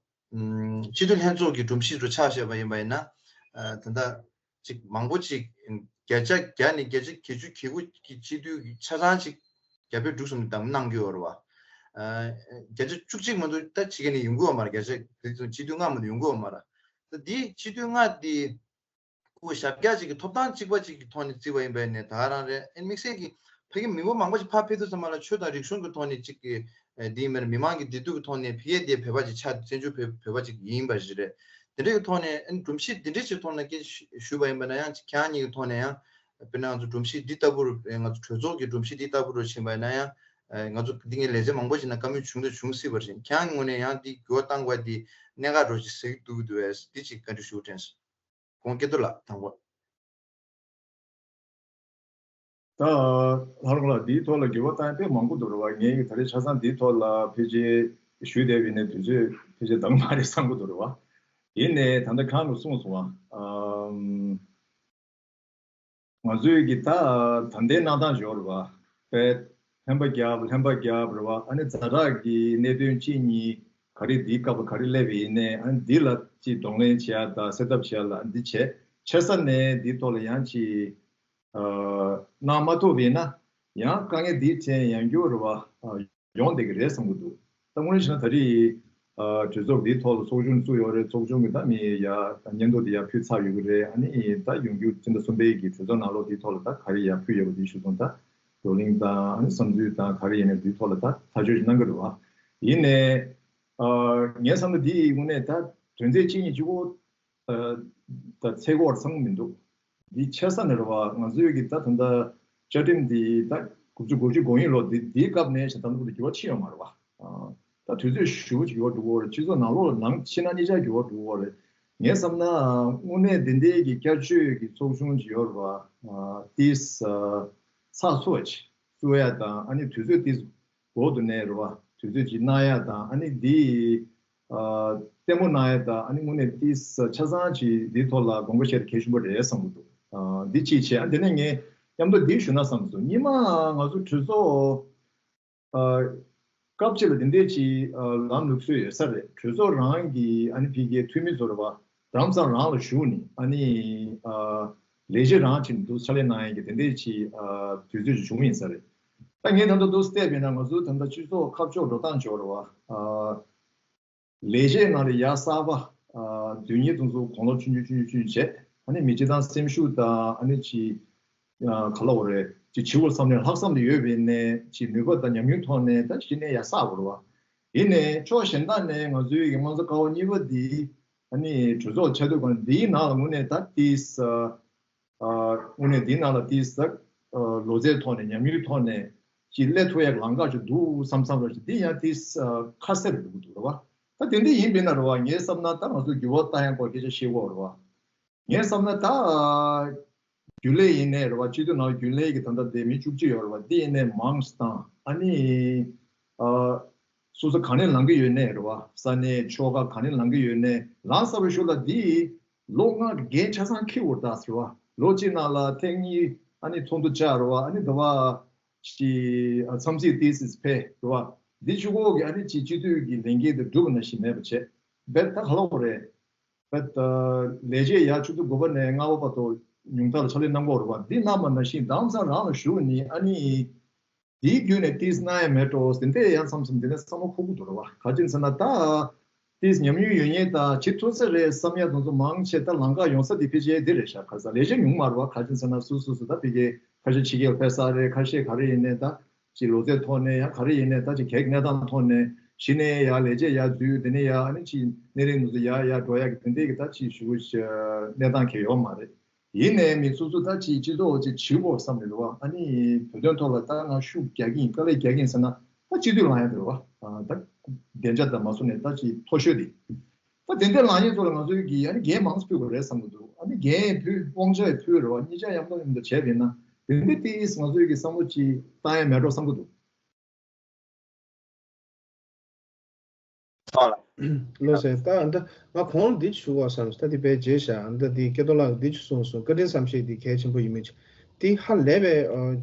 སྤྱི་འཐུས་ལྷན་ཚོགས་ཀྱི་སྒྲོམ་གཞི་ཚོ་ཆ་བཞག་པ་ཡིན་པ་ཡིན་ན། ད་ལྟ་ཅིག་མང་པོ་ཅིག་བརྒྱ་ཆ་བརྒྱ་ནས་བརྒྱ་ཆ་བརྒྱད་ཅུ་གྱ་དགུ་གི་སྤྱི་འཐུས་ཀྱི་ཆ་ཚང་ཅིག་རྒྱ་བོད་འབྲུག་གསུམ་གྱི་བདམས་གནང་གི་ཡོད་རེད་བ། བརྒྱ་ཆ་བཅུ་གཅིག་མ་གཏོགས་ད་ཕྱི་རྒྱལ་ནས་ཡོང་གི་ཡོད་མ་རེད། བརྒྱ་ཆ་དེ་ཚོ་སྤྱི་འཐུས་ལྔ་མ་གཏོགས་ཡོང་གི་ཡོད་མ་རེད། ད་འདི་སྤྱི་འཐུས་ལྔ་འདི་ཁོ་ཞབས་བཀྱག་ཅིག་གི་ཐོབ་ཐང་གཅིག་པ་ཅིག་གི་ཐོག་ནས་བརྩིས་པ་ཡིན་པ་ནས་ད་ག་རང་རེད། ཨེ་དམིགས་བསལ་གྱི་ཕ་གི་མི་འབོར་མང་པོ་ཞིག་ཕར་ཕེབས་དུས་ཙམ་པ་ལ་ཆོས་དང་རིག་གཞུང་གི་ཐོག་ནས་ཅིག་གི་ཨེ་འདི་ཡིན་པ་རེད། མི་མང་གི་བདེ་སྡུག་གི་ཐོག་ནས་ཕ་གིའི་དེ་བོད་པ་ཅིག་ཆགས། བཙན་བྱོལ་བོད་བོད་པ་ཅིག་ཡིན་པ་ཞིག་རེད། དེ་འདྲའི་གི་ཐོག་ནས་ཨ་ནི་སྒྲོམ་གཞི་འདི་འདྲའི་ཅིག་ཐོག་ནས་སྐད་ཆ་ཞུས་པ་ཡིན་པ་ན་ཡང་ཅིག་ཁྱེད་རང་གཉིས་ཀྱི་ཐོག་ནས་ཡང་དཔེར་ན་ང་ཚོ་སྒྲོམ་གཞི་འདི་ལྟ་བུར་ང་ཚོ་གྲོས་ཚོགས་ཀྱི་སྒྲོམ་གཞི་འདི་ལྟ་བུར་ཕྱིན་པ་ཡིན་ན་ཡང་ང་ཚོ་འདི་ངས་ལེ་ཚན་མང་པོ་ཞིག་ནང་བཀའ་མོལ་བྱུང་དང་འབྱུང་སྲིད་པ་རེད། ཁྱེད་རང་གི་ངོས་ནས་ཡང་འདི་འགྱུར་བ་བཏང་དགོས་འདི་གནད་འགག་འདྲ་ཅིག་ཟེར་གྱི་འདུག་གི་འདུག་བས། འདི་ཅིག་བཀའ་འདྲི་ཞུ་དྲན་སོང་། ཁོང་སྐལ་རྡོར་ལགས་དང་པོ། ད་ལྷ་རམས་ལགས་འདིའི་ཐོག་ལ་འགྱུར་བ་བཏང་དཔེ་མང་པོ་འདུག་རེད་བ། ངས་ད་རེས་ཆ་ཚང་འདིའི་ཐོག་ལ་ཕལ་ཆེར་ཞུས་བསྡད་པ་ཡིན་ན་དུས་ཚོད་ཕལ་ཆེར་འདང་མ་རེད་བསམ་གྱི་འདུག་རེད་བ། ཡིན་ནའི་ད་ལྟ་ཁོང་གིས་གསུངས་སོང་བ། ཨམ། ང་ཚོས་ཀྱི་ད་ད་ལྟའི་གནས་སྟངས་ཡོད་རེད་བ། དཔེ་ལྷན་པ་བརྒྱབ་ལྷན་པ་བརྒྱབ་རེད་བ། ཨ་ནི་ཛ་དྲག་གི་གནད་དོན་གཅིག་གཉིས་ག་རེ་འདིའི་སྐབས་ལ་ག་རེ་སླེབས་པ་ཡིན་ནའི་ཨ་ནི་འདི་ལ་ཅིག་གདོང་ལེན་བྱེད་ཡ་དང་སེལ་ཐབས་བྱེད་ཡ་ལ་འདི་བྱས་ཆེ་ས་ནས་འདིའི་ཐོག་ལ་ཡང་ཅིག་གནང་མ་ཐུབ་པ་ཡིན་ན་ཡང་དཀའ་ངལ་འདིའི་ཕྲན་ཡང་བསྐྱར་རེད་བ། ཡོང་བསྡད་ཀྱི་རེད་བསམ་གྱི་འདུག་ད་དངོས་གནས་བྱས་ན་ད་རེས་ཨ་གྲོས་ཚོགས་འདིའི་ཐོག་ལ་ཚོགས་ཆུང་བཙུགས་ཡོད་རེད། ཚོགས་ཆུང་གི་ད་མི་ཡ་ད་སྙན་ཐོ་དེ་ཡར་ཕུལ་ཚར་ཡོད་ཀྱི་རེད། ཨ་ནི་ད་ཡོང་རྒྱུ་སྤྱི་ཟླ་གསུམ་པའི་གི་གྲོས་ཚོགས་ནང་ལོགས་དེའི་ཐོག་ལ་ད་ག་རེ་ཡར་ཕུལ་ཡོད་པ་དེ་ཞུ་སོང་། ད་བགྲོ་གླེང་དང་ཨ་ནི་བསམ་ཚུལ་དང་ག་རེ་ཡིན་ནའི་དེའི་ཐོག་ལ་ད་ཐག་གཅོད་ཅིག་གནང་གི་རེད་བ། ཡིན་ནའི་ཨ་ངའི་བསམ་ན་འདི་དངོས་གནས་ད་དོན་ཚན་གཅིག་གཉིས་གཅིག་པོ་ད་ད་ཚད་སྐོར་ཚང་མི་འདུག་འདི་ཆེ་ས་ནས་རེད་བ། ང་ཚོའི་གི་ད་ད་ལྟ་བཅའ་ཁྲིམས་འདི་ད་དགུ་བཅུ་གོ་གཅིག་གོ་གཉིས་ལོ་འདི་འདིའི་སྐབས་ནས་བྱས་ད་ལྟ་བར་དུ་འགྱུར་བ་ཕྱིན་ཡོད་མ་རེད་བ། ཨ་ད་དུས་ཚོད་ཞེ་པོ་ཅིག་འགྱུར་བ་འགྲོ་གི་ཡོད་རེད། སྤྱི་ཚོགས་ནང་ལོགས་ལ་ནང་ཕྱི་ནང་གཉིས་ཆར་འགྱུར་བ་འགྲོ་གི་ཡོད་རེད། ངས་བསམ་ན་དངོས་གནས་འདི་འདྲའི་གི་བསྐྱར་བཅོས་ཀྱི་ཚོགས་ཆུང་ཅིག་ཡོད་རེད་བ། ཨ་ཏིས་ཨ་ཚགས་ཚུད་པ་ཅིག་བཙུགས་ཡ་དང་ཨ་ནི་དུས་ཚོད་ཏིས་འགོར་དུ་གནས་རེད་བ། དུས་ཚོད་ཅིག་གནང་ཡ་དང་ཨ་ནི་འདི་ ཨ་ལྟད་མོ་གནང་ཡས་དང་ཨ་ནི་དངོས་གནས་ཏིས་ཆ་ཚང་ཅིག་འདིའི་ཐོག་ལ་དགོངས་པ་བཞེས་གལ་ཆེན་པོ་རེད་བསམ་གྱི་འདུག་ཨ་འདི་གཅིག་བྱས། ཨ་དེ་ནས་ངས་མཉམ་དུ་འདི་ཞུ་ན་བསམ་སོང་། སྔོན་མ་ང་ཚོ་གྲོས་ཚོགས་ཨ་སྐབས་གཅིག་ལ་དེ་འདྲས་ཅིག་ཨ་ལམ་ལུགས་སྲོལ་ཡོད་ས་རེད། གྲོས་ཚོགས་རང་གི་ཨ་ནི་ཕ་གིའི་འཐུས་མི་ཚོ་རེད་བ། རང་ཚང་རང་ལ་ཞུགས་ནས་ཨ་ནི་ཨ་ལས་བྱེད་རང་ཅིག་འདུག་ཕྱག་ལས་གནང་ཡས་ཀྱི་དེ་འདྲས་ཅིག་ཨ་དུས་ཚོད་ཅིག་བྱུང་ཡིན་ས་རེད། ད་ངས་ད་ལྟ་འདུག་བལྟས་པས་ན་ང་ཚོའི་ད་ལྟ་སྤྱི་ཚོགས་ཁ་ཕྱོགས་འགྲོ་སྟངས་ཅིག་ཡོད་རེད་བ། ཨ་ལས་བྱེད་ནང་ལ་ཡ་གསར་པ་ཨ་དོན་གཉེར་དེ་ཚོ་དགུང་ལོ་ཆུང་ཆུང་ཆུང་ཆུང་ཆུང་བྱས། ཨ་ནི་མི་སྤྱི་དང་སེམས་ཤུགས་དང་ཨ་ནི་ཅིག་ཨ་ག་ལབ་དགོས་རེད། ཅིག་བྱེད་དགོས་བསམ་ནས་ལྷག་བསམ་དེ་ཡོད་པའི་ནས་ཅིག་ནུས་པ་དང་ཉམས་མྱོང་ཐོག་ནས་ད་གཞི་ནས་ཡ་གསར་པ་རེད་བ། ཡིན་ནའི་ཕྱོགས་གཞན་དག་ནས་ང་ཚོའི་གི་དམངས་གཙོ་ཀ་བ་གཉིས་པ་འདི་ཨ་ནི་གྲོས་ཚོགས་ཆགས་དུས་གང་འདིའི་ནང་ལ་དངོས་གནས་ད་ཏིས་ཨ་དངོས་གནས་འདིའི་ནང་ལ་ཏིས་ཨ་ལོ་ཚད་ཐོག་ནས་ཉམས་མྱོང་ཐོག་ནས་ཅིག་སླེབས་ཐུབ་ཡག་ལམ་ཁ་ཅིག་འདུག་བསམ་བསམ་ར་ཅིག་འདི་ཡང་ཏིས་ཨ་ཁ་གསལ་རེ་འདུག་འདུག་རེད་བ། ད་དེ་འདྲ་ཡིན་པས་ན་རེད་བ། ངའི་བསམ་ན་ད་ང་ཚོ་འགྱུར་བ་བཏང་ཡག་སྐོར་སྐད་ཆ་བཤད་དགོས་རེད་བ། ངས་བསམ་ན་ད་རྒྱུན་ལས་ཡིན་ནའི་རེད་བ། སྤྱི་འཐུས་ནང་རྒྱུན་ལས་ཀྱི་ད་ལྟ་དེ་མི་བཅུ་གཅིག་ཡོད་རེད་བ། འདི་ཡིན་ནའི་མང་སྟངས་ཨ་ནི་ཨ་སོ་སོ་ག་ནས་ལངས་ཀྱི་ཡོད་ནའི་རེད་བ། ས་གནས་ཆོལ་ཁ་ག་ནས་ལངས་ཀྱི་ཡོད་ནའི་ལངས་ཚར་བའི་ཤུལ་ལ་འདི་ལོ་ལྔ་འགན་ཆ་ཚང་འཁྱེར་དགོས་རེད་ད་ཟེར་བ། ལོ་གཅིག་ནང་ལ་ཐེངས་གཉིས་ཨ་ནི་ཚོགས་འདུ་བཅར་རེད་བ། ཨ་ནི་ཟླ་བ་ཅིག་ཨ་འཚམས་གཟིགས་ཏིས་ཕེབས་རེད་བ། འདི་གཅིག་པོ་གི་ཨ་ནི་ཅིག་སྤྱི་འཐུས་ཀྱི་ལས་འགན་དེ་འགྲུབ་པ་ནང་བཞིན་མེད་པ་བྱས། རྦད་ད་ག་ལབ་དགོས་རེད། ད་ལས་བྱེད་ཡ་ཆུ་ཚོད་དགུ་པ་ནས་ལྔ་པ་བར་དུ་ཉུང་མཐའ་ལ་ཕྱག་ལས་གནང་དགོས་རེད་བ། འདི་གནང་བ་ནང་བཞིན་དེང་སང་རང་ལ་ཞུགས་ནས་ཨ་ནི་འདིའི་བརྒྱུད་ནས་ཏིས་གནང་ཡ་མེད་འགྲོ་ཟེར་འདི་ཡང་མཚམས་མཚམས་འདི་ནས་བསམ་བློ་འཁོར་གི་འདུག་རེད་བ། ག་ཅི་ཟེར་ན་ད་ཏིས་ཉམས་མྱོང་ཡོད་མཁན་དང་བྱེད་ཐུབ་ས་རེད་བསམ་ཡ་དེ་ཚོ་མང་ཆེ་ད་ལམ་ཁ་ཡོང་ས་འདི་ཕལ་ཆེར་འདི་རེད་ཤག་ག་ས་ལས་བྱེད་ཉུང་མ་རེད་བ། ག་ཅི་ཟེར་ན་སུ་སུ་སུ་ད་ཕ་གི་ཁ་ཤས་ཕྱི་རྒྱལ་ཕེབས་ས་རེད། ཁ་ཤས་ག་རེ་ཡིན་ནའི་ད། ཅིག་ལོ་ཚད་ཐོག་ནས་ཡང་ག་རེ་ཡིན་ནའི་ད་ཅིག་གེགས་གནས་སྟངས་ཐོག་ནས་གཞི་ནས་ཡང་ལས་བྱེད་ཡར་འཛུལ་དེ་ནས་ཡང་ཨ་ནི་ཅིག་གནས་རིམ་དེ་ཚོ་ཡར་ཡར་འགྲོ་ཡག་གི་དེ་འདྲས་ཀྱི་ད་ཅིག་ཞུ་གནས་སྟངས་གང་ཡོད་མ་རེད། ཡིན་ནའི་མི་སོ་སོ་ད་ཅིག་སྤྱི་ཚོགས་ཅིག་བྱེད་དགོས་བསམ་ནས་རེད་བ། ཨ་ནི་བོད་དོན་ཐོག་ལ་ད་ང་ཤུགས་རྒྱག་གི་ཡིན། དཀའ་ལས་རྒྱག་གི་ཡིན་ཟེར་ན་ད་སྤྱི་འཐུས་ལངས་ཡག་རེད་བ། ད་བདེ་འཇགས་དང་མ་སོ་ནས་ད་ཅིག་མཐོ་ཤོས་དེ། ད་དེ་འདྲའི་ལངས་ཡིན་ཚོ་ལ་ང་ཚོའི་གི་ཨ་ནི་འགན་མང་ཙམ་ཕུལ་དགོས་རེད་བསམ་གི་འདུག་ཨ་ནི་འགན་ཕུལ་དབང་ཆ་ཡང་ཕུལ་རེད་བ། གཉིས་ཆ་མཉམ་དུ་མཉམ་དུ་བྱས་པ་ཡིན་ན་དེ་འདྲའི་ཏིས་ང་ཚོའི་གི་བསམ་བློ་ཅིག་བཏང་ཡ་མེད་འགྲོ་བསམ་གི་འདུག་ལགས་སོ། ད་ཨ་ནི་ད་ང་གོང་འདི་ཞུ་བ་བསམ། ད་འདི་དཔེ་བརྗེད་བཞག་ཨ་ནི་ད་འདི་སྐལ་རྡོར་ལགས་འདི་ཞུ་སོང་སོང་། བཀའ་དྲིན་བསམ་ཤེས་འདི་གལ་ཆེན་པོ་ཡིན་མིན་འདི་ཧ་ལས་པའི་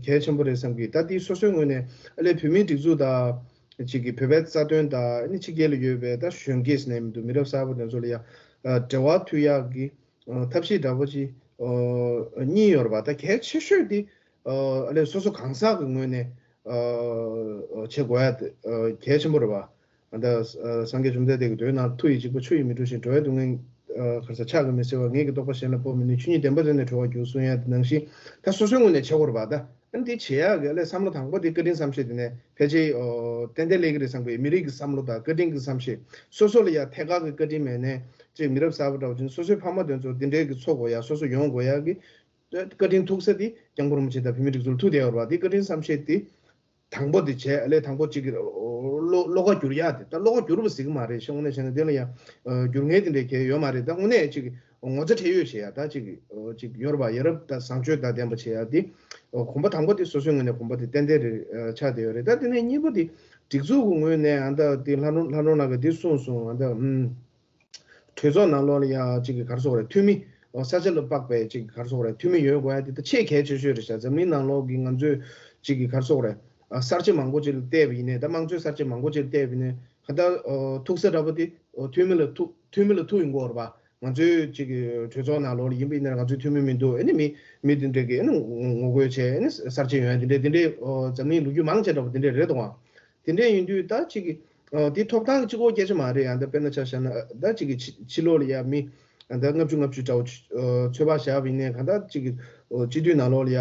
གལ་ཆེན་པོ་རེད་བསམ་གི། ད་འདི་སོ་སོའི་ངོས་ནས་ཨ་ལས་བོད་མིའི་སྒྲིག་འཛུགས་དང་། ཅིག་གི་བོད་པའི་རྩ་དོན་དང་ཨ་ནི་ཕྱི་རྒྱལ་ལ་ཡོད་པའི་ད་གཞོན་སྐྱེས་ནས་མི་འདུག་མི་རབས་གསར་པ་དེ་ཚོ་ལ་ཡང་འབྲེལ་བ་མཐུད་ཡག་གི་ཐབས་ཤེས་འདྲ་པོ་ཅིག་གཉིས་ཡོད་རེད་པ། ད་གལ་ཆེ་ཤོས་དེ་ཨ་ལས་སོ་སོ་གང་ཟག་གི་ངོས་ནས་བྱེད་དགོས་ཡ་དེ་གལ་ཆེན་པོ་རེད་པ། ད་སངས་རྒྱས་བཅོམ་ལྡན་འདས་ཀྱི་མདོའི་ནང་མཐུ་ཡིས་གཅིག་པུ་ཆུ་ཡིས་མི་འཁྲུ་ཞིང་། འགྲོ་བའི་སྡུག་བསྔལ་གར་ཟག་ཕྱག་གིས་མི་སེལ་བ། ངེད་ཀྱི་རྟོགས་པ་གཞན་ལ་སྤོ་མི་ནུས། ཆོས་ཉིད་བདེན་པ་དེ་ནི་གྲོལ་བར་འགྱུར་གསུང་ཡ་དེ་ནང་བཞིན་ད་སོ་སོའི་ངོས་ནས་བྱེད་དགོས་རེད་པ། ད། ཨ་ནི་འདི་བྱེད་ཡག་གི་ཨ་ལས་བསམ་བློ་དང་པོ་དེ་བཀའ་དྲིན་བསམ་ཤེས་དེ་ནས་ཕལ་ཆེར་ཨོ་ཏན་ཏན་སླེབས་ཀྱི་རེད་བསམ་གི། མི་རིགས་ཀྱི་བསམ་བློ་དང་བཀའ་དྲིན་གྱི་བསམ་ཤེས། སོ་སོ་ལ་ཡང་ཐད་ཀར་གྱི་བཀའ་དྲིན་མེད་ནའི་ཅིག་མི་རབས་གསར་པ་འདྲ་བོ་ཅིག་སོ་སོའི་ཕ་མ་དེ་ཚོ་འདི་འདྲའི་གི་འཚོ་དགོས་ཡ། སོ་སོ་ཡོང་དགོས་ཡ་གི་བཀའ་དྲིན་ཐུག་ས་དེ་སྐྱབས་མགོན་རིན་པོ་ཆེ་དང་བོད་མིའི་སྒྲིག་འཛུགས་ལ་ཐུག་བསྡད་ཡོད་རེད་པ། དེ་བཀའ་དྲིན་བསམ་ཤེས་དེ་དང་པོ་དེ་བྱས། ཨ་ལས་དང་པོ་ཅིག་གི་བློ་བློ་ཁ་བསྒྱུར་ཡ་དེ། ད་བློ་ཁ་བསྒྱུར་བ་ཟིག་མ་རེད། ཤོང་ནས་བྱས་ན་དེ་ལ་ཡང་བསྒྱུར་མཁན་དེ་འདྲའི་གལ་ཡོད་མ་རེད། ད་དངོས་གནས་ཅིག་ངོ་ཚ་ཁྲེལ་ཡོད་བྱེད་ཡ་ད་ཅིག་ཅིག་ཡོད་རེད་པ། ཡ་རབས་དང་བཟང་སྤྱོད་དང་ལྡན་པ་བྱེད་ཡ་དེ་གོམ་པ་དང་པོ་དེ་སོ་སོའི་ངོས་ནས་གོམ་པ་དེ་ཏན་ཏན་རེད་ཆགས་བསྡད་ཡོད་རེད། ད་དེ་ནས་གཉིས་པ་དེ་སྒྲིག་འཛུགས་ཀྱི་ངོས་ནས་ཨ་ད་དེ་ལྷ་ལྷ་ལོ་ནང་གི་དེ་གསུངས་སོང་། ཨ་ད་ཨུམ་གྲོས་ཚོགས་ནང་ལོགས་ལ་ཡ་ཅིག་གི་ག་རེ་ཟེར་དགོས་རེད། འཐུས་མི་ས་ཆ་ལ་དཔག་པའི་ཅིག་གི་ག་རེ་ཟེར་དགོས་རེད། འཐུས་མི་ཡོད་དགོས་ཡ་དེ་ད་ཆེས་གལ་ཆེ་ཤོས་རེད་ཤག་འཛམ་གླིང་ནང་ལོགས་ཀྱི་ང་ཚོས་ཅིག་གི་ག་རེ་ཟེར་དགོས་རེད། གསར་བརྗེ་མང་པོ་ཅིག་ལ་བལྟས་པ་ཡིན་ནའི་ད་དམངས་གཙོའི་གསར་བརྗེ་མང་པོ་ཅིག་ལ་བལྟས་པ་ཡིན་ནའི་ད་ཐུག་ས་འདྲ་པོ་དེ་འཐུས་མི་ལ་ཐུག་འཐུས་མི་ལ་ཐུག་ཡོང་གི་ཡོད་རེད་པ། ང་ཚོའི་ཅིག་གི་གྲོས་ཚོགས་ནང་ལོགས་ལ་ཡིན་པ་ཡིན་ན་ང་ཚོའི་འཐུས་མི་མི་འདུག་ཨ་ནི་མི་མི་དེ་འདྲ་གི་ཨ་ནི་ངོ་ངོ་རྒོལ་བྱས། ཨ་ནི་གསར་བརྗེ་ཡོང་ཡ་དེ་འདྲ་དེ་འདྲའི་འཛམ་གླིང་ལོ་རྒྱུས་མང་ཆེ་འདྲ་པོ་དེ་འདྲ་རེད་དོ། དེ་འདྲ་ཡིན་དུས་ད་ཅིག་གི་དེ་ཐོབ་ཐང་གི་གཅིག་པོ་སྐད་ཆ་མ་རེད། ཡང་ད་དཔེར་ན་ཆ་བཞག་ན་ད་ཅིག་གི་ཕྱི་ཕྱི་ལོགས་ལ་ཡ་མི་ད་ལྔ་བཅུ་ལྔ་བཅུ་འདྲ་པོ་ཚོད་དཔག་བཞག་པ་ཡིན་ནའི་གང་ལྟར་ཅིག་གི་སྤྱི་འཐུས་ནང་ལོགས་ལ་ཡ་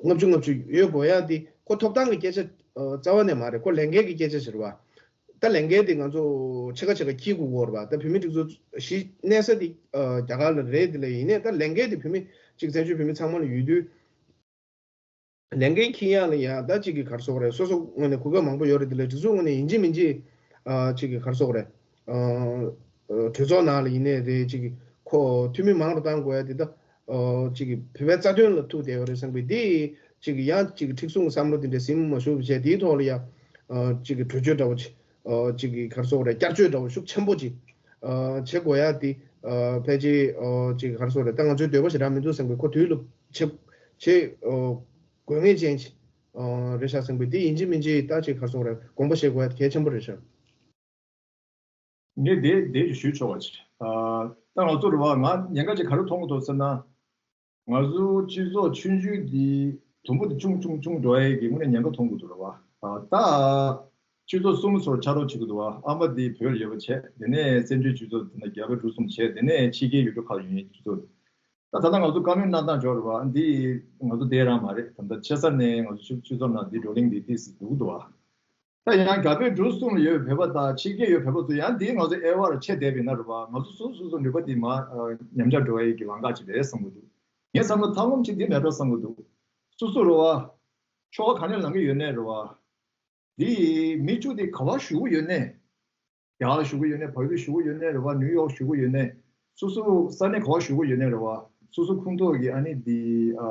ལྔ་བཅུ་ལྔ་བཅུ་ཡོད་དགོས་ཡ་དེ་ཁོ་ཐོབ་ཐང་གི་སྐད་ཆ་རྩ་བ་ནས་མ་རེད། ཁོ་ལས་འགན་གྱི་སྐད་ཆ་ཞིག་རེད་པ། ད་ལས་འགན་དེ་ང་ཚོ་ཕྱེད་ཀ་ཕྱེད་ཀ་འཁྱེར་དགོས་ཀྱི་ཡོད་རེད་པ། ད་བོད་མིའི་སྒྲིག་འཛུགས་གཞི་གནས་ས་དེ་རྒྱ་གར་ལ་རེད། དེ་ལ་ཡིན་ནའི་ད་ལས་འགན་དེ་བོད་མི་གཅིག་བཙན་བྱོལ་བོད་མི་ཚང་མ་ལ་ཡོད་དུས། ལས་འགན་འཁྱེར་ཡག་ལ་ཡང་ད་གཅིག་གི་ག་རེ་ཟེར་དགོས་རེད། སོ་སོ་ངོས་ནས་གོ་སྐབས་མང་པོ་ཡོད་རེད། དེ་ལ་སྒྲིག་འཛུགས་ངོས་ནས་ཡིན་གཅིག་མིན་གཅིག་ཨ་གཅིག་གི་ག་རེ་ཟེར་དགོས་རེད། ཨ་གྲོས་ཚོགས་ནང་ལ་ཡིན་ནའི་རེད། གཅིག་གི་ཁོ་འཐུས་མི་མང་རུ་གཏོང་དགོས་ཡ་དེ་ད་ཨ་གཅིག་གི་བོད་པའི་རྩ་དོན་ལ་ཐུག་བསྡད་ཡོད་རེད་བསམ་པའི་དེ་གཅིག་གི་ཡང་གཅིག་གི་མཁྲེགས་བཟུང་གི་བསམ་བློ་དེ་འདྲ་ཟིན་མ་ཞུགས་པ་བྱས། དེའི་ཐོག་ལ་ཡང་ཨ་གཅིག་གི་གྲོས་ཆོད་འདྲ་པོ་ཅིག་ ཨ་ཅིག་གི་ག་རེ་ཟེར་དགོས་རེད། བསྐྱར་བཅོས་འདྲ་བོ་ཤུགས་ཆེན་པོ་ཅིག་ཨ་བྱེད་དགོས་ཡ་དེ་ཨ་ཕལ་ཆེར་ཨ་ཅིག་ག་རེ་ཟེར་དགོས་རེད། ད་ང་ཚོའི་འདོད་པ་ཞེ་དྲག་མི་འདུག་བསམ་གི། ཁོ་དུས་ལ་བྱེད་བྱེད་ཨ་དགོས་ངེས་ཅན་ཅིག་ཨ་རེད་ཤག་བསམ་གི། དེ་ཡིན་གཅིག་མིན་གཅིག་ད་ཅིག་ག་རེ་ཟེར་དགོས་རེད། དགོངས་པ་བཞེས་དགོས་ཡ་གལ་ཆེན་པོ་རེད་ཤག་ངས་དེ་དེ་ཞུ་ཆོག་པ་ཅིག་ཨ་ད་ང་ཚོ་རེད་བ། ང་ཉེན་ཁ་ཅིག་ག་རེ་མཐོང་གི་འདུག་ཟེར་ན། ང་ཚོ་སྤྱི་ཚོགས་ཆུང་ཆུང་འདི་དུམ་བུ་དེ་ཆུང་ཆུང་ཆུང་འགྲོ་ཡས་ཀྱི་དངོས་གནས་ཉེན་ཁ་མཐོང་གི་འདུག་རེད་བ། ཨ་ད་སྤྱི་ཚོགས་གསུམ་ཚོར་ཕྱག་རོགས་བྱེད་ཀྱི་འདུག་བ། ཨ་མ་འདི་བོད་ལ་ཡོད་པ་བྱས། དེ་ནས་བཙན་བྱོལ་སྤྱི་ཚོགས་དེ་ན་རྒྱ་བལ་འབྲུག་གསུམ་བྱས། དེ་ནས་ཕྱི་རྒྱལ་ཡུལ་གྲུ་ཁག་ལ་ཡོད་མཁན་སྤྱི་ཚོགས། ད་ད་ལྟ་ང་ཚོ་བཀའ་མོལ་གནང་སྟངས་འབྱོར་བ་འདི་ང་ཚོ་དེ་རང་མ་རེད། ད་ལྟ་ཆེ་ས་ནས་ང་ཚོ་ཆུ་ཆུ་ཚོད་ནང་འདི་བགྲོ་གླེང་འདི་ཏིས་འདུག་འདུག་བ། ད་ཡང་རྒྱ་བལ་འབྲུག་གསུམ་ལ་ཡོད་པའི་བོད་པ་དང་ཕྱི་རྒྱལ་ཡོད་བོད་པ་ཚོ་ཡང་འདི་ང་ཚོ་དབྱེ་བ་རུ་ཕྱེ་བསྡད་པ་ཡིན་ན་རེད་བ། ང་ཚོ་སོ་སོ་སོ་ནུས་པ་འདི་མར་ཉམས་ཆག་འགྲོ་བའི་གི་ལམ་ཁ་ཅིག་རེད་བསམ་གི་འདུག་ངས་བསམ་བློ་ཐབས་ལམ་ཅིག་འདི་མེད་འགྲོ་བསམ་གི་འདུག་སོ་སོ་རེད་བ། ཆོ་ག་ག་ནས་ལངས་ཀྱི་ཡོད་ནའི་རེད་བ། འདི་མི་བཅུ་དེ་ག་བ་བཞུགས་ཀྱི་ཡོད་ནའི། རྒྱ་གར་བཞུགས་ཀྱི་ཡོད་ནའི། བལ་ཡུལ་བཞུགས་ཀྱི་ཡོད་ནའི་རེད་བ། ནིའུ་ཡོག་བཞུགས་ཀྱི་ཡོད་ནའི། སོ་སོ་ས་གནས་ག་བ་བཞུགས་ཀྱི་ཡོད་ནའི་རེད་བ། སོ་སོ་ཁོངས་གཏོགས་ཀྱི་ཨ་ནི་འདི་ཨ་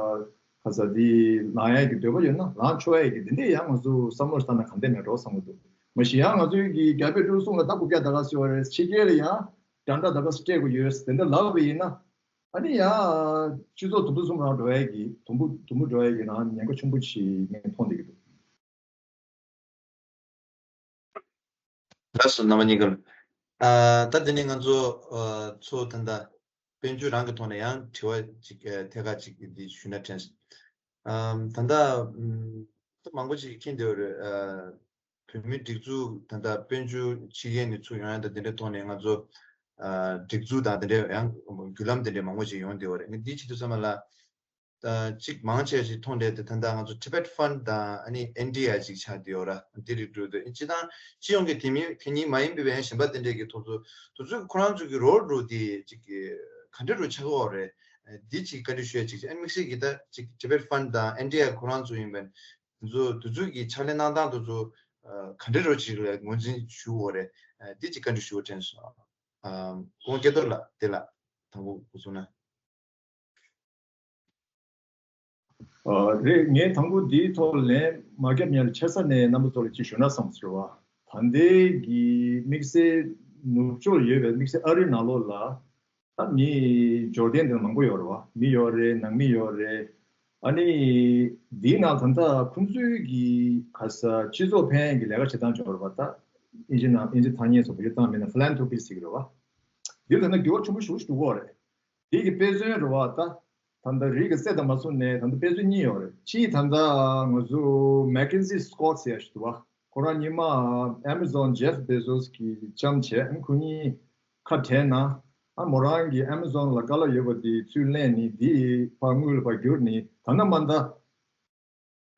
ག་ས་འདི་ལངས་ཡས་ཀྱི་འདོད་པ་ཡོད་ན་ལངས་ཆོག་ཡས་ཀྱི་འདི་འདྲས་ཡང་ང་ཚོ་བསམ་བློ་བཏང་ན་ག་འདྲས་མེད་འགྲོ་བསམ་གྱི་འདུག་མ་གཞི་ཡང་ང་ཚོའི་གི་རྒྱ་བལ་འབྲུག་གསུམ་ལ་ད་རྐུབ་བཀྱག་ད་ག་ཟེར་བ་རེད། ཕྱི་རྒྱལ་ལ་ཡང་འདྲ་འདྲ་ད་ག་སྤྲད་དགོས་ཡོད་དེ་འདྲ་ལབ་པ་ཡིན་ན། ཨ་ནི་ཡང་སྤྱི་ཚོགས་དུམ་བུ་གསུམ་རང་འགྲོ་ཡས་ཀྱི་དུམ་བུ་དུམ་བུ་འགྲོ་ཡས་ཀྱི་ནང་ཉེན་ཁ་ཆེན་པོ་ཞིག་ངས་མཐོང་བསྡད་ཀྱི་འདུག་ལགས་སོ། རྣམ་པ་གཉིས་ཀར། ཨ་ད་དེ་ནས་ང་ཚོ་ཨ་ཚོ་ད་ལྟ་དཔལ་འབྱོར་རང་གི་ཐོག་ནས་ཡང་དྲི་བ་ཅིག་ཨ་ཐད་ཀར་ཅིག་འདི་ཞུས་ན་དྲན་སོང་། ཨ་ད་ལྟ་ཨམ་ད་མང་པོ་ཅིག་མཁྱེན་བསྡད་ཡོད་རེད། ཨ་བོད་མིའི་སྒྲིག་འཛུགས་ད་ལྟ་དཔལ་འབྱོར་ཕྱི་རྒྱལ་ནས་ཚུར་ཡོང་ཡ་དང་དེ་འདྲའི་ཐོག་ནས་ང་ཚོ་ཨ་སྒྲིག་འཛུགས་དང་དེ་འདྲའི་ཡང་བརྒྱུད་ལམ་དེ་འདྲའི་མང་པོ་ཅིག་ཡོང་བསྡད་ཡོད་རེད། ངས་འདི་བྱེད་དུས་ཙམ་པ་ལ། ཨ་གཅིག་མང་ཆེ་ཞིག་མཐོང་འདྲ་དེ་ད་ལྟ་ང་ཚོ་Tibet Fund དང་ཨ་ནི་ཨེན་ཌི་ཨའི་ཅིག་ཆགས་བསྡད་ཡོད་ར། འདི་རིགས་འགྲོ་དུས་སྤྱི་བཏང་སྤྱི་ཡོངས་ཀྱི་དེ་མིན་དེ་ཉིད་མ་ཡིན་པའི་གཞན་པ་དེ་འདྲས་ཀྱི་ཐོག་ཚོ་དུ་ཚོད་ཁོ་རང་ཚོ་གི་རོལ་འགྲོ་དེ་ཅིག་ག་འདྲ་རུ་ཆགས་ཀྱི་ཡོད་རེད། འདི་ཅིག་བཀའ་འདྲི་ཞུ་ཡ་ཅིག་ཅིག་ཨ་ནི་དམིགས་བསལ་གྱི་ད་ཅིག་Tibet Fund དང་ཨེན་ཌི་ཨའི་ཁོ་རང་ཚོ་ཡིན་པས་དེ་ཚོ་དུ་ཚོད་ཀྱི་ཕྱག་ལས་གནང་སྟངས་དེ་ཚོ་ག་འདྲ་རུ་ཅིག་ལ་ངོས་འཛིན་ཞུ་ཡོད་རེད། འདི་ཅིག་བཀའ་འདྲི་ཞུ་དྲན་སོང་། ཨ་ཁོང་སྐལ་རྡོར་ལགས་དེ་ལ་དང་པོ་གོ་སོང་ན། ཨ་རེད། ངས་དང་པོ་འདིའི་ཐོག་ལན་མ་བརྒྱབ་ཉར་ཆེ་ས་ནས་རྣམ་པ་ཚོ་ལ་ཅིག་ཞུ་ན་བསམ་ཟེར་བ། ད་ལྟའི་གི་དམིགས་བསལ་ནུབ་ཕྱོགས་ཡོད་པའི་དམིགས་བསལ་ཨ་རིའི་ནང་ལོགས་ལ་ད་མི་འབྱོར་ལྡན་དེ་མང་པོ་ཡོད་རེད་བ། མི་ཡོད་རེད། ནང་མི་ཡོད་རེད། ཨ་ནི་འདིའི་ནང་ད་ལྟ་ཁོང་ཚོའི་གི་ག་ས་སྤྱི་ཚོགས་ཕན་གི་ལས་ཀ་བྱེད་སྟངས་ཡོད་རེད་བ། ད་ཨིན་ཇི་ནང་ཨིན་ཇི་ཐ་སྙད་སོགས་པ་ཡོད་སྟངས་མིན་ན་ཕི་ལན་ཐོ་པི་ཟེར་གི་རེད་བ། འདི་ལ་ད་ལྟ་འགྱུར་བ་ཆེན་པོ་ཞེ་པོ་ཞིག་འགྲོ་གི་ཡོད་རེད། དེ་གི་དཔེ་མཚོན་རེད་བ། ད་ད་ལྟ་རིགས་ཀྱི་རྩལ་དང་མ་སོང་ནས་ད་ལྟ་དཔེ་མཚོན་གཉིས་ཡོད་རེད། གཅིག་ད་ལྟ་ང་ཚོ་Mackenzie Scott ཟེར་ཡ་ཞིག་འདུག་བ། ཁོ་རང་ཉི་མ་Amazon Jeff Bezos གི་ལྕམ་བྱས། ཁོ་གཉིས་ཁ་བྲལ་ན་ཨ་མོ་རང་གི་Amazon ལ་དཀའ་ལས་ཡོད་པ་དེ་ཚུར་ལེན་ནི་དེ་ཕར་དངུལ་ལ་ཕར་བསྒྱུར་ནི་ད་ལྟ་མ་ད།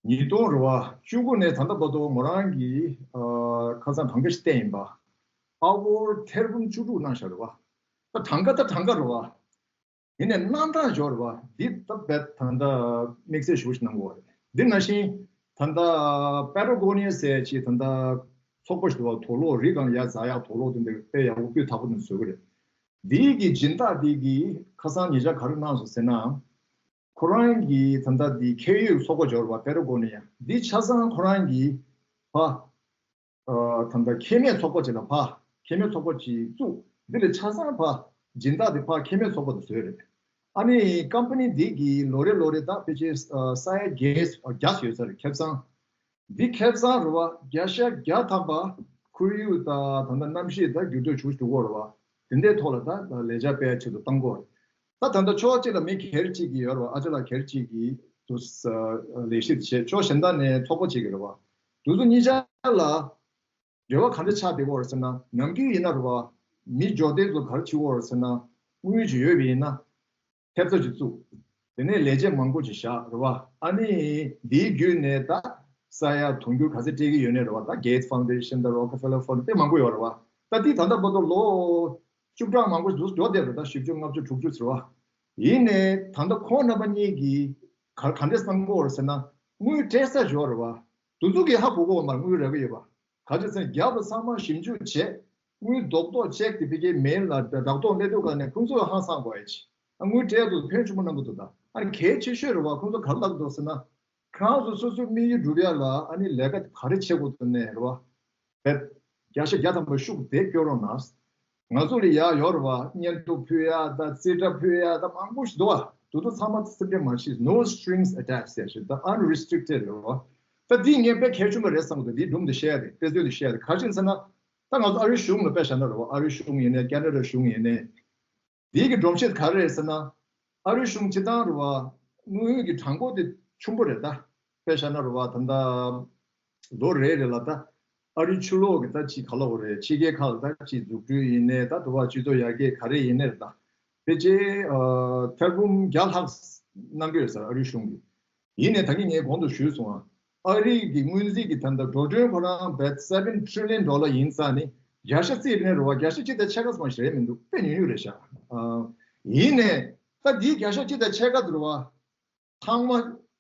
ཉིས་སྟོང་རེད་བ། བཅུ་དགུ་ནས་ད་ལྟ་བར་དུ་མོ་རང་གིས་ཨ་ཁ་སང་གྲངས་ཀ་ཞིག་བལྟས་ཡིན་པ། ཨ་ཝོར་ཌི་ཐེར་འབུམ་བཅུ་དྲུག་གནང་བཞག་རེད་བ། ད་གྲངས་ཀ་ད་གྲངས་ཀ་རེད་བ། ཡིན་ནའི་གནང་སྟངས་ཞོར་རེད་བ། འདི་ད་རྦད་ད་ལྟ་དམིགས་བསལ་ཞེ་པོ་ཞིག་གནང་དགོས་པ་རེད། འདི་ནང་བཞིན་ད་ལྟ་Patagonia ཟེར་ཅིག་ད་ལྟ་ཚོགས་པ་ཞིག་འདུག་བ། དུག་ལོག་རི་སྒང་ཡར་འཛེག་ཡག་དུག་ལོག་དེ་འདྲ་དཔེ་ཡག་པོ་སྤུས་དག་པོ་ནས་བཟོས་ཀྱི་རེད། འདི་གི་སྦྱིན་བདག་འདི་གིས་ཁ་སང་ཉེ་ཆར་ག་རེ་གནང་སོང་ཟེར་ན། ཁོ་རང་གིས་ད་ལྟ་འདི་ཁེ་ཡོད་ཚོགས་པ་འབྱོར་བ་Patagonia འདི་ཆ་ཚང་ཁོ་རང་གིས་ཕ་ཨ་ད་ལྟ་ཁེ་མེད་ཚོགས་པ་ཅིག་ལ་ཕ་ཁེ་མེད་ཚོགས་པ་ཅིག་བཙུགས། འདི་ལ་ཆ་ཚང་ཕ་སྦྱིན་བདག་འདི་ཕ་ཁེ་མེད་ཚོགས་པ་དེ་བཟོས་རེད། ཨ་ནི་ཀམ་པ་ནི་འདི་གིས་ལོ་རེ་ལོ་རེ་ད་ཕལ་ཆེར་ཨ་ས་ཡ་བརྒྱད་བརྒྱ་ཡོད་ས་རེད། ཁེ་བཟང་འདི་ཁེ་བཟང་རེད་བ། བརྒྱ་ཆ་བརྒྱ་ཐམ་པ་ཁོར་ཡུག་དང་ད་ལྟ་གནམ་གཤིས་ད་འགྱུར་ལྡོག་བྱུང་འདུག་གོ་རེད་བ། དེ་འདྲའི་ཐོག་ལ་ད་ལས་འཆར་སྤེལ་ཆེད་དུ་བཏང་གོ་རེད། ད་ད་ལྟ་ཕྱོགས་གཅིག་ལ་མི་སྒེར་གཅིག་གིས་ཡོད་རེད་བ། ཨ་ཅག་ལགས་སྒེར་གཅིག་གིས་དུ་ས་ལས་གཞི་དེ་བྱས། ཕྱོགས་གཞན་དག་ནས་ཚོགས་པ་གཅིག་གིས་རེད་བ། དུ་ཚོ་གཉིས་ཆ་ལ་འབྲེལ་བ་ག་འདྲ་ཆགས་བསྡད་ཀྱི་ཡོད་རེད་ཟེར་ན། ནམ་རྒྱུན་ཡིན་ན་རེད་བ། མི་འབྱོར་ལྡན་ཚོ་ག་རེ་བྱེད་ཀྱི་ཡོད་རེད་ཟེར་ན། དངུལ་ཅིག་ཡོད་པ་ཡིན་ན། ཐེབས་རྩ་ཅིག་བཙུགས། དེ་ནས་ལས་བྱེད་མང་པོ་ཅིག་བཞག་རེད་བ། ཨ་ནི་འདིའི་བརྒྱུད་ནས་ད་ས་ཡ་དུང་ཕྱུར་ག་ཚོད་སྤྲད་ཀྱི་ཡོད་ནའི་རེད་བ། ད་Gates Foundation དང་Rockefeller Fund དེ་མང་པོ་ཡོད་རེད་བ། ད་འདི་ད་ལྟ་བར་དུ་ལོ་བཅུ་ཕྲག་མང་པོ་ཞིག་འགྲོ་བསྡད་རེད། ད་བཞི་བཅུ་ལྔ་བཅུ་དྲུག་ཅུ་ཟེར་བ། ཡིན་ནའི་ད་ལྟ་ཁོང་རྣམ་པ་གཉིས་ཀྱིས་ག་ག་འདྲས་བསམ་གྱི་ཡོད་རེད་ཟེར་ན། དངུལ་སྤྲད་ས་ཡོད་རེད་བ། དུ་ཚོ་གིས་ཧ་གོ་གི་ཡོད་མ་རེད། དངུལ་རག་གི་ཡོད་པ། ག་ཅི་ཟེར་ན་རྒྱབ་ལ་ཚང་མ་ཞིབ་འཇུག་བྱས། དངུལ་རྡོག་རྡོག་ཅིག་དེ་ཕ་གིའི་མེ་ལ་སྦྲག་ཐོག་སླེབས་དུས་ག་ནས་ཁོང་ཚོས་ཧང་སངས་དགོས་ཡ་ཅིག་ཨ་དངུལ་སྤྲད་དུས་ཕན་ཆེན་པོ་གནང་གི་འདུག་ད་ཨ་ནི་གལ་ཆེ་ཤོས་རེད་བ། ཁོང་ཚོ་ག་རེ་ལབ་ཀྱི་འདུག་ཟེར་ན། ཁོ་རང་ཚོ་སོ་སོའི་དམིགས་ཡུལ་འགྲུབ་ཡ་ལ་ཨ་ནི་ལས་ཀ་ག་རེ་བྱེད་དགོས་འདུག་ནས་རེད་བ། བེད་ བརྒྱ་ཆ་བརྒྱ་ཐམ་པ་ཤུགས་དེ་སྐྱོར་རོགས་གནང་། ང་ཚོ་ལ་ཡག་ཡོད་རེད་བ། སྙན་ཐོ་ཕུལ་ཡ་ད་རྩིས་ཁྲ་ཕུལ་ཡ་ད་མང་པོ་ཞིག་འདུག་བ། དེ་ཚོ་ཚང་མ་སེམས་ཁྲལ་མ་བྱེད། No strings attached ཟེར་ཞིག་ད་unrestricted རེད་བ། ད་འདི་ངས་དཔེ་གལ་ཆེན་པོ་རེད་བསམ་གི་འདུག་འདིའི་སྒྲུང་འདི་བཤད་ཡ་དེ་དཔེ་མཛོད་འདི་བཤད་ཡ་དེ་ག་རེ་ཡིན་ཟེར་ན། ད་ང་ཚོ་ཨ་རིའི་གཞུང་ལ་དཔེ་བཞག་ན་རེད་བ། ཨ་རིའི་གཞུང་ཡིན་ནའི་ཀེ་ན་ཌ་གཞུང་ཡིན་ནའི། འདིའི་གི་སྒྲོམ་གཞི་ག་རེ་རེད་ཟེར་ན། ཨ་རིའི་གཞུང་སྤྱི་བཏང་རེད་བ། དངུལ་གྱི་གྲངས་འབོར་དེ་ཆེན་པོ་རེད་ད། དཔེ་བཞག་ན་རེད་བ། ད་ལྟ་ལོ་རེ་རེ་ལ་ད་ཨ་རིའི་ཕྱི་ལོགས་ཀྱི་ད་ཅིག་ག་ལབ་དགོས་རེད། ཕྱི་རྒྱལ་ཁག་ལ་ད་ཅིག་འཛུགས་སྐྲུན་ཡིན་ནའི་ད་དུ་བ་སྤྱི་ཚོགས་ཡར་རྒྱས་ག་རེ་ཡིན་ནའི་རེད་ད། ཕལ་ཆེར་ཨ་ཐེར་འབུམ་བརྒྱ་ལྷག་གནང་གི་ཡོད་ཟེར་ཨ་རིའི་གཞུང་གིས། ཡིན་ནའི་ད་གིན་ངས་གོང་དུ་ཞུས་སོང་ང་། ཨ་རི་གི་སྔོན་རྩིས་ཀྱི་ད་ལྟ་འགྲོ་གྲོན་ཁོ་རང་བས་seven trillion dollar ཡིན་ཙང་ནི་བརྒྱ་ཆ་རྩིས་ནས་རེད་བ། བརྒྱ་ཆ་གཅིག་དང་ཕྱེད་ཀ་ཙམ་ཞིག་རེད་མི་འདུག་དཔེ་ཉུང་ཉུང་རེད་ཤག་ཨ། ཡིན་ནའི་ད་འདིའི་བརྒྱ་ཆ་གཅིག་དང་ཕྱེད་ཀ་དེ་རེད་བ། ཚང་མ་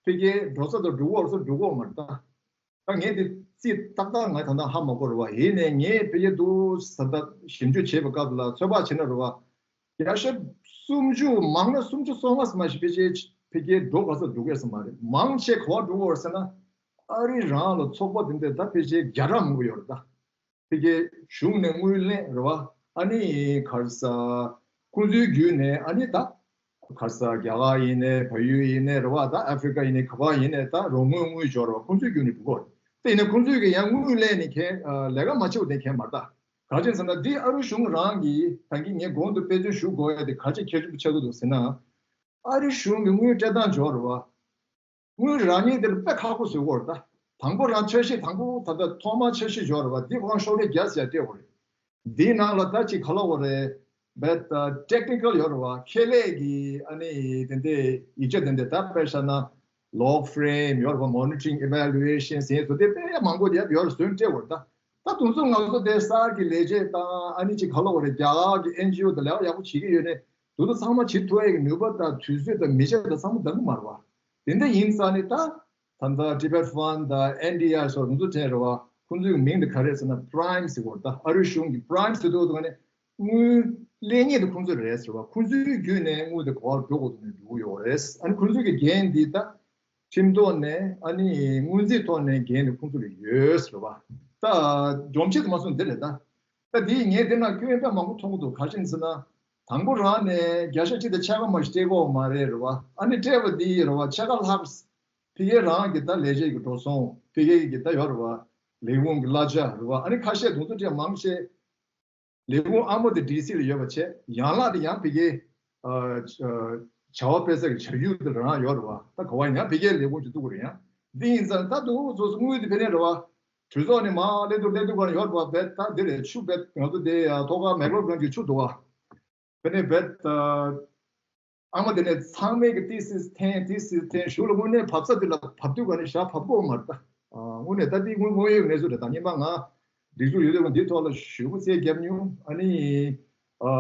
ཕ་གིའི་འགྲོ་ས་དང་འགྲོ་གི་ཡོད་རེད་ས་འགྲོ་གི་ཡོད་མ་རེད་ད། ད་ངས་འདི་རྩིས་ཏག་ཏག་ང་ད་ལྟ་ཧ་མ་གོ་རེད་བ། ཡིན་ནའི་ངས་ཕ་གིའི་འདུག་ད་ལྟ་ཞིབ་འཇུག་བྱེད་པའི་སྐབས་ལ་ཚོད་དཔག་བྱས་ན་རེད་བ། བརྒྱ་ཆ་སུམ་ཅུ་མང་ན་སུམ་ཅུ་སོ་ལྔ་ཙམ་ཞིག་ཕལ་ཆེར་ཕལ་ཆེར་འགྲོ་ག་ས་འགྲོ་གི་ཡོད་ས་མ་རེད། མང་ཆེ་ག་པར་འགྲོ་གི་ཡོད་རེད་ཟེར་ན། ཨ་རི་རང་ལ་ཚོགས་པ་དེ་འདྲ་ད་ཕལ་ཆེར་བརྒྱ་ཕྲག་མང་པོ་ཡོད་རེད་ད། ཕལ་ཆེར་གཞུང་ནས་དངུལ་ལེན་རེད་བ། ཨ་ནི་ག་རེ་ཟ། ཁོང་ཚོའི་བརྒྱུད་ནས་ཨ་ནི་ད་ག་རེ་ཟ། རྒྱ་གར་ཡིན་ནའི་བལ་ཡུལ་ཡིན་ནའི་རེད་བ། ད་ཨ་ཧྥི་རི་ཀ་ཡིན་ནའི་ག་པར་ཡིན་ནའི་ད་རོགས་དངུལ་དངུལ་འབྱོར་རེད་བ། ཁོང་ཚོའི་བརྒྱུད་ནས་འགྲོ་གི་ཡོད་རེད། དེ་ཡིན་ན་ཁོང་ཚོས་ཀྱི་ཡང་དངུལ་ལེན་ནས་ཁྱེད་ལས་ཀ་མ་བྱེད་པ་དེ་མཁན་མ་རེད་ད། ག་རེ་བྱས་ཟེར་ན་འདི་ཨ་རི་གཞུང་རང་གིས་ད་གིན་ངས་གོང་དུ་དཔེ་མཚོན་ཞུ་དགོས་ཡ་དེ་ག་ཅི་ཁྱད་ཆོས་པོ་ཆགས་ཀྱི་འདུག་ཟེར་ན། ཨ་རི་གཞུང་གི་དངུལ་སྤྲད་སྟངས་འབྱོར་རེད་བ། དངུལ་རག་མཁན་དེར་དཔེ་ཁག་པོ་བཟོས་ཡོད་རེད་ད། དང་པོ་རང་འཆར་གཞི་དང་པོ་ད་ལྟ་ཐོག་མར་འཆར་གཞི་འབྱོར་རེད་བ། འདི་ཁོ་རང་ཤོག་ལྷེ་བརྒྱ་ཙམ་སྤྲད་ཡོད་རེད། འདིའི་ནང་ལ་ད་ཅིག་ག་ལབ་དགོས་རེད། བེད་ཊེག་ནི་ཀལ་ཡོད་རེད་བ། ཁེ་ལས་ཀྱི་ཨ་ནི་དེ་འདྲའི་ཡིག་ཆ་དེ་འདྲ་ད་དཔེ་བཞག་ན། ལོག་ཕི་རེམ་ཡོད་རེད་བ། མོ་ནི་ཊ་རིང་ཨི་ཝེ་ལུ་ཨེ་ཤན་ཟེར་བཟོ་དེ་དཔེ་མང་པོ་དེ་ཡོད་རེད། བཟོས་སྤྲད་ཡོད་རེད་ད། ད་དུང་ཚོ་ང་ཚོ་དེ་གསར་གྱི་ལས་བྱེད་དང་ཨ་ནི་ཅིག་ག་ལབ་དགོས་རེད། རྒྱ་གར་གྱི་ཨེན་ཇི་ཨོ་དང་ལས་ཀ་ཡག་པོ་བྱེད་ཀྱི་ཡོད་ནས་དུ་དུ་ཚང་མ་བྱེད་ཐུབ་ཡ་གི་ནུས་པ་དང་དུས་ཚོད་དང་མི་ཆ་དང་ཚང་མ་འདང་གི་མ་རེད་བ། དེ་འདྲ་ཡིན་ཙང་ནི་ད་ད་ལྟ་Tibet Fund དང་ཨེན་ཌི་ཨའི་སོགས་ང་ཚོ་དྲན་རེད་བ། ཁོང་ཚོའི་མིང་དེ་ག་རེ་ཟེར་ན་པི་རའིམ་ཟེར་གོ་ད། ཨ་རི་གཞུང་གི་པི་རའིམ་ཟེར་དུས་དུ་ནི་དངུལ་ལེན་མཁན་དེ་ཁོང་ཚོ་རེད་ཟེར་བ། ཁོང་ཚོའི་བརྒྱུད་ནས་དངུལ་དེ་ག་པར་འགྲོ་དགོས་དུ་ནས་འགྲོ་གི་ཡོད་རེད། ཨ་ནི་ཁོང་ཚོའི་གི་འགན་འདི་ད་ཁྲིམས་ཐོག་ནས་ཨ་ནི་སྔོན་རྩིས་ཐོག་ནས་འགན་དེ་ཁོང་ཚོ་ལ་ཡོད་ཟེར་བ། ད་སྒྲོམ་གཞི་དེ་མ་སོང་འདི་རེད་ད། ད་འདི་ངས་འདི་ན་སྐྱོན་དཔེ་མང་པོ་མཐོང་གི་འདུག་ག་རེ་ཟེར་ན། དང་པོ་རང་ནས་བརྒྱ་ཆ་གཅིག་དང་ཕྱེད་ཀ་མ་ཞིག་སྤྲད་དགོས་མ་རེད་རེད་བ། ཨ་ནི་སྤྲད་པ་འདི་རེད་བ། ཕྱེད་ཀ་ལྷག་ཕ་གིའི་རང་གི་ད་ལས་བྱེད་ཀྱི་འགྲོ་སོང་ཕ་གིའི་གི་ད་ཡོད་རེད་བ། ལས་ཁུངས་ཀྱི་གླ་ཆ་རེད་བ། ཨ་ནི་ཁ་ཤས་དུང་ཚོ་ཅན་མང་ཆེ་ལས་ཁུངས་ཨ་མོ་དེ་ཌི་སི་ལ་ཡོད་པ་བྱས། ཡང་ལག་དེ་ཡང་ཕ་གིའི་ཨ་བྱ་བ་སྤེལ་ས་གི་བྱ་ཡུལ་དེ་རང་ཡོད་རེད་བ། ད་ག་བ་ཡང་ཕ་གིའི་ལས་ཁུངས་ཅིག་འདུག་གི་རེད། ཡང་འདི་ཡིན་ཙང་ད་དུང་སོ་སོ་དངུལ་དེ་ཕ་གིར་རེད་བ། གྲོས་ཚོགས་ནས་མར་སླེབས་དུས་སླེབས་དུས་ག་ཡོད་རེད་བ། བེད་ད་འདི་རེད། ཆུ་བེད་ང་ཚོ་དེ་ཐོག་ཁ་མེག་ལོ་གྲོན་གྱི་ཆུ་འདུག་བ། དེ་ནས་བེད་ཨ་མ་དེ་ནས་ཚང་མས་ཀྱི་ཏི་སི་འཐེན་ཏི་སི་འཐེན་གཞུག་ལ་དངོས་གནས་བབས་ས་དེ་ལ་བབས་དུས་ག་ནས་བཞག་བབས་དགོས་མ་རེད་ད། དངོས་གནས་ད་འདི་དངོས་དངོས་ཡོད་གནས་ཚུལ་རེད་ད། སྔོན་མ་ང་སྒྲིག་འཛུགས་ཡོད་དུས་ག་འདིའི་ཐོག་ལ་ཞུ་བོ་རྩེ་བརྒྱབ་མྱོང་། ཨ་ནི་ཨ་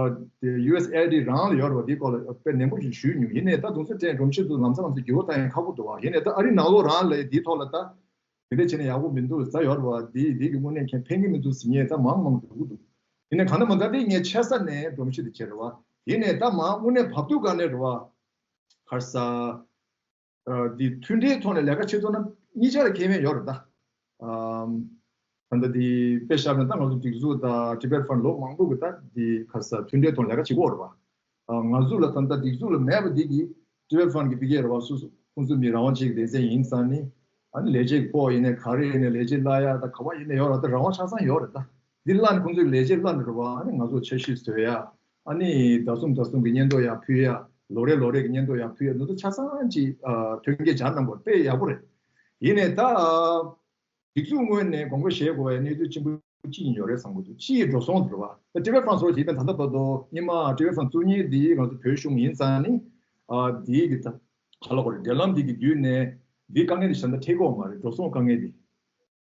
དེ་ཡུ་ཨེས་ཨེ་ཌི་རང་ལ་ཡོད་རེད་བ། འདིའི་སྐོར་ལ་དཔེ་ནན་པོ་ཞིག་ཞུས་མྱོང་། ཡིན་ནའི་ད་དུང་ཚོ་དྲན་སྒྲོམ་གཞི་དུ་ལམ་སང་ལམ་སང་འགྱུར་བ་བཏང་ཡང་ཁག་པོ་འདུག་བ། ཡིན་ནའི་ད་ཨ་རི་ནང་ལོགས་རང་ལ་འདིའི་ཐོག་ལ་ད། དེ་འདྲ་བྱས་ན་ཡག་པོ་མི་འདུག་ད་ཡོད་རེད་བ། འདི་འདི་གི་དངོས་གནས་མཁྱེན་ཕན་གྱི་མི་འདུག་ཟེར་མཁན་ད་མང་མང་འགྲོ་གི་འདུག་ཡིན་ནའི་གང་ལྟར་མ་ད་འདི་ངས་ཆེ་ས་ནས་སྒྲོམ་གཞི་དེ་བྱས་རེད་བ། ཡིན་ནའི་ད་མ་དངོས་གནས་བབས་དུས་ག་ནས་རེད་བ། ག་རེ་ཟ། འདི་མཐུན་སྒྲིལ་ཐོག་ནས་ལས་ཀ་བྱེད་ཐུབ་ན་གཉིས་ཆ་ལ་ཁེ་ཕན་ཡོད་རེད་ད། ད་ལྟ་འདི་དཔེ་བཞག་ན་ད་ང་ཚོ་སྒྲིག་འཛུགས་དང་Tibet Fund ལོ་མང་པོ་གི་ད་འདི་ག་རེ་ཟ་མཐུན་སྒྲིལ་ཐོག་ལས་ཀ་བྱེད་ཀྱི་ཡོད་རེད་བ། ང་ཚོ་ལ་ད་ལྟ་སྒྲིག་འཛུགས་ལ་མེད་པ་འདི་གི་Tibet Fund གི་ཕ་གིར་རེད་བ། སོ་སོ་ཁོང་ཚོ་མི་རང་དབང་ཅན་གྱི་སྡེ་ཚན་ཡིན་ཙང་ནི། ཨ་ནི་ལས་བྱེད་ཀྱི་ཕོགས་ཡིན་ནའི་ག་རེ་ཡིན་ནའི་ལས་བྱེད་གླ་ཡག་ད་ག་བ་ཡིན་ནའི་ཡོད་རེད་ད། རང་དབང་ཆ་ཚང་ཡོད་རེད་ད། འདི་གླ་ནི་ཁོང་ཚོའི་ལས་བྱེད་གླ་ནི་རེད་བ། ཨ་ནི་ང་ཚོ་འཆར་གཞི་བཟོ་ཡ། ཨ་ནི་ཟླ་གསུམ་ཟླ་གསུམ་གྱི་སྙན་ཐོ་ཡག་ཕུལ་ཡ། ལོ་རེ་ལོ་རེ་གི་སྙན་ཐོ་ཡག་ཕུལ་ཡ། འདི་ཚོ་ཆ་ཚང་ཅིག་ཨ་ཐོན་སྐྱེད་སྦྱར་གནང་དགོས་དཔེ་ཡག་པོ་རེད། ཡིན་ནའི་ད། སྒྲིག་འཛུགས་ངོས་ནས་དགོངས་པ་བཞེས་དགོས་པའི་གནས་ཚུལ་ཆེན་པོ་གཅིག་ཡིན་ཡོད་རེད་བསམ་གྱི་འདུག་སྤྱི་ཡི་འགྲོ་སོང་དེ་རེད་བ། ད་Tibet Fund སོགས་ཀྱིས་ད་ལྟ་བར་དུ་སྔོན་མ་Tibet Fund བཙུགས་མཁན་འདི་ང་ཚོ་བོད་གཞུང་ཡིན་ཙང་ནི། ཨ་འདིའི་གི་ད་ག་ལ་གོ་རེད། འབྲེལ་ལམ་འདི་གི་བརྒྱུད་ནས་འདིའི་དཀའ་ངལ་འདི་གཞན་དག་འཕྲད་ཀྱི་ཡོད་མ་རེད། འགྲོ་སོང་དཀའ་ངལ་འདི།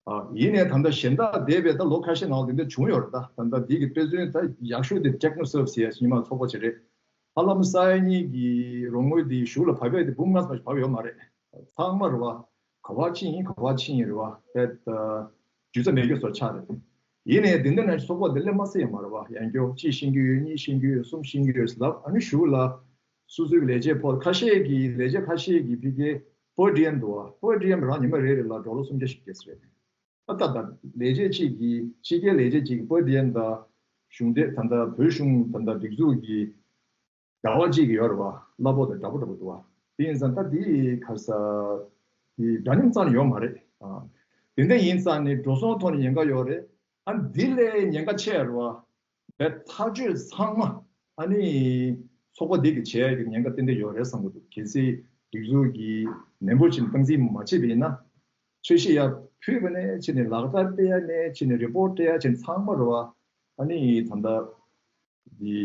ཨ་ཡིན་ནའི་ད་ལྟ་གཞན་དག་འདས་པའི་ད་ལོ་ཁ་ཤས་ནང་ལ་འདི་འདྲ་བྱུང་ཡོད་རེད་ད། ད་ལྟ་འདི་གི་དཔེ་མཚོན་ད་ཡག་ཤོས་དེ་Technoserve ཟེར་ཡ་ཞིག་ཉི་མ་ཚོགས་པ་ཅིག་རེད། ཧ་ལམ་ས་ཡ་གཉིས་ཀྱི་རོགས་དངུལ་འདི་གཞུག་ལ་བབས་ཡ་དེ་འབུམ་ལྔ་ཙམ་ཞིག་བབས་ཡོད་མ་རེད། ཚང་མ་རེད་བ། ག་བ་ཕྱིན་ཡིན་ག་བ་ཕྱིན་ཡིན་རེད་བ། ད་ལྟ་རྒྱུ་ཆ་མེད་རྒྱུ་བཟོ་ཆགས་རེད། ཡིན་ནའི་དེ་འདྲ་ན་ཚོགས་པ་འདི་སླེབས་མ་སྲིད་ཡོད་མ་རེད་བ། ཡང་བསྐྱར་གཅིག་ཤེས་ཀྱི་ཡོད། གཉིས་ཤེས་ཀྱི་ཡོད། གསུམ་ཤེས་ཀྱི་ཡོད་ཟེར་ལབ། ཨ་ནི་གཞུག་ལ་སོ་སོའི་ལས་བྱེད་ཕོགས། ཁ་ཤས་ཀྱི་ལས་བྱེད་ཁ་ཤས་ཀྱི་ཕ་གིར་per diem འདུག་བ། per diem རང་ཉི་མ་རེ་རེ་ལ་ཌོ་ལར་སུམ་བརྒྱ་ཞིག་སྐྱེས་ས་རེད། ཨ་ད་ད་ལས་བྱེད་གཅིག་གིས་ཕྱི་རྒྱལ་ལས་བྱེད་གཅིག་གིས་པ་དེ་ཡན་ད་གཞུང་འབྲེལ་ད་ད་བོད་གཞུང་ད་ད་སྒྲིག་འཛུགས་ཀྱི་འདྲ་བ་གཅིག་གི་ཡོད་རེད་བ། གླ་ཕོགས་དང་འདྲ་པོ་འདྲ་པོ་འདུག་བ། དེ་ཡིན་ཙང་ད་དེ་ག་ས་དེ་འདྲ་མཉམ་རྩ་ནས་ཡོད་མ་རེད། ཨ་དེ་འདྲ་ཡིན་ཙང་ནི་འགྲོ་སོང་ཐོག་ནས་ཉེན་ཁ་ཡོད་རེད། ཨ་འདི་ལས་ཉེན་ཁ་ཆེ་རེད་བ། བས་ཐག་གཅོད་ཚང་མ་ཨ་ནི་ཚོགས་པ་འདི་གི་བྱས་ཀྱི་ཉེན་ཁ་ཏན་ཏན་ཡོད་རེད་བསམ་གི་འདུག་གལ་སྲིད་སྒྲིག་འཛུགས་ཀྱི་ནན་པོ་ཕྱིན་སྟངས་འཛིན་མ་བྱས་པ་ཡིན་ན། ཆོས་སྲིད་ཡར་ཕུད་པ་ནས་ཕྱིན་ནས་ལག་བསྟར་སྤེལ་ཡ་ནས་ཕྱིན་ནས་རི་པོར་སྤྲད་ཡ་ཕྱིན་ཚང་མ་རེད་བ། ཨ་ནི་ད་ལྟ་འདི་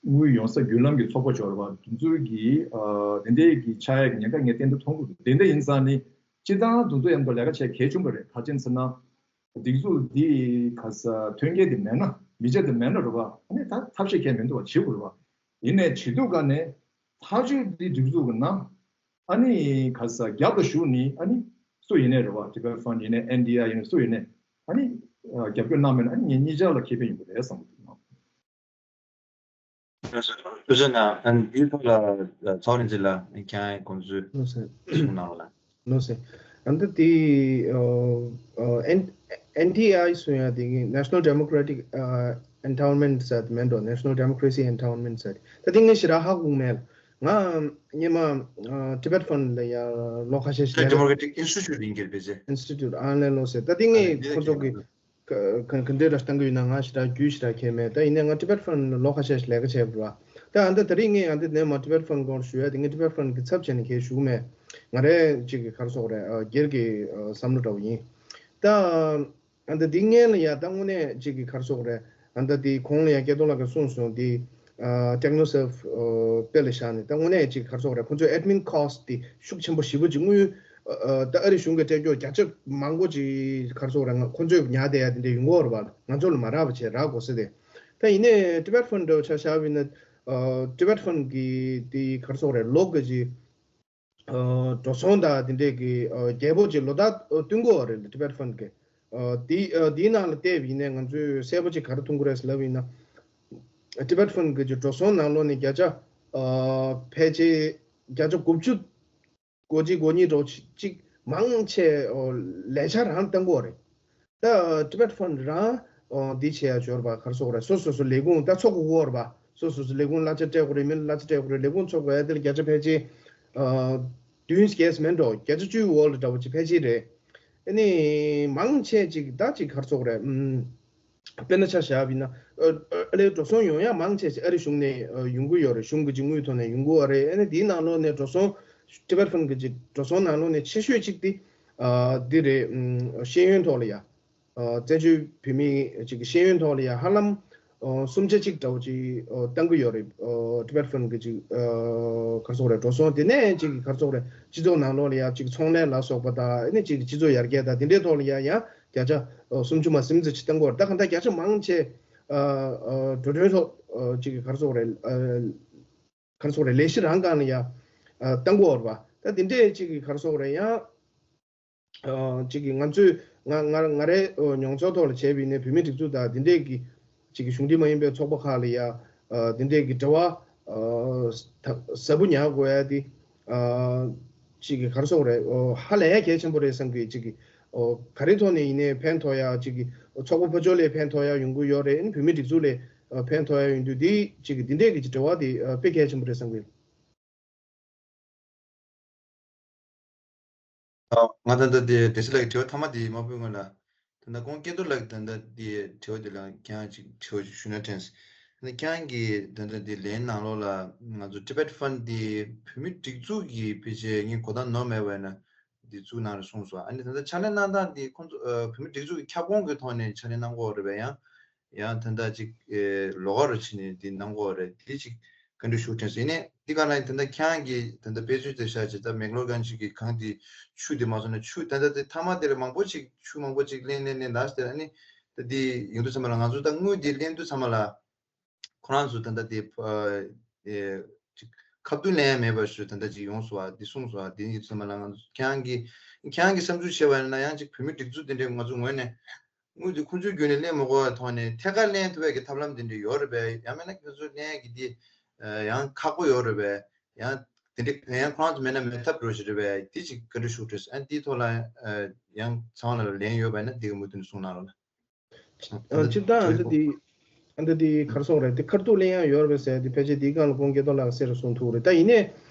དངུལ་ཡོང་ས་བརྒྱུད་ལམ་གྱི་ཚོགས་པ་ཆོག་རེད་བ། དེ་ཚོའི་གི་ཨ་དེ་འདྲའི་གི་ཆགས་ཡ་གི་ཉེན་ཁ་ངས་ཏན་ཏན་མཐོང་གི་འདུག་དེ་འདྲ་ཡིན་ཙང་ནི་སྤྱི་བཏང་དེ་ཚོ་མཉམ་དུ་ལས་ཀ་བྱེད་གལ་ཆེན་པོ་རེད། ག་ཅི་ཡིན་ཟེར་ན། སྒྲིག་འཛུགས་འདི་ག་ས་མཐུན་རྐྱེན་དེ་མེད་ན་མི་ཆ་དེ་མེད་ན་རེད་བ། ཨ་ནི་ད་ཐབས་ཤེས་གལ་མི་འདུག་བ། བྱེད་དགོས་རེད་བ། ཡིན་ནའི་བྱེད་དུས་ག་ནས་ཐག་གཅོད་འདི་སྒྲིག་འཛུགས་ཀྱི་ནང་ཨ་ནི་ག་ས་རྒྱབ་ལ་ཞུགས་ནི་ཨ་ནི་སུ་ཡིན་ནའི་རེད་བ། Tibet Fund ཡིན་ནའི་ཨེན་ཌི་ཨའི་ཡིན་ནའི་སུ་ཡིན་ནའི་ཨ་ནི་རྒྱབ་སྐྱོར་གནང་མེད་ན་ཨ་ནི་ངེད་གཉིས་ཆ་ལ་ཁེ་ཕན་ཡོང་གི་རེད་བསམ་གི་འདུག་ཐུགས་རྗེ་གནང་། ཨ་ནི་འདིའི་ཐོག་ལ་ཚའོ་རིན་ཆེན་ལགས་ཁྱེད་རང་གི་དགོངས་ཚུལ་ལོ་སེ། གསུང་གནང་རོགས་གནང་། ལོ་སེ། ཨ་འདི་དེ་ཨ་ཨ་ཨེན་ཨེན་ཌི་ཨའི་གསུང་ཡ་དེ་གི་National Democratic ཨ་Endowment ཟེར་དེ་མེད་འགྲོ། National Democracy Endowment ཟེར་དེ། ད་དེ་ངས་ཞེ་དྲག་ཧ་གོ་མེད། ང་སྔོན་མ་ཨ་Tibet Fund ལ་ཡ་ལོ་ཁ་ཤས་ཤིག་ལས་Democratic Institute ཡིན་གྱི་རེད་པས། Institute ཨ་ལས་ལོ་སེ། ད་དེ་ཨ་ངས་ཁོ་ཚོ་གི་ག་ག་ག་འདྲས་ར་བཏང་གི་ཡོད་ན་ང་ཞེ་དྲག་རྒྱུས་ཞེ་དྲག་མཁྱེན་མེད། ད་ཡིན་ནའི་ང་Tibet Fund ལ་ལོ་ཁ་ཤས་ཤིག་ལས་ཀ་བྱས་པ་རེད་བ། ད་ཨ་འདི་ད་རིང་ངས་ཨ་འདི་ནས་མ་Tibet Fund སྐོར་ཞུ་ཡ་དེ་ངས་Tibet Fund གི་ཚབ་བྱས་ནས་གས་ཞུ་གི་མེད། ང་རའི་གཅིག་གི་ག་རེ་ཟེར་དགོས་རེད། ཨ་སྒེར་གྱི་ཨ་བསམ་བློ་འདྲ་བོ་ཡིན། ད་ཨ་འདི་འདི་སྔོན་ལ་ཡ་ད་དངོས་གནས་གཅིག་གི་ག་རེ་ཟེར་དགོས་རེད། ཨ་འདི་དེ་གོང་ལ་ཡ་སྐལ་རྡོར་ལགས་ཀྱིས་གསུངས་སོང་དེ། ཨ་TechnoServe ཨ་དཔེ་ལ་བཞག་ནས་ད་དངོས་གནས་ཅིག་ག་རེ་ཟེར་དགོས་རེད། ཁོ་ཚོའི་admin cost དེ་ཤུགས་ཆེན་པོ་ཞེ་པོ་ཅིག་དངུལ་ཨ་ཨ་ད་ཨ་རི་གཞུང་གིས་སྤྲད་རྒྱུ་བརྒྱ་ཆ་མང་པོ་ཅིག་ག་རེ་ཟེར་དགོས་རེད། ང་ཁོ་ཚོས་ཉར་བསྡད་ཡ་དེ་འདྲ་ཡོང་གི་ཡོད་རེད་པ། ང་ཚོ་ལ་མ་རག་པ་བྱས་རག་དགོས་ཟེར་ཏེ། ད་ཡིན་ནའི་Tibet Fund འདྲ་བོ་ཆ་བཞག་པ་ཡིན་ན་ཨ་Tibet Fund གི་དེ་ག་རེ་ཟེར་དགོས་རེད། ལོ་གི་ཅིག་ཨ་འགྲོ་སོང་དང་དེ་འདྲས་ཀྱི་ཨ་རྒྱས་པོ་ཅིག་ལོ་ལྟར་ཨ་བསྟུན་གྱི་ཡོད་རེད། Tibet Fund གི་ཨ་དེ་ཨ་དེའི་ནང་ལ་བལྟས་པ་ཡིན་ནའི་ང་ཚོས་གསལ་པོ་ཅིག་ག་རེ་མཐོང་གི་རེད་ཟེར་ལབ་པ་ཡིན་ན། Tibet Fund གི་ཅིག་འགྲོ་སོང་ནང་ལོགས་ནས་བརྒྱ་ཆ་ཨ་ཕལ་ཆེར་བརྒྱ་ཆ་དགུ་བཅུ་གོ་གཅིག་གོ་གཉིས་འགྲོ་ཅིག་མང་ཆེ་ཨ་ལས་འཆར་རང་བཏང་གི་ཡོད་རེད། ད་Tibet Fund རང་འདི་བྱེད་ཡ་འབྱོར་བ་ག་རེ་ཟེར་དགོས་རེད། སོ་སོ་སོ་ལས་ཁུངས་ད་ཚོགས་དགོས་ཀྱི་ཡོད་རེད་པ། སོ་སོ་སོ་ལས་ཁུངས་གླ་ཆ་སྤྲད་དགོས་རེད། མི་ལ་གླ་ཆ་སྤྲད་དགོས་རེད། ལས་ཁུངས་ཚོགས་དགོས་ཡ་དེ་ལ་བརྒྱ་ཆ་ཕལ་ཆེར་ཨ་བདུན་བརྒྱད་མིན་འགྲོ། བརྒྱ་ཆ་བཅུའི་འོག་ལ་འདྲ་བོ་ཅིག་ཕལ་ཆེར་རེད། ཨ་ནི་མང་ཆེ་ཅིག་ད་ཅིག་ག་རེ་ཟེར་དགོས་རེད། ཨམ། དཔེར་ན་ཆ་བཞག་པ་ཡིན་ན། ཨ་ཨ་ལས་འགྲོ་སོང་ཡོང་ཡ་མང་ཆེ་ཅིག་ཨ་རི་གཞུང་ནས་ཨ་ཡོང་གི་ཡོད་རེད། གཞུང་གི་ཅིག་དངུལ་ཐོག་ནས་ཡོང་གི་ཡོད་རེད། ཨ་ནི་དེའི་ནང་ལོགས་ནས་འགྲོ་སོང་Tibet Fund གི་ཅིག་འགྲོ་སོང་ནང་ལོགས་ནས་ཆེ་ཤོས་ཅིག་དེ་ཨ་འདི་རེད། ཨམ། ཤེས་ཡོན་ཐོག་ལ་ཡ། ཨ་བཙན་བྱོལ་བོད་མི་ཅིག་གི་ཤེས་ཡོན་ཐོག་ལ་ཡ་ཧ་ལམ་ཨ་སུམ་ཆ་གཅིག་འདྲ་བོ་ཅིག་ཨ་བཏང་གི་ཡོད་རེད། ཨ་Tibet Fund གི་ཅིག་ཨ་ག་རེ་ཟེར་དགོས་རེད། འགྲོ་སོང་དེ་ནས་ཅིག་ག་རེ་ཟེར་དགོས་རེད། སྤྱི་ཚོགས་ནང་ལོགས་ལ་ཡ་ཅིག་ཚོང་ལས་ལ་སོགས་པ་དང་ཨ་ནི་ཅིག་སྤྱི་ཚོགས་ཡར་རྒྱས་དང་དེ་འདྲའི་ཐོག་ལ་ཡ་ཡང་བརྒྱ་ཆ་ཨ་སུམ་ཅུ་མ་ཟིན་ཙམ་ཅིག་བཏང་གི་ཡོད་རེད། ད་གང་ལྟར་བརྒྱ་ཆ་མང་ཆེ་ཨ་ཨ་འགྲོ་གྲོན་ཐོག་ཨ་ཅིག་ག་རེ་ཟེར་དགོས་རེད། ཨ་ག་རེ་ཟེར་དགོས་རེད། ལས་གཞི་རང་སྒང་ལ་ཡ་ཨ་བཏང་གི་ཡོད་རེད་པ། ད་དེ་འདྲའི་ཅིག་ག་རེ་ཟེར་དགོས་རེད། ཡང་ཨ་ཅིག་གི་ང་ཚོས་ང་ང་ང་རའི་ཨ་མྱོང་ཚོར་ཐོག་ལ་བྱས་པ་ཡིན་ན་བོད་མིའི་སྒྲིག་འཛུགས་དང་དེ་འདྲས་ཀྱི་ཅིག་གི་གཞུང་འབྲེལ་མ་ཡིན་པའི་ཚོགས་པ་ཁག་ལ་ཡ་ཨ་དེ་འདྲས་ཀྱི་འབྲེལ་བ་ཨ་ད་ཟབ་པོ་ཉར་དགོས་ཡ་དེ་ཨ་ཅིག་གི་ག་རེ་ཟེར་དགོས་རེད། ཨ་ཧ་ལས་ཡ་གལ་ཆེན་པོ་རེད་བསམ་གི། ཅིག་གི་ཨ་ག་རེ་ཐོག་ནས་ཡིན་ནའི་ཕན་ཐོགས་ཡ། ཅིག་གི་ཚོགས་པ་ཕར་ཕྱོགས་ལ་ཕན་ཐོགས་ཡ་ཡོང་གི་ཡོད་རེད། ཨ་ནི་བོད་མིའི་སྒྲིག་འཛུགས་ལ་ཨ་ཕན་ཐོགས་ཡ་ཡོང་དུས་དེ་ཅིག་གི་དེ་འདྲས་ཀྱི་ཅིག་འབྲེལ་བ་དེ་ཨ་དཔེ་གལ་ཆེན་པོ་རེད་བསམ་གི། ཨ་ང་ད་ལྟ་དེ་བདེ་སྐྱིད་ལགས་ཀྱི་དྲི་བ་མཐའ་མ་དེ་མ་ཕུལ་སྔོན་ལ། ད་ལྟ་ཁོང་སྐལ་རྡོར་ལགས་ཀྱི་ད་ལྟ་དེ་དྲི་བ་དེ་ལ་ཁྱེད་རང་ཅིག་དྲི་བ་ཅིག་ཞུ་ན་དྲན་སོང་། ཁྱེད་རང་གིས་ད་ལྟ་དེ་ལན་ནང་ལོགས་ལ་ང་ཚོ་Tibet Fund དེ་བོད་མི་སྒྲིག་འཛུགས་ཀྱི་ཕལ་ཆེར་ངས་གོ་སྟངས་ནོར་མེད་པ་ཡིན་ན་དེ་བཙུགས་གནང་རེད་གསུངས་སོང་། ཨ་ནི་ད་ལྟ་ཕྱག་ལས་གནང་སྟངས་དེ་ཁོང་ཚོ་ཨ་བོད་མི་སྒྲིག་འཛུགས་ཀྱི་ཁྱབ་ཁོངས་ཀྱི་ཐོག་ནས་ཕྱག་ལས་གནང་གི་ཡོད་རེད་པས། ཡང་ཡང་ད་ལྟ་ཅིག་ཨེ་ལོགས་ཀ་རུ་ཕྱིན་ནས་འདི་གནང་གི་ཡོད་རེད། དེ་ཅིག་བཀའ་འདྲི་ཞུ་དྲན་སོང་། ཡིན་ནའི་འདི་ག་ན་ད་ལྟ་ཁྱེད་རང་གིས་ད་ལྟ་དཔེ་མཛོད་དེ་བཞག་བྱས་ད་མེག་ལོར་གན་ཅིག་གི་གངས་དེ་ཆུ་དེ་མ་སོང་ན་ཆུ་ད་ལྟ་དེ་མཐའ་མ་དེ་ལ་མང་པོ་ཅིག་ཆུ་མང་པོ་ཅིག་ལེན་ལེན་ལེན་ལ་ཟེར། ཨ་ནི་ད་དེ་ཡོང་དུས་ཚང་མ་ལ་ང་ཚོ་ད་དངུལ་དེ་ལེན་དུས་ཚང་མ་ལ་ཁོ་རང་ཚོ་ད་ལྟ་དེ་ཨེ་ཅིག་ཁ་བསྡུ་ལེན་ཡ་མེད་པ་ཞུ་ད་ལྟ་ཅིག་ཡོང་སོང་བ་འདི་གསུངས་སོང་བ། དེ་ཡིན་དུས་ཚང་མ་ལ་ང་ཚོ་ཁྱེད་རང་གིས་ཁྱེད་རང་གིས་བསམ་ཚུལ་བྱས་པ་ཡིན་ན་ཡང་ཅིག་བོད་མི་སྒྲིག་འཛུགས་དེ་འདྲའི་ང་ཚོ་ངོས་ནས། དངུལ་དེ་ཁོང་ཚོའི་བརྒྱུད་ནས་ལེན་མི་དགོས་པའི་ཐོག་ནས་ཐད་ཀར་ལེན་ཐུབ་པའི་གི་ཐབས་ལམ་དེ་འདྲ་ཡོད་རེད་པས། ཡང་མིན་ན་ཁྱོད་ཚོ་ལེན་ཡ་གི་དེ་ཡང་ཁག་པོ་ཡོད་རེད་པས། ཡང་ དེ་འདྲའི་ཕན་ཡོན་ཁོ་རང་ཚོ་མེད་ན་མེད་ཐབས་འགྲོ་ཞིག་རེད་པས། དེ་ཅིག་ག་འདྲ་ཞུ་འདྲ་ཨ་འདིའི་ཐོག་ལ་ཡང་ཚང་ལ་ལན་ཡོད་པ་ན་འདི་གི་མུ་མཐུད་ནས་གསུང་གནང་རོགས་གནང་། ཨ་སྤྱིར་བཏང་ཨ་འདི་འདི་ཨ་འདི་འདི་གར་སོང་རེད། དེ་ཁར་ཐུག་ལེན་ཡང་ཡོད་རེད་པས་ཟེར། དེ་ཕལ་ཆེར་དེའི་སྒང་ལ་ཁོང་སྐལ་རྡོར་ལགས་གསལ་རུ་གསུང་ཐུབ་རེད། ད་ཡིན་ནའི་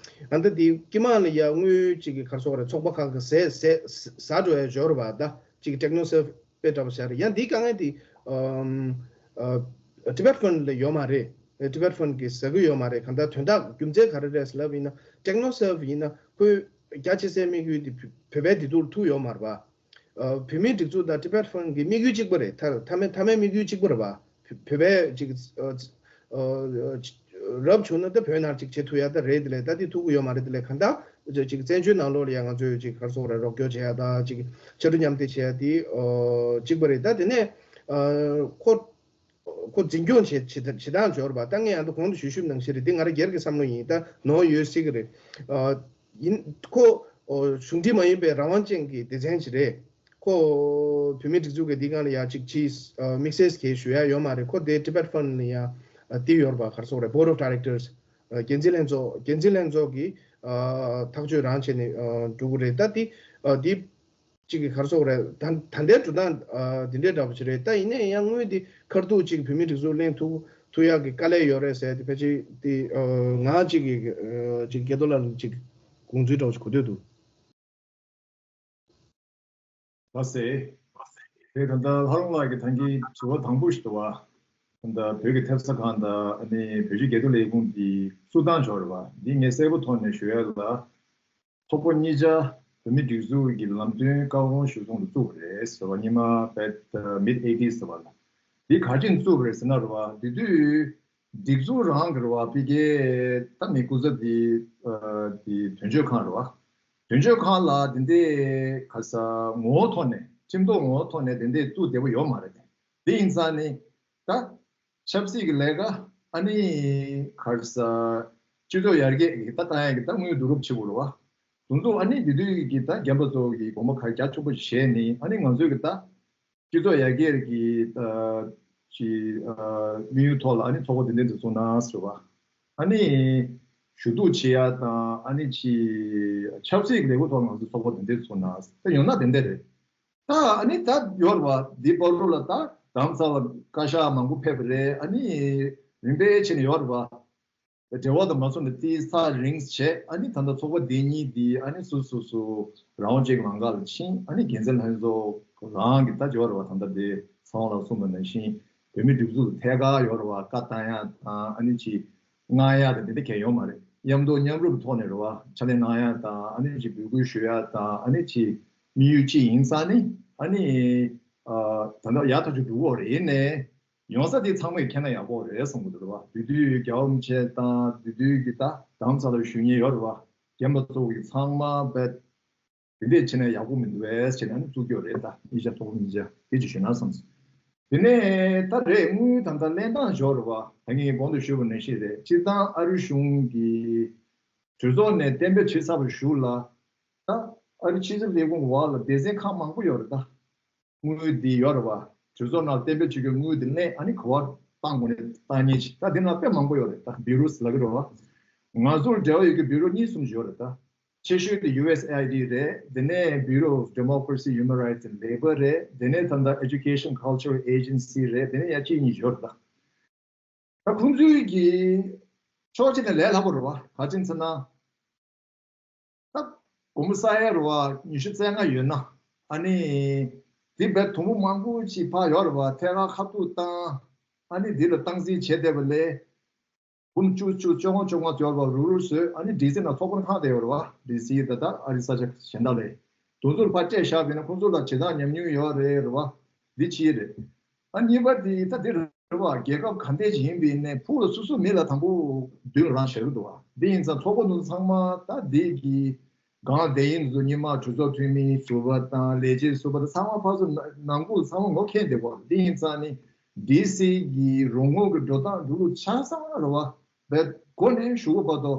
ཨ་འདི་འདི་དཀྱིལ་མ་ལ་ཡ་དངུལ་གཅིག་གི་གར་སོང་རེད། ཚོགས་པ་ཁག་གི་ཟས་ཟས་ཟ་འགྲོ་ཡ་འབྱོར་བ་ད་གཅིག་གི་ཊེག་ནོ་སེར་ཝེ་འདྲ་པོ་ཞིག་རེད། ཡང་འདིའི་དཀའ་ངལ་འདི་ཨམ་ཨ་ཊི་བེཊ་ཕན་ལ་ཡོད་མ་རེད། ཊི་བེཊ་ཕན་གི་ཟ་གི་ཡོད་མ་རེད། གང་ལྟར་དོན་དག་རྒྱུ་མཚན་ག་རེ་རེད་ཟེར་ལབ་ཡིན་ན་ཊེག་ནོ་སེར་ཝེ་ཡིན་ན་ཁོའི་རྒྱ་ཆེ་སའི་དམིགས་ཡུལ་འདི་བོད་བོད་པའི་བདེ་སྡུག་ལ་ཐུག་ཡོད་མ་རེད་པ། ཨ་བོད་མིའི་སྒྲིག་འཛུགས་དང་ཊི་བེཊ་ཕན་གྱི་དམིགས་ཡུལ་གཅིག་པ་རེད། མཐའ་མཐའ་མའི་མཐའ་མའི་དམིགས་ཡུལ་གཅིག་པ་རེད་པ། བོད་པས་ཅིག་ཨ་ཨ་རབ་བྱུང་ན་ད་བོད་ནང་ཅིག་བྱེད་ཐུབ་ཡ་ད་རེད། དེ་ལས་ད་དེ་ཐུབ་ཀྱི་ཡོད་མ་རེད། དེ་ལས་གང་ལྟར་ཅིག་བཙན་བྱོལ་ནང་ལོགས་ལ་ཡང་ང་ཚོས་ཅིག་ག་རེ་ཟེར་དགོས་རེད། རོགས་སྐྱོར་བྱེད་ཡ་ད་ཅིག་ཕྱར་གྲུ་མཉམ་འདེགས་བྱེད་ཡ་དེ་ཨ་གཅིག་པ་རེད། ད་དེ་ནས་ཨ་ཁོ་ཁོ་འཛིན་སྐྱོང་བྱེད་བྱེད་བྱེད་སྟངས་འབྱོར་བ་ད་ངས་ཡང་ད་གོང་དུ་ཞུས་ཞུས་ནང་བཞིན་རེད། འདི་ང་རང་སྒེར་གྱི་བསམ་བློ་ཡིན། ད་ནོར་ཡོད་སྲིད་ཀྱི་རེད། ཨ་ཡིན་ཁོ་ཨོ་གཞུང་འབྲེལ་མ་ཡིན་པའི་རང་དབང་ཅན་གྱི་སྡེ་ཚན་ཞིག་རེད། ཁོ་བོད་མིའི་སྒྲིག་འཛུགས་ཀྱི་འདི་སྒང་ལ་ཡ་གཅིག་ཅིག་ཨ་དམིགས་བསལ་གྱི་ཞུ་ཡ་ཡོད་མ་རེད། ཁོ་དེ་ཊི་བེཊ་ཕན་ལ་ཡ་ཨ་དེ་ཡོད་རེད་པ། ག་རེ་ཟེར་དགོས་རེད། Board of Directors ཨ་འགན་འཛིན་ལྷན་ཚོགས་འགན་འཛིན་ལྷན་ཚོགས་ཀྱི་ཨ་ཐག་གཅོད་རང་བྱས་ནས་ཨ་འགྲོ་གི་རེད། ད་དེ་ཨ་དེ་གཅིག་གི་ག་རེ་ཟེར་དགོས་རེད། ད་ད་ལྟའི་འགྲོ་སྟངས་ཨ་དེ་འདྲའི་འདྲ་པོ་ཞིག་རེད། ད་ཡིན་ནའི་ཡང་དངུལ་འདི་ཁར་ཐུག་ཅིག་བོད་མིའི་སྒྲིག་འཛུགས་ལེན་ཐུབ་ཐུབ་ཡག་གི་དཀའ་ལས་ཡོད་རེད་ཟེར་དེ་ཕལ་ཆེར་དེ་ཨ་ང་གཅིག་གི་ཨ་ཅིག་སྐལ་རྡོར་ལགས་ལ་ཅིག་དགོངས་ཚུལ་འདྲ་པོ་ཞིག་གོ་འདོད་འདུག་ལགས་སེ། དེ་ད་ལྟ་ལྷ་རམས་ལགས་ཀྱིས་ད་གིན་དྲི་བ་དང་པོ་ཞིག་འདུག་བ། ད་ལྟ་བོད་ཀྱི་ཐེབས་རྩ་ཁང་དང་ཨ་ནི་བོད་ཀྱི་སྒེར་དུ་ལས་ཁུངས་འདི་བཙུགས་སྟངས་འབྱོར་བ་འདི་ངས་གསལ་པོ་ཐོག་ནས་ཞུ་ཡ་ལ། ཚོགས་པ་གཉིས་ཆ་བོད་མི་སྒྲིག་འཛུགས་ཀྱི་ལམ་སྟོན་བཀའ་དགོངས་ཞུ་ཚོགས་འདུ་བཙུགས་པ་རེད་ཟེར་བ། སྔོན་མ་བེད་མིད་ཨེ་ཊིས་ཟེར་བ་ལ། འདི་ག་རེ་བྱས་ནས་བཙུགས་པ་རེད་ཟེར་ན་རེད་བ། དེ་དུས་སྒྲིག་འཛུགས་རང་གི་རེད་བ། ཕ་གིའི་ད་མི་སྐུ་ཚབ་འདི་ཨ་འདི་དོན་གཅོད་ཁང་རེད་བ། དོན་གཅོད་ཁང་ལ་དེ་འདྲའི་ག་ས་ངོ་བོ་ཐོག་ནས་ཁྲིམས་ཐོག་ངོ་བོ་ཐོག་ནས་དེ་འདྲའི་བཙུགས་བསྡད་པ་ཡོད་མ་རེད། དེ་ཡིན་ཙང་ནི་ད་ཆབ་སྲིད་ཀྱི་ལས་ཀ་ཨ་ནི་ག་རེ་ཟ་སྤྱི་ཚོགས་ཡར་རྒྱས་ཀྱི་ད་བཏང་ཡག་གི་ད་དངུལ་བསྡུ་རུབ་བྱེད་དགོས་རེད་བ། དེ་ཚོ་ཨ་ནི་དེ་དུས་ཀྱི་ད་རྒན་པ་ཚོ་གི་དགོངས་པ་ག་རྒྱ་ཆེན་པོ་བཞེས་ནི་ཨ་ནི་ང་ཚོའི་གི་ད་སྤྱི་ཚོགས་ཡར་རྒྱས་ཀྱི་ད་ཅི་ཨ་དམིགས་ཡུལ་ཐོག་ལ་ཨ་ནི་ཚོགས་པ་དེ་འདྲ་འདི་བཙུགས་ན་ཟེར་བ། ཨ་ནི་ཞུ་གཏུག་བྱེད་ཡ་དང་ཨ་ནི་ཅི་ཆབ་སྲིད་ཀྱི་ལས་འགུལ་ཐོག་ང་ཚོ་ཚོགས་པ་དེ་འདྲ་བཙུགས་ན་ད་ཡོང་ན་དེ་འདྲ་རེད། ད་ཨ་ནི་ད་ཡོད་རེད་བ། འདི་བར་དུ་ལ་ད་དམ་ཚ་བ་བཀའ་ཤག་མང་པོ་ཕེབས་པ་རེད། ཨ་ནི་རིམ་པས་བྱས་ནས་ཡོད་རེད་བ། འབྲེལ་བ་དང་མ་སོང་ནས་ཏི་ས་རིང་བྱས། ཨ་ནི་ད་ལྟ་ཚོགས་པ་འདི་གཉིས་འདི་ཨ་ནི་སུ་སུ་སུ་རང་དབང་ཅན་གྱི་ལམ་ཁ་ལ་ཕྱིན། ཨ་ནི་འགན་འཛིན་ལྷན་ཚོགས་རང་གི་ད་ཡོད་རེད་བ། ད་ལྟ་དེ་ཚེ་དབང་ལགས་གསུངས་པ་ནང་བཞིན་བོད་མི་སྒྲིག་འཛུགས་ཐད་ཀར་ཡོད་རེད་བ། བཀའ་བཏང་ཡ་དང་ཨ་ནི་ཅི་མངགས་ཡ་དང་དེ་འདྲ་གང་ཡོད་མ་རེད། མཉམ་དུ་མཉམ་རུབ་ཐོག་ནས་རེད་བ། ཕྱག་ལས་གནང་ཡ་དང་ཨ་ནི་ཅིག་འབོད་སྐུལ་ཞུ་ཡ་དང་ཨ་ནི་ཅིག་དམིགས་ཡུལ་གཅིག་ཡིན་ཙང་ནི་ཨ་ནི་ཨ་ད་ལྟ་ཡག་ཐག་ཆོད་འགྲོ་གི་ཡོད་རེད། ཡིན་ནའི་ཡོང་ས་དེ་ཚང་མས་མཁྱེན་ན་ཡག་པོ་རེད་བསམ་གྱི་འདུག་རེད་བ། དེ་དུས་རྒྱལ་བ་རིན་པོ་ཆེ་དང་དེ་དུས་ཀྱི་ད་དམ་ཚ་ལ་ཞུ་མཁན་ཡོད་རེད་བ། རྒན་པ་ཚོ་གི་ཚང་མ་བས་དེ་འདྲས་བྱས་ན་ཡག་པོ་མི་འདུག་བས་བྱས་ན་ནི་བཙུགས་རྒྱུ་རེད། ད་གཉིས་ཆ་ཚོགས་པ་གཉིས་ཆ་དེ་ཅིག་ཞུས་ན་བསམ་སོང་། དེ་ནས་ད་རེད། དངུལ་ད་ལྟ་ལེན་སྟངས་འབྱོར་བ་ད་ངས་གོང་དུ་ཞུས་པ་ནང་བཞིན་རེད། སྤྱིར་བཏང་ཨ་རི་གཞུང་གི་གྲོས་ཚོགས་ནས་གཏན་འབེབས་བྱེད་ཚར་བའི་གཞུག་ལ་ད་ཨ་རི་ཕྱི་སྲིད་ལས་ཁུངས་འོག་ལ་སྡེ་ཚན་ཁག་མང་པོ་ཡོད་རེད་ད། དངུལ་འདི་ཡོད་རེད་བ། གྲོས་ཚོགས་ནང་གཏན་འབེབས་བྱེད་རྒྱུའི་དངུལ་འདི་ལེན། ཨ་ནི་ག་བར་བཏང་དགོས་ནས་བཏང་མཁན་ཅིག་ད་འདི་ནང་དཔེ་མང་པོ་ཡོད་རེད། ད་བི་རོ་ལབ་ཀྱི་རེད་བ། ང་ཚོར་འབྲེལ་བ་ཡོད་རྒྱུ་བི་རོ་གཉིས་གསུམ་ཡོད་རེད་ད། ཆེ་ཤོས་དེ་ཡུ་ཨེས་ཨེ་ཨའི་ཌི་རེད། དེ་ནས་Bureau of Democracy Human Rights and Labor རེད། དེ་ནས་ད་ལྟ་Education Cultural Agency རེད། དེ་ནས་ཡང་གཅིག་གཉིས་ཡོད་རེད་ད། ད་ཁོང་ཚོའི་གི་ཕྱོགས་གཅིག་ནས་ལས་སླ་པོ་རེད་བ། ག་ཅི་ཡིན་ཟེར་ན། ད་སྒོར་མོ་ས་ཡ་རེད་བ། ཉི་ཤུ་རྩ་ལྔ་ཡོད་ན། ཨ་ནི་དེ་བས་དུམ་བུ་མང་པོ་ཅིག་ཕར་ཡོད་རེད་བ། ཐད་ཀར་ཁ་ཐུག་བཏང་། ཨ་ནི་འདི་ལ་སྟངས་འཛིན་བྱེད་བསྡད་པ་ལས། འབུམ་བཅུ་བཅུ་བཅོ་ལྔ་བཅོ་ལྔ་ཡོད་རེད་བ། རུ་རུ་བཟོས། ཨ་ནི་ཌི་སི་ནང་ཚོགས་པ་ཁང་དེ་ཡོད་རེད་བ། ཌི་སི་ད་ལྟ་ཨ་རི་ས་ཆ་གཞན་དག་ལས། དེ་ཚོར་ཕར་སྤྲད་བཞག་པ་ཡིན་ན་ཁོང་ཚོ་ལ་བྱེད་སྟངས་ཉམས་མྱོང་ཡོད་རེད་རེད་བ། འདི་གཅིག་རེད། ཨ་གཉིས་པ་དེ་ད་འདི་རེད་བ། རྒྱལ་ཁབ་ག་འདྲས་ཅིག་ཡིན་པ་ཡིན་ནའི་ཕུགས་ལ་སོ་སོ་མི་ལ་དང་པོ་མདུན་རང་བཞག་གི་འདུག་བ། འདི་ཡིན་ཙང་ཚོགས་པ་དེ་ཚོ་ཚང་མ་ད་འདི་གི་སྒང་བསྡད་ཡིན་ཚོ་སྔོན་མ་གྲོས་ཚོགས་འཐུས་མི་ཟུར་པ་དང་ལས་བྱེད་ཟུར་པ་དང་ཚང་མ་ཕར་ཚུར་ནང་ཁུལ་ཚང་མ་ངོ་མཁྱེན་བསྡད་ཡོད་རེད། འདི་ཡིན་ཙང་ནི་ཌི་སི་གི་རོགས་དངུལ་གྱི་འགྲོ་སྟངས་འགྲོ་ལུགས་ཆ་ཚང་རེད་བ། བས་འགོ་ནས་གཞུག་གུ་བར་དུ་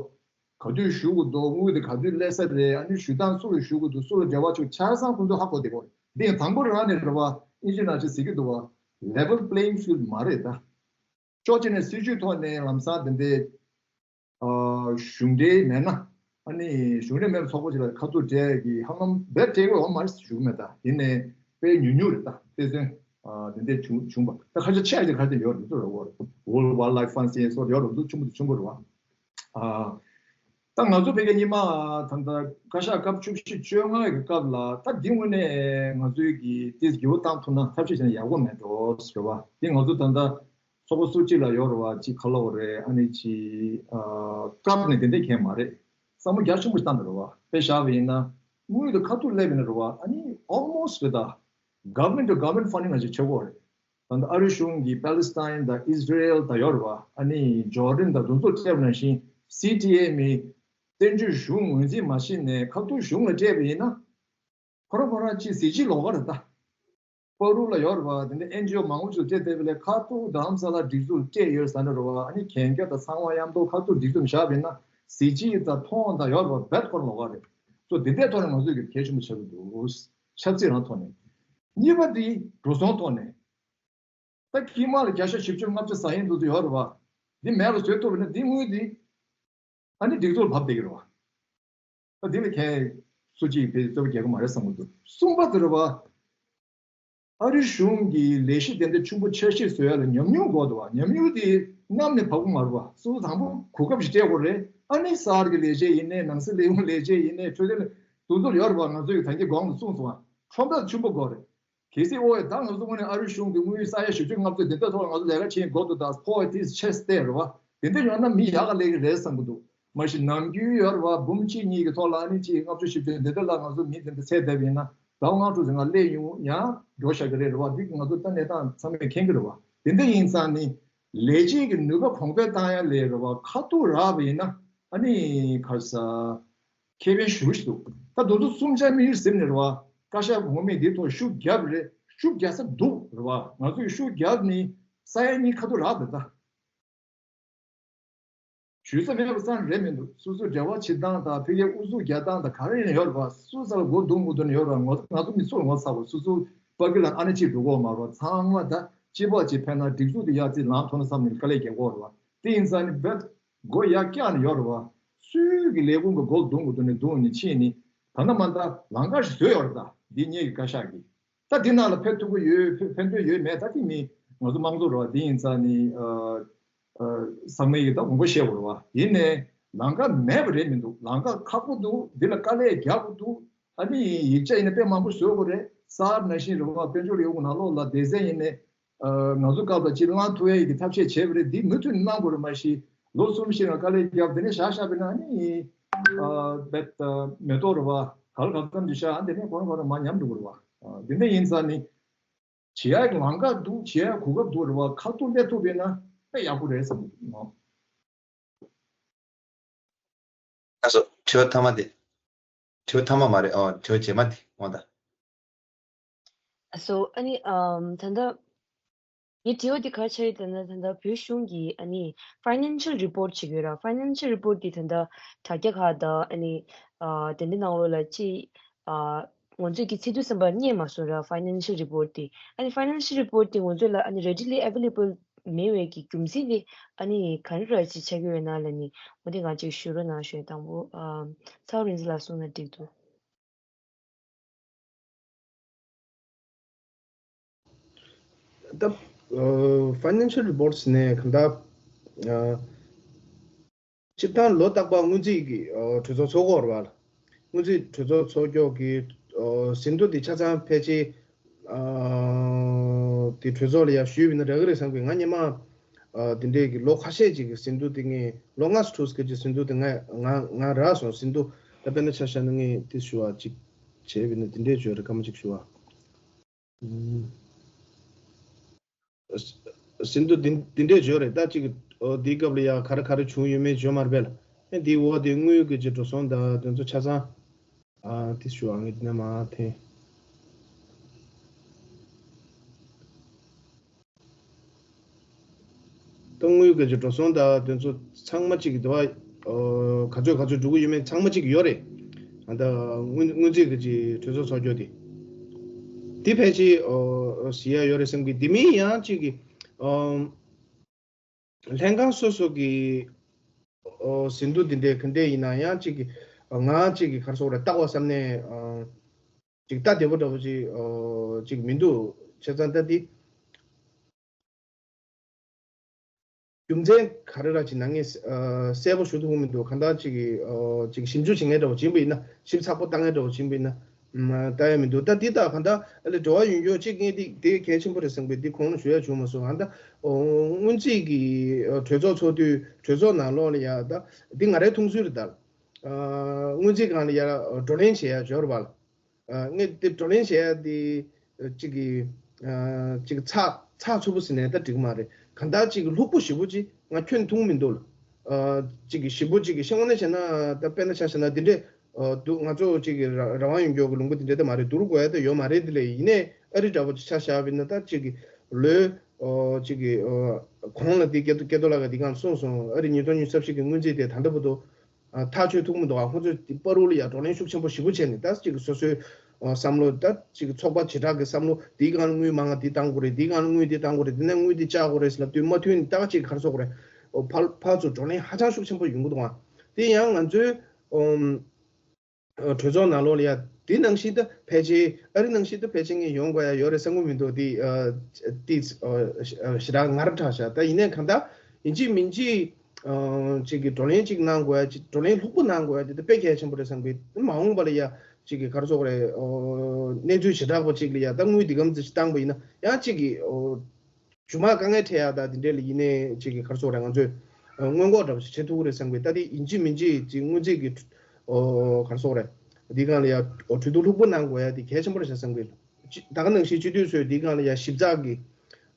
ག་དུས་ཞུ་དགོས་འདུག་དངུལ་དེ་ག་དུས་སླེབས་ས་རེད། ཨ་ནི་ཞུ་སྟངས་སུ་ལ་ཞུ་དགོས་འདུག་སུ་ལ་འབྲེལ་བ་བྱེད་དགོས། ཆ་ཚང་ཁོང་ཚོས་ཧ་གོ་བསྡད་ཡོད་རེད། འདི་དང་པོ་རང་ནས་རེད་བ། ཨིན་ཇི་ནང་ཆ་ཟེར་གྱི་འདུག་བ། Level playing field མ་རེད་ད། ཕྱོགས་གཅིག་ནས་སྲིད་ཇུས་ཐོག་ནས་ལམ་སང་དེ་འདྲའི་ཨ་གཞུང་འབྲེལ་མེད་ན། ཨ་ནི་གཞུང་འབྲེལ་མེད་པའི་ཚོགས་པ་ཅིག་ལ་ཁ་ཐུག་སྤྲད་ཀྱི་ཧ་ལམ་རྦད་སྤྲད་དགོས་ཡོད་མ་རེད་ཞུ་གི་མེད། ད་ཡིན་ནའི་དཔེ་ཉུང་ཉུང་རེད། ད་དཔེ་མཚོན་ཨ་དེ་འདྲས་བྱུང་བྱུང་བ། ད་ཁ་ཤས་ཆེ་ཡ་ཅིག་ཁ་ཤས་ཡོད་རེད། ཚོ་རེད་བོ་རེད། World Wildlife Fund་ཟེར་སོགས་ཡོད་རེད། འདུག་ཆེན་པོ་དང་ཆེན་པོ་རེད་བ། ཨ། ད་ང་ཚོ་ཕ་གི་སྔོན་མ་ད་ལྟ་བཀའ་ཤག་སྐབས་བཅུ་བཞི་བཅོ་ལྔ་གི་སྐབས་ལ་ད་འདི་དངོས་གནས་ང་ཚོའི་གི་ཏིས་འགྱུར་བ་བཏང་ཐུབ་ན་ཐབས་ཤེས་བྱས་ན་ཡག་པོ་མེད་འགྲོ་ཟེར་བ། འདི་ང་ཚོ་ད་ལྟ་ཚོགས་པ་སུ་གཅིག་ལ་ཡོད་རེད་བ། གཅིག་ཁ་ལོ་རེད། ཨ་ནི་གཅིག་ཨ་སྐབས་ནས་དེ་འདྲ་མཁན་མ་རེད། བསམ་བློ་རྒྱ་ཆེན་པོ་བཏང་འདུག་རེད་བ། དཔེ་བཞག་པ་ཡིན་ན་དངུལ་དེ་ཁ་ཐུག་སླེབས་ཡིན་ན་རེད་བ། ཨ་ནི་almost་རེད། ད་government to government funding་ལ་ཅིག་ཆོག་གི་རེད། ད་ལྟ་ཨ་རི་གཞུང་གིས་པ་ལི་སི་ཐན་དང་ཨིས་ར་ཨེལ་དང་ཡོད་རེད་བ། ཨ་ནི་ཇོར་ཌན་དང་དེ་ཚོ་སྤྲད་པ་ནང་བཞིན་སི་ཊི་ཨེམ་ཨི་བཙན་བྱོལ་གཞུང་ངོས་འཛིན་མ་བྱས་ནས་ཁ་ཐུག་གཞུང་ལ་སྤྲད་པ་ཡིན་ན། ཁོ་རང་ཁོ་རང་ཅིག་གཟི་བརྗིད་ལོག་པ་རེད་ད། པ་རུ་ལ་ཡོད་རེད་བ། དེ་འདྲ་ཨེན་ཇི་ཨོ་མང་པོ་ཅིག་སྤྲད་བསྡད་པ་ལས་ཁ་ཐུག་རྡ་རམ་ས་ལ་སྒྲིག་འཛུགས་སྤྲད་ཡོད་ས་འདྲ་རེད་བ། ཨ་ནི་གན་རྒྱ་དང་ཚང་མ་མཉམ་དུ་ཁ་ཐུག་སྒྲིག་འཛུགས་བཞག་པ་ཡིན་ན་གཟི་བརྗིད་དང་མཐོང་དང་ཡོད་རེད་བ། རྦད་ཁོ་རང་ལོག་པ་རེད། སོ་དེ་འདྲའི་ཐོག་ནས་ང་ཚོས་ཀྱི་གལ་ཆེན་པོ་ཆགས་ཀྱི་འདུག་ཆབ་སྲིད་རང་ཐོག་ནས། གཉིས་པ་དེ་འགྲོ་སོང་ཐོག་ནས། ད་དཀྱིལ་མ་ལ་བརྒྱ་ཆ་བཞི་བཅུ་ལྔ་བཅུ་ཟ་ཡིན་འདུག་ཡོད་རེད་བ། འདི་མེད་པ་བཟོས་ཐུབ་པ་ན་འདི་དངུལ་འདི་ཨ་ནི་སྒྲིག་འཛུགས་ལ་བབས་བསྡད་ཀྱི་རེད་བ། ད་འདི་ལ་ཁྱེད་སུ་གཅིག་དཔེ་རྩོད་པ་རྒྱག་གི་མ་རེད་བསམ་གྱི་འདུག་གསུམ་པ་དེ་རེད་བ། ཨ་རི་གཞུང་གིས་ལས་གཞི་དེ་འདྲ་ཆེན་པོ་འཆར་གཞི་བཟོ་ཡ་ལ་ཉམས་མྱོང་དགོས་འདུག་བ། ཉམས་མྱོང་དེ་གནམ་ནས་བབས་ཀྱི་མ་རེད་བ། སོ་སོ་དང་པོ་གོ་སྐབས་ཤིག་སྤྲད་དགོས་རེད། ཨ་ནི་གསར་གྱི་ལས་བྱེད་ཡིན་ནའི་ནང་སྲིད་ལས་ཁུངས་ལས་བྱེད་ཡིན་ནའི་འཕྲོད་བསྟེན་དུ་ཚོད་ཡོད་རེད་བ། ང་ཚོའི་ད་གིན་གོང་དུ་གསུངས་སོང་བ། ཁྲོམ་ར་ཆེན་པོ་དགོས་རེད། གལ་སྲིད་ཨོ་ཡ་ད་ང་ཚོ་དངོས་གནས་ཨ་རི་གཞུང་གི་དངུལ་ས་ཡ་བཞི་བཅུ་ལྔ་བཅུ་དེ་འདྲ་ཐོག་ལ་ང་ཚོ་ལས་ཀ་བྱེད་དགོས་འདུག་ད་ཕོ་ཡ་ཏིས་ཆེས་བལྟས་རེད་བ། དེ་འདྲ་ཡོང་ན་མི་ཡག་ག་སླེབས་ཀྱི་རེད་བསམ་གྱི་འདུག་མ་གཞི་ནམ་རྒྱུན་ཡོད་རེད་བ། འབུམ་གཅིག་གཉིས་ཀྱི་ཐོག་ལ་ཨ་ནི་གཅིག་ལྔ་བཅུ་བཞི་བཅུ་དེ་འདྲ་ལ་ང་ཚོ་མི་དེ་འདྲ་ཚད་བསྡད་པ་ཡིན་ན་ཟླ་བ་ལྔ་དྲུག་ཙམ་ང་སླེབས་ཡོང་ཡང་འགྲོ་བཞག་གི་རེད་རེད་བ། འདི་ང་ཚོ་ད་གནས་སྟངས་ཚང་མས་མཁྱེན་གྱི་རེད་བ། དེ་འདྲ་ཡིན་ཙང་ནི་ལས་བྱེད་ཀྱི་ནུས་པ་གོང་འཕེལ་བཏང་ཡ་ལས་རེད་བ། ཁ་ཐུག་རག་པ་ཡིན་ན་ཨ་ནི་ཁ་ས། ཁེ་ཕན་ཞུ་ཞིག་འདུག་ད་དུང་ཚོ་གསུམ་ཆ་མི་ཡུལ་ཟིན་ནས་རེད་བ། བཀའ་ཤག་ངོ་མས་འདིའི་ཐོག་ཤུགས་རྒྱབ་རེད། ཤུགས་རྒྱག་ས་འདུག་རེད་བ། ང་ཚོས་ཤུགས་རྒྱབ་ནས་ས་ཡ་གཉིས་ཁ་ཐུག་རག་འདུག་ད་ཞུ་ས་མེད་པ་ཙམ་རེད་མི་འདུག་སོ་སོའི་འབྲེལ་བ་བྱེད་སྟངས་དང་ཕ་གིའི་ཨུ་ཚུགས་རྒྱག་སྟངས་དང་ག་རེ་ཡིན་ཡོད་རེད་བ། སུ་ས་ལ་མགོ་རྡུང་དགོས་དོན་ཡོད་རེད་བ། ང་ཚོ་མི་ཚོར་ངོ་ཚ་བ། སོ་སོ་པ་གི་ལ་ཨ་ནེ་གཅིག་འགྲོ་གོ་མ་རེད་བ། ཚང་མ་ད་སྤྱི་པ་གཅིག་ཕན་ན་སྒྲིག་འཛུགས་དེ་ཡར་རྩིས་ལངས་ཐུབ་ན་བསམ་ནས་དཀའ་ལས་རྒྱག་གོ་རེད་བ། དེ་ཡིན་ཙང་ནི་བེད་མགོ་ཡར་བཀྱག་ནས་ཡོད་རེད་བ། སུའི་གི་ལས་ཁུངས་གི་མགོ་རྡུང་དགོས་དོན་ནི་རྡུང་ནས་ཕྱིན་ནི་ད་ལྟ་མ་ད་ལམ་ཁ་ཞིག་བཟོས་ཡོད་རེད། ད་འདི་ངེད་ཀྱི་བཀའ་ཤག་གིས་ད་འདི་ནང་ལ་ཕེབས་ཐུབ་ཀྱི་ཡོད། ཕེབས་ཕན་ཐོགས་ཡོད་མེད་ད་དེ་མི་ང་ཚོ་དམངས་གཙོ་རེད་བ། འདི་ཡིན་ཙང་ནི་ཨ་ཨ་ཚང་མས་ཡིག་ད་དགོངས་པ་བཞེས་དགོས་རེད་བ། ཡིན་ནའི་ལམ་ཁ་མེད་པ་རེད་མི་འདུག་ལམ་ཁ་ཁག་པོ་འདུག་འདི་ལ་དཀའ་ལས་རྒྱག་དགོས་འདུག་ཨ་ནི་ཡིག་ཆ་ཡིན་ན་དཔེ་མང་པོ་བཟོ་དགོས་རེད། གསར་ནང་བཞིན་རེད་བ། དཔལ་འབྱོར་ཡོང་གི་ནང་ལོགས་ལ་སྡེ་ཚན་ཡིན་ནའི་ཨ་ང་ཚོ་སྐབས་ལ་ཅིག་བླང་ཐུབ་ཡ་ཡི་གི་ཐབས་ཤེས་བྱས་པ་རེད། འདི་མུ་མཐུད་ནས་གནང་དགོས་རེད། མ་གཞི་ལོ་གསུམ་བཞི་ལ་དཀའ་ལས་བརྒྱབ་དེ་ནས་བཞག་བཞག་པ་ཡིན་ན་ཨ་ནི་ཨ་བེད་མེ་ཏོག་རེད་བ། ག་ལ་ག་ཙམ་ཅིག་བཞག་ཨ་དེ་ནས་ཁོ་རང་ཁོ་རང་མར་ཉམས་འགྲོ་གི་རེད་བ། ཨ་འདི་འདྲ་ཡིན་ཙང་ནི་བྱེད་ཡ་གི་ལམ་ཁ་འདུག་བྱེད་ཡ་གོ་སྐབས་འདུག་རེད་བ། ཁ་ཐུག་སླེབས་ཐུབ་པ་ཡིན་ན་དཔེ་ཡག་པོ་རེད་བསམ་གྱི་འདུག་ཨ་སོ། དྲི་བ་མཐའ་མ་དེ། དྲི་བ་མཐའ་མ་མ་རེད། ཨོ་དྲི་བ་རྗེས་མ་དེ་འོང་ད། ཨ་སོ། ཨ་ནི་ཨམ་ད་ལྟ་ངའི་དྲི་བ་དེ་ག་རེ་ཆགས་ཡོད་ད་ན། ད་ལྟ་བོད་གཞུང་གིས་ཨ་ནི་ཕའི་ནན་ཤལ་རི་པོར་ཊི་བྱེད་ཀྱི་ཡོད་ར། ཕའི་ནན་ཤལ་རི་པོར་ཊི་དེ་ད་ལྟ་དྲ་རྒྱ་ཁག་དང་ཨ་ནི་ཨ་དེ་འདྲའི་ནང་ལོགས་ལ་ཅིག་ཨ་ང་ཚོས་ཀྱི་ཚིག་ཐོ་གསན་པར་རྙེད་མ་སོང་ར། ཕའི་ནན་ཤལ་རི་པོར་ཊི་དེ། ཨ་ནི་ཕའི་ནན་ཤལ་རི་པོར་ཊི་དེ་ང་ཚོ་ལ་ཨ་ནི་རེ་ཌི་ལི་ཨེ་ཝེ་ལེ་བལ་མེད་པའི་གི་རྒྱུ་མཚན་དེ་ཨ་ནི་ག་རེ་ར་ཅིག་ཆགས་ཀྱི་ཡོད་ན་ལབ་ནི་འོ་དེ་ང་ཅིག་ཞུ་རོགས་གནང་ཞུ། དང་པོ་ཨ་ཚའོ་རིན་ཙི་ལགས་གསུངས་ན་འགྲིག་འདུག་ད་ཕའི་ནན་ཤལ་རི་པོར་ཊི་ནས་གང་ལྟར་ཨ་སྤྱིར་བཏང་ལོ་རྟག་པར་སྔོན་རྩིས་ཀྱི་ཨ་གྲོས་ཚོགས་ཚོགས་ཀྱི་ཡོད་རེད་བ། སྔོན་རྩིས་གྲོས་ཚོགས་ཚོགས་ཀྱི་ཨ་ཟིན་ཐོ་འདི་ཆ་ཚང་ཕལ་ཆེར་ཨ་དེ་གྲོས་ཚོགས་ལ་ཡར་ཞུས་པ་ཡིན་ན་འདྲ་གི་རེད་བསམ་གི། ང་སྔོན་མ་ཨ་དེ་འདྲས་ཀྱི་ལོ་ཁ་ཤས་ཅིག་གི་ཟིན་ཐོ་དེ་ངས་ལོ་ལྔ་ཙམ་འཁྲུགས་ཀྱི་ཟིན་ཐོ་དེ་ང་ང་ང་རག་སོང་། ཟིན་ཐོ་ད་དཔེར་ན་ཆ་བཞག་ན་ངས་དེ་ཞུ་བ་ཅིག་བྱས་པ་ཡིན་ན་དེ་འདྲས་བརྗོད་རེད། སྐར་མ་གཅིག་ཞུ་བ། ཨུམ། ཟིན་ཐོ་འདི་འདི་འདྲས་བརྗོད་རེད། ད་ཅིག་འོ་འདིའི་སྐབས་ལ་ཡ་ག་རེ་ག་རེ་བྱུང་ཡོད་མེད་བརྗོད་མ་རེད་པས་ལ། ཨེ་འདིའི་འོག་དེ་དངུལ་གྱི་ཅིག་འགྲོ་སོང་དང་དེ་ཚོ་ཆ་ཚང་ཨ་དེ་ཞུ་ཨ་ངས་འདི་ནས་མར་འཐེན། ད་དངུལ་གྱི་ཅིག་འགྲོ་སོང་དང་དེ་ཚོ་ཚང་མ་ཅིག་གི་དེ་བ་ཨོ་ག་ཚོད་ག་ཚོད་འགྲོ་གི་ཡོད་མེད་ཚང་མ་ཅིག་ཡོད་རེད། ཨ་ད་སྔོན་སྔོན་རྩིས་ཀྱི་ཅིག་གྲོས་ཚོགས་ཚོགས་རྒྱུ་དེ་དེ་ཕལ་ཆེར་ཨོ་ཟེར་ཡ་ཡོད་རེད་བསམ་གི། དེ་མིན་ཡང་ཅིག་གི་ཨོ་ལྷན་ཁང་སོ་སོ་གི་ཨོ་ཟིན་ཐོ་འདི་འདྲའི་ག་འདྲས་ཡིན་ན་ཡང་ཅིག་གི་ ང་གཅིག་གི་ག་རེ་ཟེར་དགོས་རེད། ལྟ་བ་བསམ་ནས་ཨ་ཅིག་ལྟ་བདེ་པོ་འདྲ་པོ་ཅིག་ཨ་ཅིག་མི་འདུག་བྱས་ཙང་ད་འདི་རྒྱུ་མཚན་ག་རེ་ར་ཅིག་ནང་ངས་ཨ་གསལ་པོ་ཞུ་ཐུབ་ཀྱི་མི་འདུག་གང་ལྟར་ཅིག་གི་ཨ་ཅིག་ཞིབ་འཇུག་བྱེད་མཁན་འདྲ་པོ་ཅིག་ཡིན་པ་ཡིན་ན། ཞིབ་ཚགས་པོ་བཏང་མཁན་འདྲ་པོ་ཅིག་ཡིན་པ་ཡིན་ན། ལྟ་ཡ་མི་འདུག་ད་འདི་ལྟ་གང་ལྟར་ཨ་ལས་འབྲེལ་བ་ཡོད་མཁན་གཅིག་ངས་འདི་འདི་གལ་ཆེན་པོ་རེད་བསམ་གི། འདི་གོང་ལ་ཞུ་ཡ་བྱུང་མ་སོང་། གང་ལྟར་ཨོ་སྔོན་རྩིས་ཀྱི་ཨ་གྲོས་ཚོགས་ཚོགས་དུས་གྲོས་ཚོགས་ནང་ལོགས་ལ་ཡ་ད་འདི་ང་རའི་མཐོང་ཚུལ་རེད་ད། ཨ་སྔོན་རྩིས་སྒང་ལ་ཡ་བགྲོ་གླེང་བྱེད་ཡ་འབྱོར་བ་ལ། ཨ་ངས་དེ་བགྲོ་གླེང་བྱེད་ཡ་དེ་ཅིག་གི་ཨ་ཅིག་ཚགས་ཚགས་ཚུད་པོ་ཟེར་ནས་ད་འགྲིག་མ་རེད། གང་ལྟར་ཅིག་གི་ལྷུག་པོ་ཞེ་པོ་ཅིག་ང་ཁྱོན་མཐོང་མི་འདུག་ལ། ཨ་ཅིག་གི་ཞེ་པོ་ཅིག་གི་ཤེས་དངོས་གནས་བྱས་ན་ད་དཔེར་ན་ཆ་བཞག་ན་དེ་འདྲས་ཨ་འདུག་ང་ཚོ་ཅིག་གི་ར་རང་དབང་ཡོད་མཁན་གྱི་ལུང་པ་དེ་འདྲས་ད་མ་རེད། བསྡུར་དགོས་ཡ་ད་ཡོད་མ་རེད། དེ་ལས་ཡིན་ནའི་ཨ་རི་འདྲ་པོ་ཅིག་ཆ་བཞག་པ་ཡིན་ན་ད་ཅིག་གི་ལོའི་ཨ་ཅིག་གི་ཨ་གོང་ལ་དེ་སྐལ་རྡོ་སྐལ་རྡོ་ལགས་ཀྱིས་དེ་གང་གསུངས་སོང་། ཨ་རི་ཉིས་སྟོང་ཉི་ཤུ་རྩ་བཞི་གི་སྔོན་རྩིས་དེ་ད་ལྟ་བར་དུ། ཨ་ཐག་ཆོད་ཐུབ་མི་འདུག་ཨ་ཁོང་ཚོས་དེ་བར་དུ་ལ་ཡ་བགྲོ་གླེང་ཤུགས་ཆེན་པོ་ཞེ་པོ་བྱས་ནས་ད་ཅིག་སོ་སོའི་ཨ་བསམ་བློ་ད་ཅིག་ཚོགས་པ་བྱེ་བྲག་གི་བསམ་བློ་དེའི་སྒང་ལ་དངུལ་མང་ང་དེ་བཏང་དགོས་རེད། དེའི་སྒང་ལ་དངུལ་དེ་བཏང་དགོས་རེད། དེ་ནས་དངུལ་དེ་བཅག་དགོས་རེད་ཟེར་ལབ་དུས་མ་མཐུན་ནས་ད་ཅིག་ག་རེ་ཟེར་དགོས་རེད། ཨོ་ཕར་ཕར་ཚུར་བགྲོ་གླེང་ཧ་ཅང་ཤུགས་ཆེན་པོ་ཡོང་གི་འདུག་ཨ་དེ་ཡང་ང་ཚོའི་ཨམ་ཨ་གྲོས་ཚོགས་ནང་ལོགས་ལ་ཡ་དེ་ནང་བཞིན་ད་ཕལ་ཆེར་ཨ་རི་ནང་བཞིན་ད་ཕལ་ཆེར་ངས་ཡོང་དགོས་ཡ་ཡོད་རེད་བསམ་གི་མི་འདུག་དེ་ཨ་དེ་ཨ་ཞེ་དྲག་ངར་དྲགས་ཤག་ད་ཡིན་ནའི་གང་ལྟར་ཡིན་གཅིག་མིན་གཅིག་ཨ་ཅིག་གི་བགྲོ་གླེང་ཅིག་གནང་དགོས་ཡ། ཅིག་བགྲོ་གླེང་ལྷུག་པོ་གནང་དགོས་ཡ་དེ་ད་དཔེ་གལ་ཆེན་པོ་རེད་བསམ་གི། མ་འོངས་པ་ལ་ཡ་ཅིག་གི་ག་རེ་ཟེར་དགོས་རེད། ཨོ་གནས་ཚུལ་ཞེ་དྲག་པོ་ཅིག་ལ་ཡ་ད་དངུལ་འདི་གམ་ཙམ་ཞིག་བཏང་པ་ཡིན་ན་ཡང་ཅིག་གི་ཨོ་རྒྱུ་མ་དཀའ་ངལ་འཕྲད་ཡ་ད་དེ་འདྲས་ལ་ཡིན་ནའི་ཅིག་གི་ག་རེ་ཟེར་དགོས་རེད། ང་ཚོས་ཨ་སྔོན་འགོག་འདྲ་པོ་ཞིག་བྱེད་ཐུབ་ཀྱི་རེད་བསམ་གི། ད་དེ་ཡིན་གཅིག་མིན་གཅིག་ཅིག་སྔོན་རྩིས་ཀྱི་ཨོ་ག་རེ་ཟེར་དགོས་རེད། འདི་སྒང་ལ་ཡ་ཨོ་གྲོས་བསྡུར་ལྷུག་པོ་གནང་དགོས་ཡ་དེ་གལ་ཆེན་པོ་རེད་བསམ་གི། ད་ག་ནང་བཞིན་སྤྱི་འཐུས་ཚོས་འདི་སྒང་ལ་ཡ་ཞིབ་ཚགས་ཀྱི་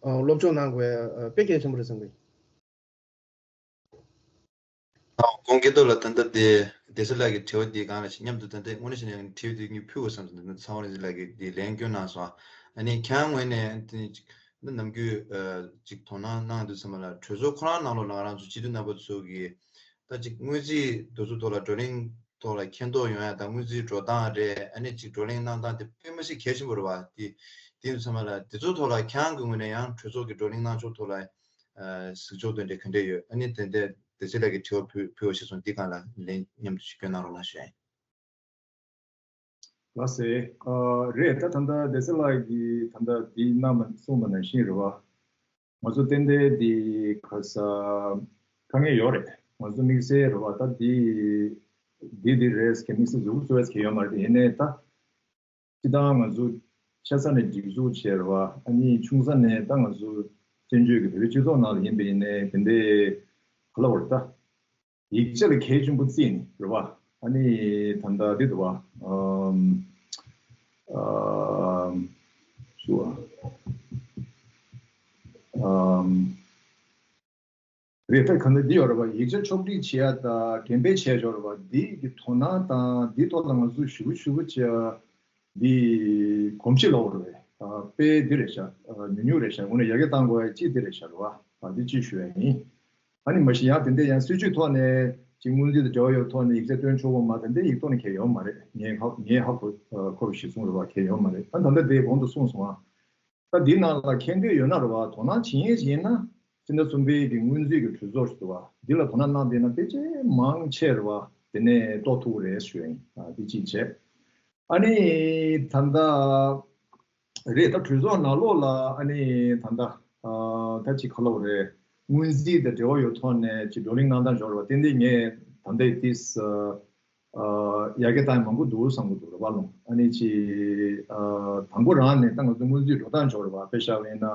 ཨ་སློབ་སྦྱོང་གནང་དགོས་ཡ་ཨ་དཔེ་གལ་ཆེན་པོ་རེད་བསམ་གི། ཨ་ཁོང་སྐལ་རྡོར་ལགས། ད་ལྟ་དེ་སྡེ་སྲིད་ལགས་ཀྱི་དྲི་བ་དེའི་སྒང་ལ་ཞིག་མཉམ་དུ་ད་ལྟ་དངོས་གནས་བྱས་ན་དྲི་བ་དེ་ངས་ཕུལ་དགོས་བསམ་སོང་། ད་ལྟ་ཚེ་དབང་རིག་འཛིན་ལགས་ཀྱིས་དེ་ལན་བསྐྱོན་གནང་སོང་། ཨ་ནི་ཁྱེད་རང་ངོས་ནས་དེ་ནམ་རྒྱུན་ཨ་ཅིག་དོ་སྣང་གནང་དུས་ཙམ་པ་ལ་གྲོས་ཚོགས་ཁོ་རང་ནང་ལོགས་ལ་ང་རང་ཚོ་སྤྱི་འཐུས་རྣམ་པ་ཚོ་གིས་ད་ཅིག་སྔོན་རྩིས་དེ་ཚོ་ཐོག་ལ་བགྲོ་གླེང་ཐོག་ལ་མཁྱེན་རྟོགས་ཡོང་ཡ་དང་། སྔོན་རྩིས་འགྲོ་སྟངས་རེད། ཨ་ནི་ཅིག་བགྲོ་གླེང་གནང་སྟངས་དེ་དཔེ་མི་སྲིད་གལ་ཆེན་པོ་རེད་བ། དེ་དེ་ཡིན་དུས་ཙམ་པ་ལ་དེ་ཚོ་ཐོག་ལ་ཁྱེད་རང་གི་ངོས་ནས་ཡང་གྲོས་ཚོགས་ཀྱི་བགྲོ་གླེང་གནང་ཕྱོགས་ཐོག་ལ་ཨ་གཟིགས་ཕྱོགས་དེ་འདྲ་ག་འདྲ་ཡོད། ཨ་ནི་དེ་འདྲ་སྡེ་སྲིད་ལགས་ཀྱིས་དྲི་བ་ཕུལ་ཕུལ་བ་ཞིག་སོང་། འདི་སྒང་ལ་ལན་མཉམ་དུ་ཞིག་སྐྱོན་གནང་རོགས་གནང་ཞུ་ཡ་ཡིན། ལགས་སེ། ཨ་རེད། ད་ད་ལྟ་སྡེ་སྲིད་ལགས་ཀྱིས་ད་ལྟ་འདི་གནང་བ་གསུངས་པ་ནང་བཞིན་རེད་བ། ང་ཚོ་ཏན་ཏན་འདི་ག་ས་དཀའ་ངལ་ཡོད་རེད། ང་ཚོ་དམིགས་བསལ་རེད་བ། ད་འདི་འདི་འདི་རེད་ཟེར་གྱི་དམིགས་བསལ་མཛུབ་གུ་བཙུགས་ཡ་ཟེར་གྱི་ཡོད་མ་རེད། དེ་ཡིན་ནའི་ད། སྤྱིར་བཏང་ང་ཚོ་ཆ་ཚང་ནས་སྒྲིག་འཛུགས་བྱས་རེད་བ། ཨ་ནི་ཆུང་ས་ནས་ད་ང་ཚོ་བཙན་བྱོལ་གྱི་བོད་པའི་སྤྱི་ཚོགས་ནང་ལ་ཡིན་པ་ཡིན་ནའི་དེ་འདྲའི་ག་ལབ་དགོས་རེད། ད་ཡིག་ཆ་ལ་གལ་ཆེན་པོ་བརྩིས་ནས་རེད་བ། ཨ་ནི་ད་ལྟ་འདི་འདུག་བ། ཨམ། ཨམ། ཞུ་བ། ཨམ། རེད། ད་ག་འདྲ་འདི་ཡོད་རེད་བ། ཡིག་ཆ་ཕྱོགས་སྒྲིག་བྱེད་ཡ་དང་འགྲེམས་སྤེལ་བྱེད་ཡ་ཡོད་རེད་བ། འདི་གི་དོ་སྣང་དང་འདི་ཐོག་ལ་ང་ཚོ་ཞུ་ཞུ་བྱེད་ཡ་འདི་གོམས་གཤིས་ལབ་དགོས་རེད་བས། དཔེ་འདི་རེད་ཤག་ཉུང་ཉུང་རེད་ཤག་དངོས་གནས་ཡར་རྒྱས་གཏང་དགོས་ཡ་གཅིག་འདི་རེད་ཤག་རེད་བ། འདི་གཅིག་ཞུ་ཡ་ཡིན། ཨ་ནི་མ་གཞི་ཡང་དེ་འདྲ་ཡང་སྲིད་བྱུས་ཐོག་ནས་ཅིག་སྔོན་རྩིས་དང་འབྲེལ་བ་ཡོད་ཐོག་ནས་ཡིག་ཚད་སྟོན་ཆོག་པ་མ་དེ་འདྲ་ཡིག་ཐོག་ནས་གལ་ཡོད་མ་རེད། ངས་ཧ་ངས་ཧ་གོ་ཁོ་རུ་གཞི་བཟུང་རེད་བ། གལ་ཡོད་མ་རེད། ད་ད་ལྟ་དེ་གོང་དུ་གསུངས་སོང་ཨ། ད་འདི་ནང་ལ་མཁྱེན་འདོད་ཡོད་ན་རེད་བ། དོ་སྣང་བྱེད་མཁན་ཞིག་ཡིན་ན་སྤྱི་ཟླ་གསུམ་པའི་གི་སྔོན་རྩིས་ཀྱི་གྲོས་ཚོགས་ཤིག་འདུག་བ། འདི་ལ་དོ་སྣང་གནང་བསྡད་ན་ཕལ་ཆེར་མང་ཆེ་རེད་བ། དེ་ནས་རྟོགས་ཐུབ་ཀྱི་རེད་ཞུ་ཡིན། ཨ་འདི་གཅིག་བྱས། ཨ་ནི་ད་ལྟ་རེད། ད་གྲོས་ཚོགས་ནང་ལོགས་ལ་ཨ་ནི་ད་ལྟ་ཨ་ད་ཅིག་ག་ལབ་རེད། སྔོན་རྩིས་དང་འབྲེལ་བ་ཡོད་ཐོག་ནས་ཅིག་བགྲོ་གླེང་གནང་སྟངས་འབྱོར་བ་ཏན་ཏན་ངས་ད་ལྟའི་ཏིས་ཨ་ཡར་རྒྱས་བཏང་ཡ་མང་པོ་འདུག་བསམ་གྱི་འདུག་རེད་བ་ལོ། ཨ་ནི་ཅིག་ཨ་དང་པོ་རང་ནས་ད་ང་ཚོ་སྔོན་རྩིས་འགྲོ་སྟངས་འབྱོར་བ་དཔེ་བཞག་པ་ཡིན་ན།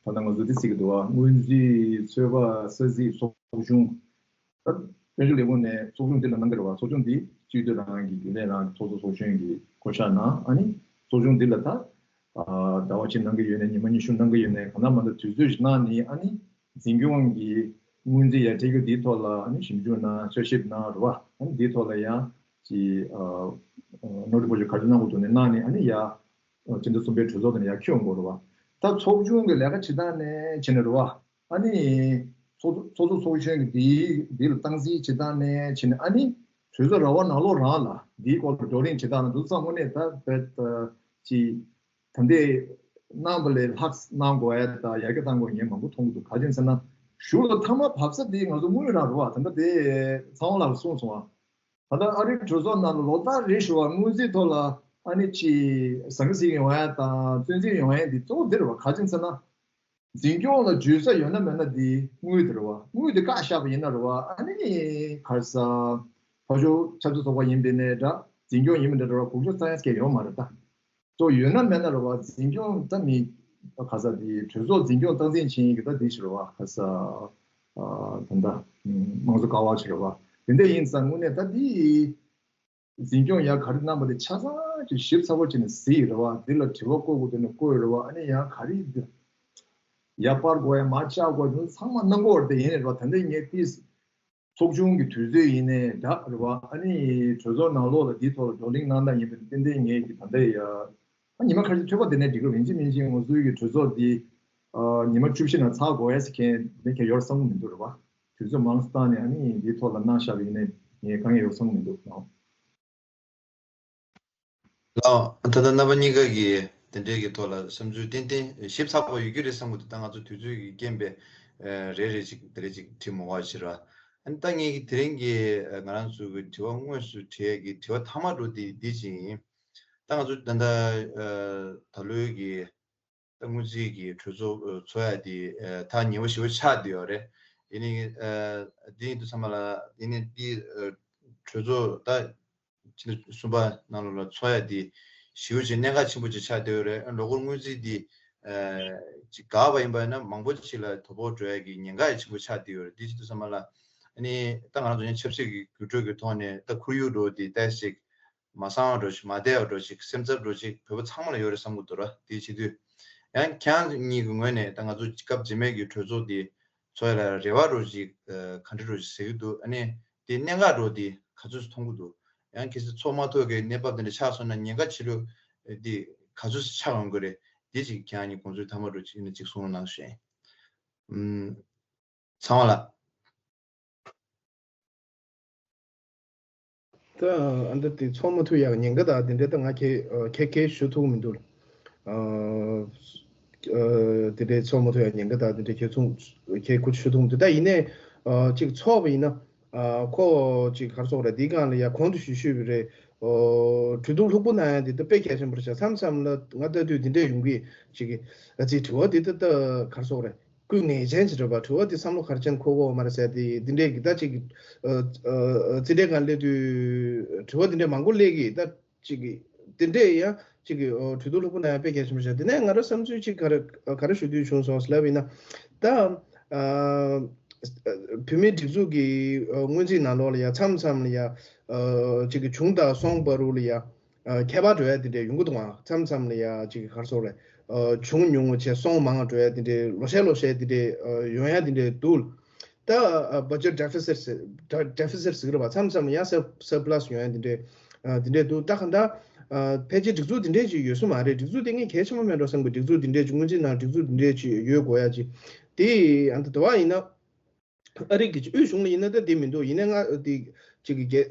ད་ལྟ་ང་ཚོ་འདི་གཟིགས་ཀྱི་འདུག་བ། སྔོན་རྩིས་ཚོད་དཔག་ས་ཚིགས་ཚོགས་ཆུང་། ད་དཔལ་འབྱོར་ལས་ཁུངས་ནས་ཚོགས་ཆུང་འདི་ལ་གནང་གི་རེད་བ། ཚོགས་ཆུང་འདི་སྤྱི་འཐུས་རང་གི་རྒྱུན་ལས་རང་གི་ཚོགས་གཙོ་ཚོགས་གཞོན་གྱི་བསྐོ་བཞག་གནང་། ཨ་ནི་ཚོགས་ཆུང་འདི་ལ་ད་ཟླ་བ་གཅིག་གནང་གི་ཡོད་ནའི་ཉི་མ་ཉི་ཤུ་གནང་གི་ཡོད་ནའི་གང་ལྟར་མ་གཏོགས་དུས་ཚོད་ཞིག་གནང་ནས། ཨ་ནི་འཛིན་སྐྱོང་གི་སྔོན་རྩིས་ཡར་སྤྲད་རྒྱུ་འདིའི་ཐོག་ལ་ཨ་ནི་ཞིབ་འཇུག་གནང་། དཔྱད་ཞིབ་གནང་རེད་བ། ཨ་ནི་འདིའི་ཐོག་ལ་ཡང་ཅིག་ཨ་ནོ་ཊི་ཕོ་ཞིག་ག་ཚོད་གནང་དགོས་འདུག་ནས་གནང་ནས། ཨ་ནི་ཡ་སྤྱི་ཟླ་གསུམ་པའི་གྲོས་ཚོགས་དེ་ནས་ཡར་འཁྱེར་ཡོང་དགོས་རེད་བ། ད་ཚོགས་ཆུང་གི་ལས་ཀ་བྱེད་སྟངས་ནས་བྱས་ནས་རེད་བ། ཨ་ནི་ཚོགས་ཚོགས་གཙོ་ཚོགས་གཞོན་གྱི་འདིའི་འདི་ལ་སྟངས་འཛིན་བྱེད་སྟངས་ནས་བྱས་ནས། ཨ་ནི་གྲོས་ཚོགས་ར་བ་ནང་ལོགས་རང་ལ་འདིའི་སྐོར་ལ་བགྲོ་གླེང་བྱེད་སྟངས་ལ་འདུག་ཙང་དངོས་གནས་ད་བེད་ཅིག་ད་ལྟའི་གནང་བ་ལས་ལྷག་གནང་དགོས་ཡ་ད་ཡར་རྒྱས་གཏང་དགོས་ངས་མང་པོ་མཐོང་གི་འདུག་ག་རེ་ཡིན་ཟེར་ན་གཞུག་ལ་མཐའ་མ་བབས་ས་དེ་ང་ཚོ་དངུལ་རག་རེད་བ། ད་ལྟ་དེ་ཚེ་དབང་ལགས་གསུངས་སོང་བ། ད་ལྟ་ཨ་རིའི་གྲོས་ཚོགས་ནང་ལ་ལོ་ལྟར་རེ་བཞིན་པ་སྔོན་རྩིས་ཐོག་ལ་ཨ་ནི་ཅིག་ཟང་ཟིང་ཡོང་ཡ་དང་བཙན་འཛུལ་ཡོང་ཡ་འདི་གཙོ་བོ་འདི་རེད་བ། ག་ཅི་ཟེར་ན། འཛིན་སྐྱོང་ལ་འཇུས་ས་ཡོད་ན་མེད་ན་འདི་དངུལ་དེ་རེད་བ། དངུལ་དེ་བཀག་བཞག་པ་ཡིན་ན་རེད་བ། ཨ་ནི་ག་རེ་ཟ། ཕར་ཕྱོགས་ཆབ་སྲིད་ཚོགས་པ་ཡིན་པའི་ནས་འདྲ། འཛིན་སྐྱོང་ཡིན་པའི་འདྲ་རེད་བ། གུག་ཆོག་རྩ་ཡ་སྐད་ཡོད་མ་རེད་ད། གཙོ་ཡོད་ན་མེད་ན་རེད་བ། འཛིན་སྐྱོང་ད་མི་ག་ས་དེ་གྲོས་ཚོགས་འཛིན་སྐྱོང་སྟངས་འཛིན་བྱེད་མཁན་གྱི་ད་དེ་ཞིག་རེད་བ། ག་ས་ཨ་ད་ད་དམངས་གཙོ་ཀ་བ་ཞིག་རེད་བ། དེ་འདྲ་ཡིན་ཙང་དངོས་གནས་ད་དེ་འཛིན་སྐྱོང་ཡ་ག་རེ་གནང་པ་དེ་ཆ་ཚང་ཅིག་ཞིབ་ཚགས་པོ་བྱས་ནས་གཟིགས་རེད་བ། དེ་ལ་དྲི་བ་བཀོད་དགོས་དེ་ནས་བཀོད་རེད་བ། ཨ་ནི་ཡང་ག་རེ་ཡ་སྤར་དགོས་ཡ་མར་བཅག་དགོས་དེ་ཚང་མ་གནང་དགོས་རེད་དེ་ཡིན་རེད་བ། ད་ལྟ་ངས་ཏིས། ཚོགས་ཆུང་གི་དུས་ཚོད་ཡིན་ནའི་འདྲ་རེད་བ། ཨ་ནི་གྲོས་ཚོགས་ནང་ལོགས་ལ་འདིའི་ཐོག་ལ་བགྲོ་གླེང་གནང་སྟངས་ཡིན་པ་ནི་ཏན་ཏན་ངེད་ཀྱི་ད་ལྟ་ཡ། ཨ་ཉི་མ་ཁ་ཤས་ཐོས་པ་དེ་ནས་འགྲིག་གི་རེད། ཡིན་གཅིག་མིན་གཅིག་ང་ཚོའི་གི་གྲོས་ཚོགས་འདི་ཨ་ཉི་མ་བཅུ་བཞི་ནང་ཚར་དགོས་ཡ་ཟེར་མཁན་དེ་ག་ཡོད་བསམ་གི་མི་འདུག་རེད་བ། དུས་ཚོད་མང་ཙམ་བཏང་ནས་ཨ་ནི་འདིའི་ཐོག་ལ་གནང་བཞག་པ་ཡིན་ནའི་ངས་དཀའ་ངལ་ཡོད་བསམ་གི་མི་འདུག་ཨང་། ལགས། ད་ལྟ་རྣམ་པ་གཉིས་ཀ་གིས་དེ་འབྲེལ་གྱི་ཐོག་ལ་བསམ་ཚུལ་ཏན་ཏན་ཞིབ་ཚགས་པོ་ཡོད་ཀྱི་རེད་བསམ་གྱི་འདུག་ད་ང་ཚོ་དུས་ཚོད་ཀྱི་རྐྱེན་པས་རེ་རེ་ཅིག་དེ་རེ་ཅིག་དྲི་མོ་བ་ཞིག་ར། ཨ་ནི་ད་ངེད་ཀྱི་དེ་རིང་གི་ང་རང་ཚོ་གི་དྲི་བ་དངོས་སུ་དྲི་ཡས་ཀྱི་དྲི་བ་མཐའ་མ་འགྲོ་དེ་འདི་ཅིག་ཡིན། ད་ང་ཚོ་ད་ལྟ་ད་ལོའི་གི་ད་སྔོན་རྩིས་ཀྱི་གྲོས་ཚོགས་ཚོགས་ཡ་དེ་ཐག་ཉེ་བོ་ཞེ་པོ་ཆགས་བསྡད་ཡོད་རེད། ཡིན་ནའི་འདི་ཡིན་དུས་ཚང་མ་ལ་ཡིན་ནའི་འདི་གྲོས་ཚོགས་ད་ཕྱི་ཟླ་གསུམ་པ་ནང་ལོགས་ལ་ཚོགས་ཡ་དེ་ཞེ་པོ་ཅིག་གནད་འགག་ཆེན་པོ་ཅིག་ཆགས་བསྡད་ཡོད་རེད། ལོ་འཁོར་སྔོན་རྩིས་དེ་ཅིག་འགག་པ་ཡིན་པ་ཡིན་ན་མང་པོ་ཅིག་ལ་དོ་ཕོག་འགྲོ་ཡ་གི་ཉེན་ཁ་ཡང་ཆེན་པོ་ཆགས་བསྡད་ཡོད་རེད། འདི་ཡིན་དུས་ཚང་མ་ལ་ཨ་ནི་ད་ང་རང་ཚོ་ཆབ་སྲིད་ཀྱི་འགྱུར་འགྲོས་ཀྱི་ཐོག་ནས་ད་ཁོར་ཡུག་འགྲོ་དེ་ཏོག་ཙམ་ཅིག་མ་གསང་བ་འགྲོ་ཞིག་མ་བདེ་བ་འགྲོ་ཞིག་སེམས་འཚབ་འགྲོ་ཞིག་བོད་པ་ཚང་མ་ལ་ཡོད་རེད་བསམ་གྱི་འདུག་ར། དེའི་ཕྱི་དུས་ཡང་ཁྱེད་རང་གཉིས་ཀྱི་ངོས་ནས་ད་ང་ཚོ་སྐབས་རྗེས་མའི་གི་གྲོས་ཚོགས་དེ་ཚོགས་ཡ་ལ་རེ་བ་འགྲོ་ཞིག་ག་འདྲ་འགྲོ་ཞིག་ཟེར་གྱི་འདུག་ཨ་ནི་དེ་གནད་འགག་འགྲོ་དེ་ག་ཚོད་མཐོང་གི་འདུག་ཡང་གལ་སྲིད་ཚོགས་མ་ཐུབ་ཀྱི་གནས་བབ་དེ་འདྲ་ཆགས་སོང་ན་ཉེན་ཁ་ཆེ་ལོས་དེ་ག་ཚོད་ཆགས་ཡོང་གི་རེད། དེ་ཅིག་ཁྱེད་རང་གཉིས་དགོངས་ཚུལ་མཐའ་མ་འགྲོ་ཅིག་ནས་ཅིག་གསུང་རོགས་གནང་ཞུ་ཡིན། ཚང་མ་ལ། ད་ཨ་འདི་དེ་ཚོགས་མ་ཐུབ་ཡག་ཉེན་ཁ་དང་དེ་འདྲའི་ད་ང་ཁྱེད་ཁྱེད་ཁྱེད་ཞུ་ཐུབ་མི་འདུག་ཨ་དེ་འདྲའི་ཚོགས་མ་ཐུབ་ཡག་ཉེན་ཁ་དང་དེ་འདྲའི་ཁྱེད་ཚོ་ཁྱེད་ཁུ་ཞུ་ཐུབ་མི་འདུག་ད་ཡིན་ནའི་ཅིག་ཚོགས་པ་ཡིན་ན་ཁོ་ཅིག་ག་རེ་ཟེར་དགོས་རེད། འདིའི་སྒང་ལ་ཡ་གོང་དུ་ཞུས་ཞུས་པ་རེད། གྲོས་བསྡུར་ལྷུག་པོ་གནང་ཡ་འདི་ད་དཔེ་གལ་ཆེན་པོ་རེད་ཤག་མཚམས་མཚམས་ལ་ང་ལྟ་དུས་འདི་འདྲས་ཡོང་གི་ཅིག་ཨ་ཙི་དྲི་བ་འདི་ད་ད་ག་རེ་ཟེར་དགོས་རེད། སྐུ་ངལ་ཅན་ཅིག་རེད་པ། དྲི་བ་འདི་བསམ་བློ་ག་རེ་བྱས་ནས་འཁོར་དགོས་མ་རེད་ཟེར་ཏེ་འདི་འདྲས་ཀྱི་ད་ཅིག་ཨ་ཨ་ཨ་ཙི་འདྲས་སྒང་སླེབས་དུས་དྲི་བ་འདི་འདྲས་མང་པོ་སླེབས་ཀྱི་ད་ཅིག་འདི་འདྲས་ཡང་ཅིག་ཨ་གྲོས་བསྡུར་ལྷུག་པོ་གནང་ཡ་དཔེ་གལ་ཆེན་པོ་ཞིག་དེ་ནས་ང་རང་བསམ་ཚུལ་ཅིག་ག་རེ་ག་རེ་ཞུ་འདོད་བྱུང་སོང་ཟེར་ལབ་ཡིན་ན་ད་ཨ་བོད་མིའི་སྒྲིག་འཛུགས་ཀྱི་ཨ་སྔོན་རྩིས་ནང་ལོགས་ལ་ཡ་མཚམས་མཚམས་ལ་ཡ་ཨ་ཅིག་བྱུང་དང་སོང་བར་དུ་ལ་ཡ། ཨ་ཁྱད་པར་འགྲོ་ཡ་དེ་འདྲས་ཡོང་གི་འདུག་ཨང་། མཚམས་མཚམས་ལ་ཡ་ཅིག་ག་རེ་ཟེར་དགོས་རེད། ཨ་བྱུང་ཉུང་བྱས་སོང་མང་འགྲོ་ཡ་དེ་འདྲས་ལོ་ཤས་ལོ་ཤས་དེ་འདྲས་ཨ་ཡོང་ཡ་དེ་འདྲས་འདུག་ད་ཨ་budget deficit ཟེར་deficit ཟེར་གི་རེད་པ། མཚམས་མཚམས་ལ་ཡ་surplus ཡོང་ཡ་དེ་འདྲས་ཨ་དེ་འདྲས་འདུག་ད་གང་ལྟར་ཨ་ཕལ་ཆེར་སྒྲིག་འཛུགས་དེ་འདྲས་ཅིག་ཡོད་ས་མ་རེད། སྒྲིག་འཛུགས་དེ་ངས་གལ་ཆེན་པོ་མེད་འགྲོ་བསམ་གི། སྒྲིག་འཛུགས་དེ་འདྲས་ཅིག་སྔོན་རྩིས་ནང་སྒྲིག་འཛུགས་དེ་འདྲས་ཅིག་ཡོད་དགོས་ཡ་ཅིག་དེ་ཨ་ད་དུ་བ་ཡིན་ན། ཨ་རི་གི་དབུས་གཞུང་ལ་ཡིན་ན་ད་དེ་མི་འདུག་ཡིན་ན་ང་དེ་ཅིག་གི་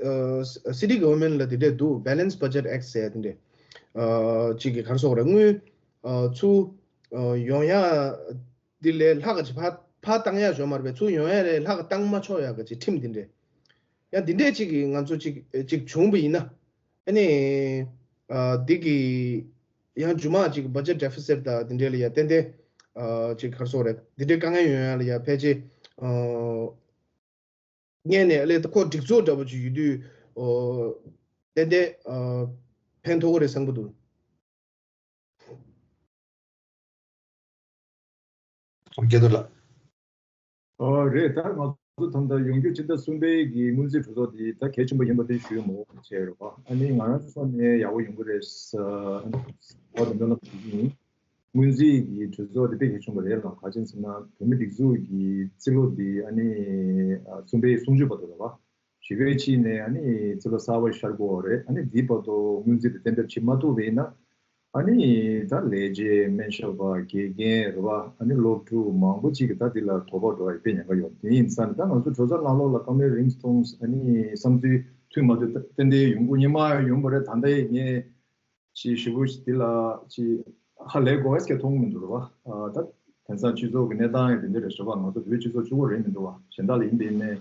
ཨ་city government ལ་དེ་འདྲས་འདུག Balanced Budget Act ཟེར་ཡ་དེ་འདྲས། ཨ་ཅིག་གི་ག་རེ་ཟེར་དགོས་རེད། དངུལ་ཨ་ཚུར་ཨ་ཡོང་ཡ་དེ་ལས་ལྷག་ག་ཅིག་ཕར་ཕར་བཏང་ཡ་ཡོད་མ་རེད་པས། ཚུར་ཡོང་ཡ་ལས་ལྷག་ག་བཏང་མ་ཆོག་ཡ་གི་ཅིག་ཁྲིམས་དེ་འདྲས། ཡང་དེ་འདྲས་ཅིག་གི་ང་ཚོ་ཅིག་ཅིག་བྱུང་བ་ཡིན་ན། ཨ་ནི། ཨ་འདི་གི་ཡང་རྒྱུ་མ་ཅིག་budget deficit དང་འདི་འདྲའི་ལ་ཡ་ཏན་ཏན་ཨ་ཅིག་ག་རེ་ཟེར་དགོས་རེད། འདི་འདྲའི་དཀའ་ངལ་ཡོང་ཡ་ལ་ཡ་ཕལ་ཆེར་ཨ་སྔས་ནས་ཨ་ལས་ཁོ་སྒྲིག་འཛུགས་འདྲ་པོ་ཅིག་ཡོད་དུས་ཨོ་ཏན་ཏན་ཨ་ཕན་ཐོགས་ཀྱི་རེད་བསམ་གྱི་འདུག་སྐལ་རྡོར་ལགས། ཨོ་རེད། ད་ང་ཚོ་ད་ལྟ་ཡོང་རྒྱུ་ཕྱི་ཟླ་གསུམ་པའི་གི་སྔོན་རྩིས་གྲོས་ཚོགས་འདི་ད་གལ་ཆེན་པོ་ཡིན་པ་དེ་ཞུ་ཡ་མོ་བྱས་རེད་པ། ཨ་ནི་ང་རང་ཚོ་ནས་ཡག་པོ་ཡོང་གི་རེད་ཟེར་བ་དེ་འདྲ་ལ་ཞུ་གི་ཡིན། སྔོན་རྩིས་ཀྱི་གྲོས་ཚོགས་དེ་དཔེ་གལ་ཆེན་པོ་རེད་ལ། ག་ཅི་ཟེར་ན་བོད་མི་སྒྲིག་འཛུགས་ཀྱི་རྩིས་ལོ་འདི་ཨ་ནི་གསུམ་པའི་གསུམ་བཅུ་བར་དུ་རེད་པ། བཞི་པའི་ཕྱི་ནས་ཨ་ནི་རྩིས་ལོ་གསར་པ་ཤར་དགོས་པ་རེད། ཨ་ནི་འདིའི་བར་དུ་སྔོན་རྩིས་དེ་གཏན་འབེབས་བྱེད་མ་ཐུབ་པ་ཡིན་ན། ཨ་ནི་ད་ལས་བྱེད་སྨན་ཞབས་པ་དགེ་རྒན་རེད་པ། ཨ་ནི་སློབ་ཕྲུག་མང་པོ་ཅིག་གིས་ད་འདི་ལ་དོགས་པ་འགྲོ་བ་དཔེ་ཉེན་ཁ་ཡོད། དེ་ཡིན་ཙང་ད་ང་ཚོ་གྲོས་ཚོགས་ནང་ལོགས་ལ་བཀའ་མོལ་རིང་ཐུང་ཨ་ནི་བསམ་ཚུལ་མཐུན་མ་མཐུན་ཏན་ཏན་ཡོང་གི་ཉི་མ་ཡོང་པ་རེད། ད་ལྟ་ངས་ཅིག་ཞུ་བོ་ཞིག་འདི་ལ་ཅིག་ཧ་ལས་དགོས་ཡ་སྐད་མཐོང་མི་འདུག་རེད་པ། ཨ་ད་དེང་སང་སྤྱི་ཚོགས་ཀྱི་གནས་སྟངས་ཡང་དེ་འདྲ་རེད་ཤག་པ། ང་ཚོ་བོད་སྤྱི་ཚོགས་གཅིག་པོ་རེད་མི་འདུག་པ། གཞན་དག་ལ་ཡིན་པ་ཡིན་ནའི་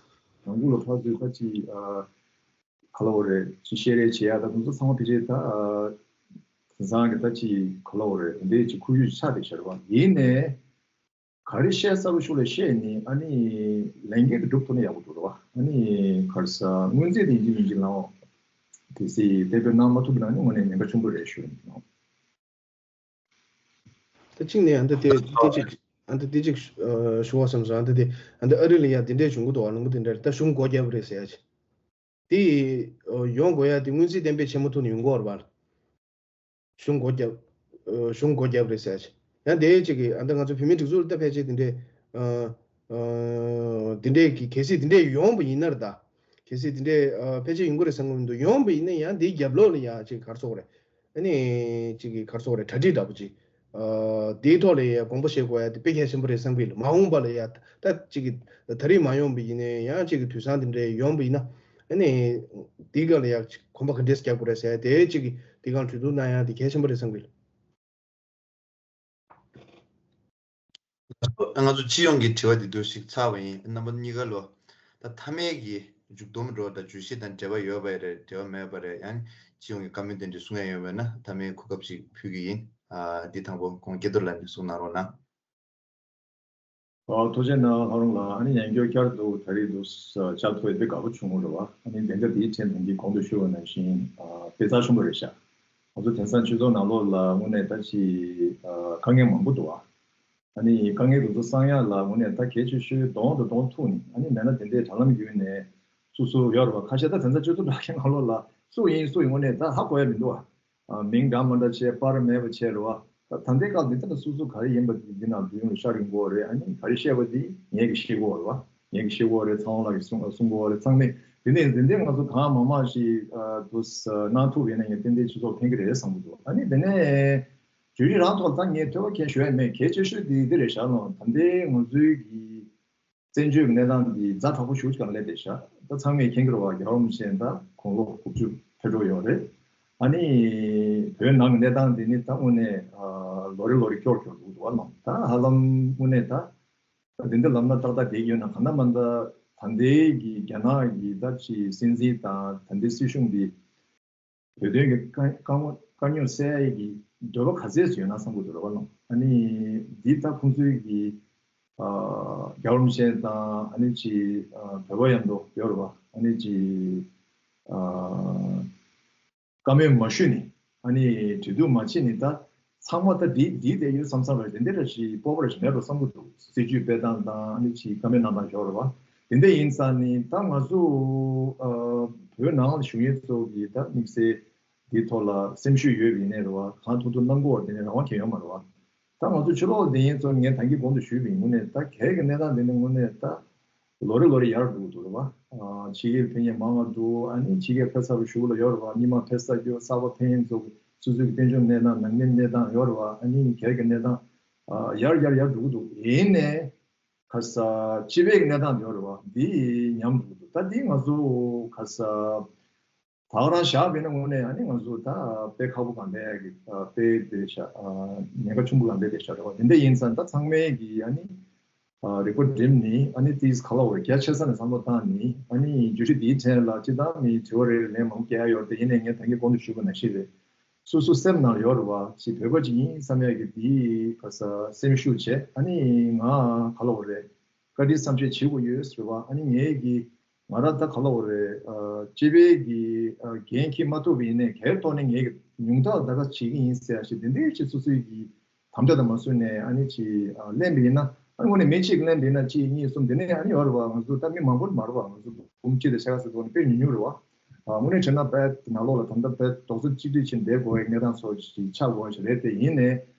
ནང་ཁུལ་ལ་ཕར་ཚུར་ད་ཅིག་ཨ་ ག་ལ་བ་རེད་ཅི་བཤད་རེས་བྱེད་ཡ་ད་དུང་ཚོ་ཚང་མ་ཕལ་ཆེར་ད་དེང་སང་གི་ད་ཅི་ག་ལ་བ་རེད་དེ་འདྲའི་ཅི་ཁུར་ཡུག་ཆགས་བསྡད་ཤག་རེད་བ། ཡིན་ནའི་ག་རེ་བཤད་ས་བ་ཤུགས་ལ་བཤད་ནི་ཨ་ནི་ལས་འགན་དེ་སྒྲུབ་ཐུབ་ན་ཡག་པོ་འདུག་རེད་བ། ཨ་ནི་ག་རེ་ཟ་སྔོན་རྩིས་དེ་ཡིན་གཅིག་མིན་གཅིག་ལའང་དེ་སྲིད་དེ་དཔེ་གནང་མ་ཐུབ་པ་ན་ནི་དངོས་གནས་ཉེན་ཁ་ཆེན་པོ་རེད་ཞུ་ཡིན། ད་གཅིག་ནས་ཨ་འདི་དེ་དེ་གཅིག་ཨ་འདི་དེ་གཅིག་ཨ་ཞུ་བ་བསམ་སོང་། ཨ་འདི་དེ་ཨ་འདི་ཨ་རི་ལ་ཡ་དེ་འདྲས་བྱུང་གི་འདུག་བ། ལུང་པ་དེ་འདྲས་ད་གཞུང་སྒོ་བརྒྱབ་རེད་ཟེར་ཡ་ཅིག་དེ་ཡོང་དགོས་ཡ་དེ་སྔོན་རྩིས་གཏན་འབེབས་བྱེད་མ་ཐུབ་ནས་ཡོང་གི་ཡོད་རེད་བ། གཞུང་སྒོ་བརྒྱབ་གཞུང་སྒོ་བརྒྱབ་རེད་ཟེར་ཡ་ཅིག་ཡང་དེ་གཅིག་གི་ཨ་འདི་ང་ཚོ་བོད་མིའི་སྒྲིག་འཛུགས་ལ་ད་ཕལ་ཆེར་དེ་འདྲས་དེ་འདྲས་ཀྱི་གལ་སྲིད་དེ་འདྲས་ཡོང་བ་ཡིན་ན་རེད་ད། གལ་སྲིད་དེ་འདྲས་ཕལ་ཆེར་ཡོང་གི་རེད་བསམ་གི་མི་འདུག་ཡོང་བ་ཡིན་ན་ཡང་དེའི་རྒྱབ་ལོགས་ལ་ཡ་ཅིག་ག་རེ་ཟེར་དགོས་རེད། ཨ་ནི་གཅིག་གི་ག་རེ་ཟེར་དགོས་རེད། གྲ་སྒྲིག་འདྲ་པོ་ཅིག་ཨ་དེའི་ཐོག་ལ་ཡ་དགོངས་པ་བཞེས་དགོས་ཡ་དེ་དཔེ་གལ་ཆེན་པོ་རེད་བསམ་གི་ཡོད། མ་འོངས་པ་ལ་ཡ་ད་གཅིག་གི་ད་རེས་མ་ཡོང་པ་ཡིན་ནའི་ཡང་གཅིག་གི་དུས་བཟང་དེ་འདྲ་ཡོང་པ་ཡིན་ན་ཨ་ནི་དེའི་སྒང་ལ་ཡ་གཅིག་གོམ་པ་ག་འདྲས་རྒྱག་དགོས་རེད་ཟེར་ཡ་དེ་གཅིག་གི་དེའི་སྒང་གྲོས་བསྡུར་གནང་ཡ་དེ་གལ་ཆེན་པོ་རེད་བསམ་གི་ཡོད། ང་ཚོ་སྤྱི་ཡོངས་ཀྱི་དྲི་བ་འདི་དུས་ཤིག་ཚར་བ་ཡིན། རྣམ་པ་གཉིས་ཀ་ལོ། ད་མཐའ་མའི་གི་མཇུག་སྡོམ་འགྲོ་ད་བརྗོད་གཞི་དང་འབྲེལ་བ་ཡོད་པ་རེད་འབྲེལ་བ་མེད་པ་རེད། ཡང་སྤྱི་ཡོངས་ཀྱི་བཀའ་མོལ་དེ་འདྲ་གསུང་ཡ་ཡོད་པ་ན་མཐའ་མའི་གོ་སྐབས་ཤིག་ཕུལ་གི་ཡིན། ཨ་འདི་དང་པོ་ཁོང་སྐལ་རྡོར་ལགས་ནས་གསུང་གནང་རོགས་གནང་། ཨ་ཐུགས་རྗེ་གནང་ལྷ་རུང་ལགས། ཨ་ནི་ཉན་སྐྱོར་བསྐྱར་དུ་ད་རེས་འདུག་བཅར་ཐུབ་ཡ་དཔེ་དགའ་པོ་བྱུང་རེད་བ། ཨ་ནི་བདེན་ཆ་དེའི་ཐད་ནས་འདི་གོང་དུ་ཞུས་པ་ནང་བཞིན་ཨ་དཔེ་རྩ་ཆེན་པོ་རེད་ཤག་ང་ཚོ་དེང་སང་སྤྱི་ཚོགས་ནང་ལོགས་ལ་དངོས་གནས་ད་ཅི་ཨ་དཀའ་ངལ་མང་པོ་འདུག་བ། ཨ་ནི་དཀའ་ངལ་དེ་ཚོ་སངས་ཡག་ལ་དངོས་གནས་ད་གལ་ཆེ་ཤོས་གདོང་དང་གདོང་ཐུག་ནས་ཨ་ནི་མེད་ན་དེ་འདྲའི་དྲ་ལམ་བརྒྱུད་ནས་སུ་སུ་ཡོད་རེད་བ། ཁ་ཤས་ད་དེང་སང་སྤྱི་ཚོགས་དྲ་རྒྱའི་ནང་ལོགས་ལ་སུ་ཡིན་སུ་ཡིན་དངོས་གནས་ད་ཧ་གོ་ཡ་མི་འདུག་བ། ཨ་མིང་འདྲ་མ་འདྲ་བྱས་པར་མེད་པ་བྱས་རེད་བ། ད་ད་ལྟའི་སྐབས་འདི་ལྟ་ན་སུ་སུ་ག་རེ་ཡིན་པ་འདི་འདི་ནང་བསྡུས་ཡོང་ཤར་ཡོང་གི་ཡོད་རེད། ཨ་ནི་ག་རེ་བཤད་པ་འདི་ངེད་ཀྱིས་ཤེས་ཀྱི་ཡོད་རེད་བ། ངེད་ཀྱིས་ཤེས་ཀྱི་ཡོད་རེད། ཚང་མ་ལགས་ཀྱིས་གསུང་གསུང་གི་ཡོད་རེད། ཚང་མས་འདི་ནས་འདི་འདྲའི་ང་ཚོ་གང་མང་མང་ཞིག་ཨ་འདུག་གནང་ཐུབ་ཡོད་ན་ངས་ཏན་ཏན་སྤྱི་ཚོགས་ཕན་གྱི་རེད་བསམ་གྱི་འདུག་ཨ་ནི་དེ་ནས་བརྗོད་གཞི་རང་ཐོག་ད་ངས་ཐོས་པ་མཁན་ཞུ་ཡ་མེད། གལ་ཆེ་ཤོས་འདི་འདི་རེད་ཤག་ལོ། ད་ལྟའི་ང་ཚོའི་གི་བཙན་བྱོལ་གྱི་གནས་སྟངས་འདི་ཛ་དྲག་པོ་ཞེ་པོ་ཅིག་སྒང་སླེབས་བསྡད་ཤག་ད་ཚང་མས་མཁྱེན་གྱི་རེད་བ། རྒྱལ་བ་རིན་པོ་ཆེ་ད་དགུང་ལོ་དགུ་བཅུ་ཕེབས་འགྲོ་ཡོད་རེད། ཨ་ནི་བོད་ནང་གི་གནས་སྟངས་འདི་ནི་ད་དངོས་གནས་ཨ་ལོ་རེ་ལོ་རེ་སྐྱོ་སྐྱོ་འདུག་འདུག་བ་ལོ། ད་ཧ་ལམ་དངོས་གནས་ད་འདི་འདྲ་ལབ་ན་ཏག་ཏག་བསྡད་ཀྱི་ཡོད་ན་གང་ལྟར་མ་ལྟར་ད་ལྟའི་གི་རྒྱ་ནག་གི་ད་ཅི་སྲིད་འཛིན་དང་ད་ལྟའི་སྲིད་གཞུང་འདི་བོད་དོན་གྱི་དཀའ་དཀའ་ངལ་དཀའ་རྙོག་སེལ་ཡས་ཀྱི་འདོད་པ་ག་ཚད་ཅིག་ཡོད་ན་བསམ་གྱི་འདུག་རེད་བ་ལོ། ཨ་ནི་འདི་ལྟ་ཁོང་ཚོའི་གི་ཨ་རྒྱལ་བ་རིན་པོ་ཆེ་དང་ཨ་ནི་ཅི་ཨ་བོད་པ་མཉམ་དུ་ཡོད་རེད་བ། ཨ་ནི་ཅི་ཨ་བཀའ་མོལ་མ་ཞུས་ནས་ཨ་ནི་གྲོས་བསྡུར་མ་བྱས་ནས་ད་ཚང་མ་ད་འདི་འདི་བསྡད་ཡོད་བསམ་བསམ་རེད། དེ་འདྲ་ར་ཞིག་སྤོབས་པ་ར་ཞིག་མེད་འགྲོ་བསམ་གྱི་འདུག་སྲིད་ཇུས་སྤེལ་སྟངས་དང་ཨ་ནི་ཅི་བཀའ་མོལ་གནང་སྟངས་ཡོད་རེད་བ། དེ་འདྲ་ཡིན་ཙང་ནི་ད་ང་ཚོ་ཨ་བོད་ནང་ལ་བཞུགས་མཁན་ཚོ་གི་ད་དམིགས་བསལ་འདིའི་ཐོག་ལ་སེམས་ཤུགས་ཡོད་པ་ཡིན་ནའི་རེད་བ། གང་ཐུབ་ཐུབ་གནང་དགོས་པ་དེ་ནི་རང་དབང་གང་ཡང་ཡོད་མ་རེད་བ། ད་ང་ཚོ་ཕྱི་ལོགས་ལ་བསྡད་མཁན་ཚོ་ངས་ད་གིན་གོང་དུ་ཞུས་པ་ཡིན། དངོས་གནས་ད་གལ་གི་གནས་སྟངས་དེ་ནི་དངོས་གནས་ད་ལོ་རེ་ལོ་རེ་ཡར་འགྲོ་གི་འདུག་རེད་བ། ཨ་ཕྱི་རྒྱལ་ཕེབས་མཁན་མང་བ་འདུག་ཨ་ནི་ཕྱི་རྒྱལ་ཕེབས་ཚར་བ་གཞུག་ལ་ཡོད་རེད་བ། རྙིང་མ་ཕེབས་ཚར་རྒྱུ་གསར་པ་ཕེབས་མཁན་ཚོ་སོ་སོའི་གི་དཔལ་འབྱོར་གནས་སྟངས་ནང་མིའི་གནས་སྟངས་ཡོད་རེད་བ། ཨ་ནི་གལ་གི་གནས་སྟངས་ཨ་ཡར་ཡར་ཡར་འགྲོ་གི་འདུག་ཡིན་ནའི་ཁ་ས་སྤྱི་པའི་གནས་སྟངས་དེ་ཡོད་རེད་བ། འདི་ཉམས་འགྲོ་གི་འདུག་ད་འདི་ང་ཚོ་ཁ་ས་ད་ག་རང་བཞག་པ་ཡིན་ན་དངོས་གནས་ཨ་ནི་ང་ཚོ་ད་དཔེ་ཁག་པོ་གང་ལས་ཀྱི་དཔེ་དེ་བཞག་ཉེན་ཁ་ཆེན་པོ་གང་ལས་དེ་བཞག་རེད་བ། དེ་འདྲ་ཡིན་ཙང་ད་ཚང་མས་ཀྱི་ཨ་ནི་རིག་པ་སྒྲིམ་ནི་ཨ་ནི་ཏིས་ག་ལ་བ་རེད། རྒྱ་ཆེ་ས་ནས་བསམ་བློ་བཏང་ནི་ཨ་ནི་བརྗོད་གཞི་འདིའི་ཐད་ལ་སྤྱི་བཏང་མི་དྲི་བ་རེ་རེ་ལན་མང་པོ་རྒྱག་ཡ་ཡོད་རེད། དེ་ཡིན་ནའི་ངས་ད་གིན་གོང་དུ་ཞུས་པ་ནང་བཞིན་རེད། སོ་སོ་སེམས་ནང་ཡོད་རེད་བ། ཅིག་བོད་པ་ཅིག་ཡིན་བསམ་ཡ་གི་འདི་ག་ས་སེམས་ཤུགས་བྱས་ཨ་ནི་ང་ག་ལ་བ་རེད། བཀའ་དྲིན་བསམ་ཤེས་བྱེད་དགོས་ཡོད་ཟེར་བ། ཨ་ནི་ངས་ཀྱི་ང་རང་ད་ག་ལ་བ་རེད། ཨ་སྤྱི་པའི་གི་ཨ་འགན་འཁྱེར་མ་ཐུབ་པ་ཡིན་ནའི་གལ་ཐོག་ནས་ངས་ཀྱི་ཉུང་མཐའ་ད་ག་བྱེད་ཀྱི་ཡིན་ཟེར་ཡ་ཞིག་དེ་འདྲའི་ཅིག་སོ་སོའི་གི་དམ་བཅའ་དང་མ་བཟུང་ནས་ཨ་ནི་ཅིག་ཨ་གླེང་བ་ཡིན་ན། ཨ་ནི་དངོས་གནས་མི་གཅིག་གླེང་བ་ཡིན་ན་གཅིག་གཉིས་གསུམ་དེ་ནས་ཨ་ནི་ཡོད་རེད་བ། ང་ཚོ་ད་མི་མང་པོ་མ་རེད་བ། ང་ཚོ་འབུམ་གཅིག་དང་ཕྱེད་ཀ་ཟེར་དུས་ནི་དཔེ་ཉུང་ཉུང་རེད་བ། ཨ་དངོས་གནས་བྱས་ན་དཔེ་ནང་ལོགས་ལ་ད་ལྟ་དཔེ་རྡོག་རྩ་གཅིག་སྒྲིལ་བྱས་བསྡད་དགོས་པའི་གནས་སྟངས་སོགས་ཅིག་ཆགས་དགོས་པ་ཞིག་རེད་དེ། ཡིན་ནའི་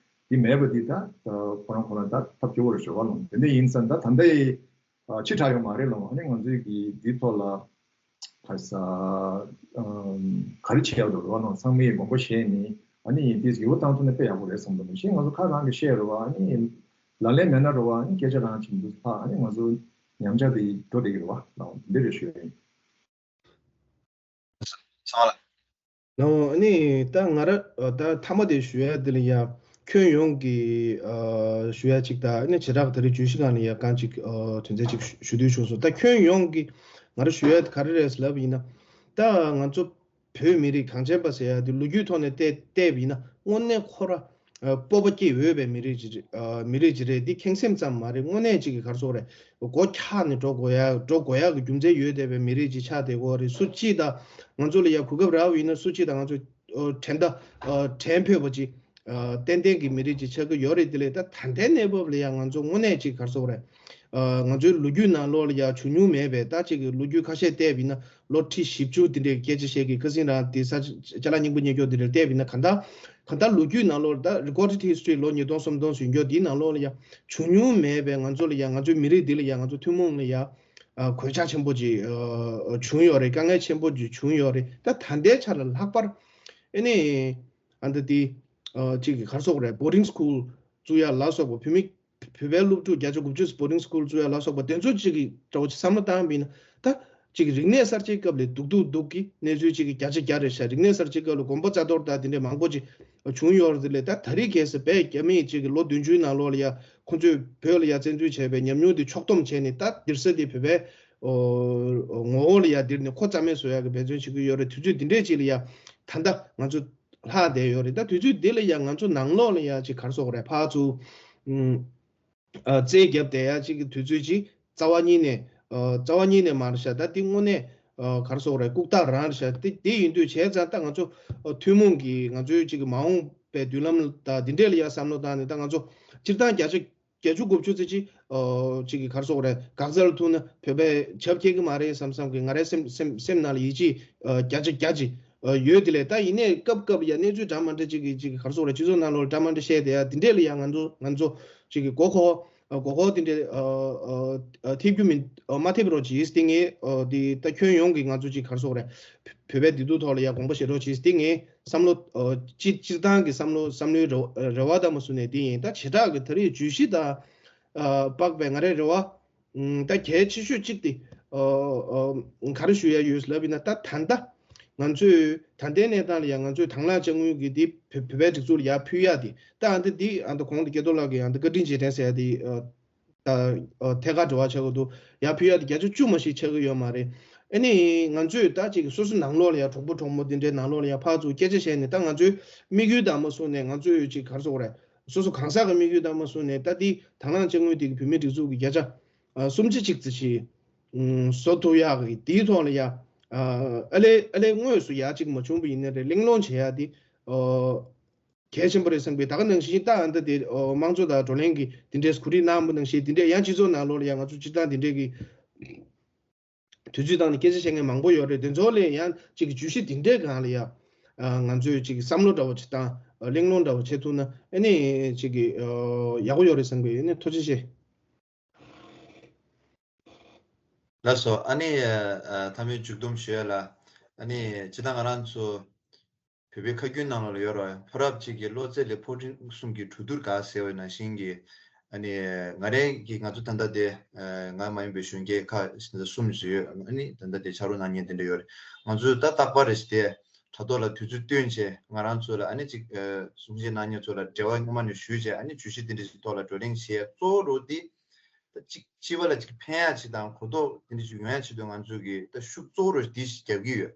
འདི་མེད་པ་འདི་ད་ཁོ་རང་ཁོ་རང་ད་ཐབས་སྐྱོ་བོ་རེད་ཞུ་བ་ལོང་། དེ་འདྲ་ཡིན་ཙང་ད་ད་ལྟའི་ཕྱི་དྲགས་ཡོད་མ་རེད་ལོང་། ཨ་ནི་ང་ཚོའི་གི་འདིའི་ཐོག་ལ་ག་ས་ག་རེ་བྱེད་ཡག་འདུག་རེད་བ་ལོང་། ཚང་མས་དགོངས་པ་བཞེས་ནས་ཨ་ནི་འདི་ཡིད་དབང་བཏང་ཐུབ་ན་དཔེ་ཡག་པོ་རེད་བསམ་འདུག་མ་གཞི་ང་ཚོ་ཁ་རང་གི་བཤད་རེད་བ། ཨ་ནི་ལག་ལེན་མེད་ན་རེད་བ། ཨ་ནི་སྐད་ཆ་རང་བྱེད་འདུག་ཕ་ཨ་ནི་ང་ཚོ་ཉམས་ཆག་དེ་འགྲོ་བསྡད་ཀྱི་རེད་བ་ལོང་། འདི་རེད་ཞུ་ཡ་ཡིན། ཚང་མ་ལ། ནོ། ཨ་ནི་ད་ང་ར་ད་མཐའ་མ་དེ་ཞུ་ཡ་དེ་ལ་ཡ་ཁྱོན་ཡོངས་ཀྱི་ཨ་ཞུ་ཡ་གཅིག་དང་། ཨ་ནི་བྱེ་བྲག་ད་རེས་བརྗོད་གཞི་སྒང་ལ་ཡ་གང་གཅིག་ཨ་དོན་ཚན་གཅིག་ཞུ་འདོད་བྱུང་སོང་། ད་ཁྱོན་ཡོངས་ཀྱི་ང་ར་ཞུ་ཡ་དེ་ག་རེ་རེད་ལབ་ཡིན་ན། ད་ང་ཚོ་བོད་མི་རིགས་གངས་ཅན་པ་ཟེར་ཡ་དེ་ལོ་རྒྱུས་ཐོག་ནས་བལྟས་བལྟས་པ་ཡིན་ན་དངོས་གནས་ཁོ་ར་ཨ་སྤོབས་པ་སྐྱེ་འོས་པའི་མི་རིགས་ཅིག་རེད། ཨ་མི་རིགས་ཅིག་རེད། འདི་ཁེངས་སེམས་ཙམ་མ་རེད། དངོས་གནས་ཅིག་གི་ག་རེ་ཟེར་དགོས་རེད། མགོ་འཁྱག་ནས་འགྲོ་དགོས་ཡ་འགྲོ་དགོས་ཡ་གི་རྒྱུ་མཚན་ཡོད་བསྡད་པའི་མི་རིགས་ཅིག་ཆགས་བསྡད་ཀྱི་ཡོད་རེད། སུ་གཅིག་དང་ང་ཚོ་ལ་ཡ་གོ་སྐབས་རག་པ་ཡིན་ན་སུ་གཅིག་དང་ང་ཚོ་ཨ་དྲན་ད་ཨ་དྲན་ཕོད་པ་ཅིག་ཨ་ཏན་ཏན་གྱི་མི་རིགས་ཅིག་ཆགས་ཀྱི་ཡོད་རེད། དེ་ལས་ད་ད་ལྟའི་གནས་བབ་ལ་ཡ་ང་ཚོ་དངོས་གནས་ཅིག་ག་རེ་ཟེར་དགོས་རེད། ཨ་ང་ཚོའི་ལོ་རྒྱུས་ནང་ལོགས་ལ་ཡ་བྱུང་མྱོང་མེད་པའི་ད་ཅིག་གི་ལོ་རྒྱུས་ཁ་ཤས་བལྟས་པ་ཡིན་ན་ལོ་ཁྲི་བཞི་བཅུ་དེ་འདྲའི་སྐད་ཆ་བཤད་ཀྱི་ཁ་སང་རང་དེ་ས་ཅ་ལག་རྙིང་པ་རྙེད་རྒྱུ་དེ་འདྲ་བལྟས་པ་ཡིན་ན་གང་ལྟར་གང་ལྟར་ལོ་རྒྱུས་ནང་ལོགས་ད་recorded history ལོ་ཉིས་སྟོང་སུམ་སྟོང་ཟིན་རྒྱུ་དེའི་ནང་ལོགས་ལ་ཡ་བྱུང་མྱོང་མེད་པའི་ང་ཚོ་ལ་ཡ་ང་ཚོའི་མི་རིགས་འདི་ལ་ཡ་ང་ཚོ་ཐུན་མོང་ལ་ཡ་ཨ་གོད་ཆག་ཆེན་པོ་ཅིག་ཨ་བྱུང་ཡོད་རེད། དཀའ་ངལ་ཆེན་པོ་ཅིག་བྱུང་ཡོད་རེད། ད་ད་ལྟའི་ཆ་ལ་ལྷག་པར་ཨ་ནི་ཨ་འདི་དེ་ཨ་ཅིག་གི་ག་རེ་ཟེར་དགོས་རེད། boarding school བཙུགས་ཡ་ལ་སོགས་པ་བོད་མི་བོད་པའི་སློབ་ཕྲུག་བརྒྱ་ཆ་དགུ་བཅུ་boarding school བཙུགས་ཡ་ལ་སོགས་པ་དེ་ཚོ་ཅིག་གི་འདྲ་བོ་ཅིག་བསམ་བློ་བཏང་བ་ཡིན་ན་ད་ཅིག་རིག་གནས་གསར་བརྗེའི་སྐབས་ལས་སྡུག་སྡུག་སྡུག་གི་གནས་ཚུལ་ཅིག་གི་བརྒྱ་ཆ་བརྒྱ་རེད་ཤག་རིག་གནས་གསར་བརྗེའི་སྐབས་ལ་དགོན་པ་རྩ་གཏོར་དང་དེ་འདྲའི་མང་པོ་ཅིག་བྱུང་ཡོད་རེད། དེ་ལས་ད་ད་རེས་གལ་སྲིད་བོད་རྒྱ་མིས་ཅིག་གི་ལོ་བདུན་ཅུའི་ནང་ལོགས་ལ་ཡ་ཁོང་ཚོས་བོད་ལ་ཡ་བཙན་འཛུལ་བྱས་པའི་ཉམས་མྱོང་དེ་ཕྱོགས་བསྡོམས་བྱས་ནས་ད་འདིར་ས་དེ་བོད་པའི་ངོ་བོ་ལ་ཡ་འདིར་ནས་ཁོ་རྩ་མེད་བཟོ་ཡ་གི་འབད་བརྩོན་བྱེད་ཀྱི་ཡོད་རེད། དུས་ཚོད་འདི་འདྲས་ཅིག་ལ་ཡ་ད་ལྟ་ང་ཚོ་ལྷག་བསྡད་ཡོད་རེད། ད་དུས་ཚོད་འདི་ལ་ཡང་ང་ཚོ་ནང་ལོགས་ལ་ཡང་ཅིག་ག་རེ་ཟེར་དགོས་རེད། ཕར་ཚུར་ཨ་རྩོད་རྒྱབ་བསྡད་ཡ་ཅིག་གི་དུས་ཚོད་ཅིག་རྩ་བ་ཉིད་ནས་ཨ་རྩ་བ་ཉིད་ནས་མ་རེད་ཤག་ད་འདི་དངོས་གནས་ཨ་ག་རེ་ཟེར་དགོས་རེད། ལྐུགས་རྟགས་རང་རེད་ཤག་དེ་དེ་ཡིན་དུས་བྱས་ཙང་ད་ང་ཚོ་ཨ་ཐུན་མོང་གི་ང་ཚོའི་ཅིག་གི་མ་འོངས་པའི་མདུན་ལམ་དང་འདི་འདྲས་ལ་ཡང་བསམ་བློ་བཏང་ནས་ད་ང་ཚོ་སྤྱིར་བཏང་བརྒྱ་ཆ་བརྒྱད་ཅུ་དགུ་བཅུ་ཙམ་ཅིག་ཨོ་ཅིག་གི་ག་རེ་ཟེར་དགོས་རེད། དགག་རྩལ་ཐུག་ན་བོད་པས་ཆབ་སྐྱེལ་གི་མ་རེད་བསམ་བསམ་གི་ང་རའི་སེམས་སེམས་སེམས་ནང་ལ་ཡིད་ཆེས་ཨ་བརྒྱ་ཆ་བརྒྱ་ཅིག་ཨ་ཡོད། དེ་ལས་ད་ཡིན་ནའི་སྐབས་སྐབས་ལ་ཡ་གནས་ཚུལ་འདྲ་མི་འདྲ་ཅིག་གི་ཅིག་གི་ག་རེ་ཟེར་དགོས་རེད། སྤྱི་ཚོགས་ནང་ལོགས་འདྲ་མི་འདྲ་བཤད་དེ་ཡ་དེ་འདྲས་ལ་ཡ་ང་ཚོ་ང་ཚོ་ཅིག་གི་མགོ་འཁོར་ཨ་མགོ་འཁོར་དེ་འདྲས་ཨ་ཨ་ཨ་ཐེབས་རྒྱུ་མིན་ཨ་མ་ཐེབས་རོགས་གྱིས། དེ་ངས་ཨ་དེ་ད་ཁྱོན་ཡོངས་ཀྱི་ང་ཚོ་ཅིག་ག་རེ་ཟེར་དགོས་རེད། བོད་པའི་བདེ་སྡུག་ཐོག་ལ་ཡ་དགོངས་པ་བཞེས་རོགས་གྱིས། དེ་ངས་བསམ་བློ་ཨ་སྤྱི་སྤྱིར་བཏང་གི་བསམ་བློ་བསམ་བློའི་རེ་བ་རེ་བ་དང་མ་སུ་ནས་དེ་ཡིན། ད་བྱེ་བྲག་གི་ད་རེས་བརྗོད་གཞི་དང་ཨ་དཔག་པའི་ང་རའི་རེ་བ་ཨམ་ད་གལ་ཆེ་ཤོས་གཅིག་དེ་ཨ་ཨ་ག་རེ་ཞུ་ཡ་ཡོད་ལབ་ཡིན་ན། ད་ད་ལྟ་ང་ཚོས་ད་ལྟའི་གནས་སྟངས་ལ་ཡ་ང་ཚོས་དང་བླངས་དཔྱ་དངུལ་གྱི་དེ་བོད་བོད་པའི་སྒྲིག་འཛུགས་ལ་ཡར་ཕུལ་ཡ་དེ་ད་ཨ་ད་དེ་ཨ་ད་གོང་དུ་སྐལ་རྡོར་ལགས་ཀྱིས་ཨ་ད་བཀའ་དྲིན་རྗེས་དྲན་ཟེར་ཡ་དེ་ཨ། ད་ཨ་ཐད་ཀར་འབྲེལ་བ་ཆགས་ཀྱི་འདུག་ཡར་ཕུལ་ཡ་དེ་བརྒྱ་ཆ་བཅུ་མ་ཞིག་ཆགས་ཀྱི་ཡོད་མ་རེད། ཨ་ནི་ང་ཚོས་ད་ཅིག་སོ་སོ་ནང་ལོགས་ལ་ཡ་གྲོགས་པོ་གྲོགས་མོ་འདི་འདྲའི་ནང་ལོགས་ལ་ཡ་ཕར་ཚུར་སྐད་ཆ་བཤད་ནས་ད་ང་ཚོའི་དམིགས་ཡུལ་དང་མ་སོང་ནས་ང་ཚོས་ཅིག་ག་རེ་ཟེར་དགོས་རེད། སོ་སོ་གང་ཟག་གི་དམིགས་ཡུལ་དང་མ་སོང་ནས་ད་འདི་དང་བླངས་དཔྱ་དངུལ་འདི་གི་བོད་མིའི་སྒྲིག་འཛུགས་ཀྱི་བརྒྱ་ཆ་ཨ་སུམ་ཅུ་ཅིག་ཙམ་ཞིག་ཨ་བཟོ་ཐུབ་ཡག་གི་དེའི་ཐོག་ལ་ཡ་ཨ་ཨ་ལས་ཨ་ལས་དངོས་སུ་ཡ་ཅིག་མ་བྱུང་བ་ཡིན་ན་རེད། གླེང་སློང་བྱེད་ཡ་དེ་ཨ། གལ་ཆེན་པོ་རེད་བསམ་གི། ད་ག་ནང་བཞིན་ད་ཨ་ད་དེ་ཨོ་དམངས་གཙོ་དང་བགྲོ་གླེང་གི་དེ་འདྲའི་གོ་སྒྲིག་གནང་བ་ནང་བཞིན་དེ་འདྲའི་ཡང་སྤྱི་ཚོགས་ནང་ལོགས་ལ་ཡང་ང་ཚོ་སྤྱིར་བཏང་དེ་འདྲའི་གི་དུས་ཚོད་བཏང་ནས་སྐད་ཆ་བཤད་མཁན་མང་པོ་ཡོད་རེད། དེ་ཚོ་ལས་ཡང་ཅིག་གི་བརྗོད་གཞི་དེ་འདྲའི་སྒང་ལ་ཡང་ཨ་ང་ཚོས་ཅིག་བསམ་བློ་འདྲ་བོ་ཅིག་བཏང་ཨ་གླེང་སློང་འདྲ་བོ་བྱེད་ཐུབ་ན་ཨ་ནི་ཅིག་གི་ཨོ་ཡག་པོ་ཡོད་རེད་བསམ་གི། ཨ་ནི་ཐུགས་རྗེ་ཆེ། ལགས་སོ། ཨ་ནི་ཨ་མཐའ་མའི་མཇུག་སྡོམ་ཞུ་ཡ་ལ་ཨ་ནི་སྤྱིར་བཏང་ང་རང་ཚོ་བོད་པའི་ཁ་རྒྱུན་ནང་ལ་ཡོད་རེད། ཕོ་རབ་ཅིག་གིས་བློ་རྩེ་ལས་ཕོ་བྲང་གསུམ་གྱི་གྲོས་བསྡུར་དགའ་ཟེར་བའི་ནང་བཞིན་གྱི་ཨ་ནི་ང་རང་གིས་ང་ཚོ་ད་ལྟ་དེ་ང་མ་ཡིན་པའི་གཞོན་སྐྱེས་ཁག་གསུམ་ཞིག་ཡོད། ཨ་ནི་ད་ལྟ་དེ་ཕྱག་རོགས་གནང་མཁན་དེ་འདྲ་ཡོད་རེད། ང་ཚོས་ད་རྟག་པར་རེ་བཞིན་དེ་དྲ་ཐོག་ལ་དུས་ཚོད་བཏོན་བྱས་ང་རང་ཚོ་ལ་ཨ་ནི་ཅིག་གསུང་བཤད་གནང་མཁན་ཚོ་ལ་འབྲེལ་བ་སྔོན་མ་ནས་ཞུས་བྱས་ཨ་ནི་བརྗོད་གཞི་དེ་འདྲ་ཞིག་ཐོག་ལ་བགྲོ་གླེང་བྱས། གཙོ་བོ་རུ་དེ་ད་ཅིག་སྤྱི་པ་ལ་ཅིག་ཕན་ཡག་ཅིག་དང་གོ་རྟོགས་དེ་འདྲ་ཞིག་ཡོང་ཡག་ཆེད་དུ་ང་ཚོས་ཀྱི་ད་ཤུགས་གཙོ་བོ་རུ་འདི་ཞིག་རྒྱབ་ཀྱི་ཡོད།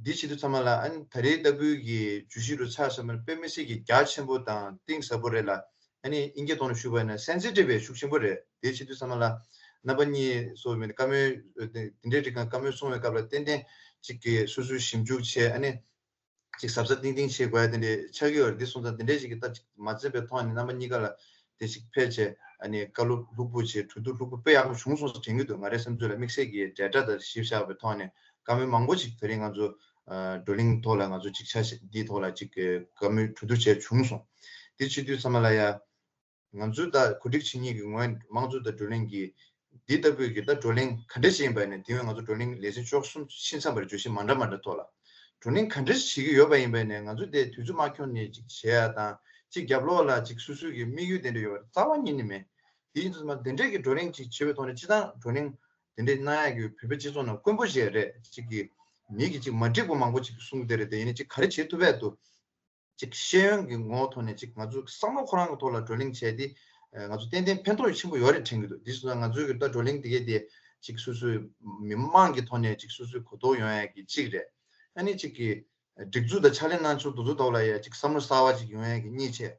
འདི་བྱེད་དུས་ཚང་མ་ལ་ཨ་ནི་ད་རེས་ལྟ་བུའི་གི་བརྗོད་གཞི་རུ་ཆགས་བསམ་ན་དཔེ་མི་སྲིད་ཀྱི་རྒྱ་ཆེན་པོ་དང་གཏིང་ཟབ་པོ་རེད་ལ། ཨ་ནི་དབྱིན་སྐད་ཐོག་ནས་ཞུས་པ་ཡིན་ན་སེན་སི་ཊིབ་བའི་ཤུགས་ཆེན་པོ་རེད། དེ་བྱེད་དུས་ཚང་མ་ལ་རྣམ་པ་གཉིས་སོགས་མེད་བཀའ་མོལ་དེ་འདྲའི་རིགས་ཀྱི་བཀའ་མོལ་གསུང་བའི་སྐབས་ལ་ཏན་ཏན་ཅིག་གི་སོ་སོའི་ཞིབ་འཇུག་བྱས་ཨ་ནི། ཅིག་གཟབ་གཟབ་ཏིང་ཏིང་བྱེད་དགོས་ཡ་དེ་འདྲའི་ཆགས་ཀྱི་ཡོད་རེད། འདི་སོང་ཙང་དེ་འདྲའི་ཞིག་གི་ད་ཅིག་མ་འཛེམས་པའི་ཐོག་ནས་རྣམ་པ་གཉིས་ཀ་ལ་དེ་ཞིག་ཕེབས་བྱས་ཨ་ནི་བཀའ་སློབ་ལྷུག་པོ་བྱས་གྲོས་བསྡུར་ལྷུག་པོ་དཔེ་ཡག་པོ་བྱུང་སོང་ཟེར་དྲན་གྱི་འདུག་ང་རའི་བསམ་ཚུལ་ལ་དམིགས་བསལ་གྱི་འབྲེལ་སྒྲ་དང་གཞི་བཞག་པའི་ཐོག་ནས་བཀའ་མོལ་མང་པོ་ཞིག་ད་རིང་ང་ཚོ་བགྲོ་གླེང་ཐོག་ལ་ང་ཚོ་ཅིག་ཆ་ཤས་འདིའི་ཐོག་ལ་ཅིག་བཀའ་མོལ་གྲོས་བསྡུར་བྱས་བྱུང་སོང་། དེ་བྱེད་དུས་ཚང་མ་ལ་ཡ། ང་ཚོའི་ད་གོ་སྒྲིག་བྱེད་མཁན་གྱི་ངོས་དམངས་གཙོ་དང་བགྲོ་གླེང་གི་འདི་ལྟ་བུའི་གི་ད་བགྲོ་གླེང་ག་འདྲ་ཞིག་ཡིན་པ་ནས་དེ་བས་ང་ཚོ་བགྲོ་གླེང་ལེ་ཚན་བཅུ་གསུམ་ཕྱིན་ཚར་བར་བརྗོད་གཞི་མ་འདྲ་མ་འདྲ་ཐོག་ལ་བགྲོ་གླེང་ག་འདྲ་ཞིག་བྱེད་ཀྱི་ཡོད་པ་ཡིན་པ་ནས་ང་ཚོ་དེ་དུས་ཚོད་མ་འཁྱོངས་ནས་ཅིག་བྱེད་ཡ་དང་ཅིག་རྒྱབ་ལོགས་ལ་ཅིག་སོ་སོའི་གི་དམིགས་ཡུལ་དེ་འདྲ་ཡོད་པ་རྩ་བ་ཉིད་ནས་མེད། དེ་ཡིན་དུས་ཙམ་པ་དེ་འདྲས་ཀྱི་བགྲོ་གླེང་ཅིག་བྱེད་པའི་ཐོག་ནས་སྤྱི་བཏང་བགྲོ་གླེང་དེ་འདྲས་གནང་ཡ་གི་བོད་པའི་སྤྱི་ཚོགས་ནང་དཀོན་པོ་ཞིག་རེད། ཅིག་གི་མི་གི་ཅིག་མ་འགྲིག་པ་མང་པོ་ཅིག་གསུངས་བསྡད་རེད། དེ་ཡིན་ན་ཅིག་ག་རེ་བྱེད་ཐུབ་ཡ་འདུག་ཅིག་ཤེས་ཡོན་གྱི་ངོ་བོ་ཐོག་ནས་ཅིག་ང་ཚོ་བསམ་བློ་ཁོ་རང་གི་ཐོག་ལ་བགྲོ་གླེང་བྱས་ཏེ་ང་ཚོ་ཏན་ཏན་ཕན་ཐོགས་ཆེན་པོ་ཡོད་རེད་དྲན་གྱི་འདུག་དེ་སོང་ཙང་ང་ཚོའི་གི་ད་བགྲོ་གླེང་དེ་གས་དེ་ ཅིག་སོ་སོའི་མི་མང་གི་ཐོག་ནས་ཅིག་སོ་སོའི་གོ་རྟོགས་ཡོང་ཡ་གི་གཅིག་རེད། ཨ་ནི་ཅིག་གི་སྒྲིག་འཛུགས་དང་ཕྱག་ལས་གནང་ཕྱོགས་དེ་ཚོ་ཐོག་ལ་ཡ་ཅིག་བསམ་བློ་གསར་བ་ཅིག་ཡོང་ཡ་གི་གཉིས་བྱས།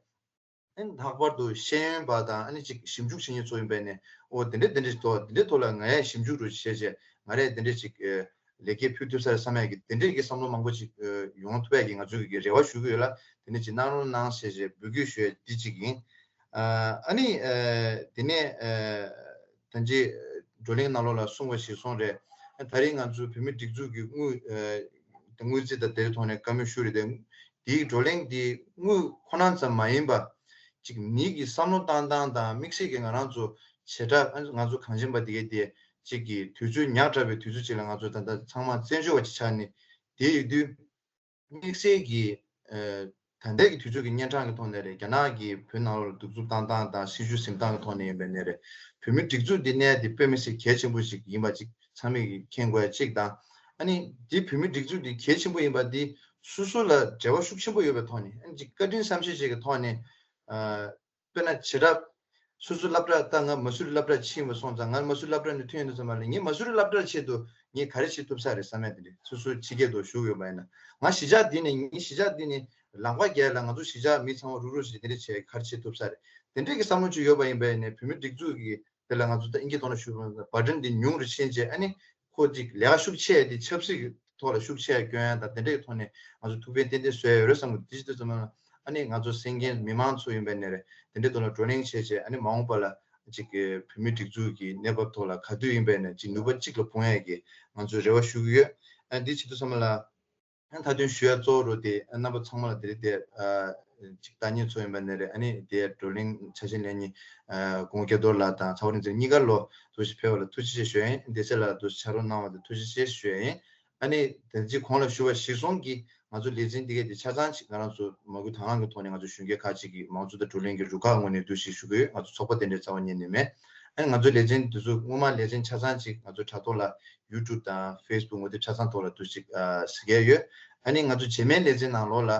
ཨ་ནི་ལྷག་པར་དུ་ཤེས་ཡོན་པ་དང་ཨ་ནི་ཅིག་ཞིབ་འཇུག་བྱེད་མཁན་ཚོ་ཡིན་པས་ནས་ཨོ་དེ་འདྲས་དེ་འདྲས་ཐོག་དེ་འདྲས་ཐོག་ལ་ང་ཡང་ཞིབ་འཇུག་རུ་བྱས་བྱས་ང་རས་དེ་འདྲས་ཅིག་ལེགས་སྐྱེས་ཕུལ་ཐུབ་ས་རེད་བསམ་ཡ་གི་དེ་འདྲས་ཀྱི་བསམ་བློ་མང་པོ་ཅིག་ཡོང་ཐུབ་ཡ་གི་ང་ཚོ་གི་རེ་བ་ཞུ་གི་ཡོད་ལ། དེ་འདྲས་ཅིག་གནང་རོགས་གནང་ཞེས་ཞེས་འབོད་སྐུལ་ཞུ་ཡ་འདི་ཅིག་ཡིན། ཨ་ནི་དེ་ནས་ད་ཅི་བགྲོ་གླེང་ནང་ལོགས་ལ་གསུངས་པ་ཞིག་སོང་རེད། ད་རིང་ང་ཚོ་བོད་མི་སྒྲིག་འཛུགས་ཀྱི་དངུལ་དངུལ་རྩིས་དང་དེའི་ཐོག་ནས་བཀའ་མོལ་ཞུ་རེད་དེ། དེའི་བགྲོ་གླེང་འདི་དངུལ་ཁོ་ན་ཙམ་མ་ཡིན་པ། ཅིག་མི་གི་བསམ་བློ་བཏང་སྟངས་དང་དམིགས་བསལ་གྱི་ང་རང་ཚོ་བྱེ་བྲག་ང་ཚོ་གངས་ཅན་པ་དེ་གའི་དེ་ཅིག་གི་དུས་ཚོད་ཉག་ཕྲ་བའི་དུས་ཚོད་ཅིག་ལ་ང་ཚོ་ད་ལྟ་ཚང་མ་བཙན་བྱོལ་བ་ཅིག་ཆགས་ནས་དེ་ཡོད་དུས། དམིགས་བསལ་གྱི་ད་ལྟའི་གི་དུས་ཚོད་ཀྱི་གཉན་འཕྲང་གི་ཐོག་ནས་རེད། རྒྱ་ནག་གིས་བོད་ནང་ལོགས་ལ་གདུག་རྩུབ་བཏང་སྟངས་དང་སྲིད་བྱུས་འཛིན་སྟངས་ཀྱི་ཐོག་ནས་ཡིན་པ་ནས་རེད། བོད་མི་སྒྲིག་འཛུགས་འདི་གནས་དེ་དཔེ་མི་སྲིད་གལ་ཆེན་པོ་ཞིག་ཡིན་པ་ཅིག་ཚང་མས་ཀྱིས་མཁྱེན་དགོས་ཡ་གཅིག་དང་། ཨ་ནི་འདི་བོད་མི་སྒྲིག་འཛུགས་འདི་གལ་ཆེན་པོ་ཡིན་པ་འདི་སོ་སོ་ལ་འབྲེལ་བ་ཤུགས་ཆེན་པོ་ཡོད་པའི་ཐོག་ནས་ཨ་ནི་ཅིག་བཀའ་དྲིན་བསམ་ཤེས་བྱེད་ཀྱི་ཐོག་ནས། དཔེར་ན་བྱེ་བྲག་སོ་སོའི་སློབ་གྲྭ་ད་ང་མ་སུ་རི་སློབ་གྲྭ་ཕྱིན་པ་སོང་ཙང་ང་མ་སུ་རི་སློབ་གྲྭ་ནས་ཐོན་ཡོང་དུས་ཙམ་པ་ལ་ངས་མ་སུ་རི་སློབ་གྲྭའི་ཆེད་དུ་ངས་ག་རེ་བྱེད་ཐུབ་ས་རེད་བསམ་ཡ་དེ་འདྲ་སོ་སོའི་ཕྱི་རྒྱལ་དུ་བཞུགས་ཡོད་པ་ཡིན་ན་ང་གཞིས་ཆགས་འདི་ནས་ངའི་གཞིས་ཆགས་འདི་ནས་ལམ་ཁ་བརྒལ་ལ་ང་ཚོ་གཞིས་ཆགས་མི་ཚང་མ་རུག་རུག་བྱས་དེ་འདྲ་བྱས་ག་རེ་བྱེད་ཐུབ་ས་རེད། དེ་འདྲས་ཀྱི་བསམ་བློ་ཅིག་ཡོད་པ་ཡིན་པ་ཡིན་ནས་བོད་མི་སྒྲིག་འཛུགས་ཀྱི་དེ་ལ་ང་ཚོ་ད་ཨིན་སྐད་ཐོག་ནས་ཞུས་པ་ན་བར་ཌན་འདི་ཉུང་རུ་ཕྱིན་རྗེས་ཨ་ནི་ཁོ་ཅིག་ལས་ཀ་ཤུགས་ཆེ་འདི་ཆབ་སྲིད་ཀྱི་ཐོག་ལ་ཤུགས་ཆེ་སྐྱོན་ཡ་དང་དེ་འདྲའི་ཐོག་ནས་ང་ཚོ་ཐུགས་ཕན་ཏན་ཏན་གསོས་ཡ་ཡོད་རེད་བསམ་གི། དེ་ཅི་ཐུབ་ཙམ་ཨ་ནི་ང་ཚོ་གསན་མཁན་མི་མང་ཚོ་ཡིན་པའི་ནས་རེད། དེ་འདྲའི་ཐོག་ལ་བགྲོ་གླེང་བྱས་རྗེས་ཨ་ནི་མ་འོངས་པ་ལ་ཅིག་བོད་མི་སྒྲིག་འཛུགས་ཀྱི་གནས་བབ་ཐོག་ལ་ག་དུས་ཡིན་པའི་ནས་ཅིག་ནུས་པ་གཅིག་ལ་སྤུངས་ཡ་གི་ང་ཚོས་རེ་བ་ཞུ་གི་ཡོད། ཨ་འདི་ཅི་ཐུབ་ཙམ་ལ། མཐའ་དོན་ཞུ་ཡ་གཙོ་བོ་རུ་དེ་རྣམ་པ་ཚང་མ་ལ་དེ་རིང་དེ་ཅིག་ལྟ་མཁན་ཚོ་ཡིན་པ་ནས་རེད། ཨ་ནི་དེ་བགྲོ་གླེང་ཆ་ཤས་ལེན་མཁན་སྐུ་ངོ་སྐལ་རྡོར་ལགས་དང་ཚེ་དབང་རིག་འཛིན་གཉིས་ཀ་ལོ་ཐུགས་རྗེ་ཕེབས་པ་ལ་ཐུགས་རྗེ་ཆེ་ཞུ་ཡ་ཡིན། དེ་ཚེ་ལ་དུ་ཕྱག་རོགས་གནང་བ་དེ་ཐུགས་རྗེ་ཆེ་ཞུ་ཡ་ཡིན། ཨ་ནི་དེ་རྗེས་གོང་ལ་ཞུ་བ་གཞིར་བཟུང་གིས་ང་ཚོ་ལས་འཛིན་དེ་གས་དེ་ཆ་ཚང་ཅིག་ང་རང་ཚོ་མ་སྐུལ་དང་བླངས་ཀྱི་ཐོག་ནས་ང་ཚོ་གཞོན་སྐྱེས་ཁག་ཅིག་གིས་མང་གཙོ་དང་བགྲོ་གླེང་གི་རུ་ཁག་ངོས་ནས་འདུ་ཞིག་ཞུ་གི་ཡོད། ང་ཚོ་ཚོགས་པ་དེ་འདྲའི་རྩ་བ་ཉིད་ནས་མེད། ཨ་ནི་ང་ཚོའི་ལས་འཛིན་དེ་ཚོ་སྔོན་མ་ལས་འཛིན་ཆ་ཚང་ཅིག་ང་ཚོ་དྲ་ཐོག་ལ་ཡུ་ཊུབ་དང་ཕེ་སི་བུག་ངོ་དེབ་ཆ་ཚང་ཐོག་ལ་འདུ་ཞིག་གཟིགས་ཡ་ཡོད། ཨ་ནི་ང་ཚོ་རྗེས་མའི་ལས་འཛིན་ནང་ལོགས་ལ་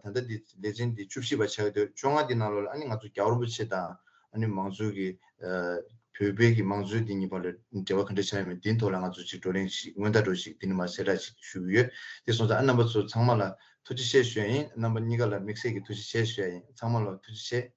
ད་ལྟ་འདི་ལས་འཛིན་འདི་བཅུ་བཞི་པ་ཆགས་ཡོད་དུས་བཅོ་ལྔ་འདི་ནང་ལོགས་ལ་ཨ་ནི་ང་ཚོ་རྒྱལ་བ་རིན་པོ་ཆེ་དང་ཨ་ནི་མང་གཙོའི་གི་བོད་པའི་གི་མང་གཙོའི་འདི་གཉིས་བར་ལ་འབྲེལ་བ་ག་འདྲ་ཆགས་ཡོད་མེད་འདིའི་ཐོག་ལ་ང་ཚོ་ཅིག་བགྲོ་གླེང་ཞིག་སྔོན་བརྡ་འདྲ་ཞིག་འདི་ནས་མར་གསལ་བསྒྲགས་ཞིག་ཞུ་གི་ཡོད། དེ་སོང་ཙང་ཨ་རྣམ་པ་ཚོ་ཚང་མ་ལ་ཐུགས་རྗེ་ཆེ་ཞུ་ཡ་ཡིན། རྣམ་པ་གཉིས་ཀ་ལ་དམིགས་བསལ་གྱི་ཐུགས་རྗེ་ཆེ་ཞུ་ཡ་ཡིན། ཚང་མ་ལ་ཐུགས་རྗེ་ཆེ།